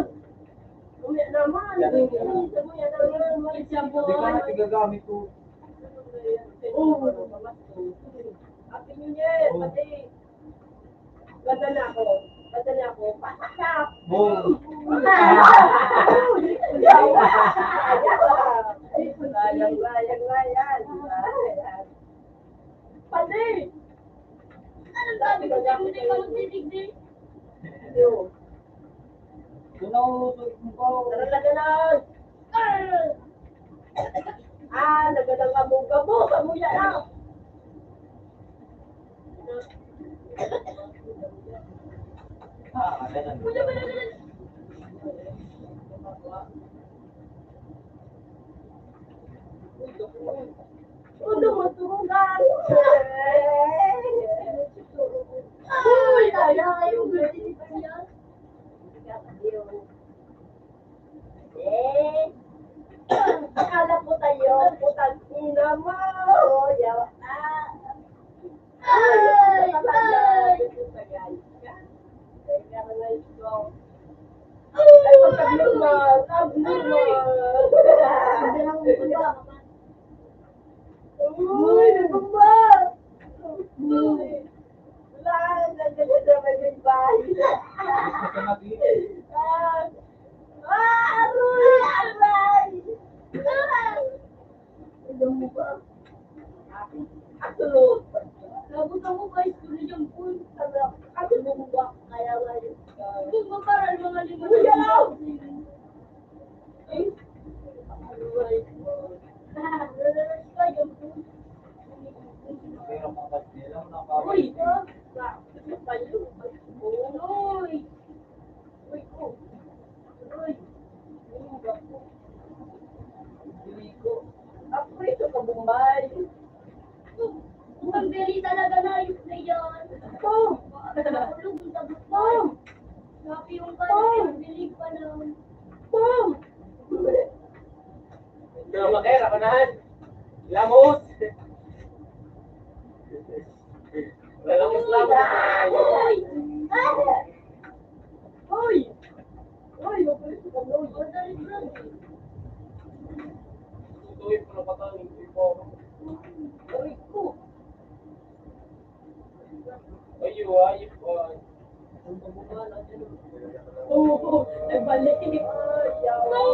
Uy, naman. Uy, sabi niya naman. Uy, sabi. Hindi ka na tigagamit ko. Oh. Happy New Year, pati. Ganda na ako. Ganda na ako. Patakap! Boom! Layang, layang, layang. Pati! Anong sabi ko sa'yo? Hindi ka magtitigdi? Yo. Ito na, uusog mo pa, oh. Tara na, ganon. Ah, nagadaw ka mo, gabo, kamuya na. Ah, ganun. Kuya, wala, wala. Ano mo, turugan? Uy, kaya kayo, ganyan. Eh, akala ko tayo, putang ina mo. Oh, yawa ka. Ay, ay, ay. Ay, pag abnormal, abnormal. Uy, natumba! Uy! Wala, nandiyan na sa may bahay. Ah! Ah! Aroy! Aray! Ah! Alam mo ba? Ako, ako, labot ako kay Kuya Jean Paul. Sabi ako, "Ako, mo ba? Kaya nga yun." Kung magparal mga lima na Kuya Lau! Uy! Uy! Uy! Uy! Ako ito ka, Bombay. Ang bili talaga na ayos na yan. Oh! Nakulog ang sagot ko. Oh! Sabi yung Oh! Pag-ibig pa lang. Oh! Drama kayo, kapanahan. Lamos. Lalamos lang. Uy! Uy! Uy! Uy! Tutuloy pa na patang. Aray ko! Ayo, ayo, ay. Oo, nagbalik. No!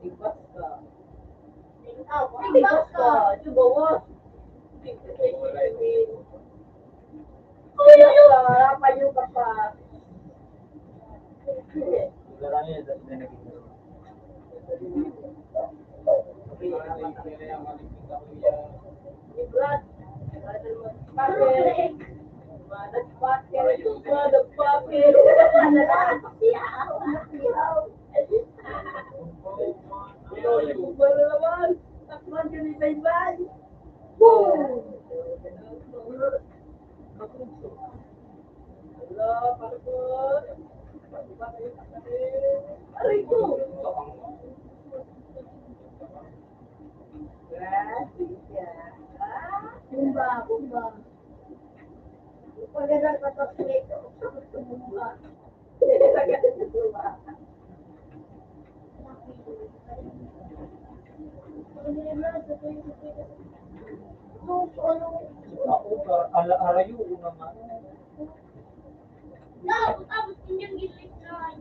Ipas ka. Ipas ka. Ito bawas. Uy, uy, uy. Payo ka pa. Wala lang yun, dati na naging. Aray ko! Grabe ka. Bumba, bumba. Pagkasal pa to, ito. Bumba. Ala, alayo ko naman. Tapos, tapos, inyong gitlit na.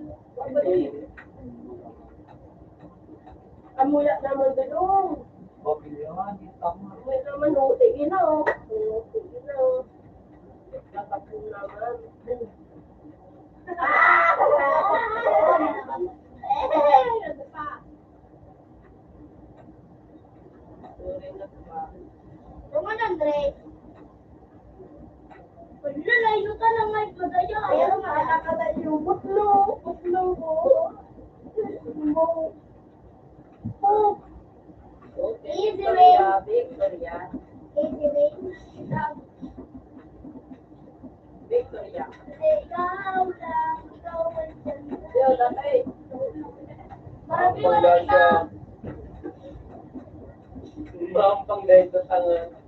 Amuya naman, Dodong. Pabilihan, di tama. Amuya naman, oh, sige na, oh. Oh, sige na, oh. Tatapon naman. Roman Andres. Pwede na, layo ka na nga, madaya. Ayan, nakakatayo. Putlo, putlo ko. Putlo. Oh. Easy way. Victoria. Easy way. Victoria. Ikaw lang, ikaw ang ganda. Yo, tatay. Marami, marami ka. Mampang dahil sa tangan.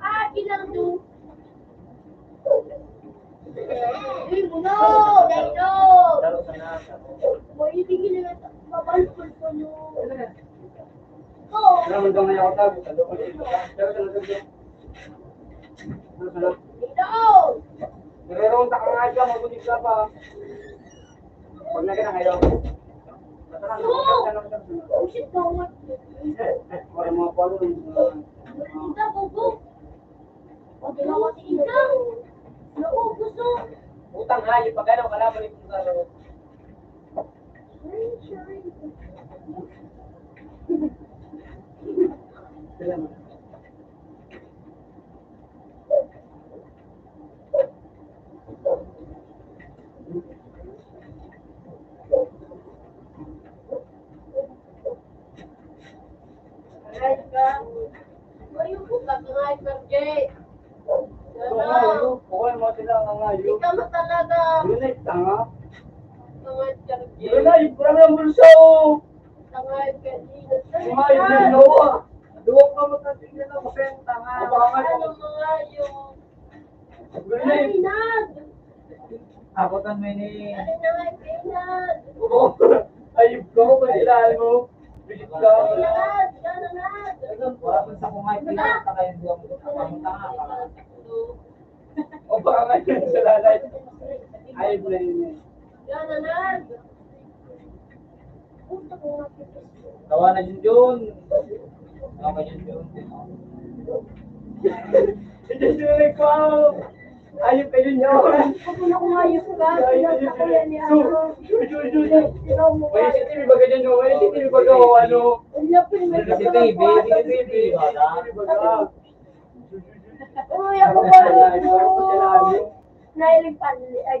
Ah, kinardo. Uy, buno! Dahil mo! Uy, tigil na. Babalik ko ito nyo. Ito! Ito! Nagre-ronda ka nga dyan, mabuti ka pa. Pag na ka na, ayaw. Oh, shit, gawat. Para mga palo, mga, mga Ikaw, bubo. Pag ginawa si ikaw, naubos, oh. Utang hayop, pag ano, kalaban ito sa ano. Salamat. Sergey. Ito nga, ano? Okay, mga tinangangayo. Ikaw na talaga. Yun ay tanga. Mga Sergey. Yun ay, parang ang bulsa, oh. Tanga yung kanina. Tanga yung kanina. Duwag ka matatingnan ako, kaya ang tanga. Ano mga yung Yun ay. Ay, Nag! Ako tan may ni. Ano na nga, Nag? Oo. Ayup ka, kailangan mo. Bisit ka. Ay, Nag! Ikaw na, Nag! Wala pa sa kumain, pinakita kayo ang buwang ko. Ang tanga ka. O baka ngayon sa lalay. Ayup na yun eh. Ikaw na, Nag! Tawa na, Junjun. Tawa ka, Junjun. Junjun, ikaw. Ayup ka, Junjun. Ako na kung ayup ka. Ayup ka, Junjun. Junjun, Junjun. May C C T V ba ka dyan, no? May C C T V ba ka, o ano? May C C T V, may C C T V. Wala. Uy, ako pa rin po. Nahilig pa, ay, ay,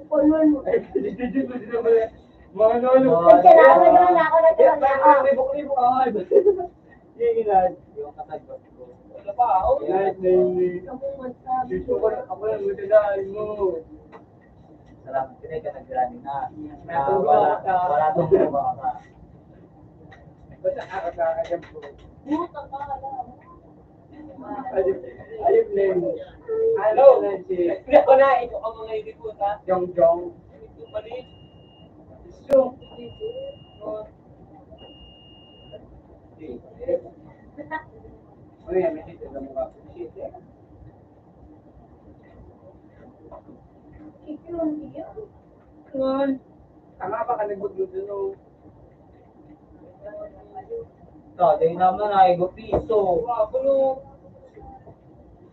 Puno mo. Mga ano, ano. Ay, kailangan naman ako, nagkaroon na ako. Libok-libok, ah. Yung inad. Yung kasagbat ko. Ano pa, oh? Inad na yung, eh. Kamungan sa amin. Gusto ko, ako lang, gusto na, ano. Salamat, pinay ka nag-running na. Ah, wala, wala tong gumawa ka. Basta ako sa akin po. Puta ka, alam. Ayun, ayun, Len. Hello, Len, si Hindi ako na, ito ka mga hindi po, ha? Jong Jong. Ito mali. So, ano yan, may dito na mga shit, eh. Ngon. Tanga pa ka nagbudlod dun, oh. Ikaw, dahil naman ay piso. Wa, kuno.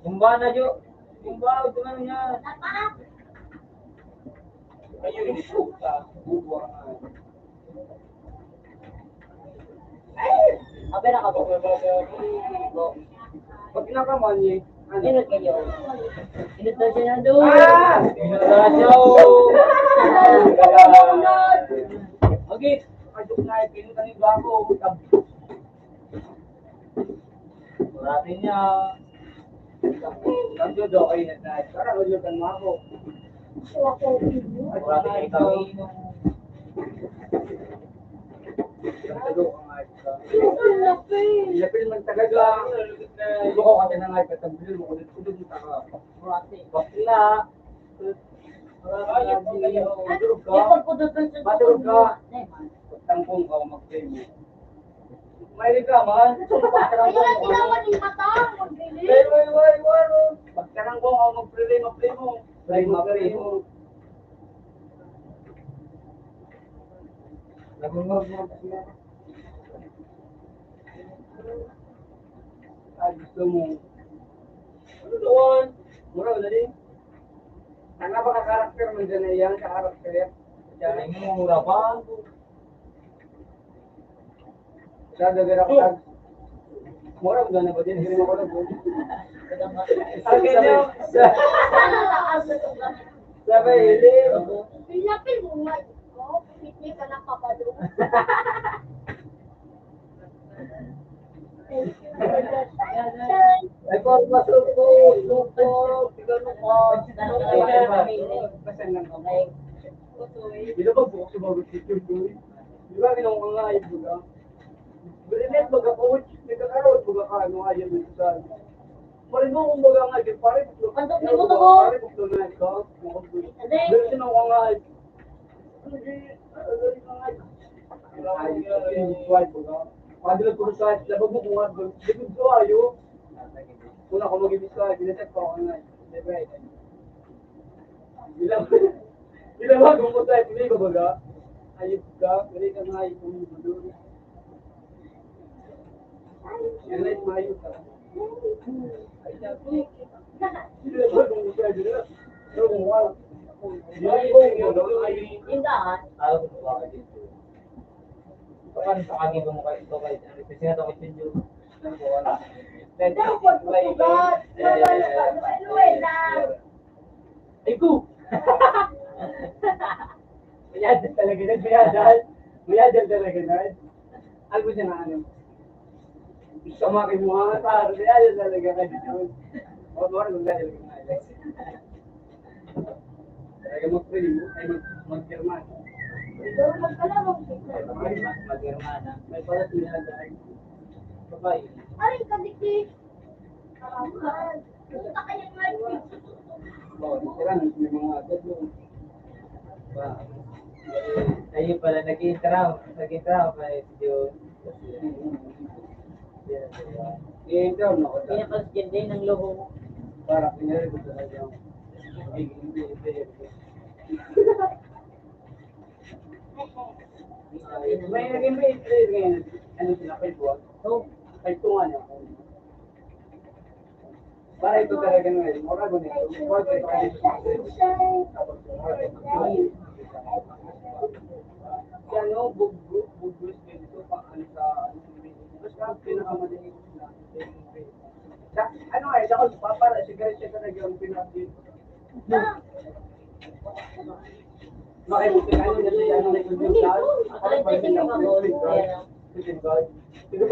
Tumba na, Jo. Tumba, ito na niya. Ayun, isuka. Bubuang na. Abi na ka po. Pag kinakaman niya, ano? Inot kayo. Inot na siya na doon. Ah! Inot na siya, oh. Okay. Ayok na, eh, pinutan yung bago. Marami niya. Ang dodo, ay, nag-, parang ulo kan mako. Wala ka ikaw. Ang talo ka nga, ikaw. Lapil man talaga. Hindi ko kasi na nga, ipatagbilin mo, ulit-ulit mo, taka. Bakla. Matulog ka? Matulog ka? Magtangkong ka o magprimo? Mahilig ka man? Magtangkong ka o magprimo? Primo, primo. Nagmumurmur siya. Ah, gusto mo. Ano doon? Mura, dali. Ang napaka-character man dyan na iyan, ka-character. Diyan. Ay, mura pa. Sa dagar ako tag-, mura, wala na ba din? Hindi mo ko na po. Ang ganyan. Sa, sa, sa may ilim. Pinapil mo nga. Oh, hindi ka nakabalo. Ay, pa, masok po, masok po. Tignan mo po. Basta lang ako. Di ba pag bukas sumagot si Church, di ba, ginawa ko nga, eh, di ba? Brilliant baga, coach. Nagkakaroon baga ka, ano, ayaw mo sa Parin mo, kumbaga nga, di, pare, Antok ni mo to, ko. Pare, gusto na ikaw. Hindi. Pero sino ko nga, eh, hindi, ah, dali ka nga, eh. Ay, ay, ay, ay, baga. Pag nagpurusa, labag mo kung ano, labag ko, ayo. Una ko mag-ibig ka, binatek pa ako nga, eh. Siyempre, eh. Bilang, bilang bagong mo tayo, pinay babaga. Ayup ka, pwede ka nga, ayup mo doon. Yan ay mayo ka. Bilang bagong mo tayo, bilang. Pero kung wala, Indahan. Alam ko ba ka dito? Paano sa kanya mo kayo ito kayo? Ano, kasi nga daw ito yung Dapat putugat. Mabalo ka. Luway-luway lang. Ay, ko! Mayadal talaga na, mayadal. Mayadal talaga na. Alam mo siya na ano? Pamaki mo nga, pare. Ayun talaga kayo. Huwag mo rin magdadala ng ayos. Talaga mag-pray mo, ay mag-, mag-German. Mag-German, ah. May palat nila dahil. Babae. Aray, kadikit. Puta ka yan, man. Oh, sila, may mga agad mo. Ba, ayun pala, nag-i-intro. Nag-i-intro pa eh, si Joe. I-intro mo ako. Pinapaskin din ng logo mo. Para pinari ko talaga. May naging may, may, ano sila, kay Buwag? Oo. Kay Tunga niya. Para ito talaga ngayon, mura ko nito. Mura ko nito. Tapos, mura ko nito. Kaya, no, bug-, bug-, bug-, bug-, ganito, pang ano sa, ano, mas pinakamadali ko sila. Sa, ano nga, eh, ako, para sigarilyo talaga ang pinaka- Bakit? Ano na siya? Ano na siya? Ano ba siya? Ano ba siya? Ano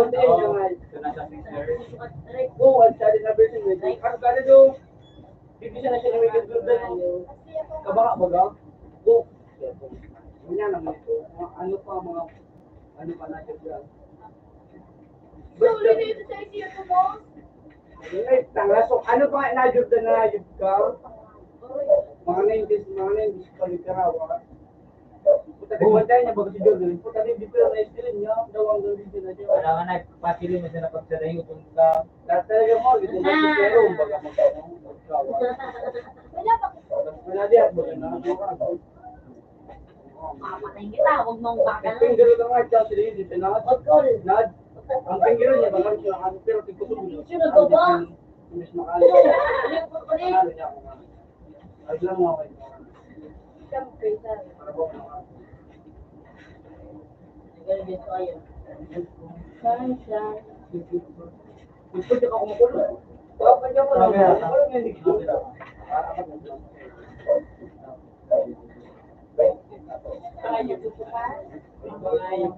ba siya? Oo, ang sabi na version mo, ang sabi daw, bibigyan na siya ng Michael Jordan. Kabaka, baga? Oo. Ganyan naman ito. Mga ano pa, mga, ano pa na siya dyan? Basta, ay, tanga, so, ano pa nga na Jordan na yun ka? Mga nineties, mga nineties pa rin ka, ha? Puta, di ba tayo niya, baga si Jordan? Puta, di, di pala na-screen niya. Daw ang gawin siya na siya. Wala ka na, patirin mo siya na pagsalayo, kung ka. Lahat talaga mo, dito na si Pero, baga mo, baga mo, baga mo. Wala pa. Wala diyan, baga na, baga na. Papatayin kita, huwag mong baka. Ang pinggiro na nga, siya, sila yun, dito na. Huwag ko. Nad, ang pinggiro niya, baga siya, ano, pero tigputol niya. Sino to ba? Mas makali. Ano yung kukunin? Ano niya ako nga. Ay, lang mo, okay. Siyempre, sir. Sige, dito kayo. Saan, saan? Gusto niya pa kumukulong. Papa niya pa lang. Sabi na. Kumukulong, hindi ko. Tayo, tutukan. Ang mga yung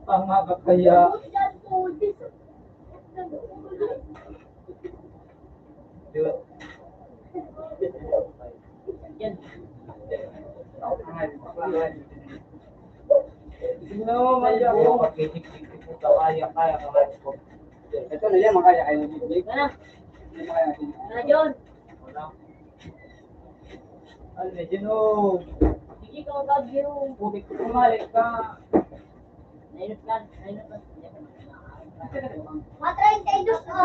Tama ka kaya? Yan. Tingnan mo, mali ako. Kaya, kaya, kaya. Ito na yan, makaya kayo ng bibig. Ano? Hindi makaya ng bibig. Ano, John? Wala. Ano, John, oh? Sige ka, Gab, yun. Putik ko, bumalik ka. Nainot ka, nainot ka. Matrain kayo, Diyos ko.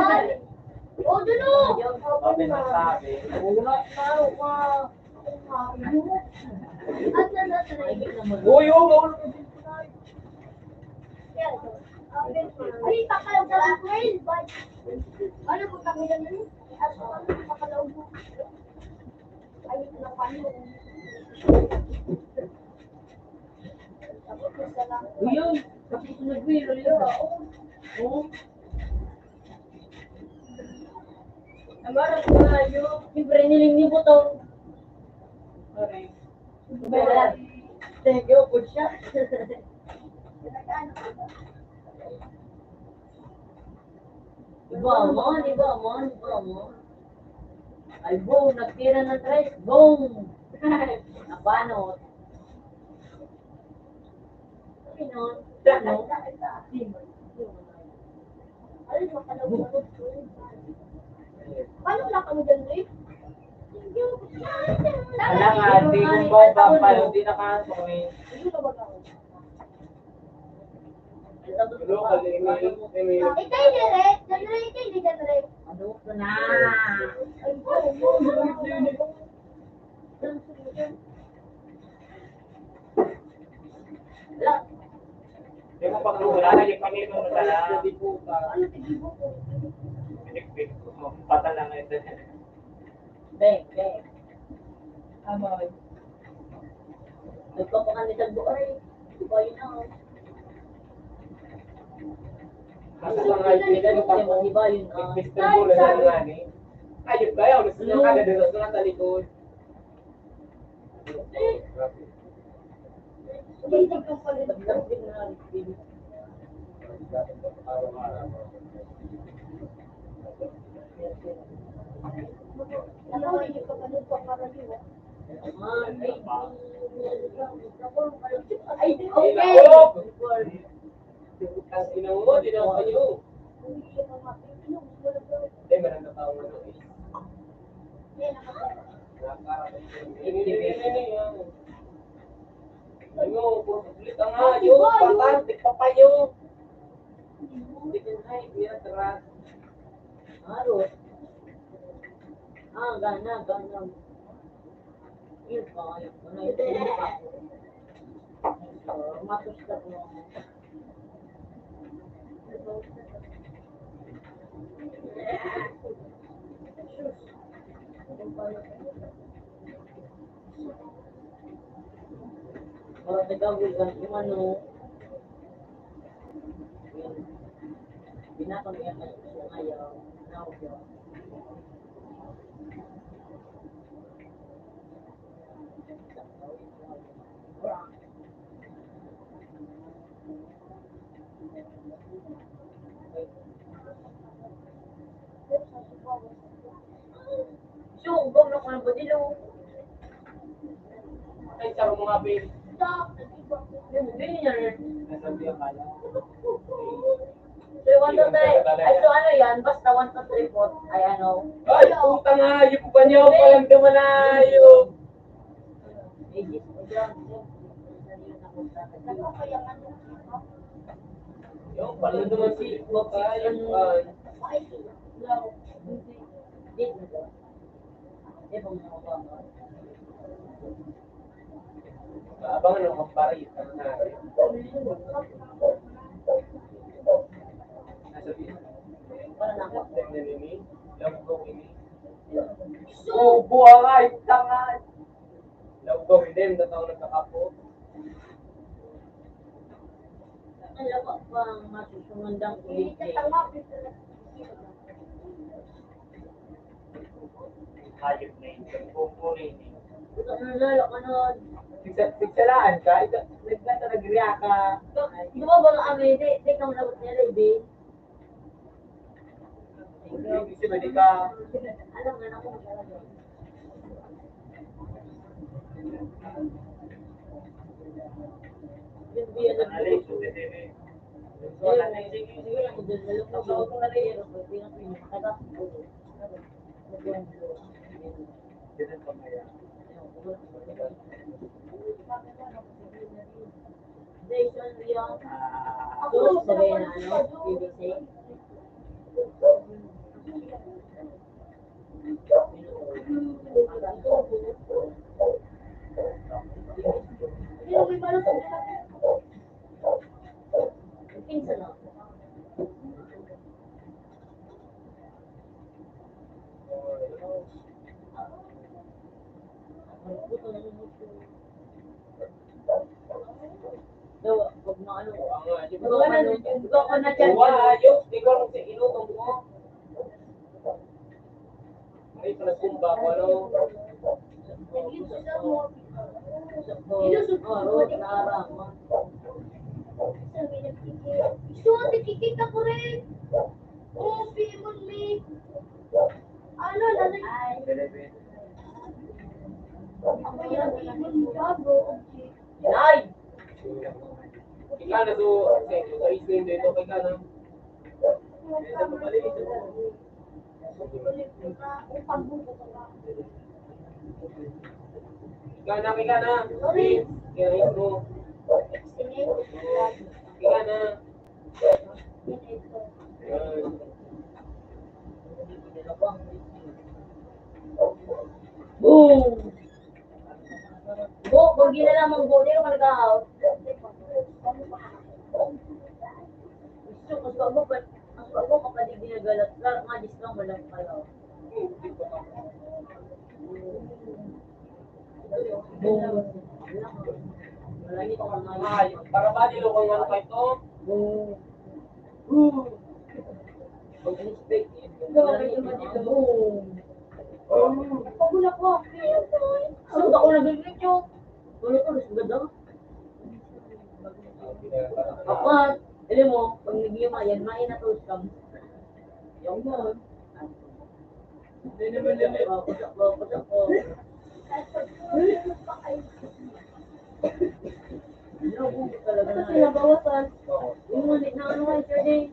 O, Juno! Sabi na sabi. Una, tao ka. At na, na, na. Uy, oh, maulog yung cellphone na. Ay, pakalaw ka lang, Queen. Ano po, pakalaw mo? Ay, ito na pa yun. Uy, uy. Tapos na, Will, ulit. Oo. Ang harap ko na yun. Siyempre, niling niyo po to. Okay. Thank you, good shot. Iba man, iba man, iba man. Ay, boom, nagtira ng tres, boom! Nabanot. Pinon, pinon. Ay, makalagot. Paano wala kami dyan, Rick? Wala nga, di ko pa, pa, pa, hindi na ka, okay. Hindi na ba ako? Hello, kali, Emily, Emily. Itay ni Rick, ni Rick, itay ni Rick. Ano ko na? Ay, Di mo pag-uulanan, yung panginoon mo sana. Ano, tigibo ko? Pinigpig ko. Pata lang ito. Beng, beng. Nagpapakan ni Tagbo, ay, di ba yun na? Basta sa mga kaibigan, Di ba yun na? Mister Bull na nga ni. Ayun ba yun? Gusto niya kada doon sa talikod. Ay, okay. Ang ina mo, di na kayo. Eh, marami pa ako ano eh. Ano, puro sulit ang ayos, patar, tigpapayo. Hindi ka na, hindi na tara. Aro. Ah, gana, gana. Yun pa, yun pa, yun pa. Matos ka po. Wala ka gawin ang umano. Binatang niya kayo sa ayaw. Now, So, gawin ako ng badilo. Ay, sa mga babe. Hindi niya rin. Nasabi ang kala. So, one, two, three. Ay, so ano yan? Basta one, two, three, four. Ay, ano? Ay, putang hayop ba niyo? Palamdaman na hayop. Ages ko dyan. Yung palamdaman si Ipok, ay, yung, ah, Dito na ba? Di ba mga bata? Abang ano, kampare. Nasa bilang. Para lang ako. Tingnan ini. Lambo ini. Subo ang ay, tanga. Lambo ini, ang tao nagkakapo. Ang laba pa ang masusungandang kulit. Hayop na yun. Kumpuni ini. Ang lala ka na. Pigsa-, pigsalaan ka? Ikaw, nag-, nasa nagriya ka. Di ba ba nga kami? Di, di ka malabot nila, Ibi. Hindi, hindi siya, hindi ka. Alam nga na kung talaga. Yung biya na Alay, sulit ini. Siguro, siguro, ang ganda lang ng sa auto na rin. Pero pag pinapinataga, Ganun pa kaya? Ako, sabay na ano, B B C. Pinsan ako. Daw, pag maano, pag maano, ikaw ka na dyan. Wala, ayos. Ikaw ang sa inutom mo. Ay, pala tumba ko, ano? Ilusog ko, narama. Gusto mo, nakikita ko rin. Oo, pimon mi. Ano, lalaki? Ako yung pimon mi, gago. Nay! Ikaw na to, sa isla yung dito, kay ka na. Ika na, ika na. Kaya yun mo. Ika na. Boom! Bo, kung ginala mong bo, di ka nag-out. Gusto ko sa mo, pa, ang sa mo, kapag di ginagalat, la, nga, di sila walang palaw. Ay, para ba niloko yung ano ba ito? Pagula ko. Ang ako na video. Wala ko, mas ganda. Ako, alam mo, pag nag-iima yan, main na to scam. Yung mo. Hindi naman yan eh. Oh, putok ko, putok ko. Ano, kung talaga na. Ito pinabawasan. Yung ngunit na ano, ay, pwede.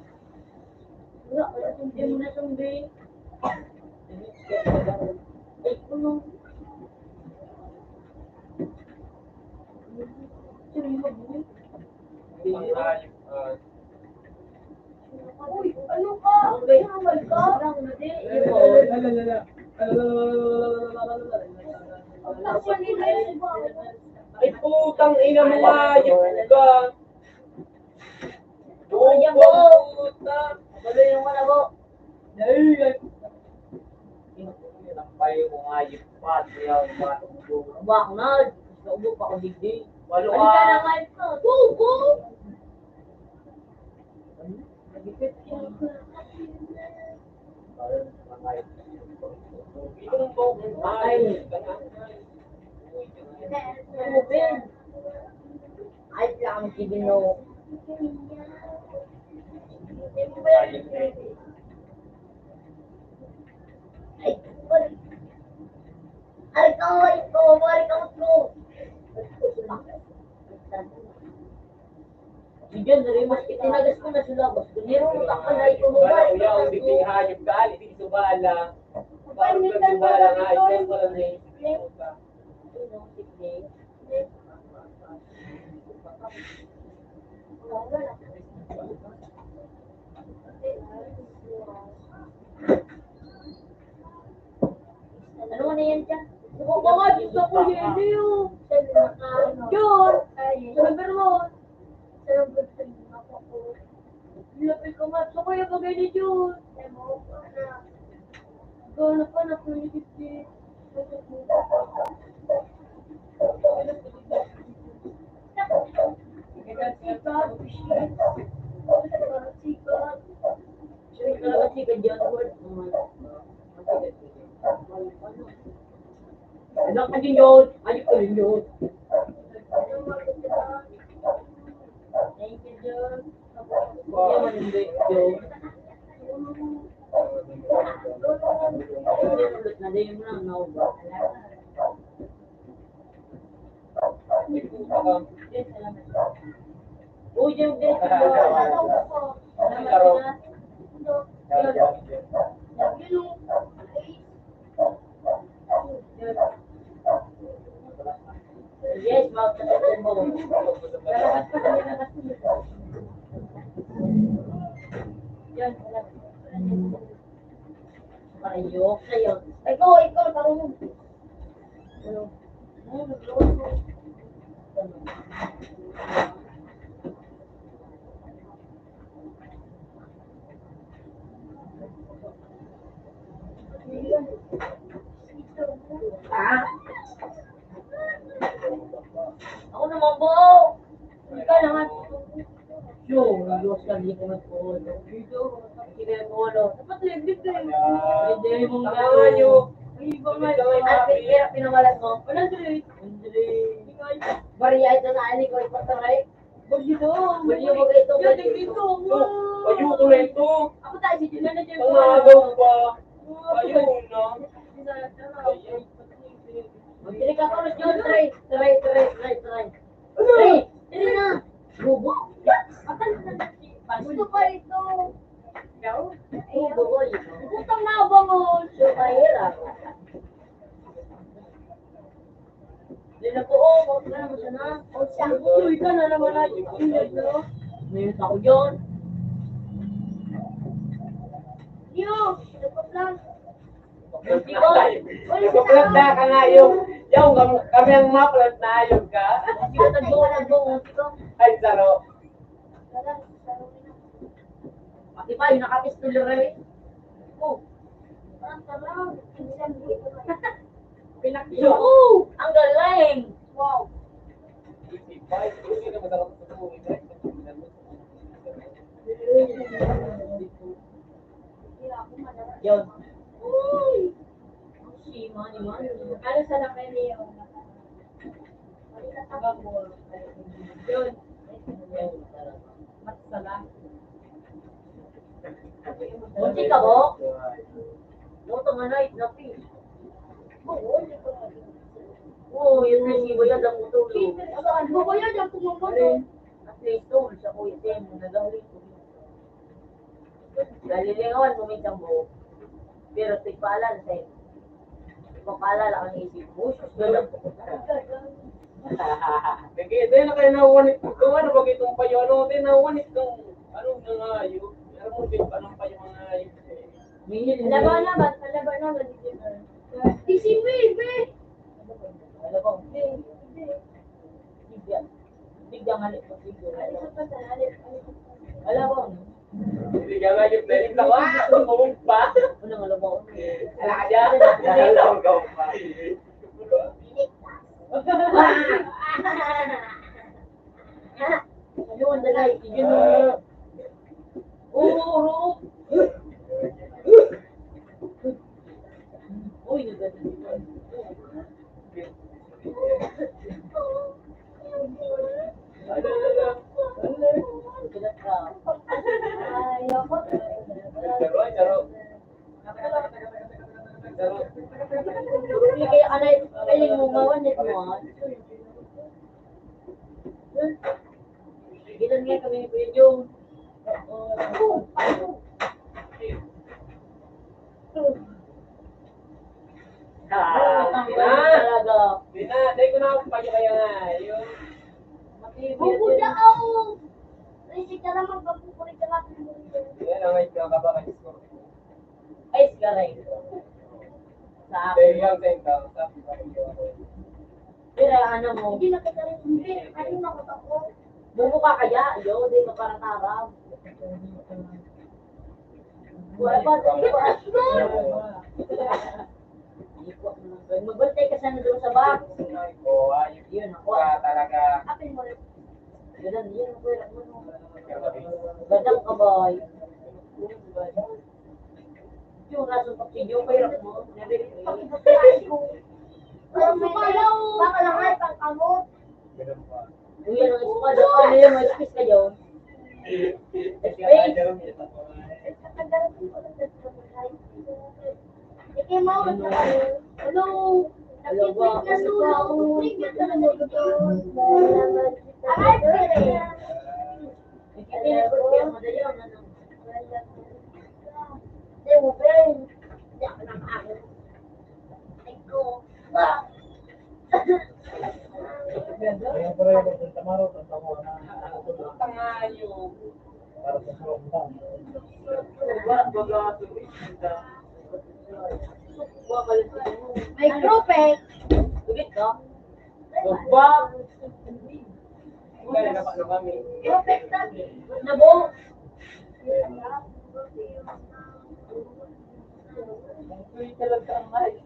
Wala, wala, hindi mo na siyang bay. Ay, ano? Uy, ano ka? Naman ka? Ay, putang ina mo, hayop ka! Ayan po. Puta. Tuloy yung wala po. Dahil yan. Tinakbay ko nga yung pati yung mga tubo. Ba ako na. Naubo pa ako digdi. Walo. Ano ka ka. Na nga ito? Tubo! Ay. Open. Ay, lang, Ginoo. Ay, ay, ko, ay, ko, ay, ko, ko. Diyan, narimas kita, tinagas ko na sila, boss. Meron mo takpan na ito mo ba? Wala, wala, hindi hayop ka, hindi subala. Parang nagsubala nga, ito pala na yung Ano na yan dyan? Ako pa nga, gusto ko yun, yun. Yun. Number one. Lapit ko nga, gusto ko yung bagay ni Jun. Gano'n pa na pwede. Anak ka din yun. Ayok ka rin yun. Thank you, Jun. Hindi man hindi, Jun. Hindi ulit na din mo lang nauba. Uy, yung guys, yes, mouth na sa mo. Yan, wala. Ayok sa'yo. Ikaw, ikaw, marunong. Ano? Ah? Ako naman po. Ikaw naman. Yo, Diyos ka, di ko nagpuhol. Dito, sige, puhol. Dapat legit eh. Ay, di mong gano'n. Ay, iba nga. Ate, kaya pinawalan mo. One hundred. One hundred. Bariya ito na, ali ko, ipataray. Bagyo daw. Bagyo, bagyo ito, bagyo ito. Ayoko na ito. Ako tayo, si Julian na dyan. Pangagaw pa. Ayoko na. Diri ka, Carlos John, try, try, try, try, try. Try, try na. Bobo. Gusto pa ito. Ikaw? Bobo, bobo. Utang na bangon. Supahira. Hindi na po, oh, wag na naman siya na. Uy, ka na naman na. Hindi, no? Ngayon ako yun. Yo, dapat lang. Nagpa-plant na ka nga yung, yung kam-, kami ang ma-plant na ayun ka. Sige, tagbo, tagbo, tagbo. Ay, saro. Pati pa, yung nakapistola rin. Oh. Pinakyo. Yo! Ang galing! Yun. Matsala. Munti ka, bo? Luto nga na, itnapi. Oo, yun na si Bayad ang utulog. Saan mo, Bayad, ang tumambal? At least, tol, siya ko itim, nagahuli ko. Nalilingawan mo may tambo, pero tigpaalan sa'yo. Tigpapaalala ang isip mo, sus, ganun. Nag-iiday na kayo nawanit. Kung ano, pag itong payo, ano, di nawanit kang, ano, nangayo. Pero mo, di pa ng payo, nangayo. Mihil, Alaba mihil. Naman, alaba naman, di ba? Di si Will, be. Alaba. Bigyan. Bigyan nga nito, bigyan. Alaba. Alaba. Hindi ka nga yung pwedeng tawa. Bumog pa. Unang alaba. Ala ka dyan. Alaba ka pa. Ayun, dalay. Yun, oh. Oo, oo. Uy, nagdating. Ay, ako. Hindi kaya ka na, kaya yung mga wanit mo, ah. Gilan nga kami ni Kuya Joe. Ah, Ang di na. Talaga. Di na. Dahil ko na ako pa kaya nga. Yung Matibay Buko yan. Daw! Ay, si Tara, magpapukulit ka natin. Yan ang may kakabakan. Ay, sigaray. Sa akin. Dahil lang sa ikaw, sabi ko, Pero ano mo? Hindi na kita rin, hindi. Ano na ko ako? Bumo ka kaya? Yo, di ka para tarab. Wala ba? Di ba? Magbantay ka sana doon sa box. Oo, ayun. Yun, ako. Ka talaga. Apin mo rin. Ganun, yun, kuya. Gadang ka ba? Yung rason pa, video, kuya. Sabi ko, "Ay, ko." Parang may, baka lang ay pangkamot. Ganun pa. Uy, ano, ano yung mga space kayo? Space. Hello. Hello, ba? Aray, pwede. Hello, Ben. Ay, ko. Kaya pala yung pagpunta mo, punta mo na. Tangayo. Para sa Chrome lang. May group eh. Ulit ka? Ba? Kaya na pa kami. Group eh. Nabo. Ang tuloy talaga ang life.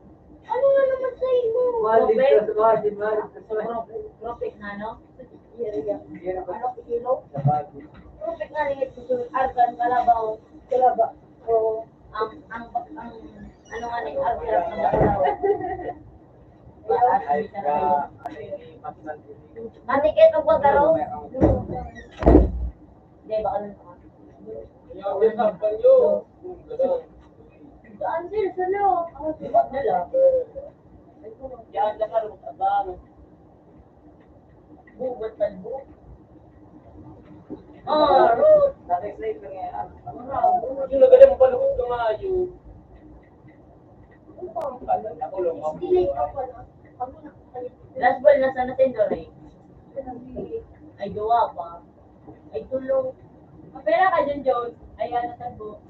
Ano nga naman sa imo? Balik ka, balik, balik ka. Prophet, prophet na, no? Ano, kilo? Sa balik. Prophet na rin ito, argan, kalabaw. Kalabaw. Oo. Ang, ang, ang, ano nga na yung argan, ang kalabaw. Ay, ka, ano, ini, mas nandito. Matikit ang pagkaro. Hindi, baka lang. Saan sila? Sa loob. Ang sibat nila. Yan, lahat, abang. Bugat talbo. Ah, Ruth. Nakisay ko nga. Yung nagalang palubog na nga yun. Ako lang, ako. Last ball na sana, Tendor, eh. Ay, duwa pa. Ay, tulo. Mapera ka dyan, Jones. Ayan, natagbo.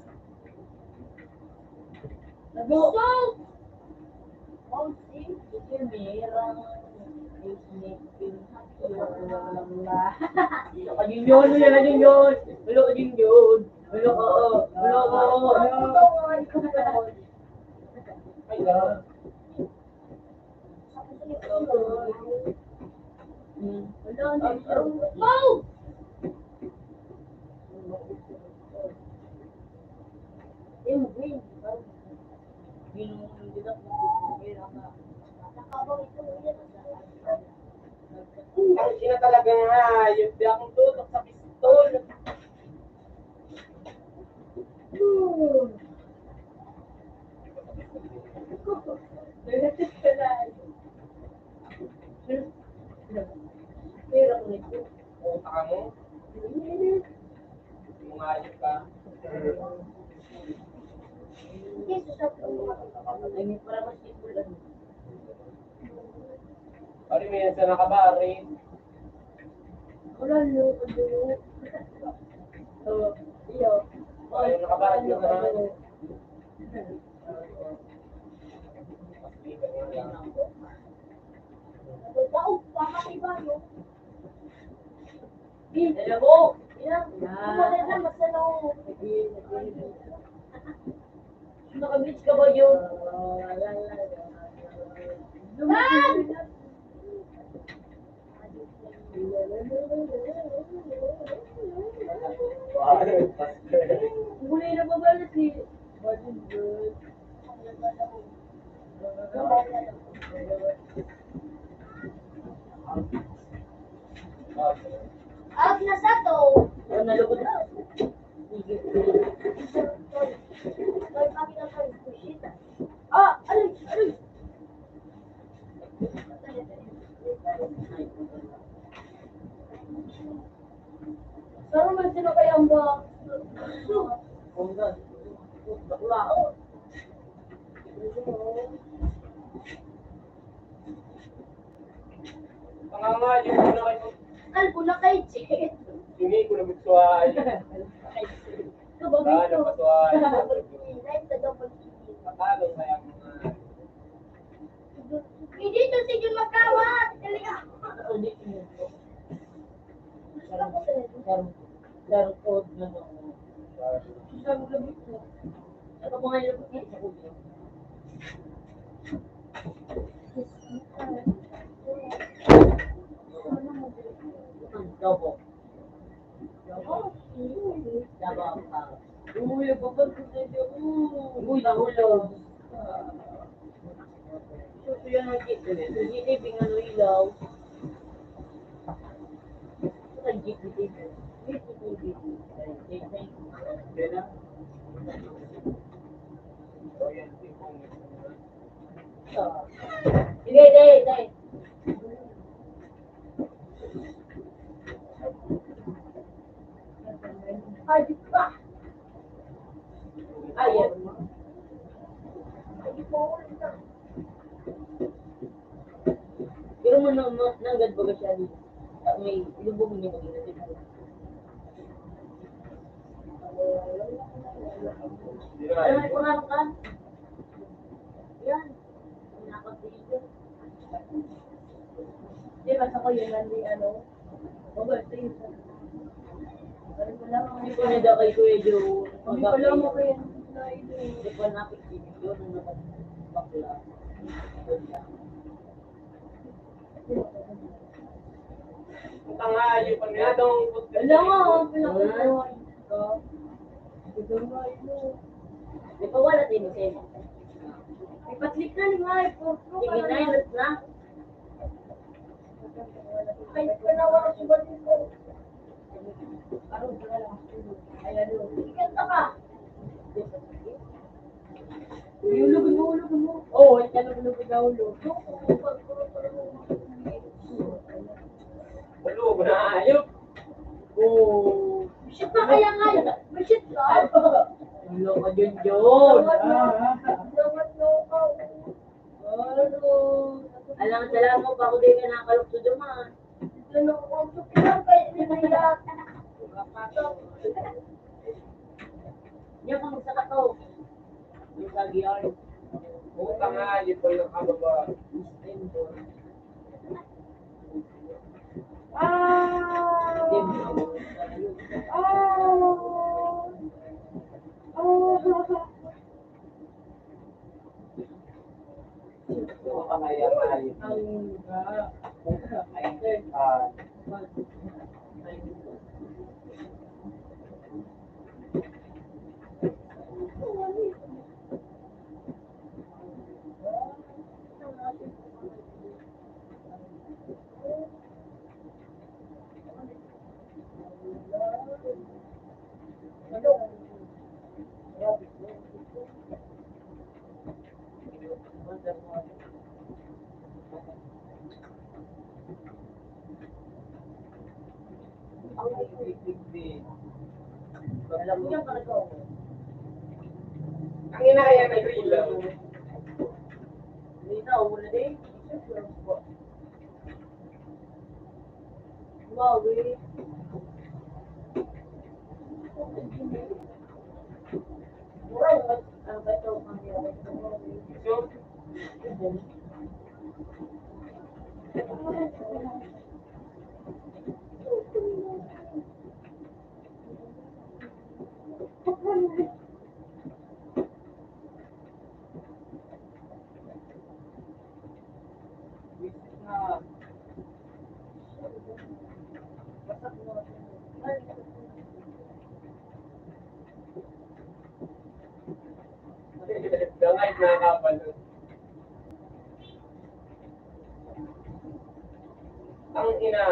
Nagbo. Ito yung mirang. Wala ka din yun, wala ka din yun. Wala ka din yun. Wala ka, oo. Wala ka, oo. Ay, ah. Wow! Ang hayop, di akong tutok sa pistol. Pero kung ito, utang mo, kung hayop ka. Ay, may para mas ito lang. Pare, minsan nakabarin. Wala, no, ano. So, iyo. Ay, nakabarin ka na. Daog pa ka, iba, no? Alam mo? Yan. Yan. Wala na, basta na, oh. Naka-beach ka ba, Jo? Gulay na ba ba na si Martin Good? Out na sa to. Ano, nalugod na? Ah, aray, aray. Pero may sino kaya ang ba? Bongga. Bakla, oh. Pangangayo ko na kayo. Kalbo na kay Jet. Hindi ko na magsuhay. Kababay ko. Ano, patuhay. Live na daw pag-ibig. Matagal na yung mga Hindi to si Jun magkawat. Talaga. Darkod na no. Isang gabi ko. Ano ko nga yung isa ko yun? Ang dobo. Dobo? Dobo ka. Uy, ang kapal ko sa iyo. Uy, nahulog. So, so yan ang G T V. So, G T V, ano, ilaw. Sa G T V. G T V. Sige, sige, sige. Ay, di ba? Ayan. Pero mo nang, nang, nanggad baga siya dito. May lubog niya maging natin. Ano may pangarap ka? Yan. Ang nakapili. Di ba sa ko yun, nandi, ano, overseas. Ano ko lang, ang Hindi ko na daw kay Kuya Joe. Hindi ko lang mo kaya na ito. Hindi ko na pagkikit yun, ang nakapakla. Ang nga, yung pag-, Alam mo, ang pinakagawa ko. Di ba wala tayo mo sa'yo? Ipatlik na ni Mike. Sige na, ilot na. Ay, panawa ko sa batin ko. Aron ka na lang. Ay, ano, ikat na ka. Ulog mo, ulog mo. Oo, oh, ito na ulog na ulog. Ulog na, ayop. Oo. Shoot na kaya nga yun. May shoot ka. Ulo ka dyan, dyan. Lawat na. Lawat na ako. Alang, salamat pa ako din na nakalukso dyan, ha. Ito na ako, ito na kayo, ito na yan. Diyan ka magsaka to. Yung sa G R. Puta nga, di pa yung kababa. Ah! Ah! Ah! Alam mo yan talaga, oh. Ang ina kaya nag-reload. Hindi na, wala na eh. Wow, eh. Mura, ang bato, ang Gamay na kapal. Ang ina.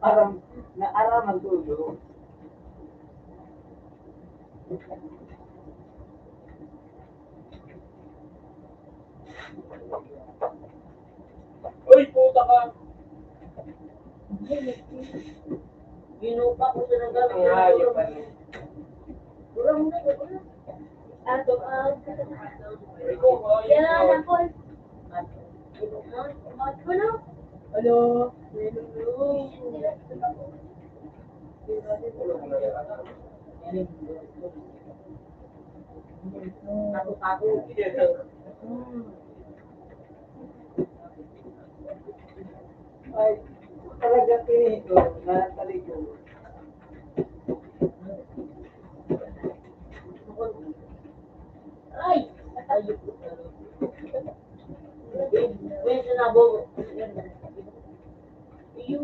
Aram, naaram ang tulo. Uy, puta ka! Ginupa ko siya ng gamit. Ang hayop, ano? Wala mo na, wala. Ato, ah. Ikaw, hayop ka. Yan, ako. Ano? Ano? Hello? Hello? Ako, ako. Ay, talaga pinito na talikod. Ay! Ay! Pwede na, bobo. Iyo.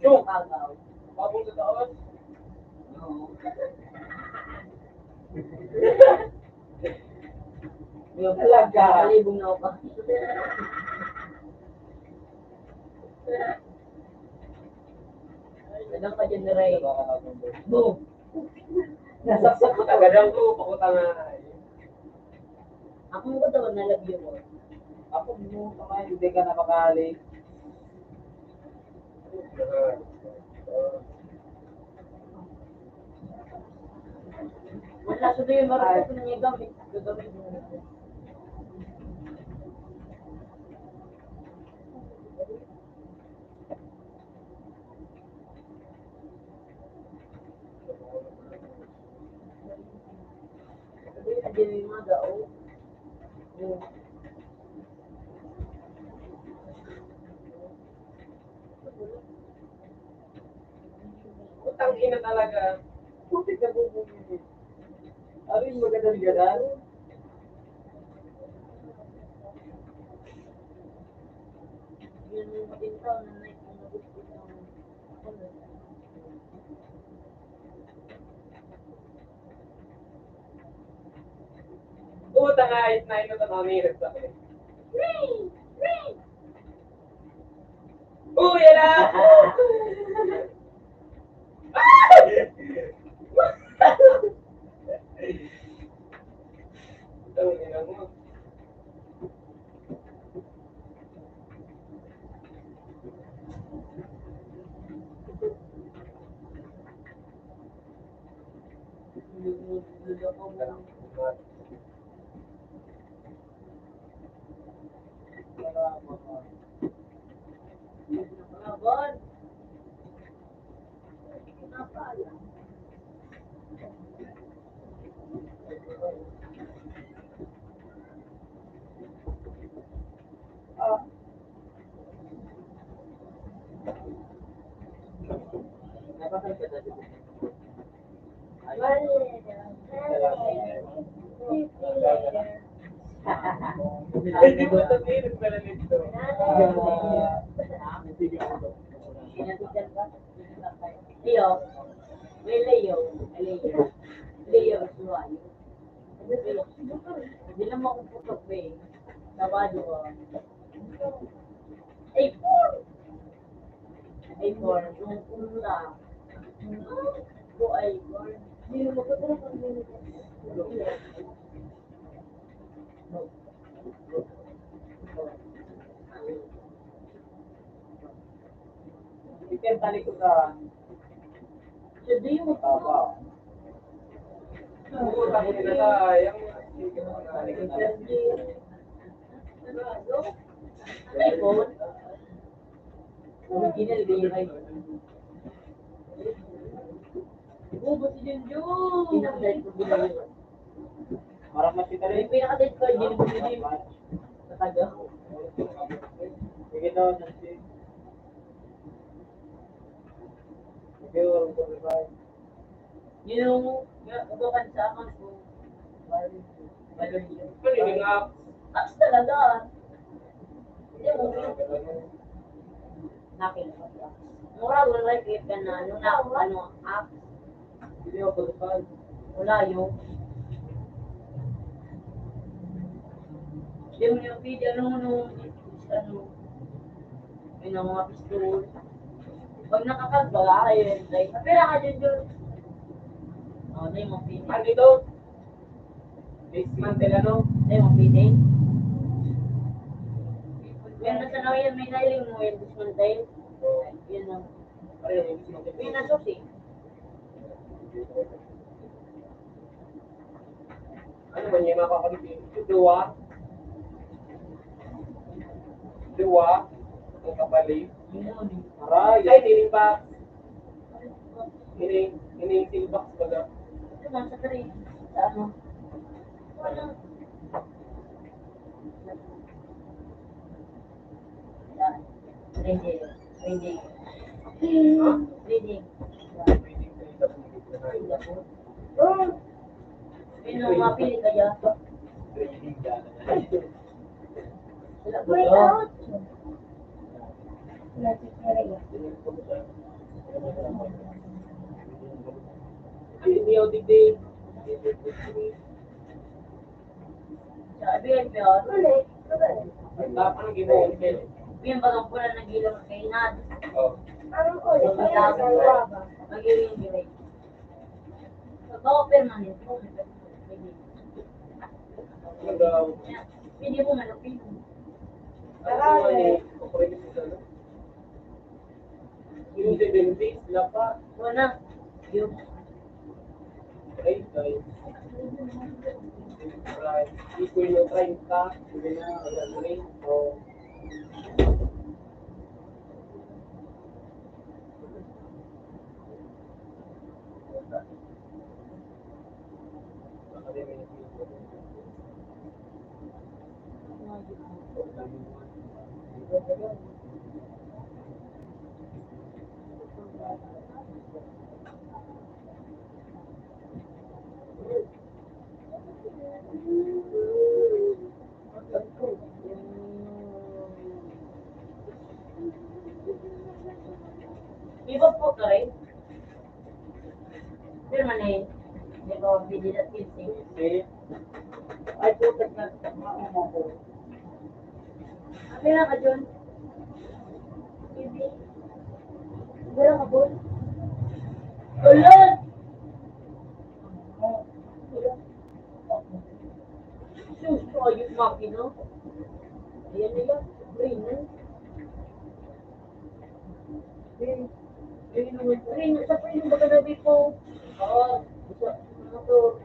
Yung, pabong sa taon. Yung talaga. Kalibong na ako pa. Nagkakajenderay. Boom! Nasaksak ko. Tagadang ko, pakuta nga. Ako mo ko daw nalagyan mo. Ako mo, kamay, hindi ka na makali. Wala, sabi yung marunong ko na niya gamit. Gagamit mo. Putang ina talaga. Putik na bubong yun eh. Ano yung magadan-gadan? Yun yung matintaw na night na nabukod ng Puta nga, it na ito na kami. Uy, ala! Putang ina mo. Hindi mo sabihin, pala nito. Leo. May Leo. May Leo. Hindi naman ako putok, eh. Sabado, ah. Ay, four. Ay, four. Yung una. Go, ay, four. Hindi naman ako putok. Ikaw, balik ko sa Hindi mo tama. Pumunta ko nila sa, yung, Ay, po. Original, di ba? Ubo si Junjun. Pinakadal ko, binalik. Marang mas kita rin. Yung pinakadal ko, Junjun, yun. Sa taga. Sige daw, sige. Sige, walang problema. Yung, yung ubakan sa akin po. Ano yung app? Apps talaga. Hindi mo. Nakita ko. Mura mo na like ka na, ano na, ano, app. Hindi ako pagkakal. Wala yung. Hindi mo yung pwede, ano, ano, ano. Yun ang mga pistol. Pag nakakagbaga kayo, like, pera ka dyan, dyan. Oh, na yung mga pwede. Ano ito? Dismantle, ano? Na yung mga pwede. Yan na sa nawa yan, may nailing mo yung dismantle. Yun ang, Pareho yung dismantle. Yun ang susi. Ano ba niya, mga kapatid? Duwa. Duwa. Ang kapalit. Aray, ay, niling box. Niling, niling steel box baga. Ito, nasa three. Sa ano? Wala. Yan. Ready. Ready. Ready. Sino mapili kaya? Wala po yung out. Wala si Ferreira. Ay, hindi ako digdi. Sabi yan, yun. Ulit. Tapos ang ginawa ko. Yung bagang pula na gilang sa inad. Oh. Parang ko, yung Tapos, pula ba? Mag-iring-iring. Pag-offer man yun. Pwede. Pwede mo malupin. Saka, eh, Yung seven days, lapa. Wala. Yung Ay, guys. Right. Iko yung treinta. Hindi na, wala na rin. So, Iba po ka rin? Pero man eh, di ba, pwede na fifty? Okay. Ay, putik na, ano ko. Ano na ka, John? Hindi. Wala ka, Bon? Wala! Wala. Sus, ayun, makina. Ayan nila. Brainer. Brainer. Brainer. Sa brainer ba ka na dito? Oo. Sa, ano to?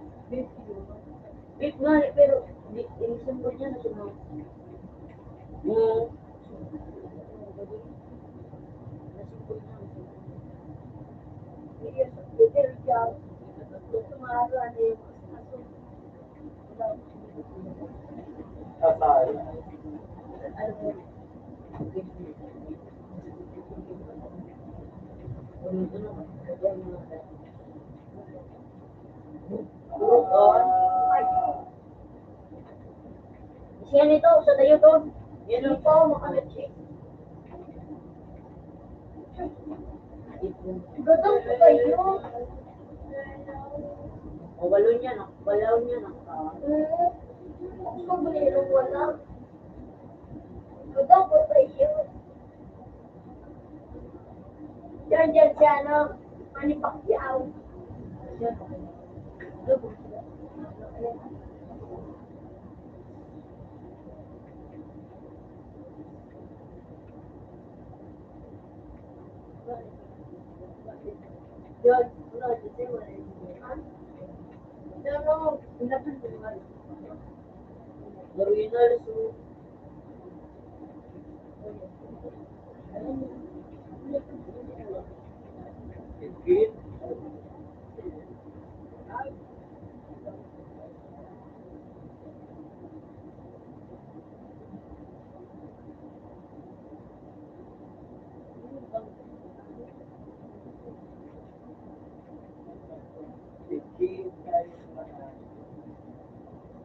Beef nga, eh, pero di, inisan ko niya na sino. Hmm. Siya nito, sa tayo to. Yan ang pa, makamit siya. Gadang ko kayo. O, walo niya na. Walo niya na. Ah. Hmm. Gusto mo nila wala? Madamo pa yun. Diyan, diyan, diyan, no? Manny Pacquiao.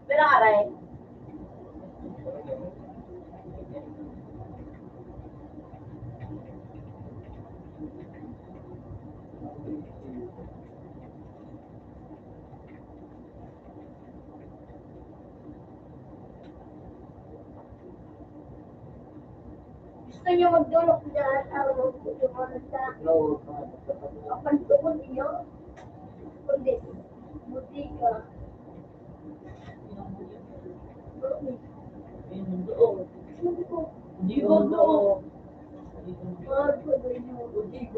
Pero aray. Gusto niyo magdulok dyan, ah, magdulok sa kapantuon niyo? Kundi, buti ka. Hindi ko doon. Hindi ko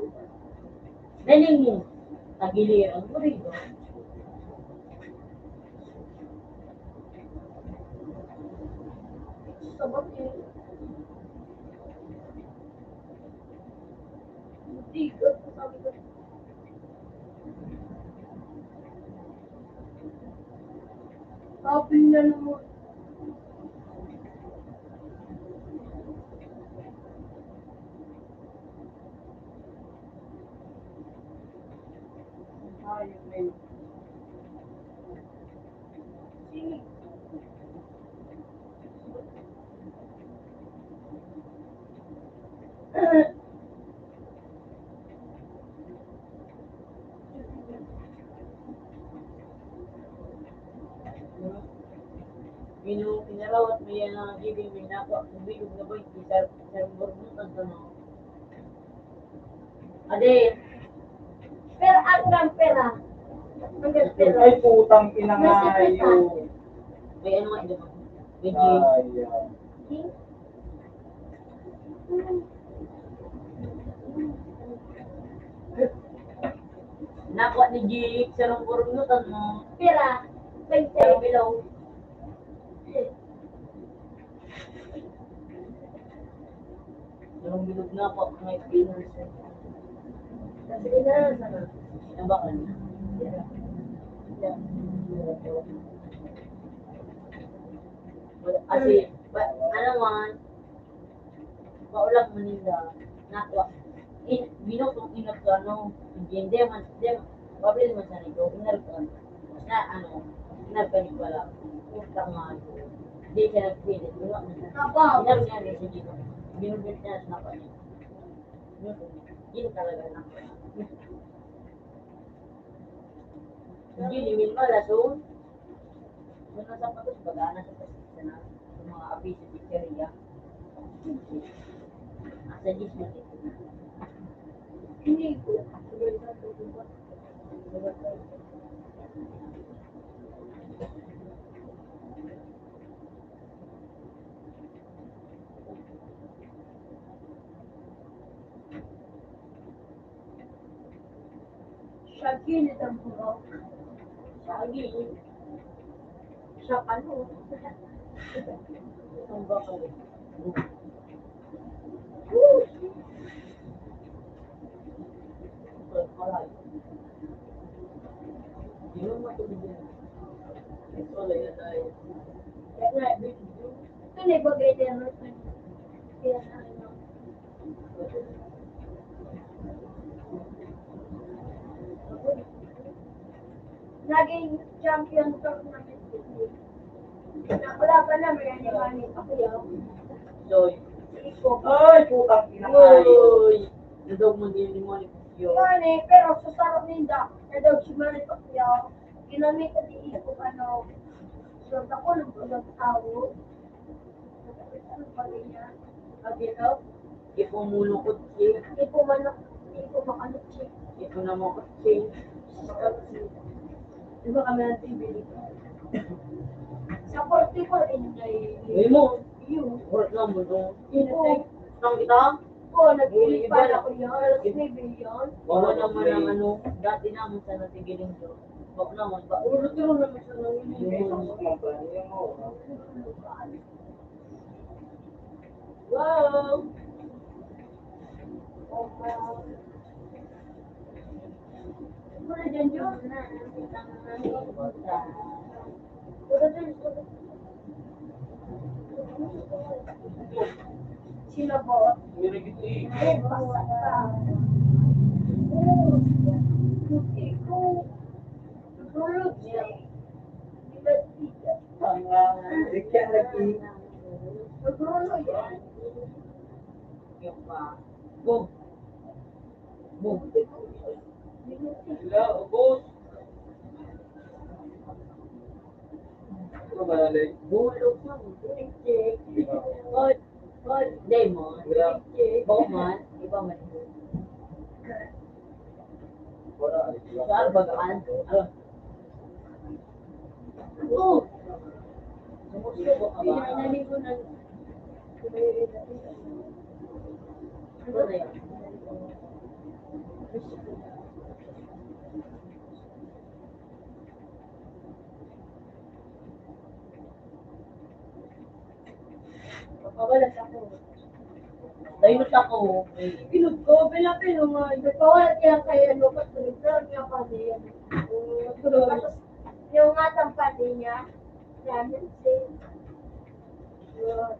doon. Dali mo. Tagiliran mo rin. Sagot eh. Hindi ko sabi ko. Sabi na naman. Ayun, ayun. Minu-, pinarawat mo yan ang giving, may nako, ang bilog na boy, isar, isar, borbutan ka na. Ade. Pero ang ng pera. Ang ng pera. Ay, putang ina nga yun. May ano nga, ito ba? May gym. Ay, ah. Gym? Nakuha ni Jake sa rungurungutan mo. Pera. Twenty. Pero below. Yung bilog na po, may pinos. Kasi na, sana. Ang bakal. Kasi, ba, ano man, paulang Manila, nakwa, in, binukong inot ko, ano, hindi man, hindi, Pabili man sa nito, inarkan. Sa ano, inarkan yung pala. Utang nga. Hindi siya nagpilit. Inarkan niya rin sa dito. Binubit niya sa napa niya. Yun talaga na. Hindi, limin pala, so, Yung nasa patos, baga na sa patos na, yung mga api sa pizzeria. Nasa diyes na dito na. Hindi ko. Sa gilid ang burok. Sa gilid. Sa ano? Ang bakal. Ito na ibagay din. Kaya na, ano, Naging champion ka na. Wala pa na, may animal ni Pacquiao. Joy. Iko. Ay, putang ina kayo. Uy! Nadog mo din ni Moni Pacquiao. Mani, pero sa sarap ninda, nadog si Manny Pacquiao. Ginamit sa diin ko, ano, yung ako ng ulang tao. Ano pa rin yan? Pag-ilaw? Ipo mo ng kutsi. Ipo manok, ipo makanutsi. Ipo na mo kutsi. Di ba kami ang T V dito? Sa forty-four, inday. Uy mo. Yun. Work na mo, no? Ipo. Saan kita? Oo, nag-iba na ako yan. Alas nuebe yan. Bawa naman ang ano, dati naman sa natigiling doon. Bawa naman ba? Uro-turo naman sa nang ini. Wow! Wala dyan, Diyos. Sinabot. Ay, basa ka. Ikaw, tulog siya. Bigat-bigat. Ikaw lagi. Magulo yan. Yung pa. Boom. Boom. Sila, ubos. Ano ba, Alex? Bulog na, bulog. Oy, oy, demo. Wala. Bawal man, iba man. Wala, Alex. Saan ba gaan? Ano? Oh! Sumusubo ka ba? Pinanaligo ng Papawalan ako. Dahil ako, eh, bilog ko, pila-pila nga, nagpawalan kaya kaya ano, patulog na lang niya kami. Tapos, yung nga tampati niya, yan, yun, si, yun.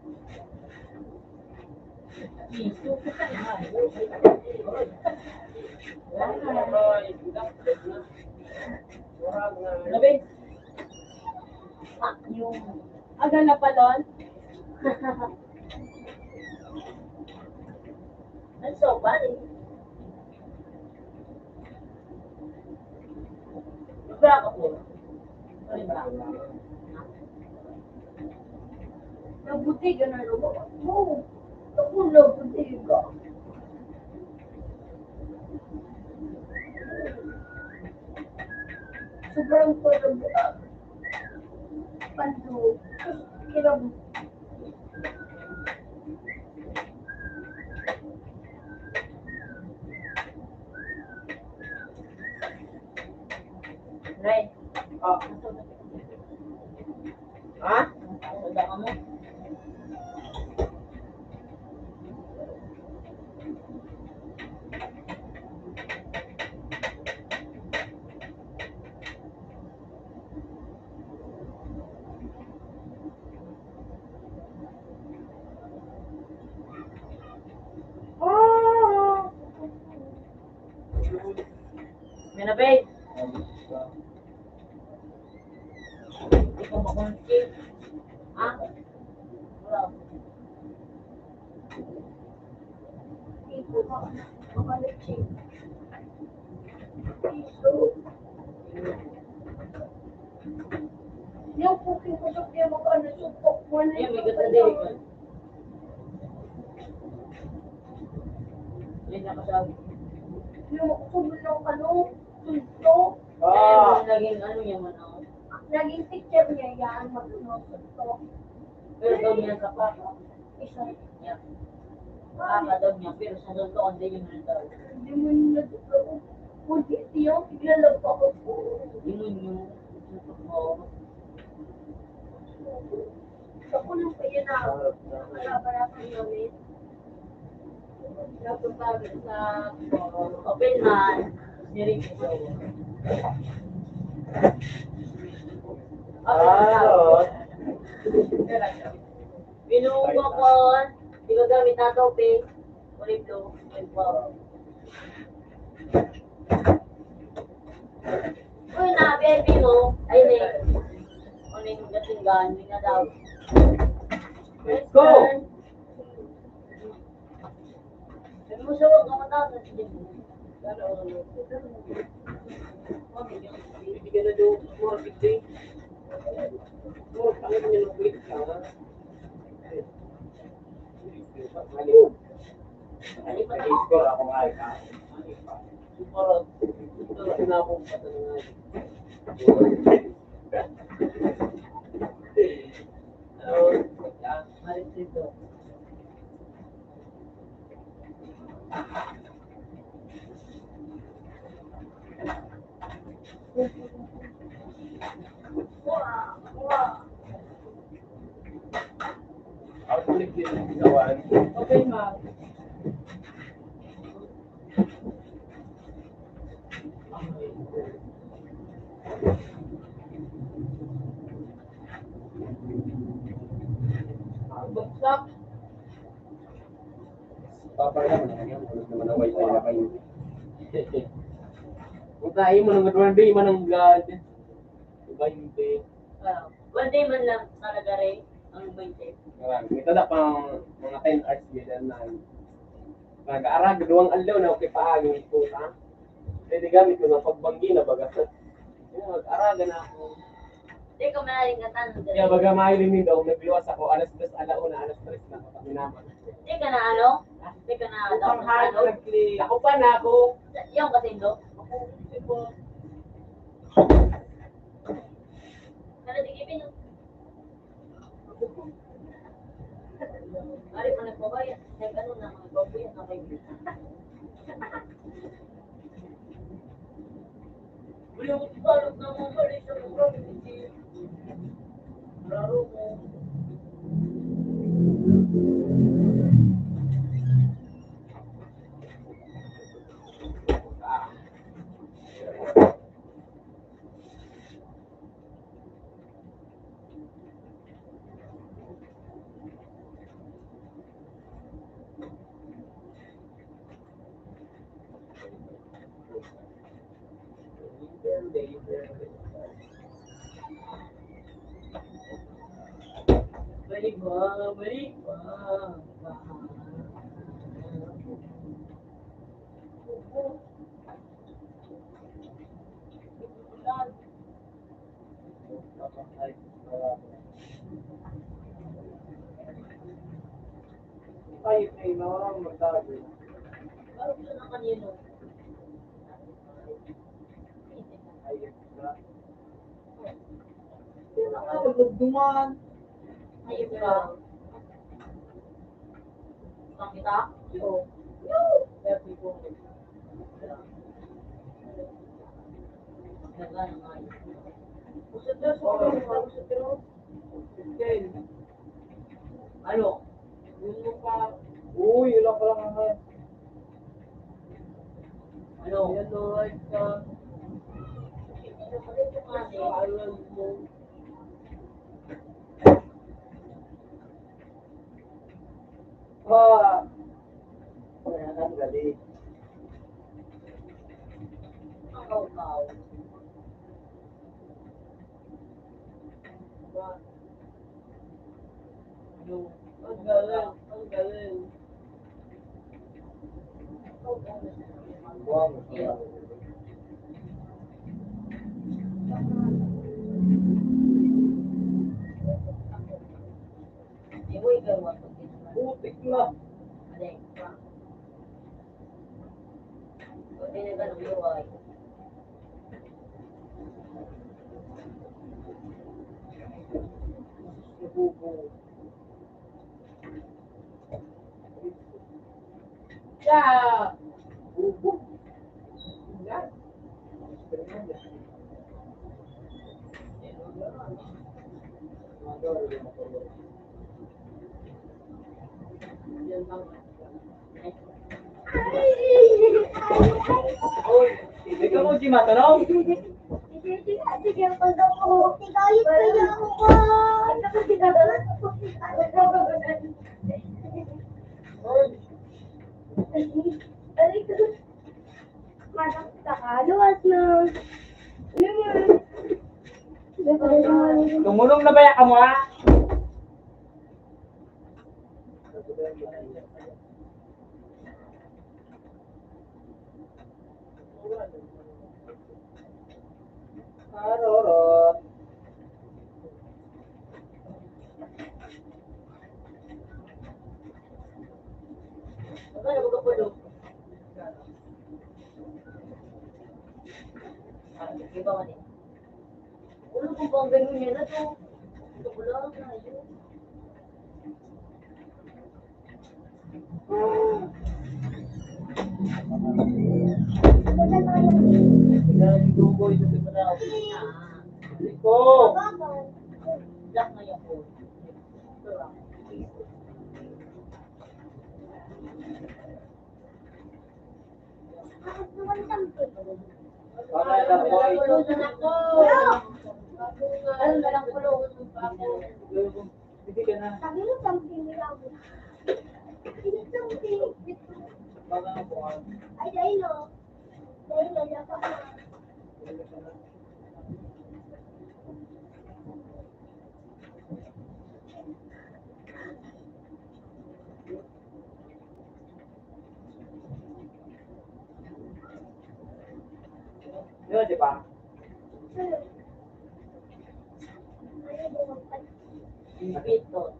Sabi, yung aga na palon. Ang sopa eh. Sobra ka po. Sobra. Nabutigan na naman. Oo. Ako nabutigan. Sobrang parang, ah, pando. Kinab- Nay. Ah. Ha? Wala ka mo? May na, babe. Ikaw makunti. Ha? Wala. Yung cooking ko sa kaya mag-ano, sumpok mo na. Yan, may ganda din. Yan, nakasabi. Yung ako, ano, suntok. Ah. Yan, naging ano niya man, oh. Naging teacher niya yan, mag-ano, suntok. Pero daw niya sa papa. Isa. Yan. Papa daw niya, pero sa suntok, hindi yun na daw. Hindi mo yun na daw. Kung di siya, bigla lang pa ako. Hindi mo yun. Suntok mo. Sa kulong pa yun na, nakalaban ako namin. Nagpunta sa open man, diretso. Ah, oo. Binuhog ko, di ko gamit na tope. Kulay blue, kulay brown. Uy, na, baby mo. Ayun eh. Ano yung gatinggan? Hindi na daw. Let's go! Sabi mo sa wag ka matapos. Okay, ma'am. Bagsak. Papa naman, ano yan? Ano naman ang wifi na kayo? Puta, imo nang one day man ang God. Baynte. Ah, one day man lang talaga rin ang baynte. Marami. May tada pang mga ten hours, ganyan na. Nag-aarag, duwang aldaw na okay pa, aging puta. Pwede gamit ko ng pagbanggi na baga. Yun, nag-araga na ako. Di ka mahiling nga tanong. Kaya baga mahiling nindo, nagluwas ako, alas dos, ala una, alas tres na ako, kami naman. Di ka na ano? Di ka na Upang daw, hard ano? Nag-click. Ako pa na ako. Yung katindo? Ako, di ba? Kala di kibin. Ari pa nagpabaya. Nag-ano na, mga baboy na kayo. Wala akong balot na mga balik sa mga hindi. Klaro mo. Balik ba? Balik ba? Ay, ay, nawawang magsabi. Parang yun ang kanino. Ay, Duman. Ayun ka. Pakita? Yo. Yo. Ano? Yun mo pa. Uy, wala ka lang nga. Ano? Yan, no, like, ah, alam mo. Ah. Ang galing. Ang kaw-kaw. Ang galing, ang galing. Putik na. Ikaw mo si Matanaw? Sige, sige, sige, pag ako, ikayit kaya ako ka. Aray ko. Madakit ka, luwas na. Ano yan? Tumulong na ba yan kamo, ha? Di ba man eh? Ulo ko bang ganun yan na to? Ito ko lang na yun. Ito ko. Black na yan po. Ito lang. Hindi ka na. Sabi mo something nila. Hindi something. Ay, dahil no. Dahil no, dapat na. Yun, di ba? Ipit ko.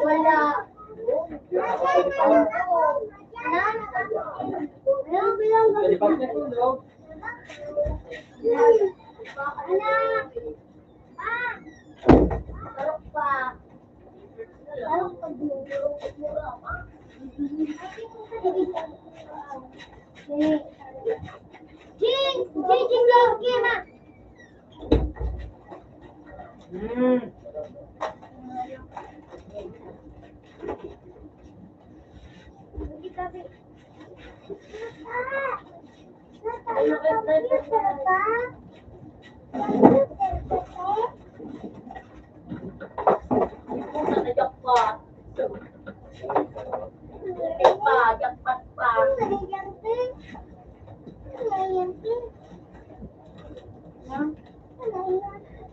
Wala.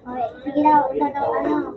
Okay, sige daw, isa daw, ano.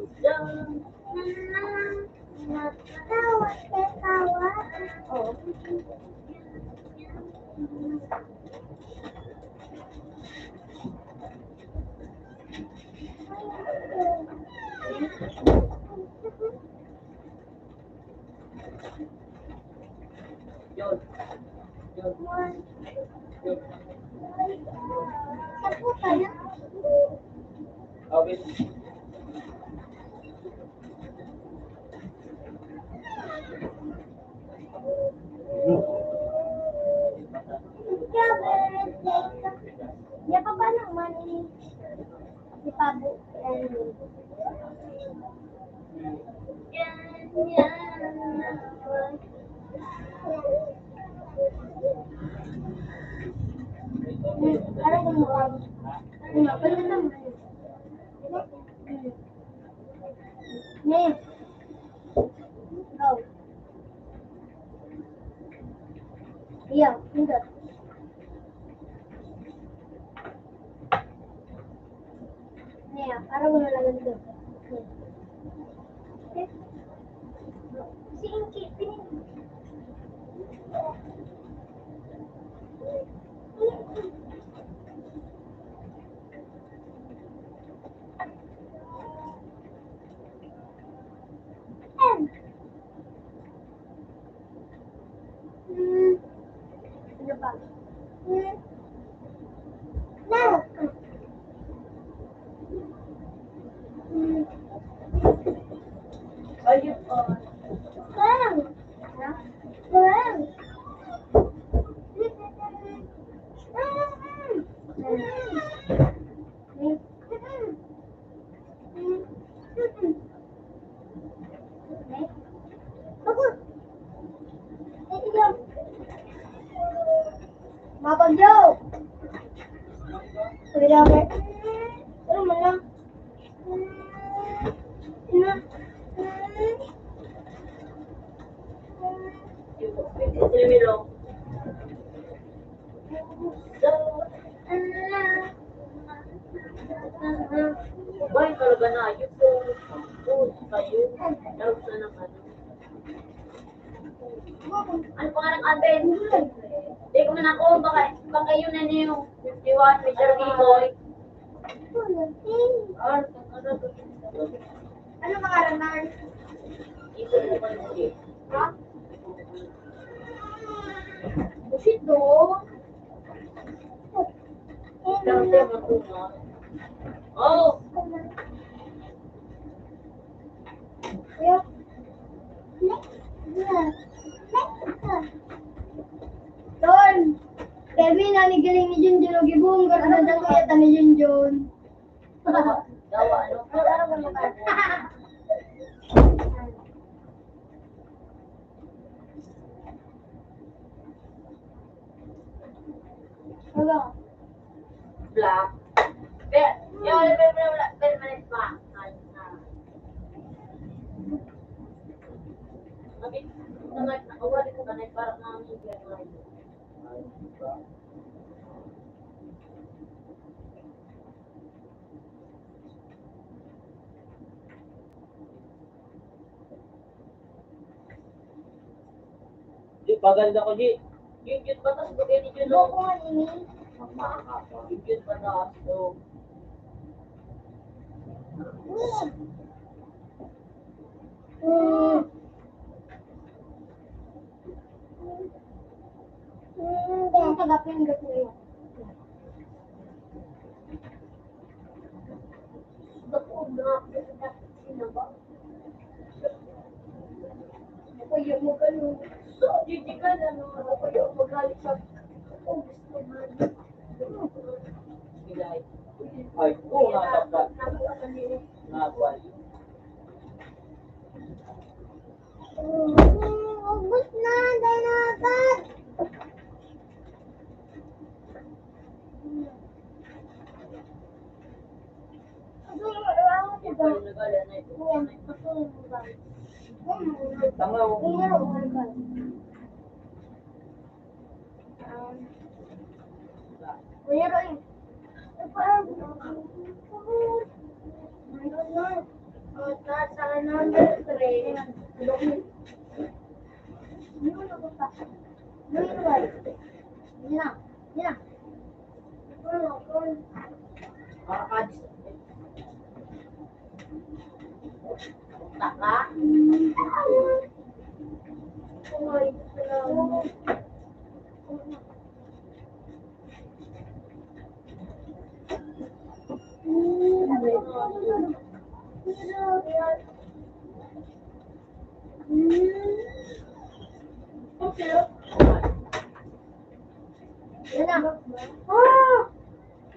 Mapagyo! Pwede ako. Ano man lang? Bay, talaga na, ayun po. Food, kayo. Daw sa naman. Ano pangalan, Alvin? Di ko man ako, baka, baka yun na yung fifty-one, Mister Bigoy. Ano pangalan, Mars? Ito naman, ha? Busit doon. Oh! Ton! Kevin, ani galing ni Junjun, o gibong, garada daw kaya ta ni Junjun. Dawa, ano? Wala. Black. Pero, yung, pero, pero, wala, permanent pa. Ay, ah. Sabi, nakawali ko kanay para mga mga. Di, pagal na ko, di. Yun, yun, batas, bagay ni yun, Loko no? Nga nini. Yun, yun, batas, no? Mm. Mm, kaya tagapin, gato yun. Bako na, bako na, sinaba. Kaya mo ganun. So, di, di ka na, no? Kaya mo galit sa, oh, gusto mo. Ay, oo nga, dapat. Nga, pwede. Mm, ubos na, dai na agad. Tama, oh. Kuya Roy, ano na? O, ta-, sa number three. Ano na ba? Number one. Yan na. Yan na. Ano, ano? Para ka, Taka. Yan na. Ah!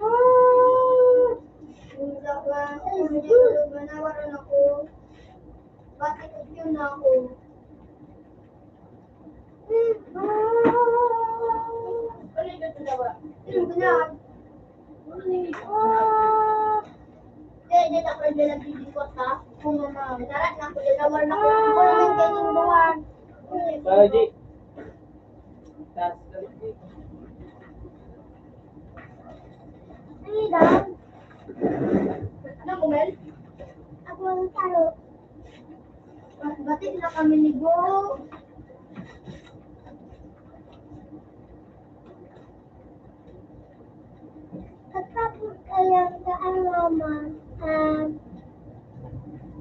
Ah! Ang sakit. Ang sakit. Manawaran ako. Bakit yun na ako? Hmm. Ah! Ano yung ganda na ba? Ano ba na? Ah! Kaya dyan ako yung nagdidikot, ha? Kung mga narat na ako, dyan naman ako. Kung yung kanyang buwan. Para di. Ano daw? Ano, Kumel? Ako ang taro. Bati na kami ni Bo. Katapos kaya sa ang mama, ah,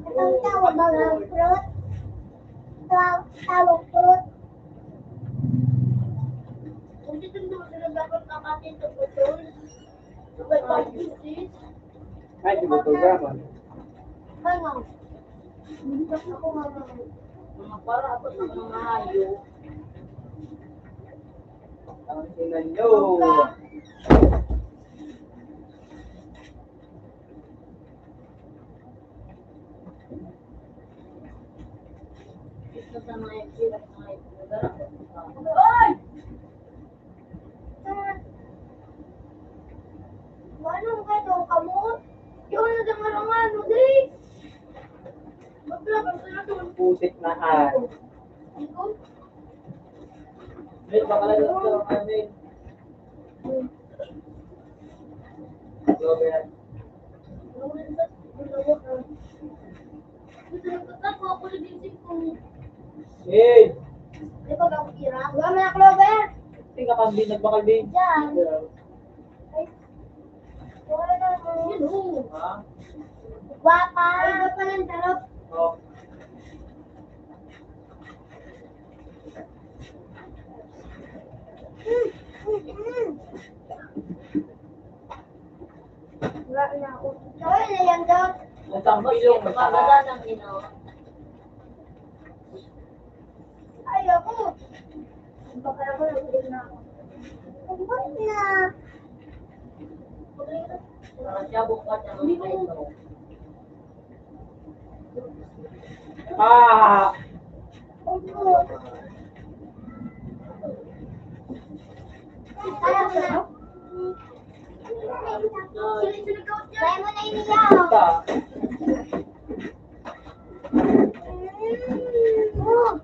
ang tawag ba ng fruit? Taw-, tawag fruit? Hindi ko naman sila dapat kapatid sa putol. Sabay pa yung sis. Ay, di ba programa? Ano? Mga para apat na mga hayo. Ang ina nyo. Ito sa mga hirap, mga hirap. Oy! Ano ang kayo, kamot? Yun, nagdangarangan mo, dali! Magpula, magpula, magpula. Putik na, ah. Ikaw? May, baka lang ito, ano, eh. Robert. Hey! Di ba, Clover? Tingnan ka, Bin, nagbakal, Bin. Diyan. Ay. Wala na, oh. Yun, oh. Ha? Guwapa. Ay, guwapa ng tarot. Oh. Wala na ako. Wala na yan, Doc. Ang tambay yung mata. Maganda ng ino. Ay, ako. Baka ako, nagulog na ako. Ubus na. Parang siya bukas na. Hindi ko. Ah! Kaya mo na iniyaw. Ito. Mm. Oh.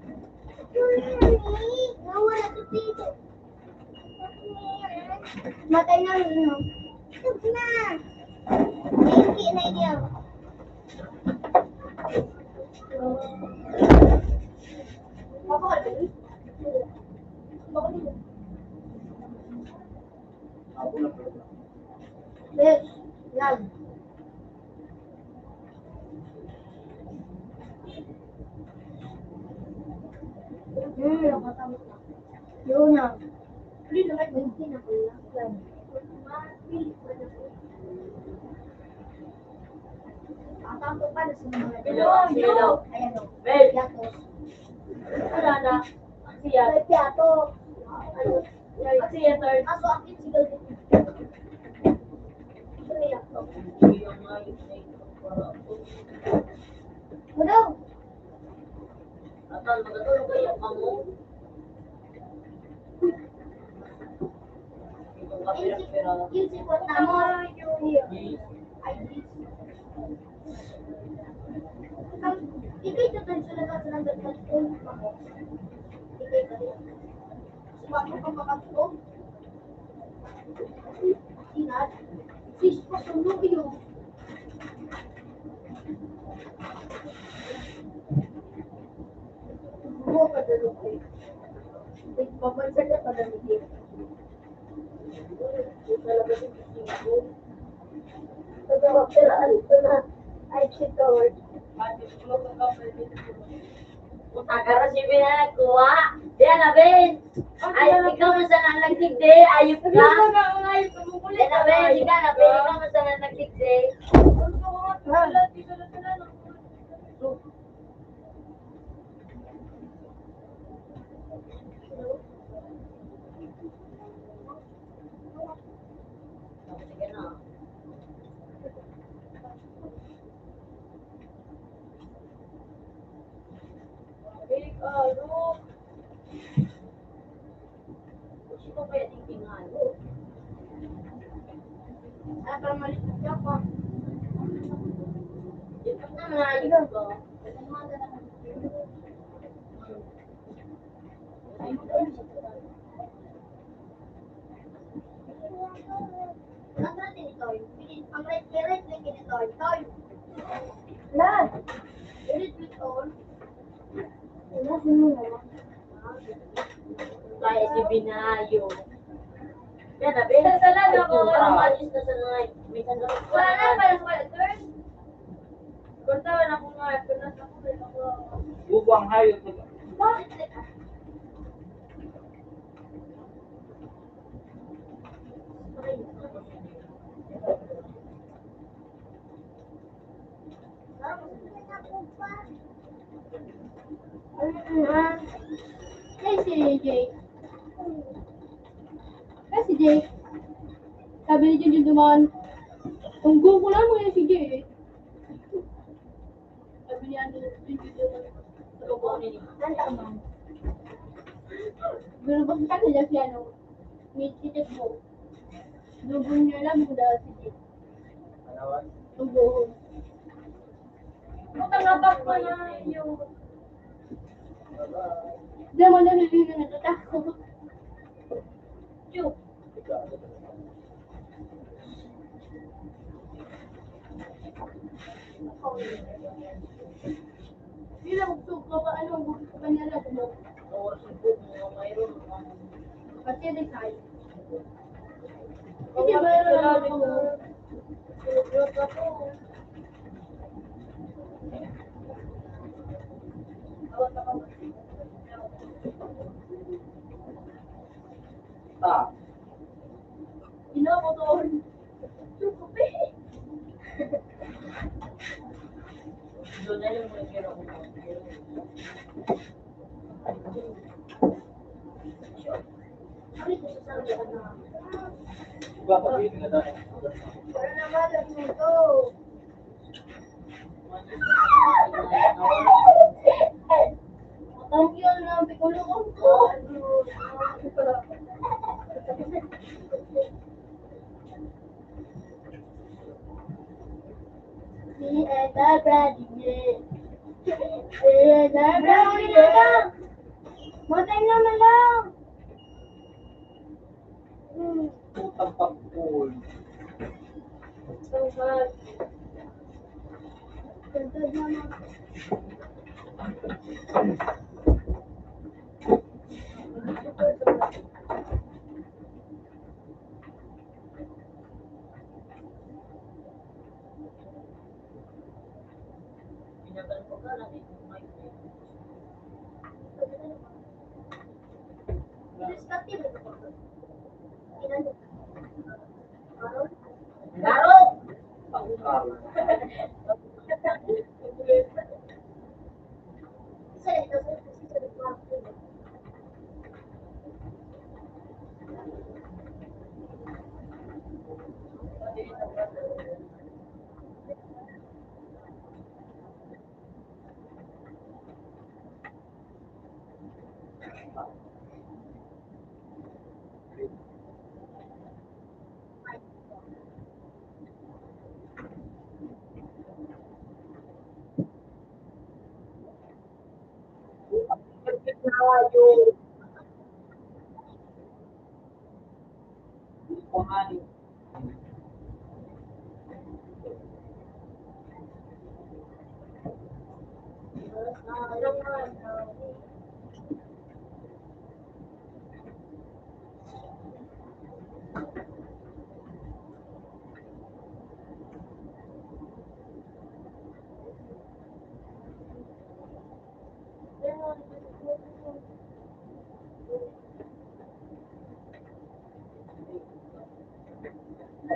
Nawala sa pito. Matay na rin, no? Ito na. Pinky na yun. Yes, yan. Mm. Yun na. Hindi naman, hindi na pala. Yan. Ang tampo pa na sa mga Hello, hello. Ayan o. Babe. Yato. Wala na. Ang siya. May piyato. Ano? Ang siya, sir. Aso, ang sigal dito. Ano yan? Ano? Atal, magatulog kayo, kamo. Itong kapira-pira. Yung sipot na mo. Ay, ang, ikay tutun sa lakas ng dagdag ko. Ikay pa rin. Sumabi ko pa ba ito? Ingat. Sis, pasunog yun. Buho ka, dalog eh. Nagpabagsak ka, padalog eh. Ito talaga si Sis ko. Ito, pero ano ito na? Ay, shit, Lord. Puta ka, si Ben na nagkuha. Diyan na, Ben. Ay, ikaw na sana ang nagtigdi. Ayop ka. Diyan na, Ben. Ikaw na, Ben. Ikaw na sana ang nagtigdi. Ang right, ang right na kinitoy, toy. Na. Ulit with all. Wala, sino na lang? Kaya si Binayo. Yan na, Ben. Sa, sa lado ko, walang alis na sa ngay. May sandal. Wala na, parang wala, girl. Konta, wala akong nga. Konta sa ako, wala ako. Bubuang hayop. Bakit? Ah, hey, si Jake. Hey, si Jake. Sabi ni Junjun duman, "Tunggo ko lang mo yan si Jake." Sabi ni ano, Junjun duman, "Tunggo ko ni." Pero bakit ka nila si ano? May titik mo. Dugo niya lang, dugo daw si Jake. Dugo. Buta nga ba pa na yung Di mo naliligo na natatakot. Yung. Hindi na magsugo pa, ano, gusto pa niya lang, ano. Pati resign. Hindi ba lang ako? Ta. Ina ko to. Doon na yung mga Si Edna Bradley. Si Edna Bradley na lang. Matay naman lang. Hmm. Putang pagpul. Tanggal. Tanggal naman. Laro!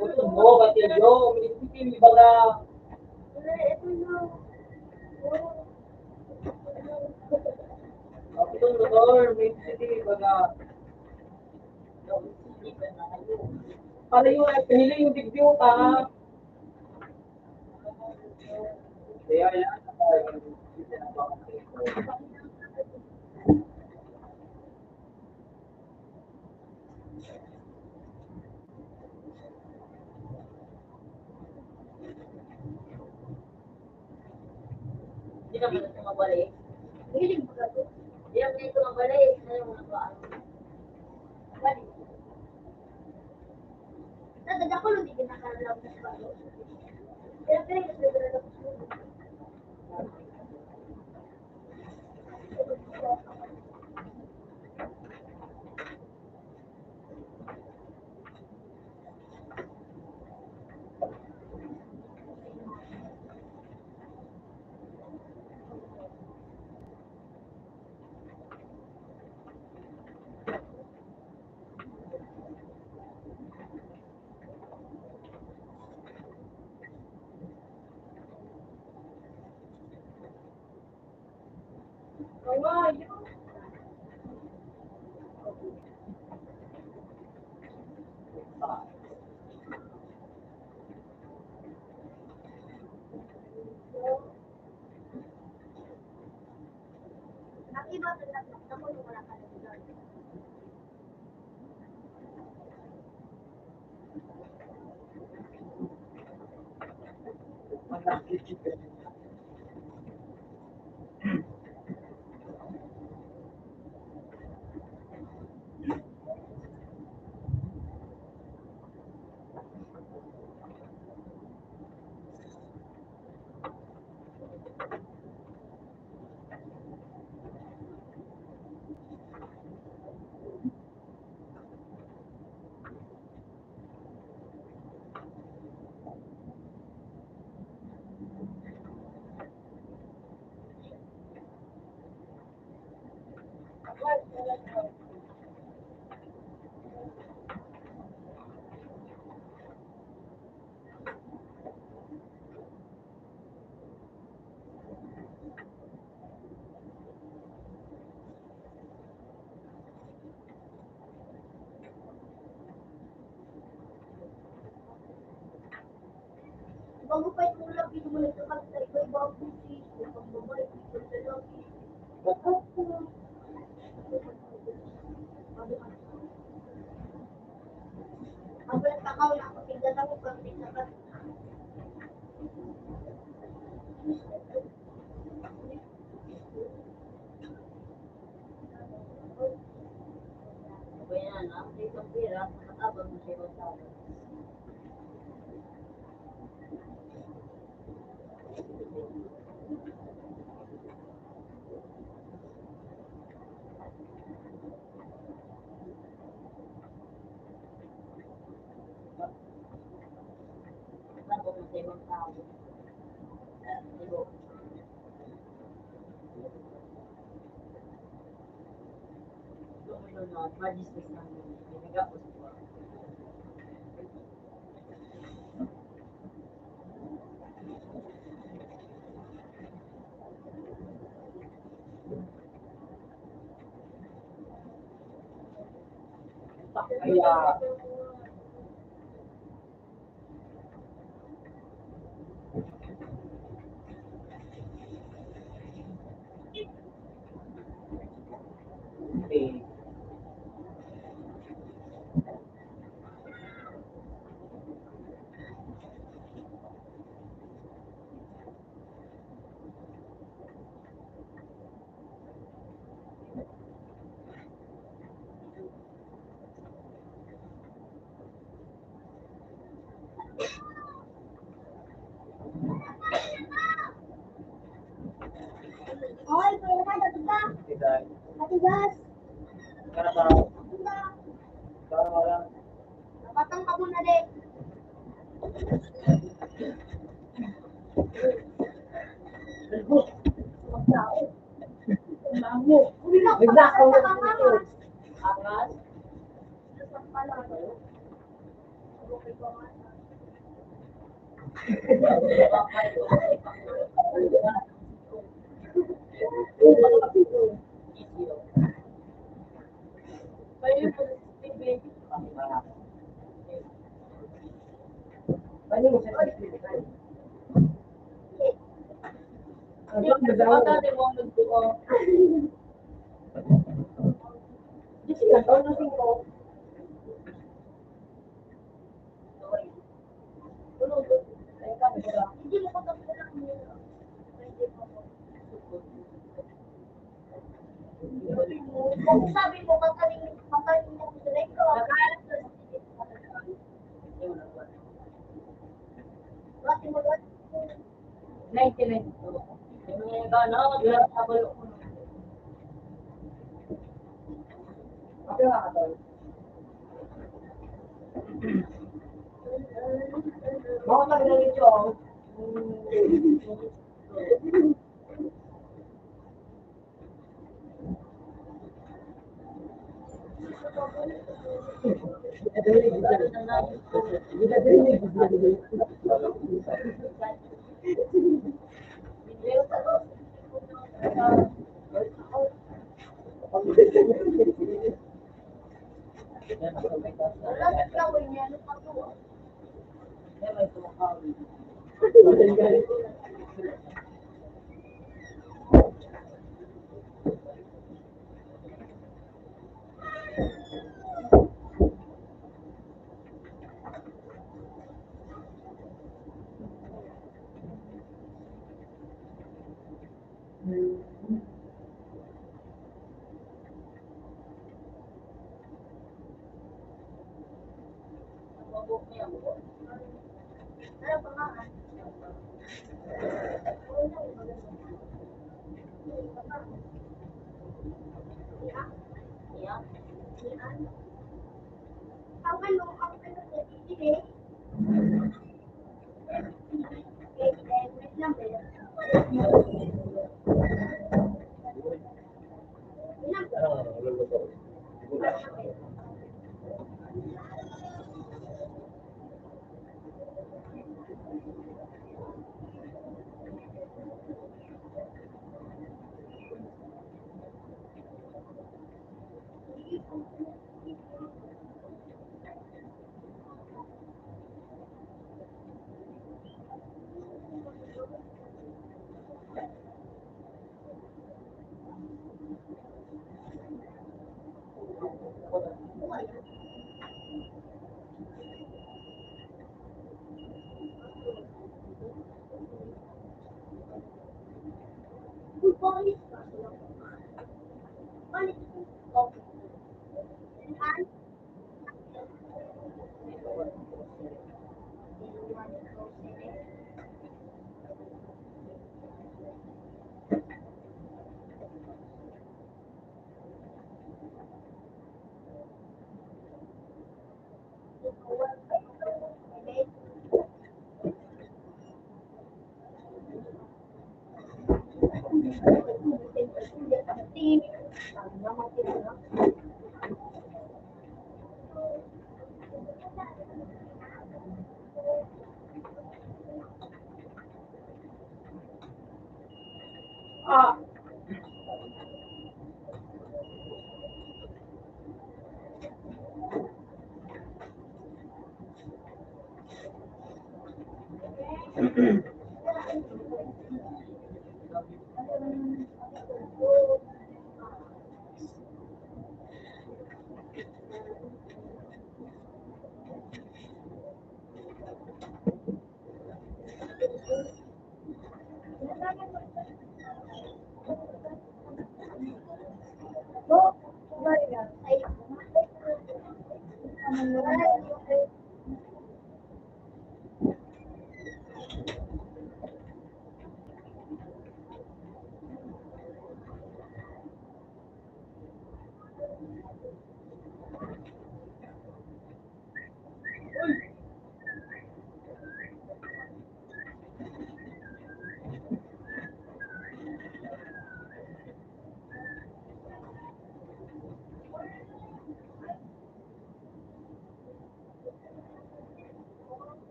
Gusto mo, ba't yun, Joe? May itim, iba ka. Ito, motor, may itim, iba ka. Palayo na, piniling yung video ka. Kaya yan. Hindi naman ito mabalik. Hindi naman ito mabalik. Ano yung mga kuhaan? Balik. Nadadakulo, di kinakalaw na sa balo. Kaya pwede ka sa balo. Ang iba, pinagdakdak ko nung wala ka nagdadaan. Bago pa yung ulap, hindi mo nagkakasal sa iba-iba ang busi, yung pambabae, yung lalaki. Ang takaw na kapigdatan mo, pag may sapat. Oy, kaya na, dapat ka. Matigas. Dapat kang kabunali. Uwi na, uwi na. Angas. Sabi mo, mataling, mataling na ko sa lengko. Dati mo, dati. Ninety-nine. Yung mga gana, wala sa balo ko. Mga taga dito.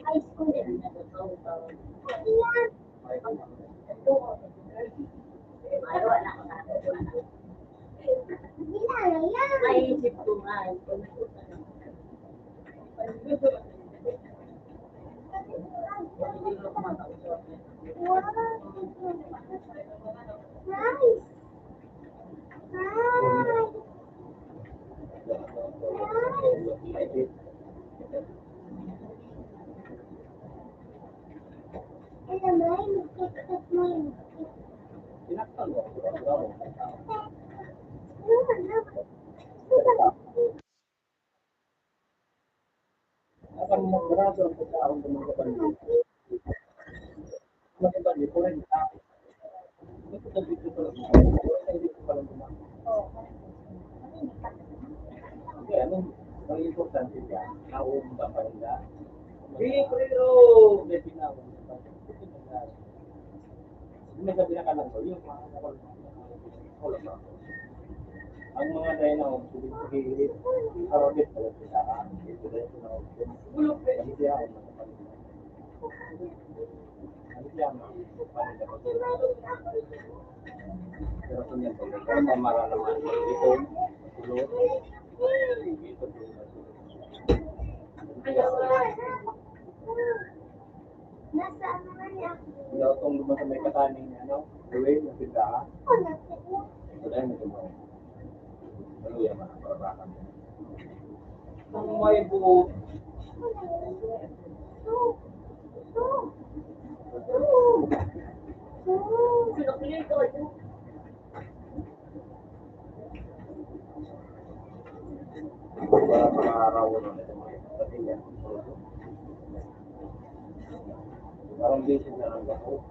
High school. Ay, isip ko nga, eh. Kaya, ano, ang importante diyan, nahuhulog pa rin na. Hindi, pero, may pinahulog pa rin. Hindi na pinakalang ko, yung mga, ang mga tayo na, sige, sige, parang din pala sila, ah, hindi sila yung pinahulog. Hindi siya, ano, Nasa ano na niya? Wala akong lumasa may kataning, ano, gawin, ang tindahan. Wala yung nagawin. Ano yan, mga parabakan? Ang may buo. Para, para araw, ano, ito, mga pamilya. Parang busy na lang ako.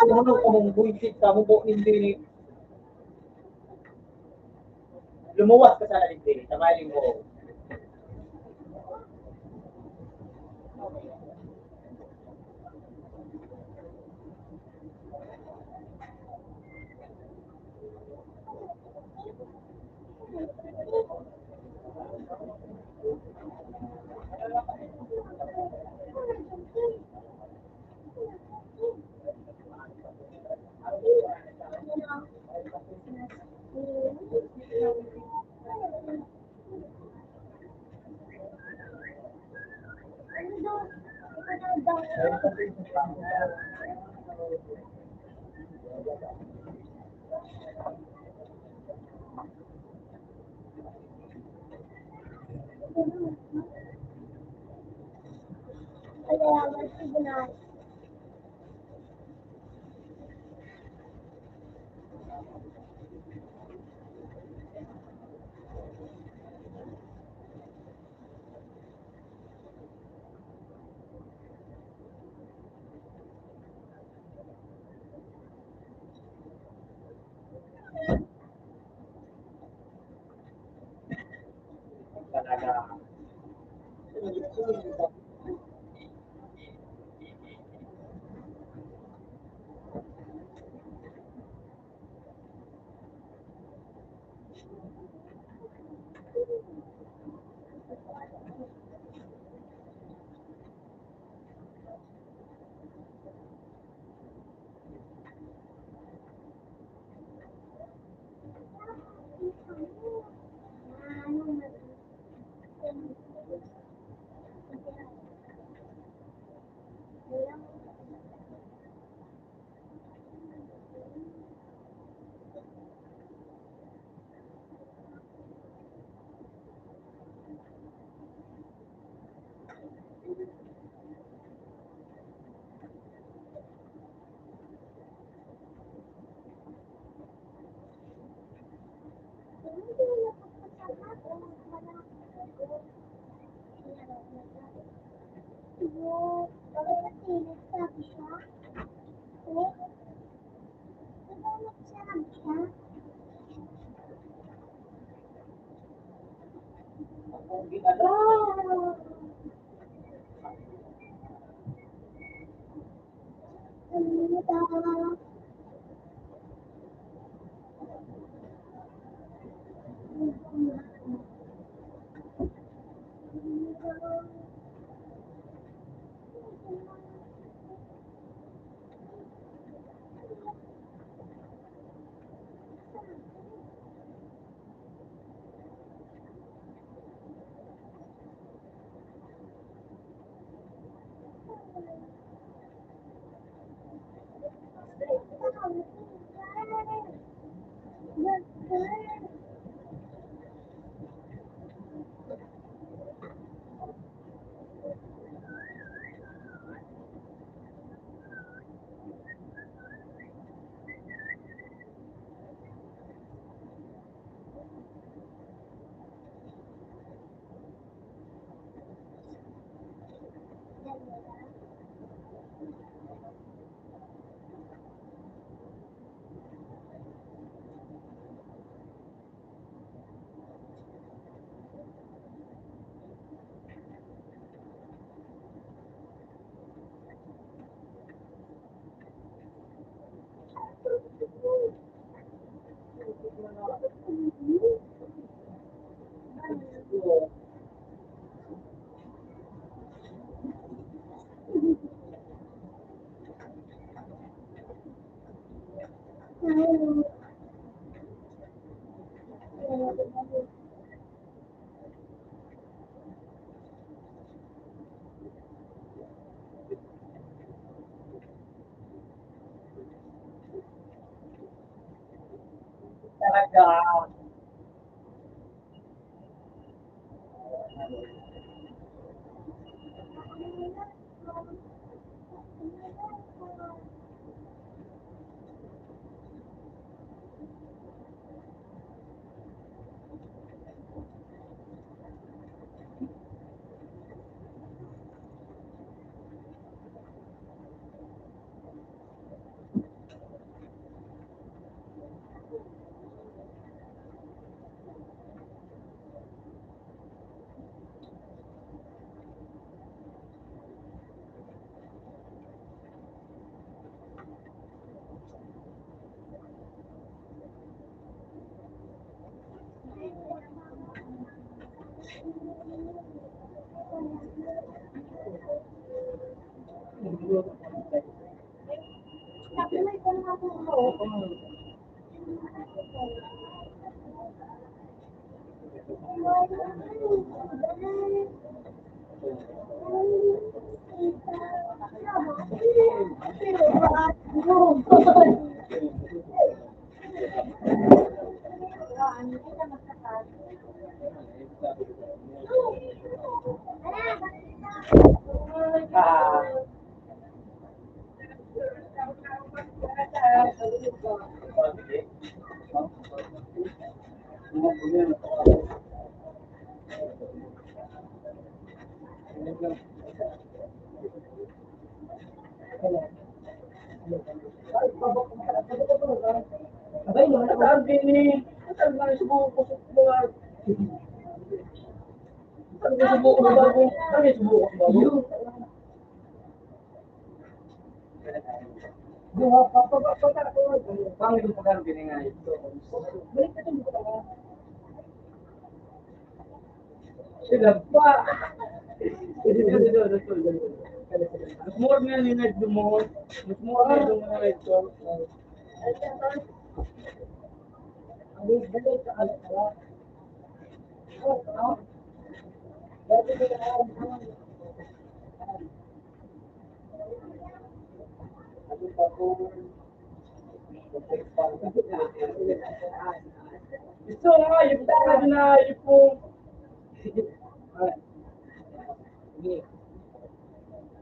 Ano kamong buwisit sa mubo nin diri? Lumuwas ka sana digdi, sa maling buo. Talaga. Abay, mga sabi ni, sabi ni, subukan ko sa mga, sabi ni, subukan ko bago, sabi ni, subukan ko bago. Balik ka dun, balik ka dun. Sila pa. Mas more nga ni Ned Dumon. Mas more nga ni Dumon na ito. Gusto nga, yung tao na yung po.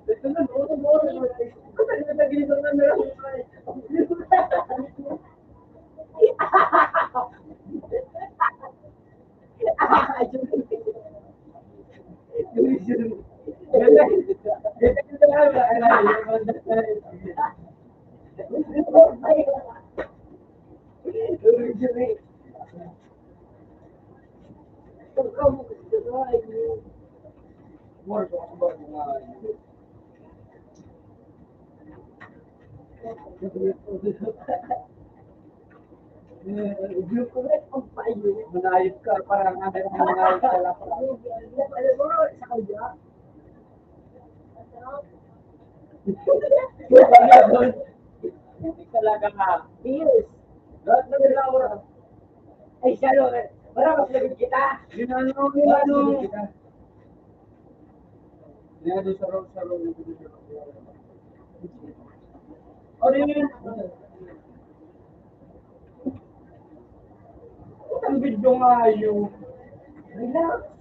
Ito na, ito na, ito na. Manayop ka, parang ano, manayop ka lang. Talaga nga. Yes. Lahat na nila oras. Ay, siya, no, eh. Para mas lagid kita. Yun ano, yun ano. Yun ano, saro, saro, yun ano. Ano yun? Ang video nga yun. Relax.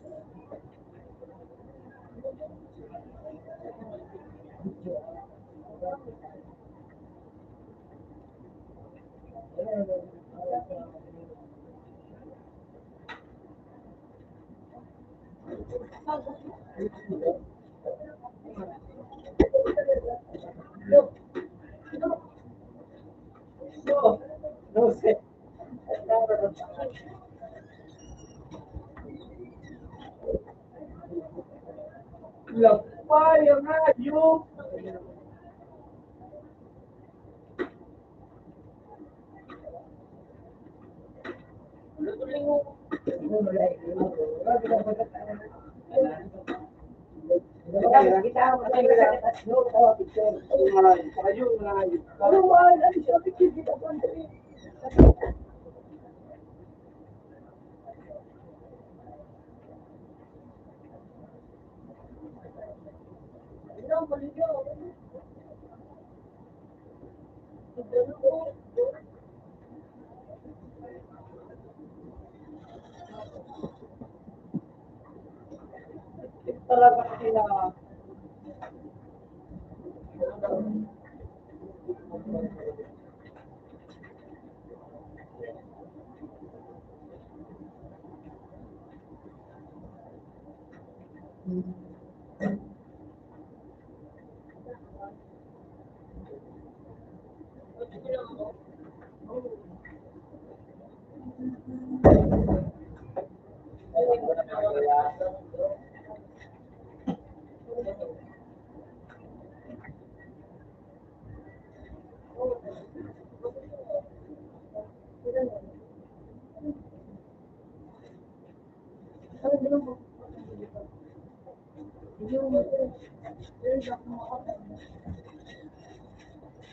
Lapay ang hayop. Talaga sila.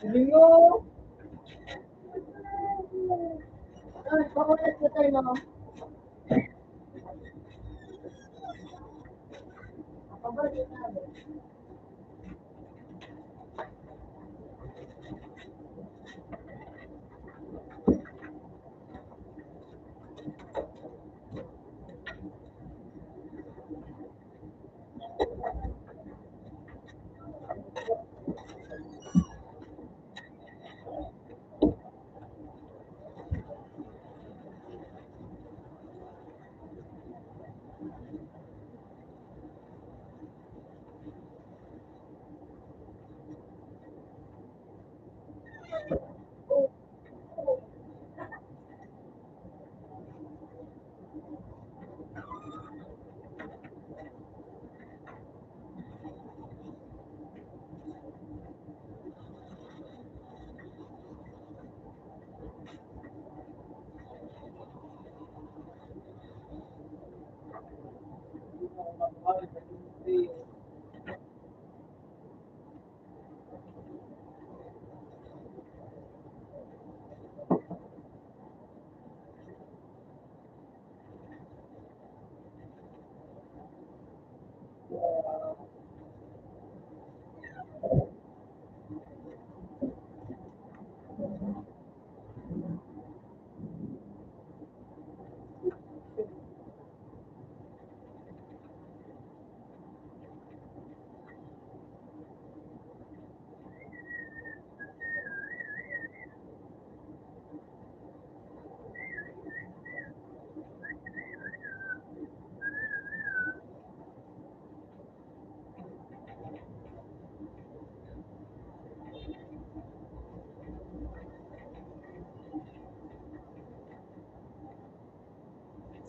Lingo. Ay, pakulit ko tayo, no? Pabalik na.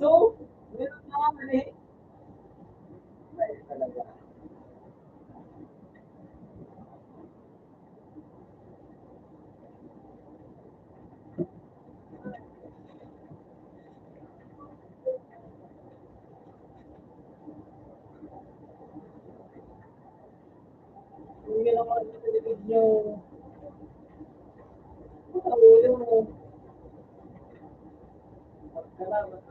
So, meron na kami. Ay, talaga. Hindi naman sa telebisyon. Ang ulo mo. Salamat.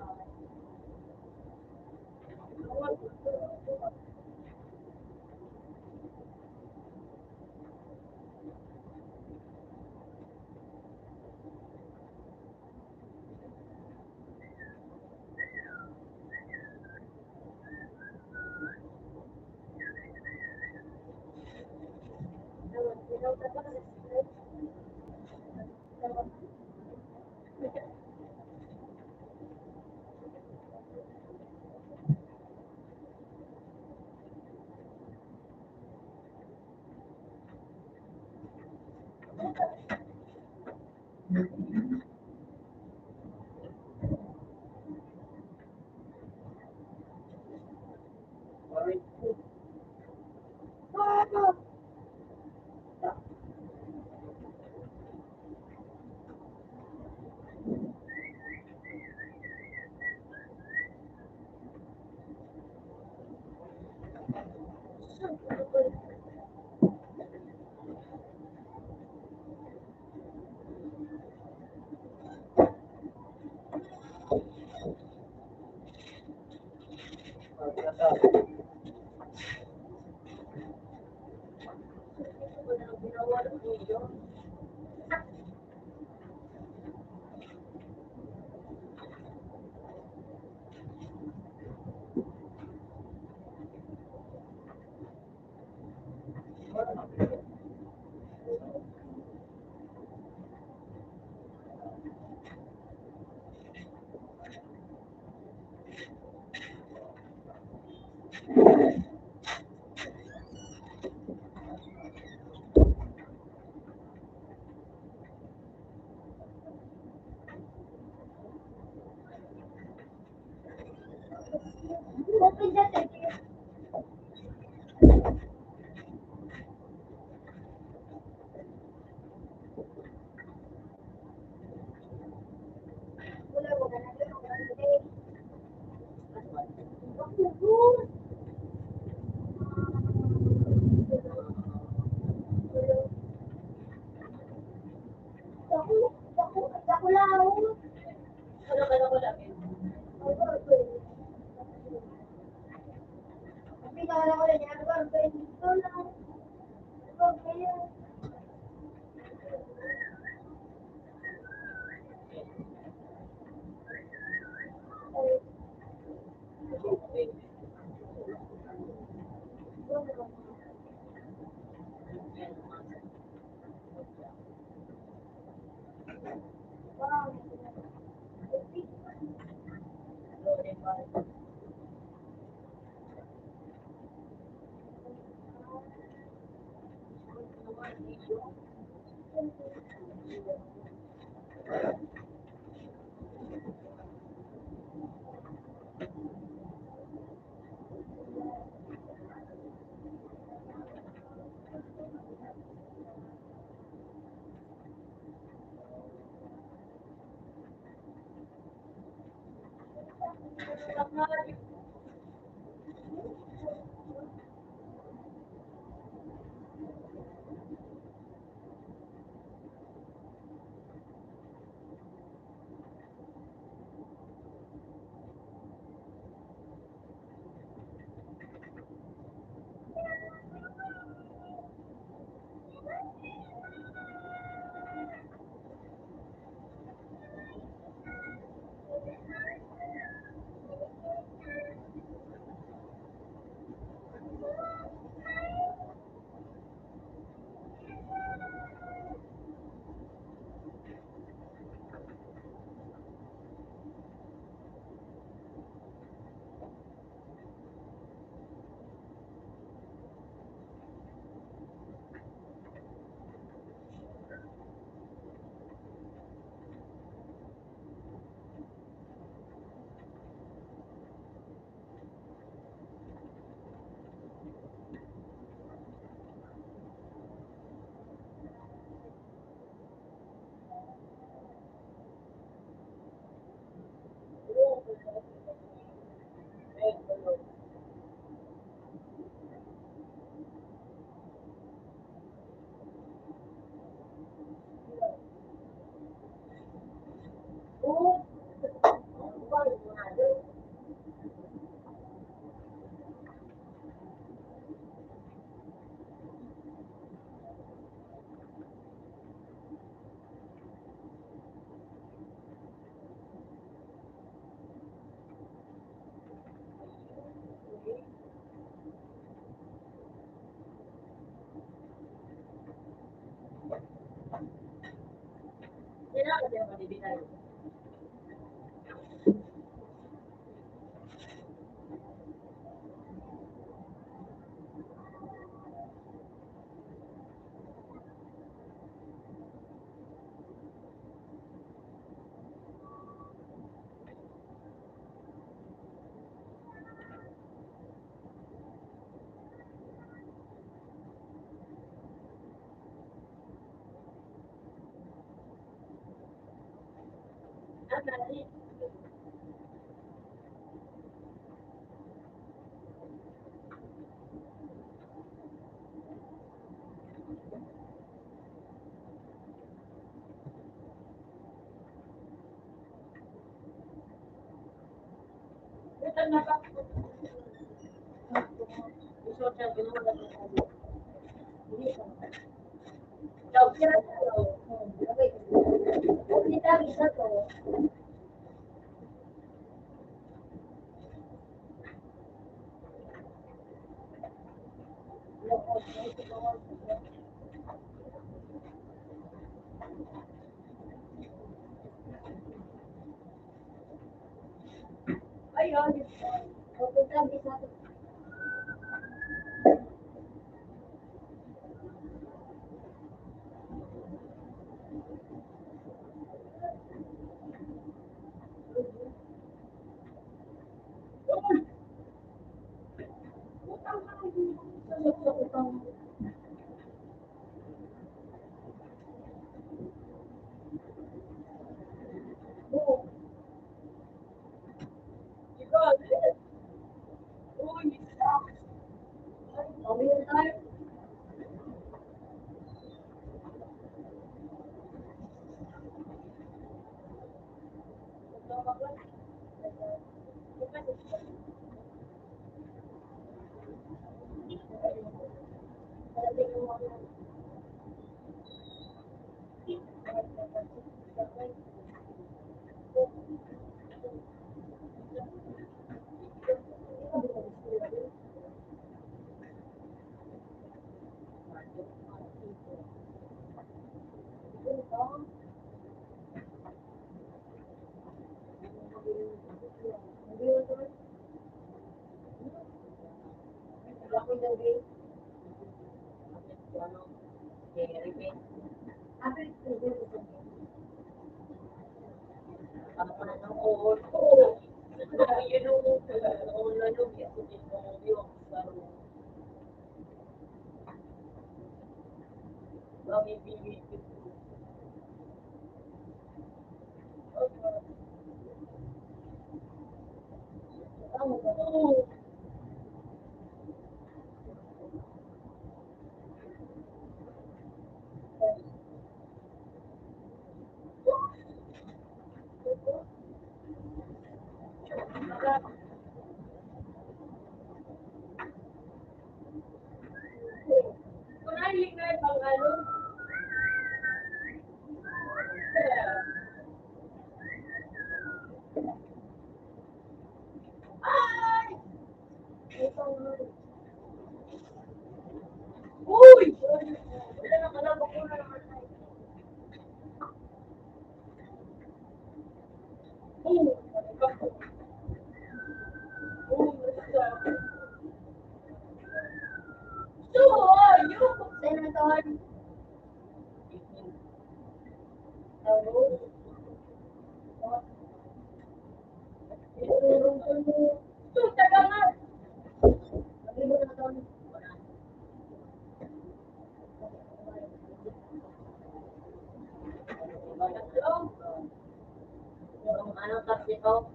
Anong kasi ko?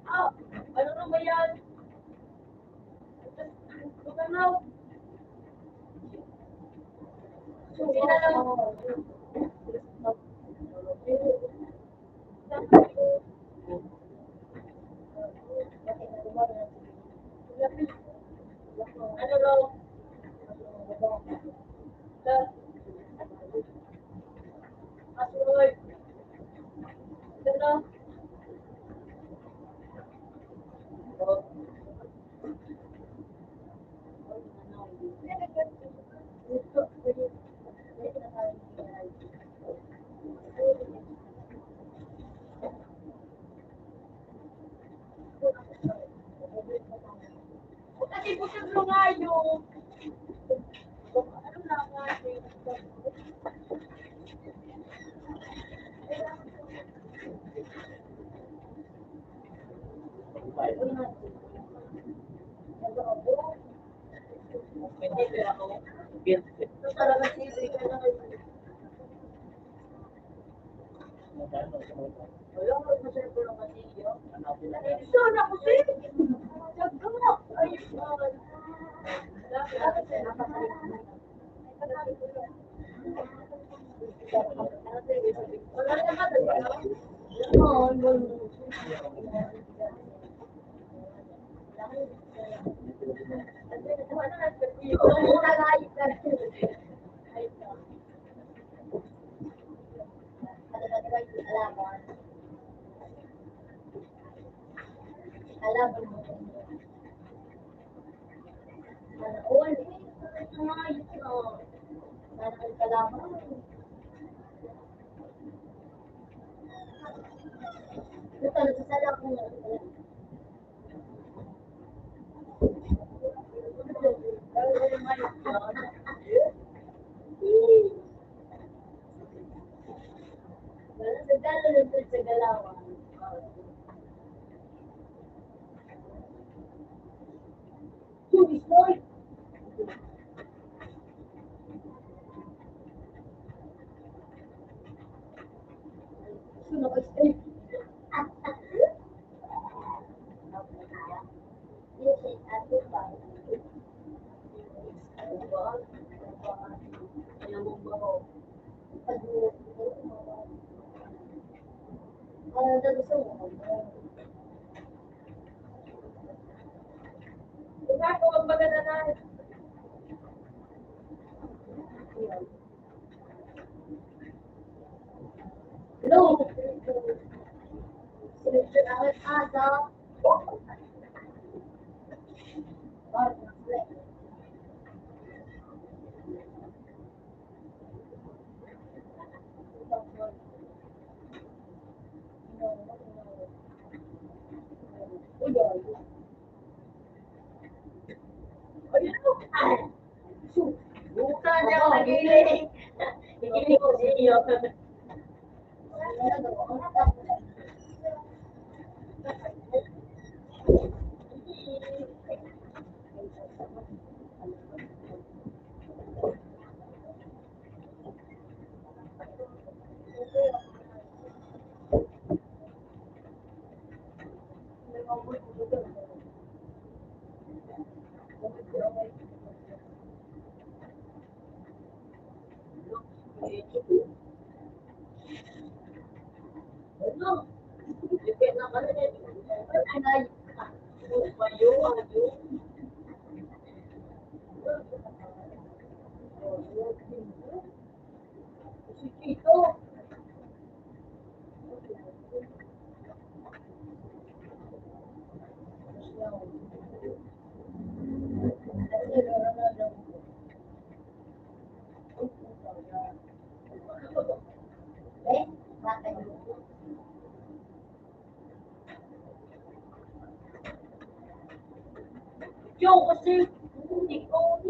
Ah, ano na ba yan? Ano na? Hindi na lang. Ano raw? Kasunod. Ito na. Kasi busog na nga yun. Ano na nga yun? Hello. Bukan niya ako nagiling. Nagiling ko sa iyo. Yo, kasi hindi ko.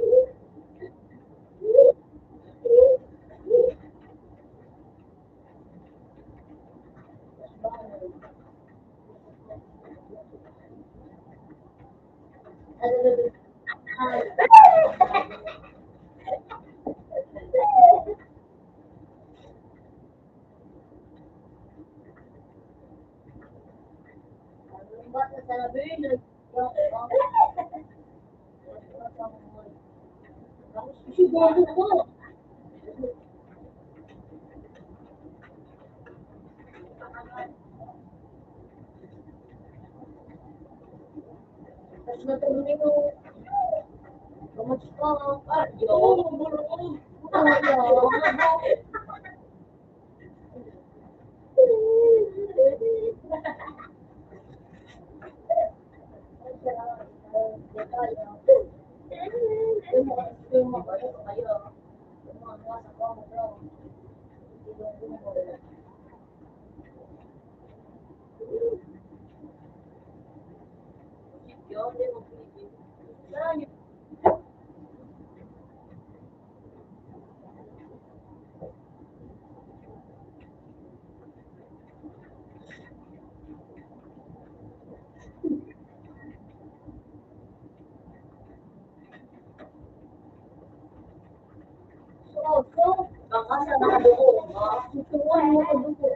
So, so, baka sa mga dugo, no? Gusto mo, ano, dugo?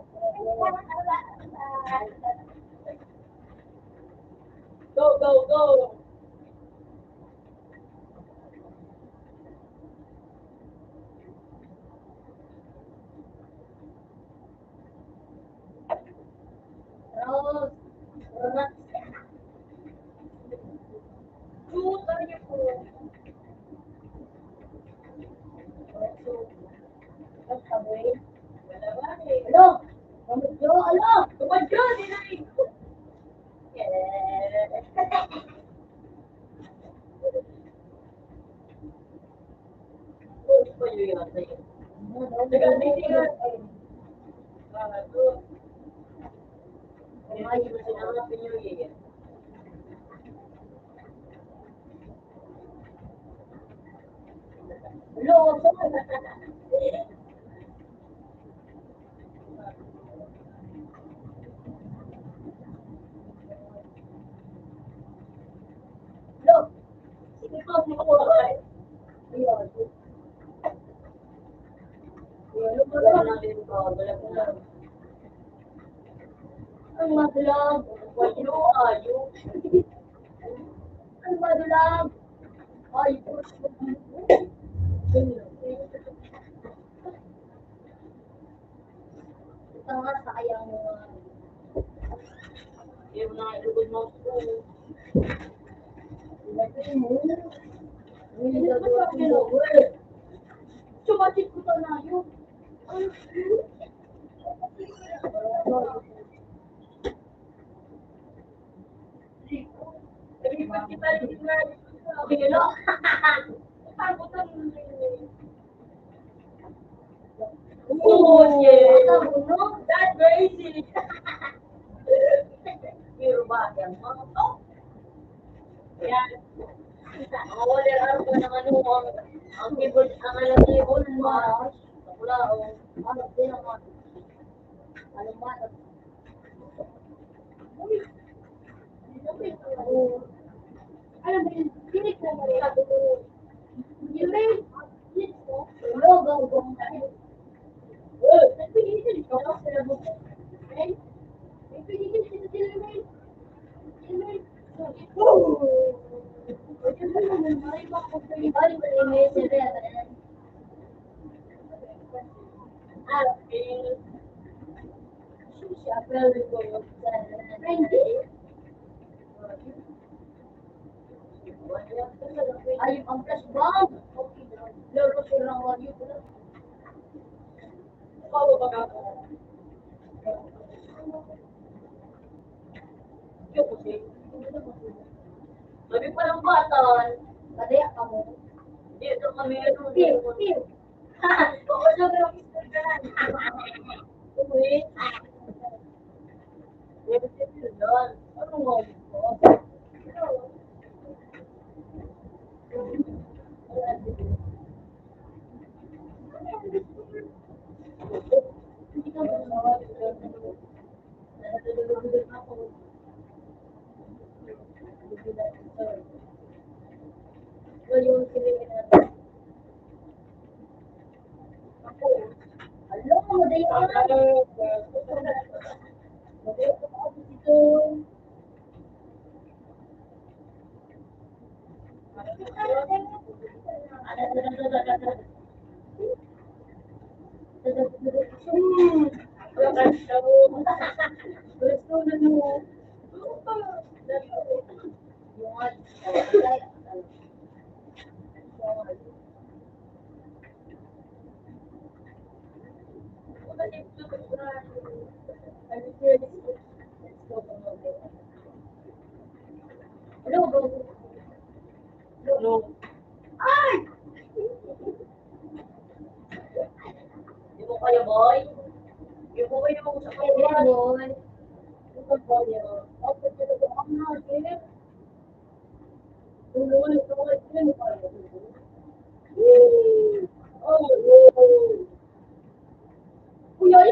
Go, go, go! Rose. Rose. Two, three, four. Hello. Tumadyo, hello. Tumadyo, di na rin. Yeah. Ang madalag, wayo, ayo. Ang madalag, ay, Diyos ko. Ito nga, sayang mo nga. Yung mga ilugod mo po. Ilagay mo. Yung ilagay mo. Sumakit ko pa na yun. Ay, Pero ba, yan, mga to? Yan. Mga water art na ng ano, ang, ang keyboard, ang alam niyo, Mars. Wala, oh. Ano, din ang mga, ano, mga, Ay, ang flash bomb. Laro ko lang, wag yun. Sabi pa ng bata, madaya ka mo. Hindi, ito kami, ito, ito, ito. Ako sabi ng mister ka na. Uy. Ano nga ito? Ano nga ito? Hello. Ay! Di mo kaya, boy? Di mo kaya, boy? Di mo kaya, boy? Uyoy!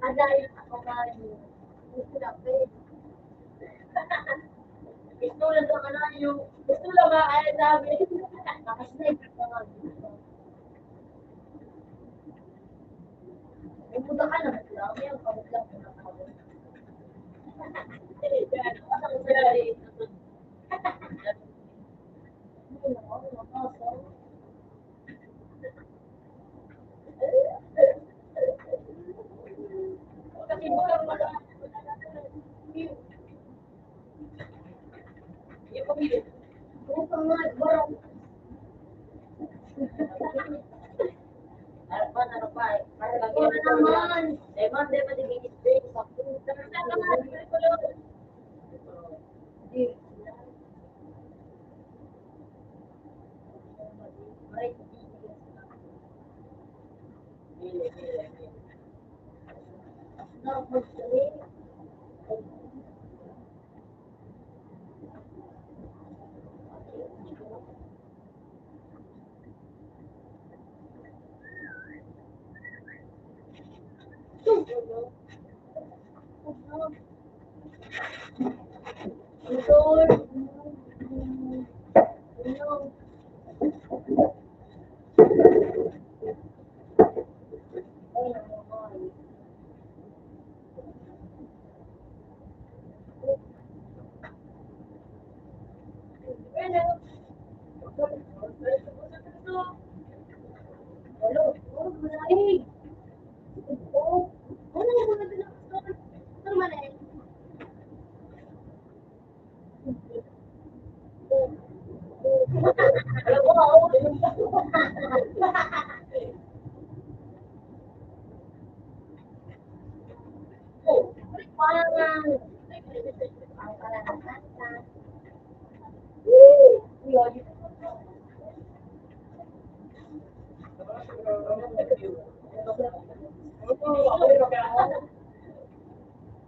Aday, ako ba yun? Gusto na, babe. Gusto lang sa kanayo. Gusto lang ba kaya sabi? Tapos na, ito na nga. May muda ka na, grabe ang kamot lang. Yan, ano ko sila rin?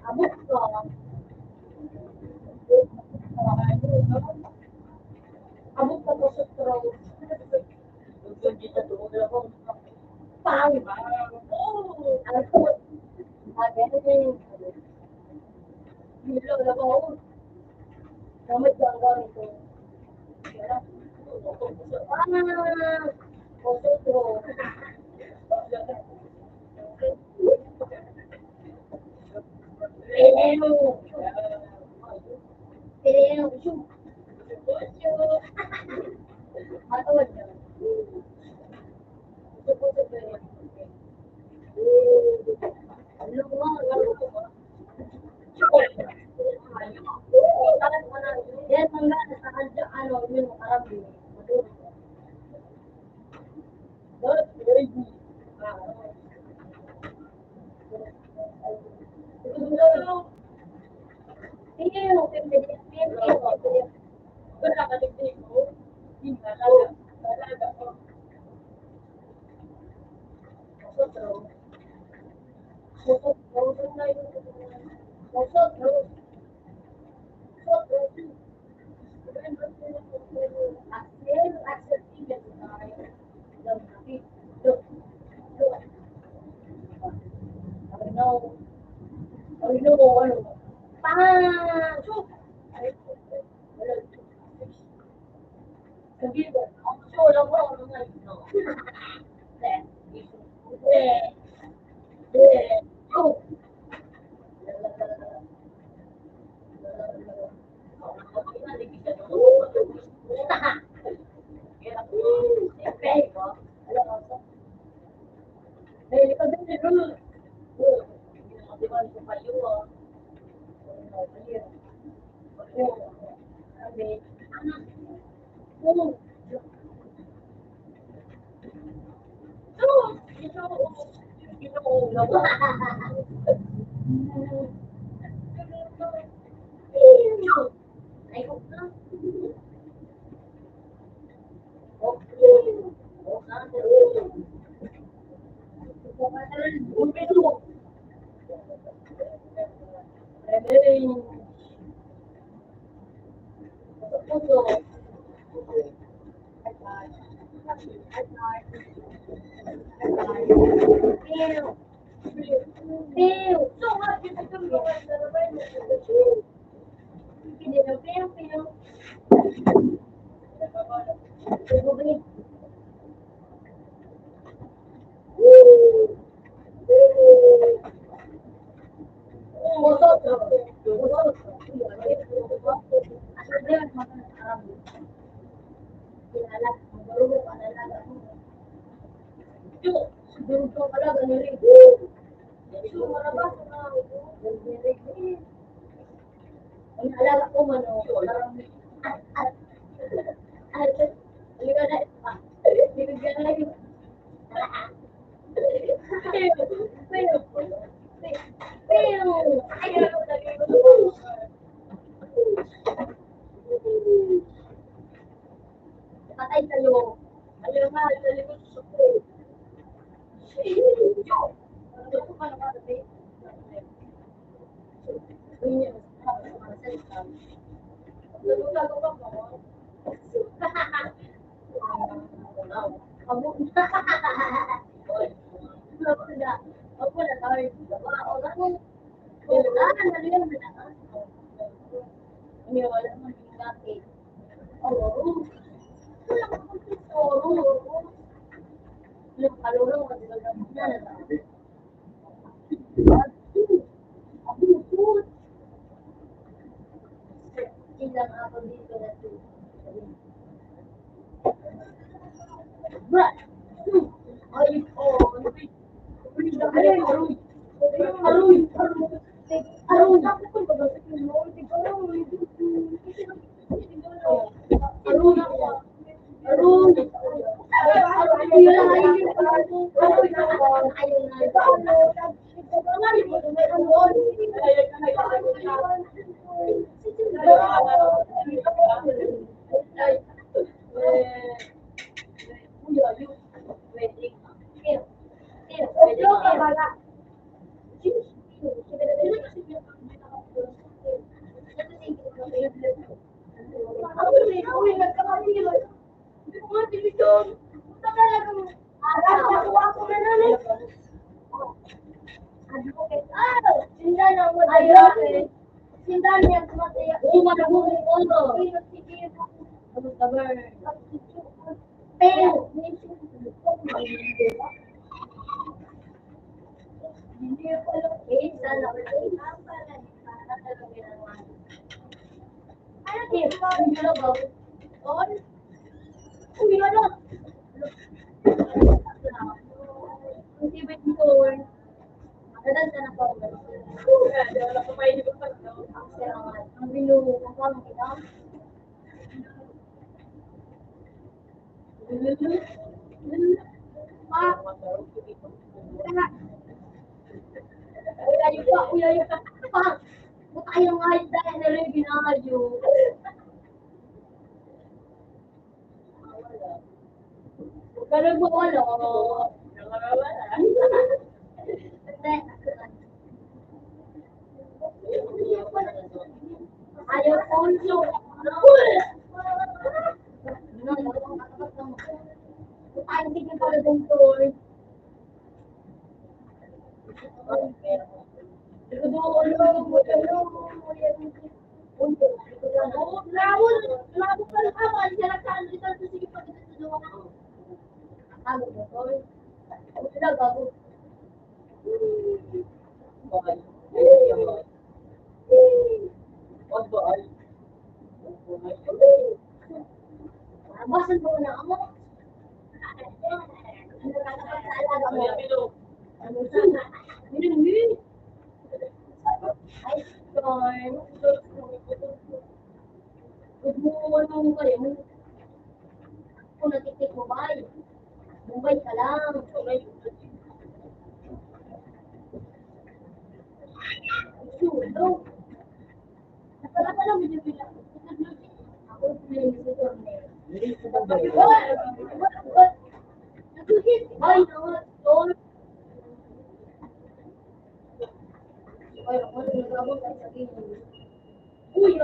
Abot ko. Abot ko po sa throat. Pang! Ang throat. Ang ganun. Hello, hello. Gamit ka ang gamit ko. Ah, nosotros. Pero, pero, Basan ko na ako. Ano ka na pagkaalaga mo? Ano sa? Ay, Lord. Huwag mo ano mo kayo. Kung natitik mo ba? Mobile ka lang. Sure, no? Wala pa lang, medyo bilang. Ako, ay, naman, Lord. Ay, ako, nagabot ang sabihin. Uy,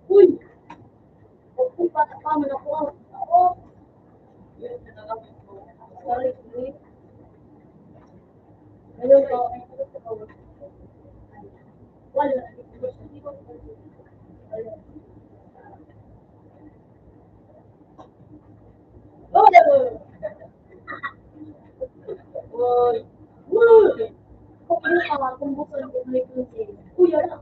Uy! Kung bata pa man ako, ako. Sorry, sorry. Ngayon, oh, wala. Uy. Uy. Kung ano ka, kung bukod, kung may kunti. Uy, ala.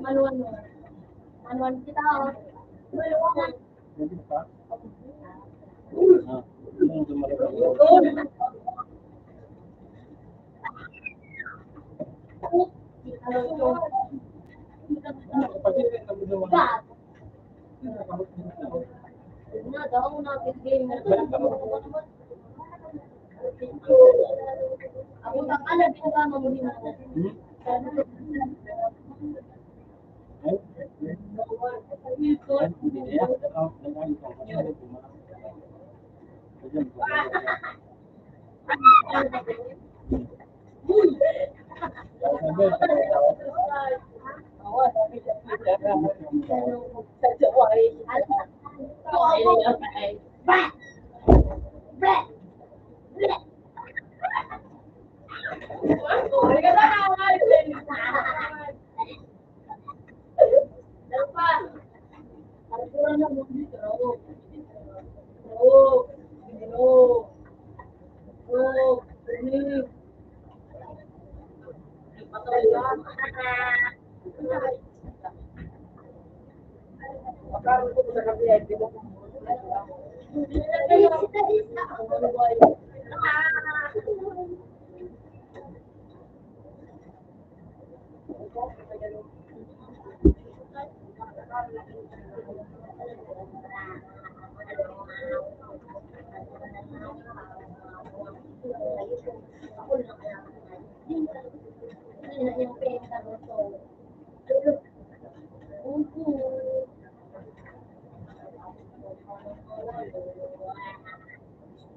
Manuan mo. Manuan kita. Ako na pala, di ba, mamuhin ako?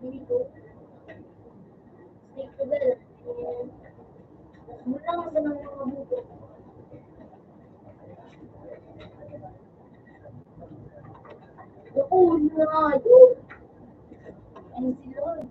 Dito. Snake to bell. Mula sa mga buko. Doon na yun. Ang silog.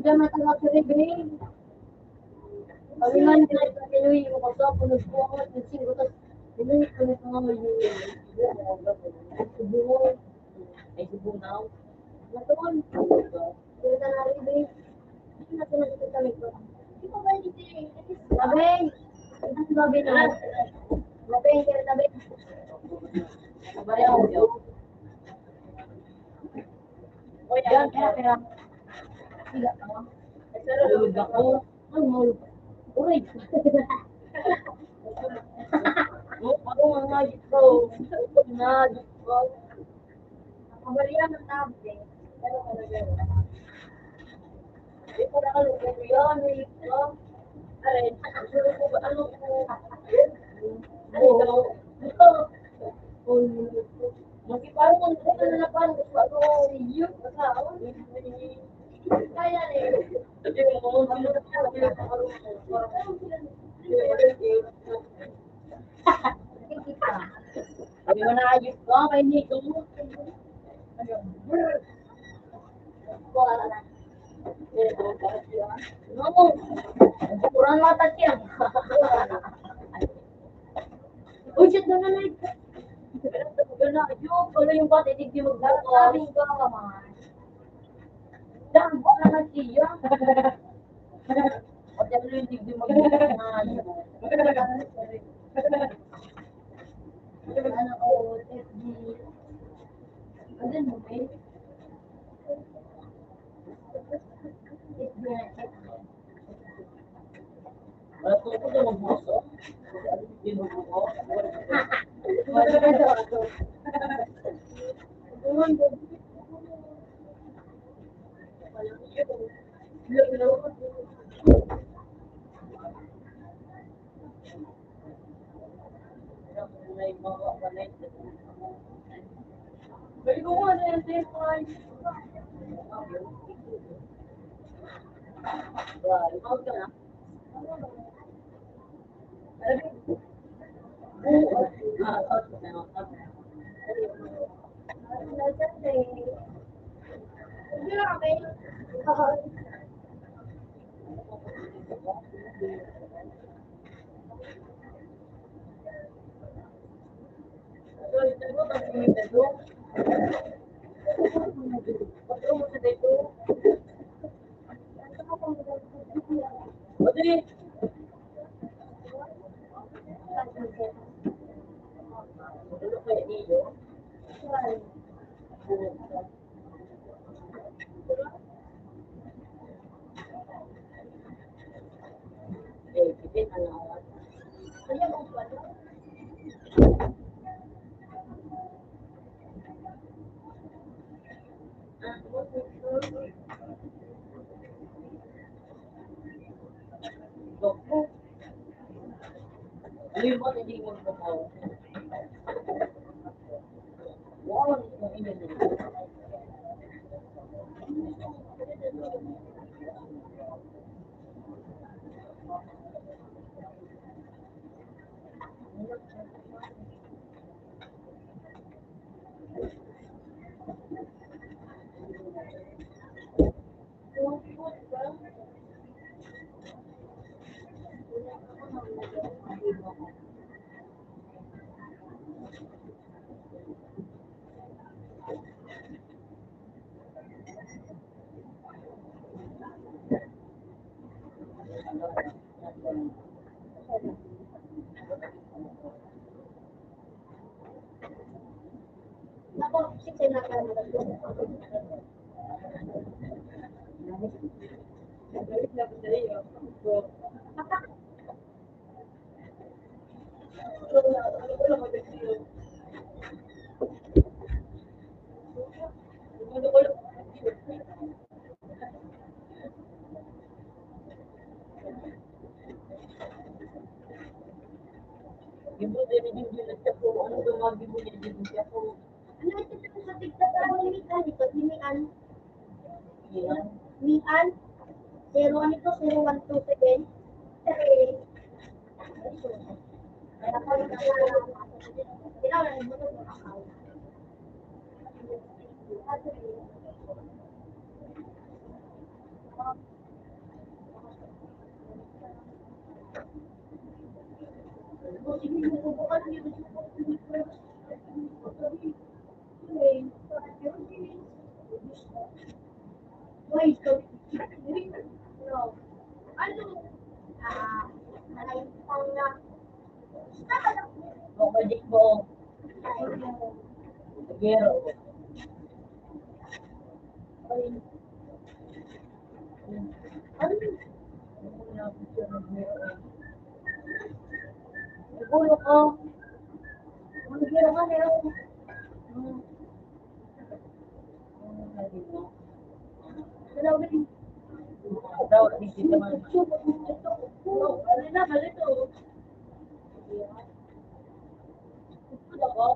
Sudah matanggal sa ribing. Kami man, pinagpakiluwi mo ko sa punos ko, at nagsinggo, tas pinuwi ko na sa mga yun. Ay, Subunaw. Ay, Subunaw. Matuon. Dito na rin, babe. Dito na sila dito sa likod. Dito ba yung dito eh? Sabi! Ito si Bobby na. Sabi, kaya sabi. Sabi, yan, kaya, kaya. Sila, oh. Nahulog ako. Ay, nahulog. Uy! Oh, ako nga, nahulog ko. Nahulog ko. Ang Maria ng tabi. Pero talaga. Ito na kalungkot ko yan, eh. Aray, ano ko ba? Ano ko? Ano ko? Ano ko? Magkiparang ko na napan. Ano? Iyo. Basta, oh. Kaya, eh. Hindi mo naayos ko, kay Nico. No. Kurang mata siya. Uy, shit, doon na, Nick. Doon na, yun, pala yung pati, di, di magdala. Sabi ko, mama. Diyan, buwan na siya. Pati ano yung di, di magdala. Ano ito sa tigtatawag ni Mian? Ito, ni Mian. Mian. Zero, ano ito? Zero one two seven. Siguro ka. Ang biro ka, Nero. Hmm. Daw, di kita man. Ano na, malito. Ito na ba?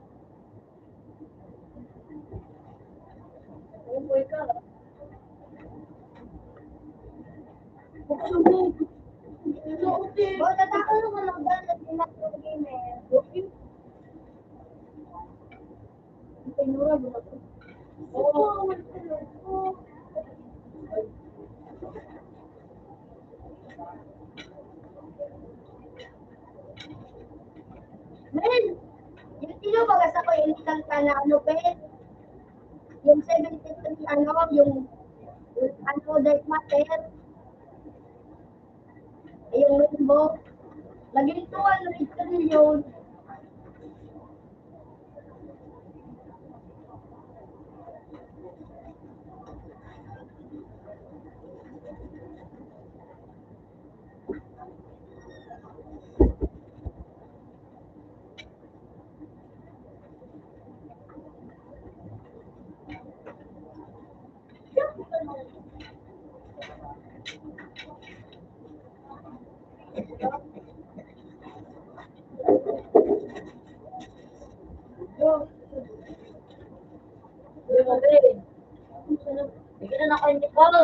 Men, yung tino baga sa ko yung kanta na ano, Ben? Yung seventy-three, ano, yung, ano, dark matter. Yung rainbow. Lagay tuwan, lagay trilyon. Bigyan na ako yung Nicole.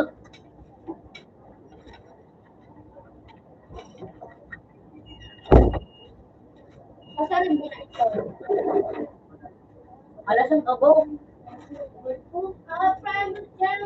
Pasarin mo na ito. Alas ang kabog. Ah, private dyan.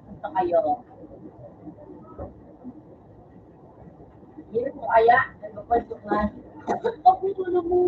Punta kayo. Yun po kaya, nagpapansukan. Ako, ano mo?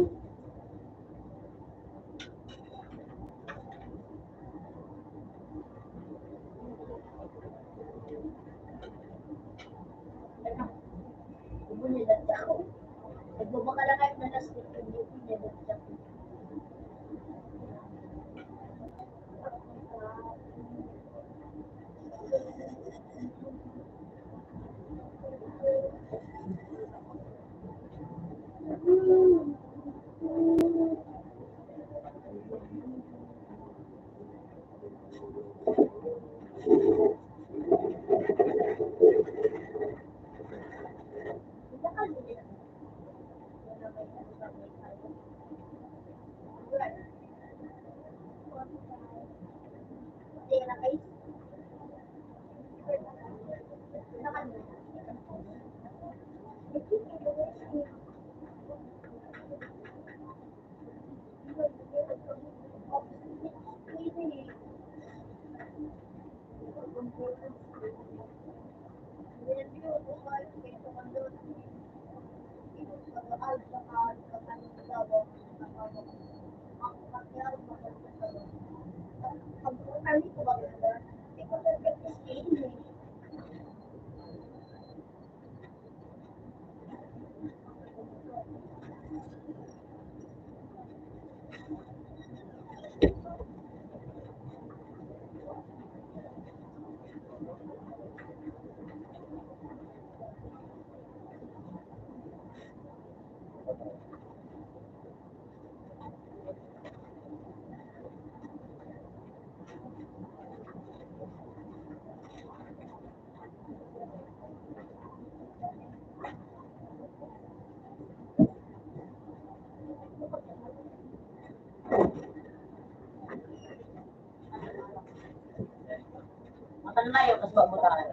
Makanlayo, mas mabutaan.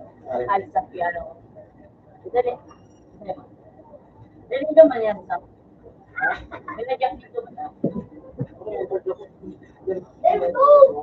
Alis sa piano. Dali. Dali naman yan sa. Nilagyan dito mo na. Let's go!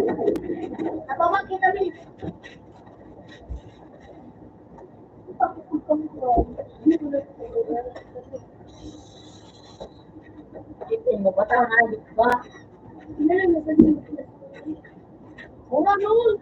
Natawa kita, Miss. Ito mo, bata nga, di ba? Mura nun.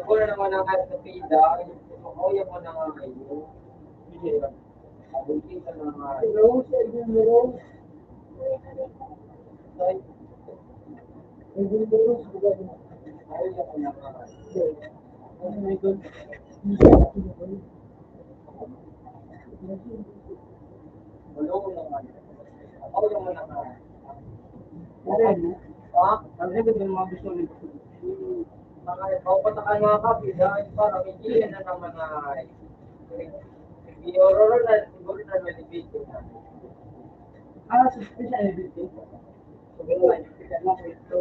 Wala naman ang kahit sa pila, yung kuya mo na nga ngayon. Hindi lang. Abot kita na nga. Rose, ay, yung Rose. Ay. Ay, yung Rose, di ba? Ay, ako na nga. Ano na ito? Wala ko naman. Ako naman ang Ha? Ang sagot ng mga gusto nito. Mga ipapatakan mga kapit, dahil parang hindi na naman na i-ororo na siguro na may video na. Ah, sa special editing. Sabi ko, "Ay, kita lang ito."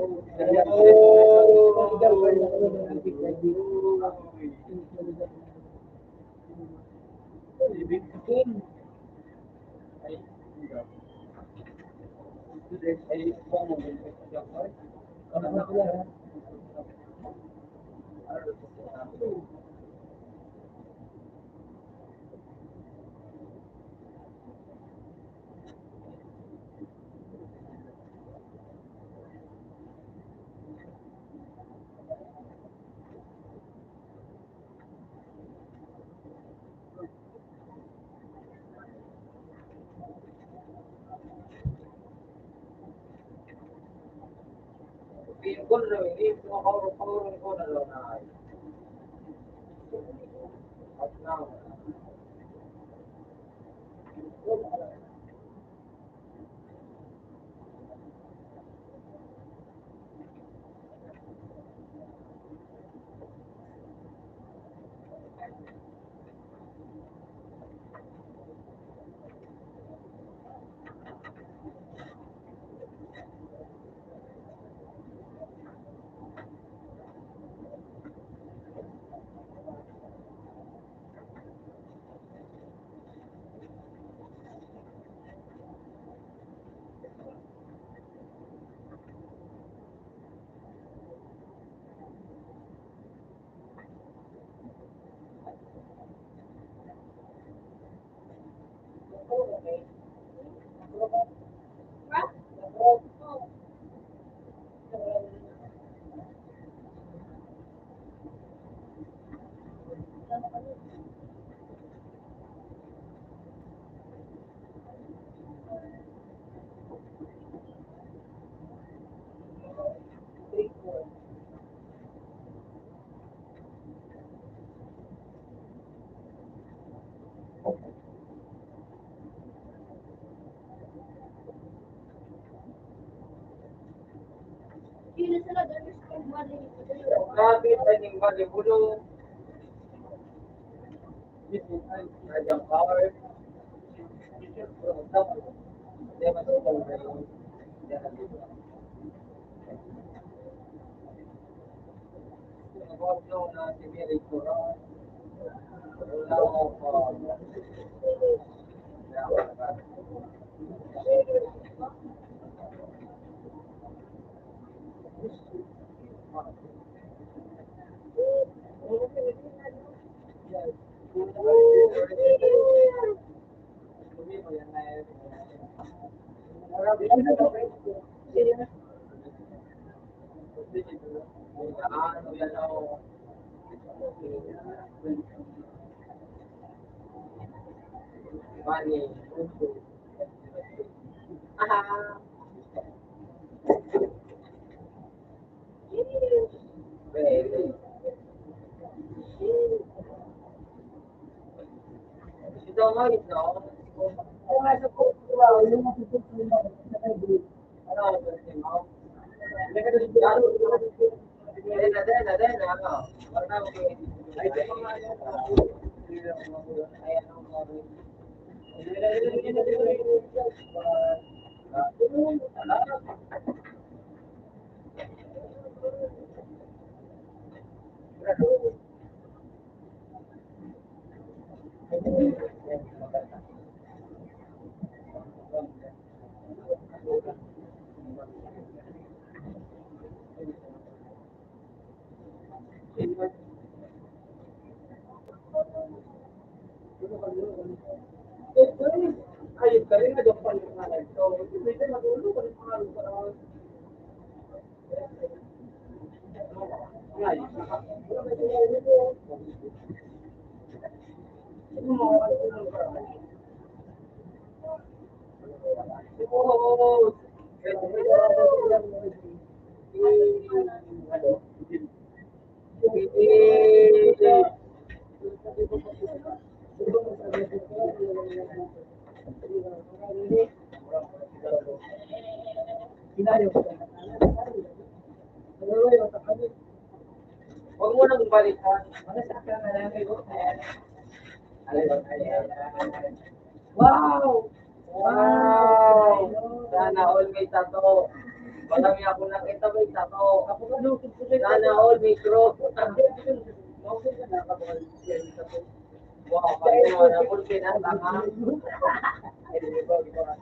Pinggol na ini, mga kaurong-kaurong ko na daw na ay. At na, Grabe, taning balibulo. Ay, ang power. Huwag mo nang balikan. Wow! Wow! Sana all may tato. Wala niya akong nakita may tato. Sana all may cross. Wow, pag ginawa na po, pinatanga. Hindi ba, di ba?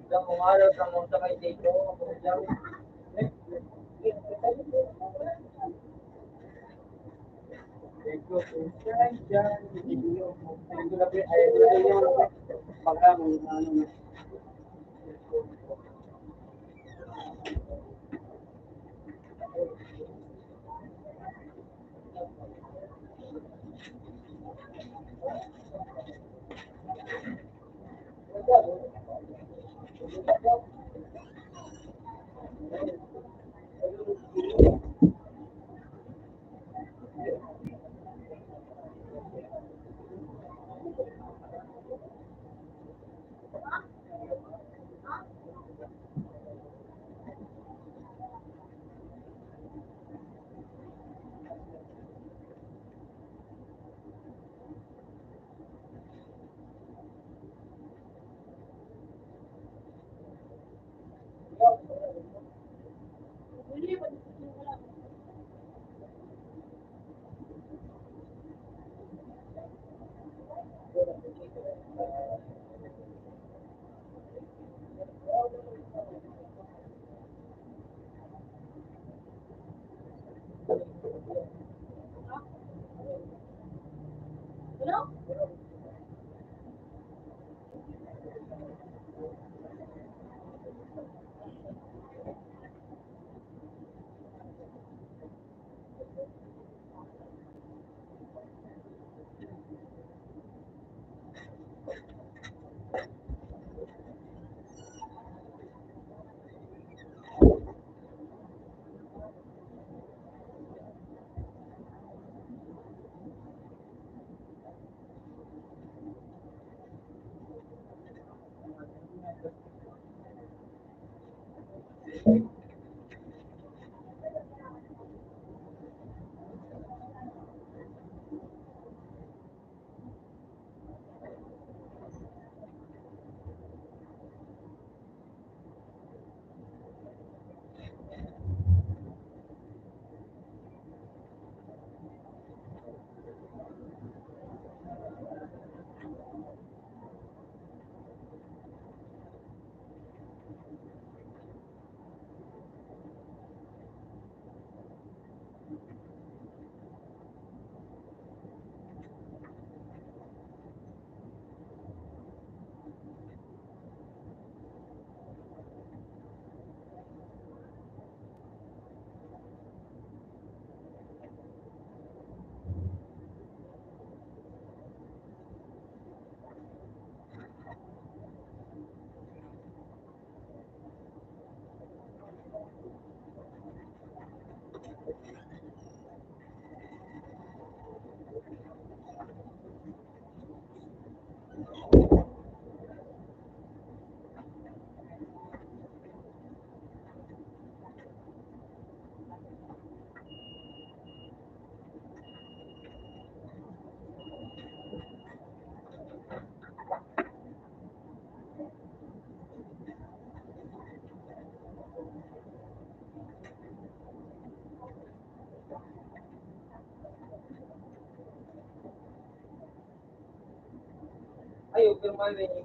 Diyan kung araw sa mga sakay dito, ako diyan. Thank you, sir. Diyan, thank you. Thank you, labi. Ay, ito na yung pagka, kung ano na. Yung ano eh.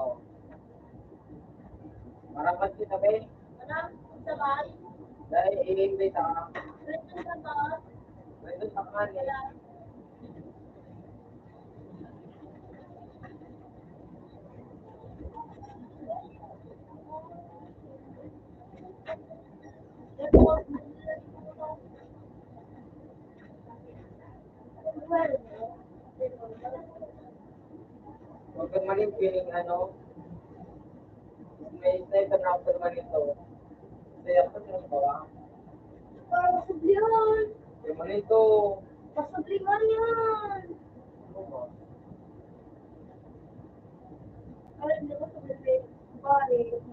Oh. Marapat kita, be. Dahil i-invite ako. Dito sa kanila. Huwag kang mali, feeling ano, may sniper na ako permanento. Kaya ako sa bawa. Parang subli yan. Permanento. Pasubli nga yan. Ano ba? Parang hindi ko subli. Balik.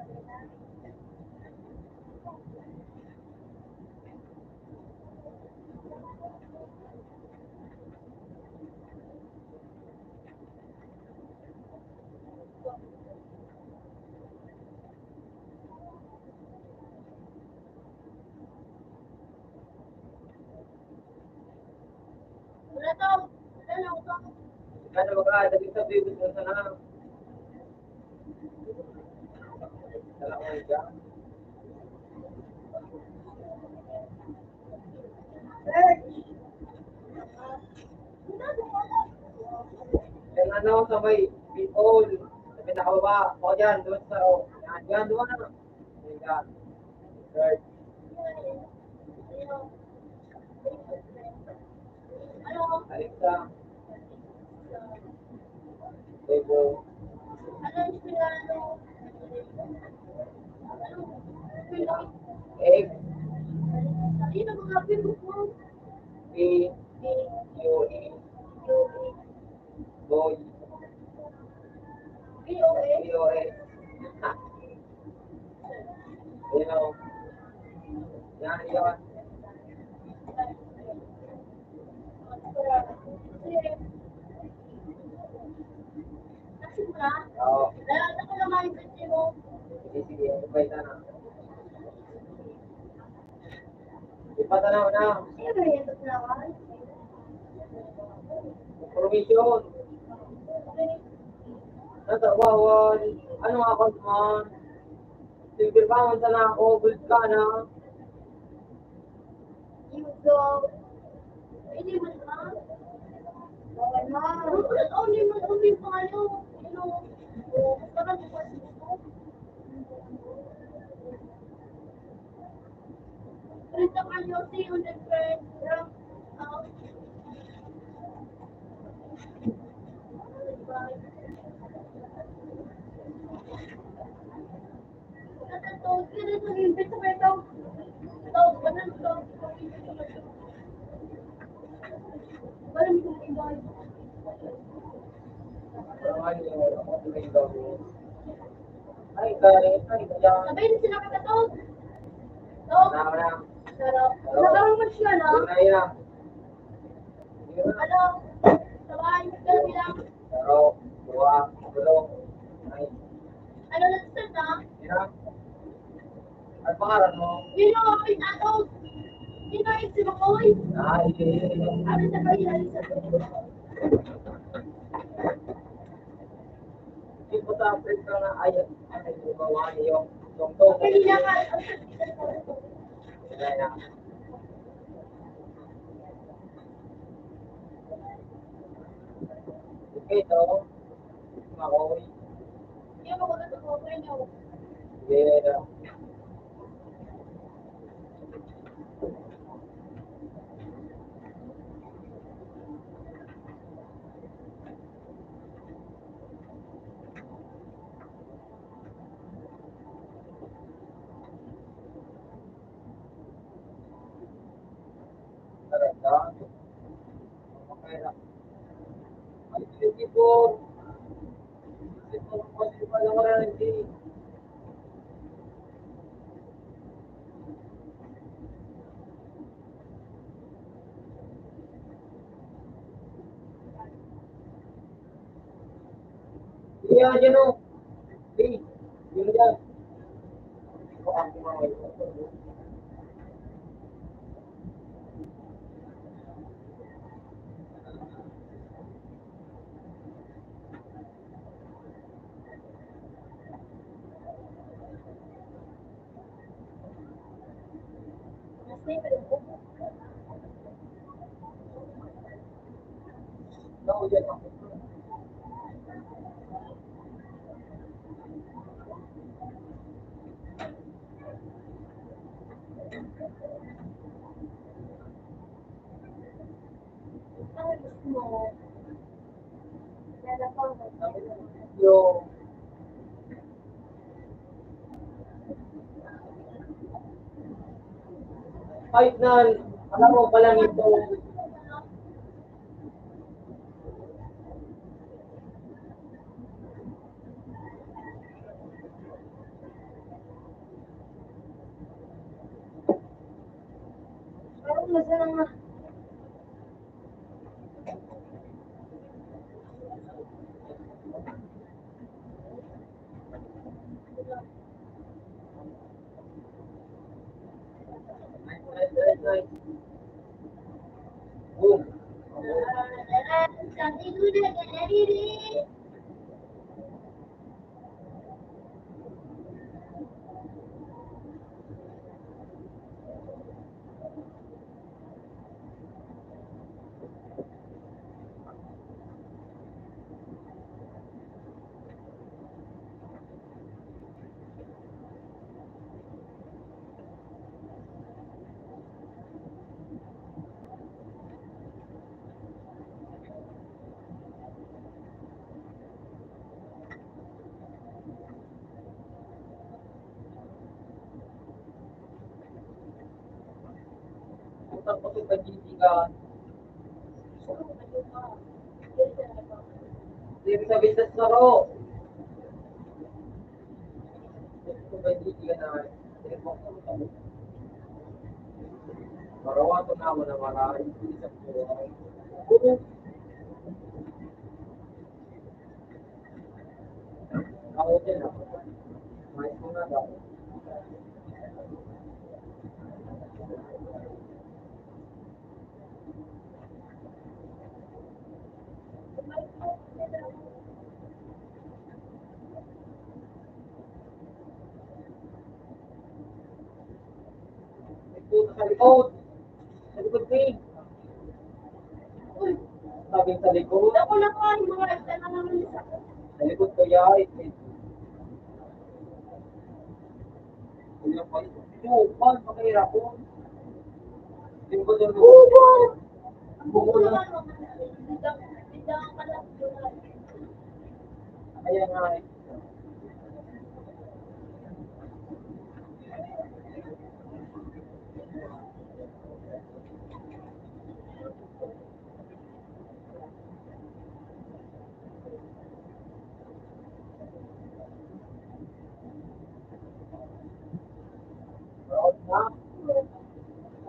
Ano ba ka? Dali sa bibig mo sana. Dala ko yan. Yung ano, sa may Bicol, sa pinakababa, o dyan, doon sa, o, yan, yan, doon na. Yan. Third. Alexa. Table. Egg. P. U. E. Boy. P O A. P O A. Ayun, oh. Yan, yun. Oo. Sige, sige. Sabay na. Ipatanaw na. Information. Natrabahoan. Ano nga account man? Silver Bound sana ako. Gold ka na. Hindi man ba? Only man, only pa kayo. Ano? Basta ka sa Facebook. Treinta años, sí, un friend. Ay, kaya, ay, kaya. Sabay na sila kakato. To? Wala, wala. Pero, wala kang masyado, no? Wala yan. Ano? Sabay, pero bilang. Pero, dua, tulo. Ay. Ano na sa na? Yan. Ang pangalan mo? Yun yung mga pinato. Yun yung si Makoy. Ah, hindi. Ano sa kayo? Ano sa kayo? Yung sa Africa na, ay, ay, yung bawa niyo. Yung to. Kaya nga, Kaya nga. Okay, to. Makoy. Yeah. Iya, yan o. Hey, yun yan. Kahit na, alam mo, pala nito. Utang ko sa pagbibigan. Diri sa business na ro. Sa pagbibigan na, marawato na mo na maray. Sa likod. Sa likod ko eh. Uy, sabi sa likod. Ako na po, yung mga isa na naman sa Sa likod ko, yay. Uy, ang palikod. Uy, paano makahirap ko? Likod ang likod. Ang bukod na. Ayan nga eh.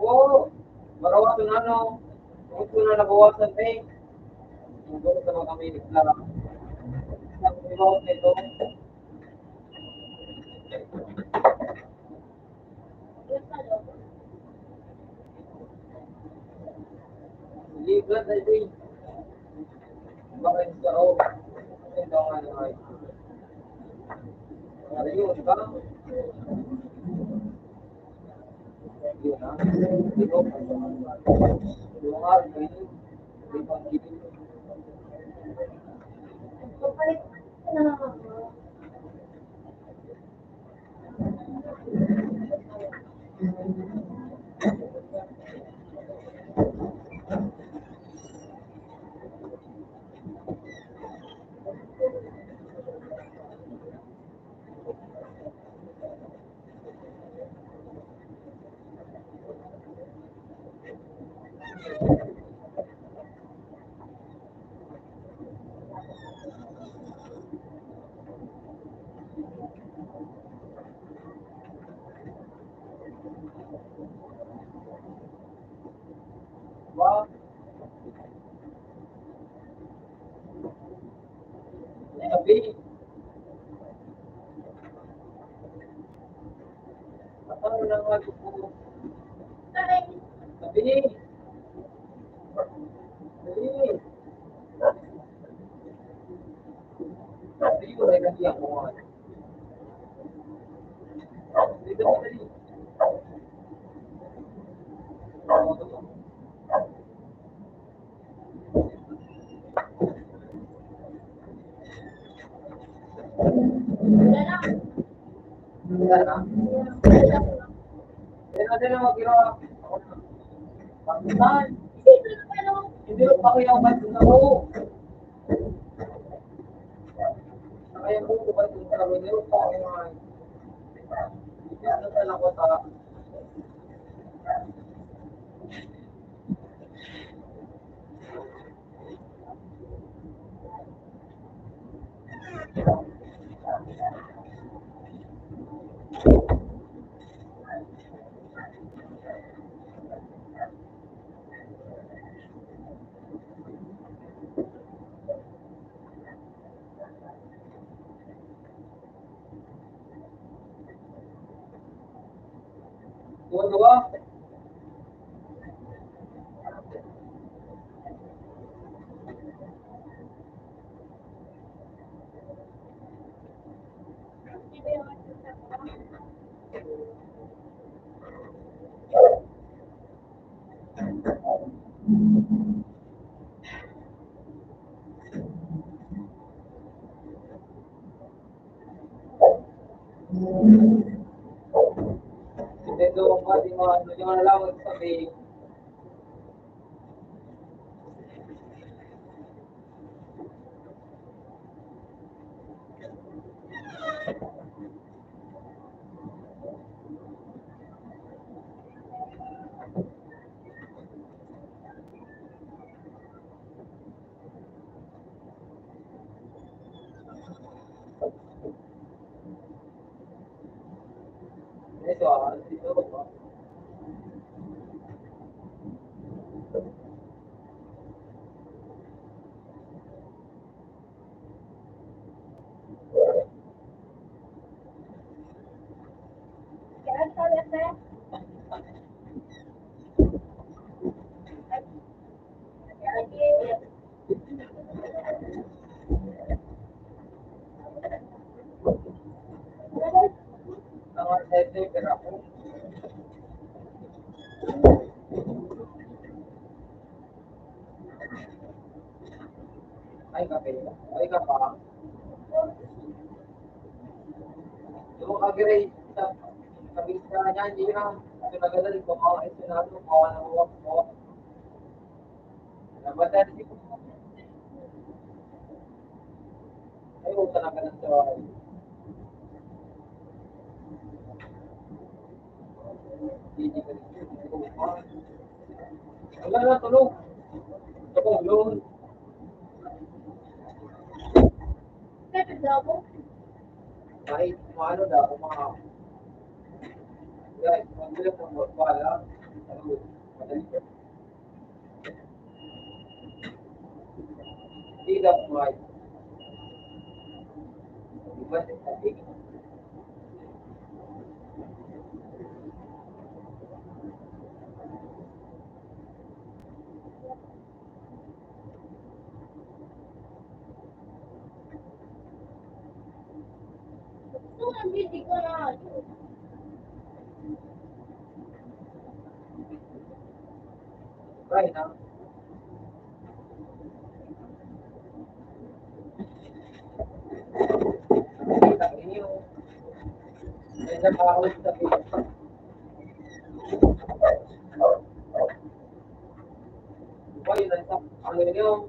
Oo. Marawa ko na, no? Kung ko na nabawasan, eh. Ang gusto mo kami, naglara. Ang gusto nito. Sige, brad, I think. Bakit sa, oh, ito nga naman. Ano yun, di ba? Yun, ha? Di ba? Yung nga, yun, di ba? Wow. Sabi. Ano na nga gusto mo? Sabi. Sabi. Sabi, wala na siya ko. Dito, dali. Hindi pa kaya ba ito na? Oo. Kaya po, bukas yung trabaho niyo, pa ako nga. Hindi, ano talaga, ta-, Duwa-duwa. Ito, ang pwede mo, ano, yung ano lang, sabi. Ay, kape. Ay, kapa. Yung agree sa kabisa niya, hindi na. Ito na gano'n, ito ka, ito na, ito ka, ito ka. Nabatan, ito ka. Ay, huwag ka na ka ng tawagan. Wala na, tulog. Tulog, yun. Kahit paano na, kung mga, guys, magbilang ng wala, tulog. Madali ka. Di daw kumain. Di ba? Right now. Kita niyo. May nakaawit sa Ano yun? Ano yun?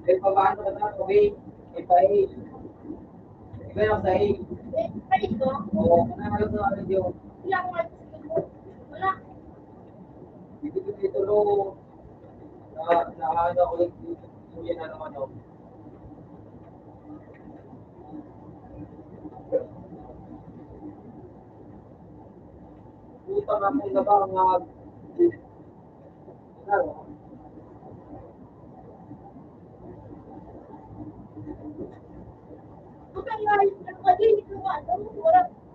Eh, paano ka na? Okay. Ipay. Ipay ang saing. Ipay ito? Oo, ano, ano, ano yun? Wala akong alam sa inyo. Wala. Dito, dito, no. Na, na, ano, ulit, dito, yan, ano, ano. Utang ako na ba, mga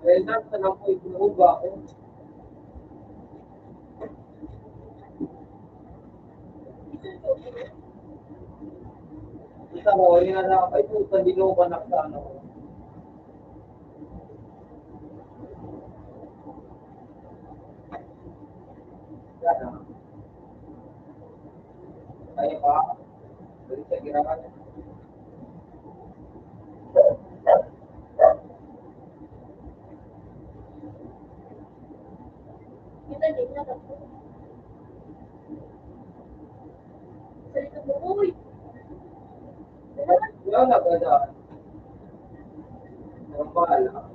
Kaya na, tanang ko, inuuga ako. Isa ko, yun na lang, ay, puta, di ko pa nakasano. Kaya pa, balik sa ginawa niya. Kita din na ako. Salita mo, uy! Wala na ba dyan? Normal, ah.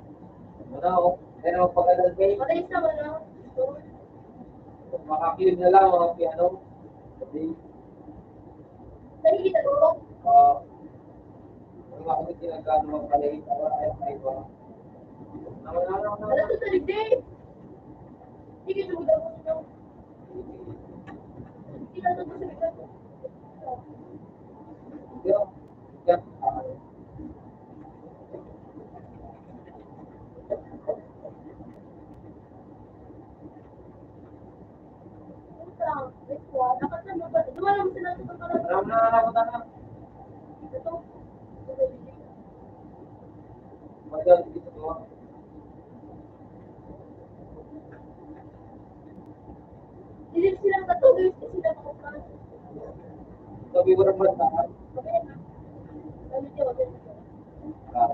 Ano, oh? Pero pag-adal kayo, Patay sa wala. Makakilid na lang, mga piano. Sabi, Nakikita ko. Ah, ang mga ginagawa ng mga palay, para ay, ay, ba? Nawala na, nawala. Alam ko, talig din. Sige, sumunod ako sa inyo. Sige, sumunod ako sa inyo. Alam na, alam mo na. Ito. Magal, ito. Hindi sila matulog, hindi sila makapag- Sabi mo naman sa akin. Sabi na. Sabi niya, wag na. Ah.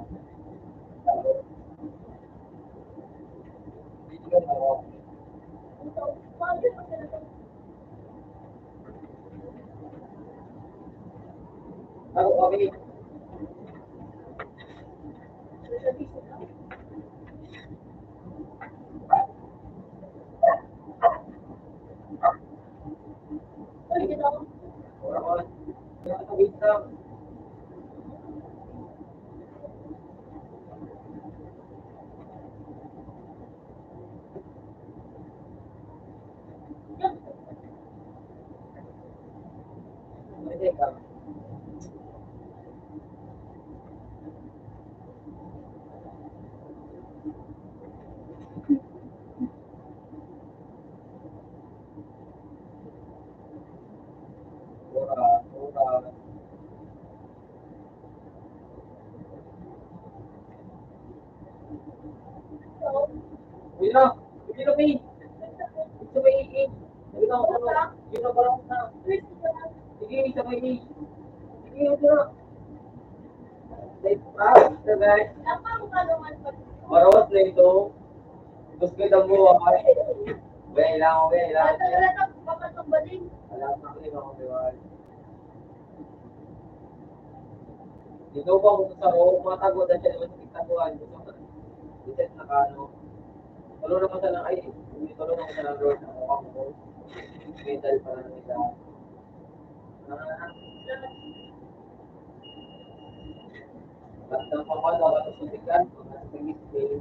Hindi ko na. Ano, okay. Uy, na. Uy, na, Pi. Ito may iit. Ito na, ano, yun na, parang na. Sige, isa may iit. Sige, ito na. Ay, ah, ito na. Marawat na ito. Gusto ko itong buhay. Wala lang, wala lang. Wala lang, wala lang. Wala lang, wala lang. Dito pa ako sa Rome, matago na siya naman sa pagtaguan. Gusto ko, gusto na ka, ano. Tulo naman sa lang, ay, tulo naman sa lang, Lord, ako, ako. Medal pa lang nila. Ah, basta pa ako, ako, ako, sa tigas, ako, sa tigas, eh.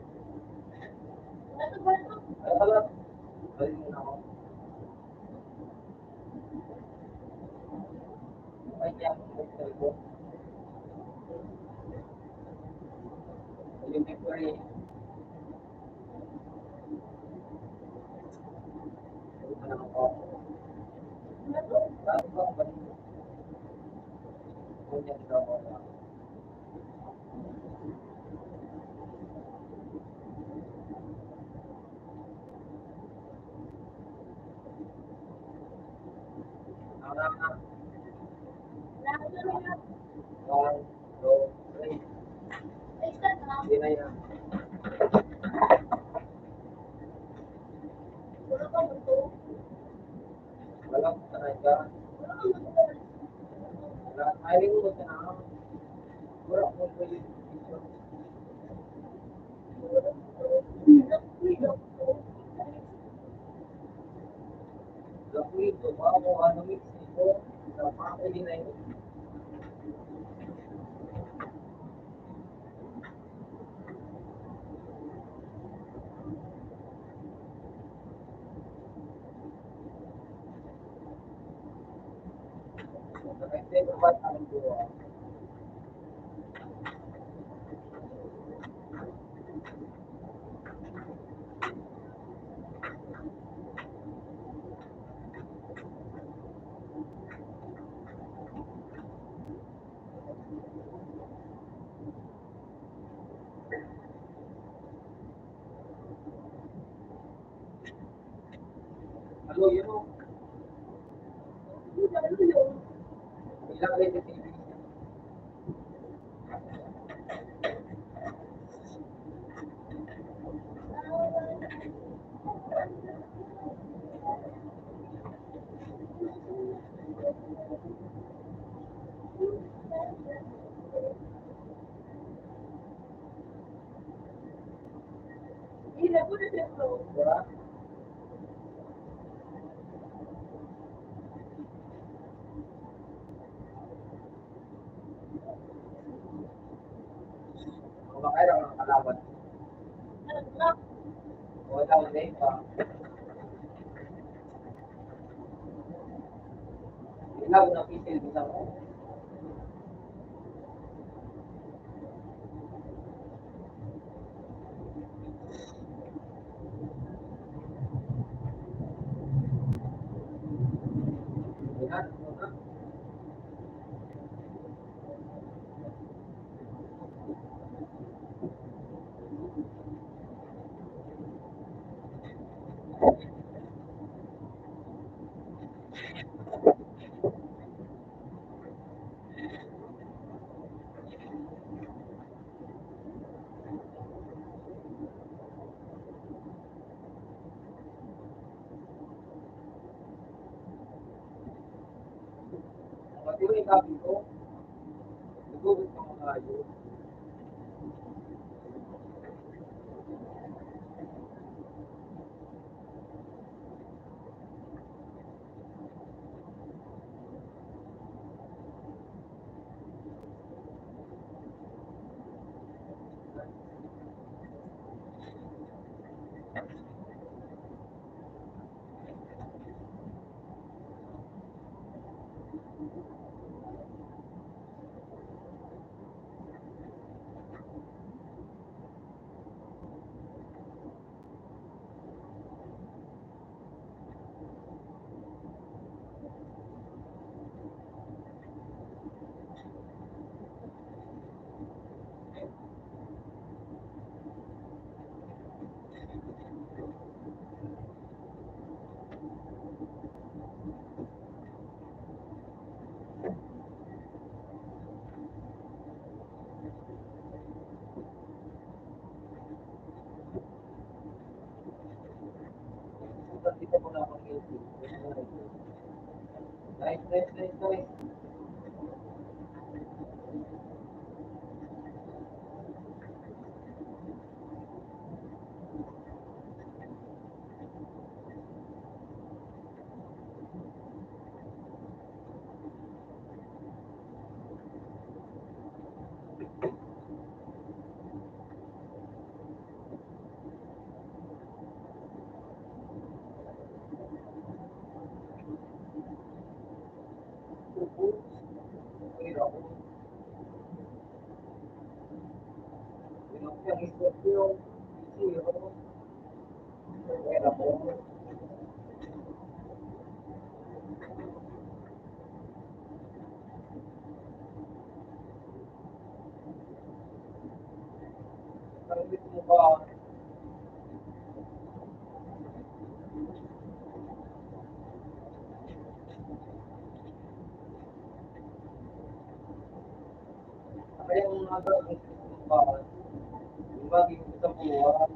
Ano ba ito? Ano ba ito? Balik mo na ako. One, two, three. Hindi na yan. Walang talaga. Wala. Ay, hindi mo na. Wala akong pwede. Hello, you know. Makaya ang kalaban. Wala, wala pa. Ilaw na pisil, bisa mo. Pati yung sabi ko, nagugusto ko nga yun. Nice, nice, nice, nice. Kaya ang mga, yung bagay sa buwan,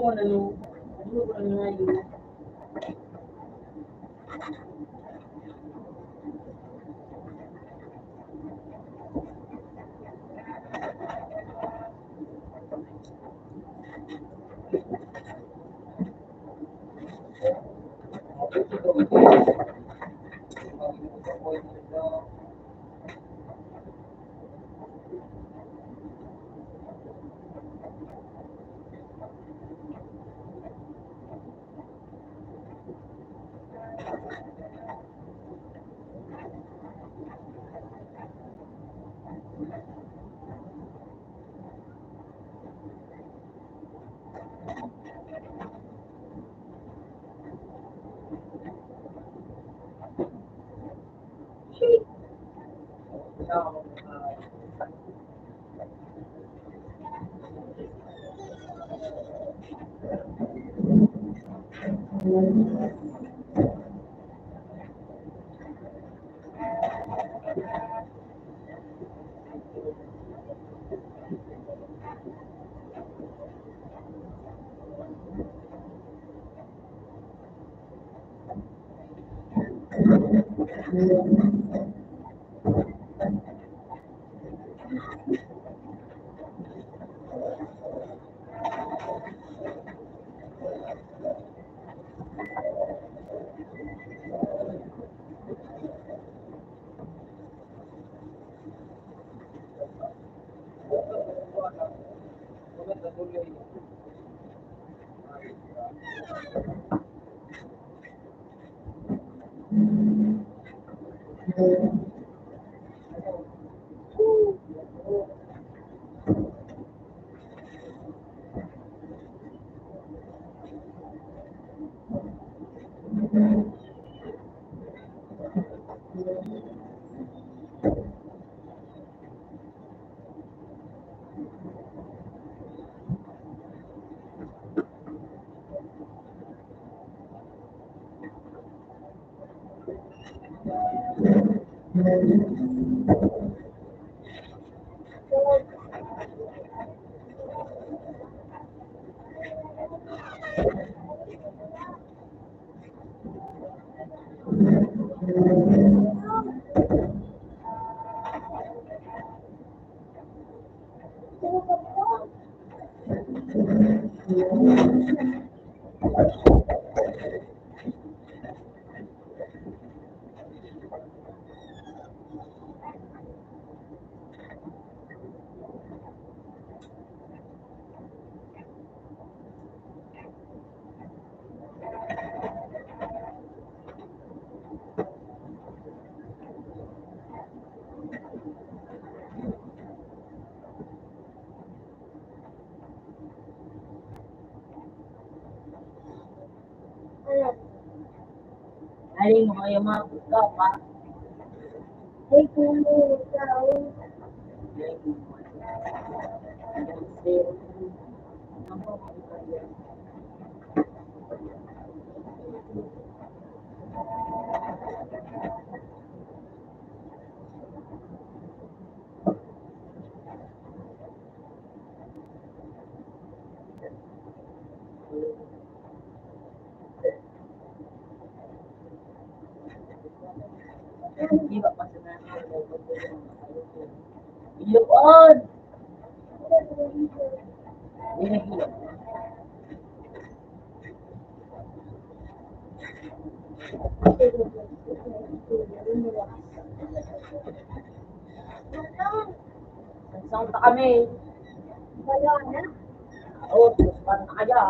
Ano, ano ko lang ngayon? Aling mo kayo mga buka pa. Ay, kung ikaw. Di ba pa sa nanay? Ilog on! Saan ta kami? Wala na. Oo, puspan na kaya.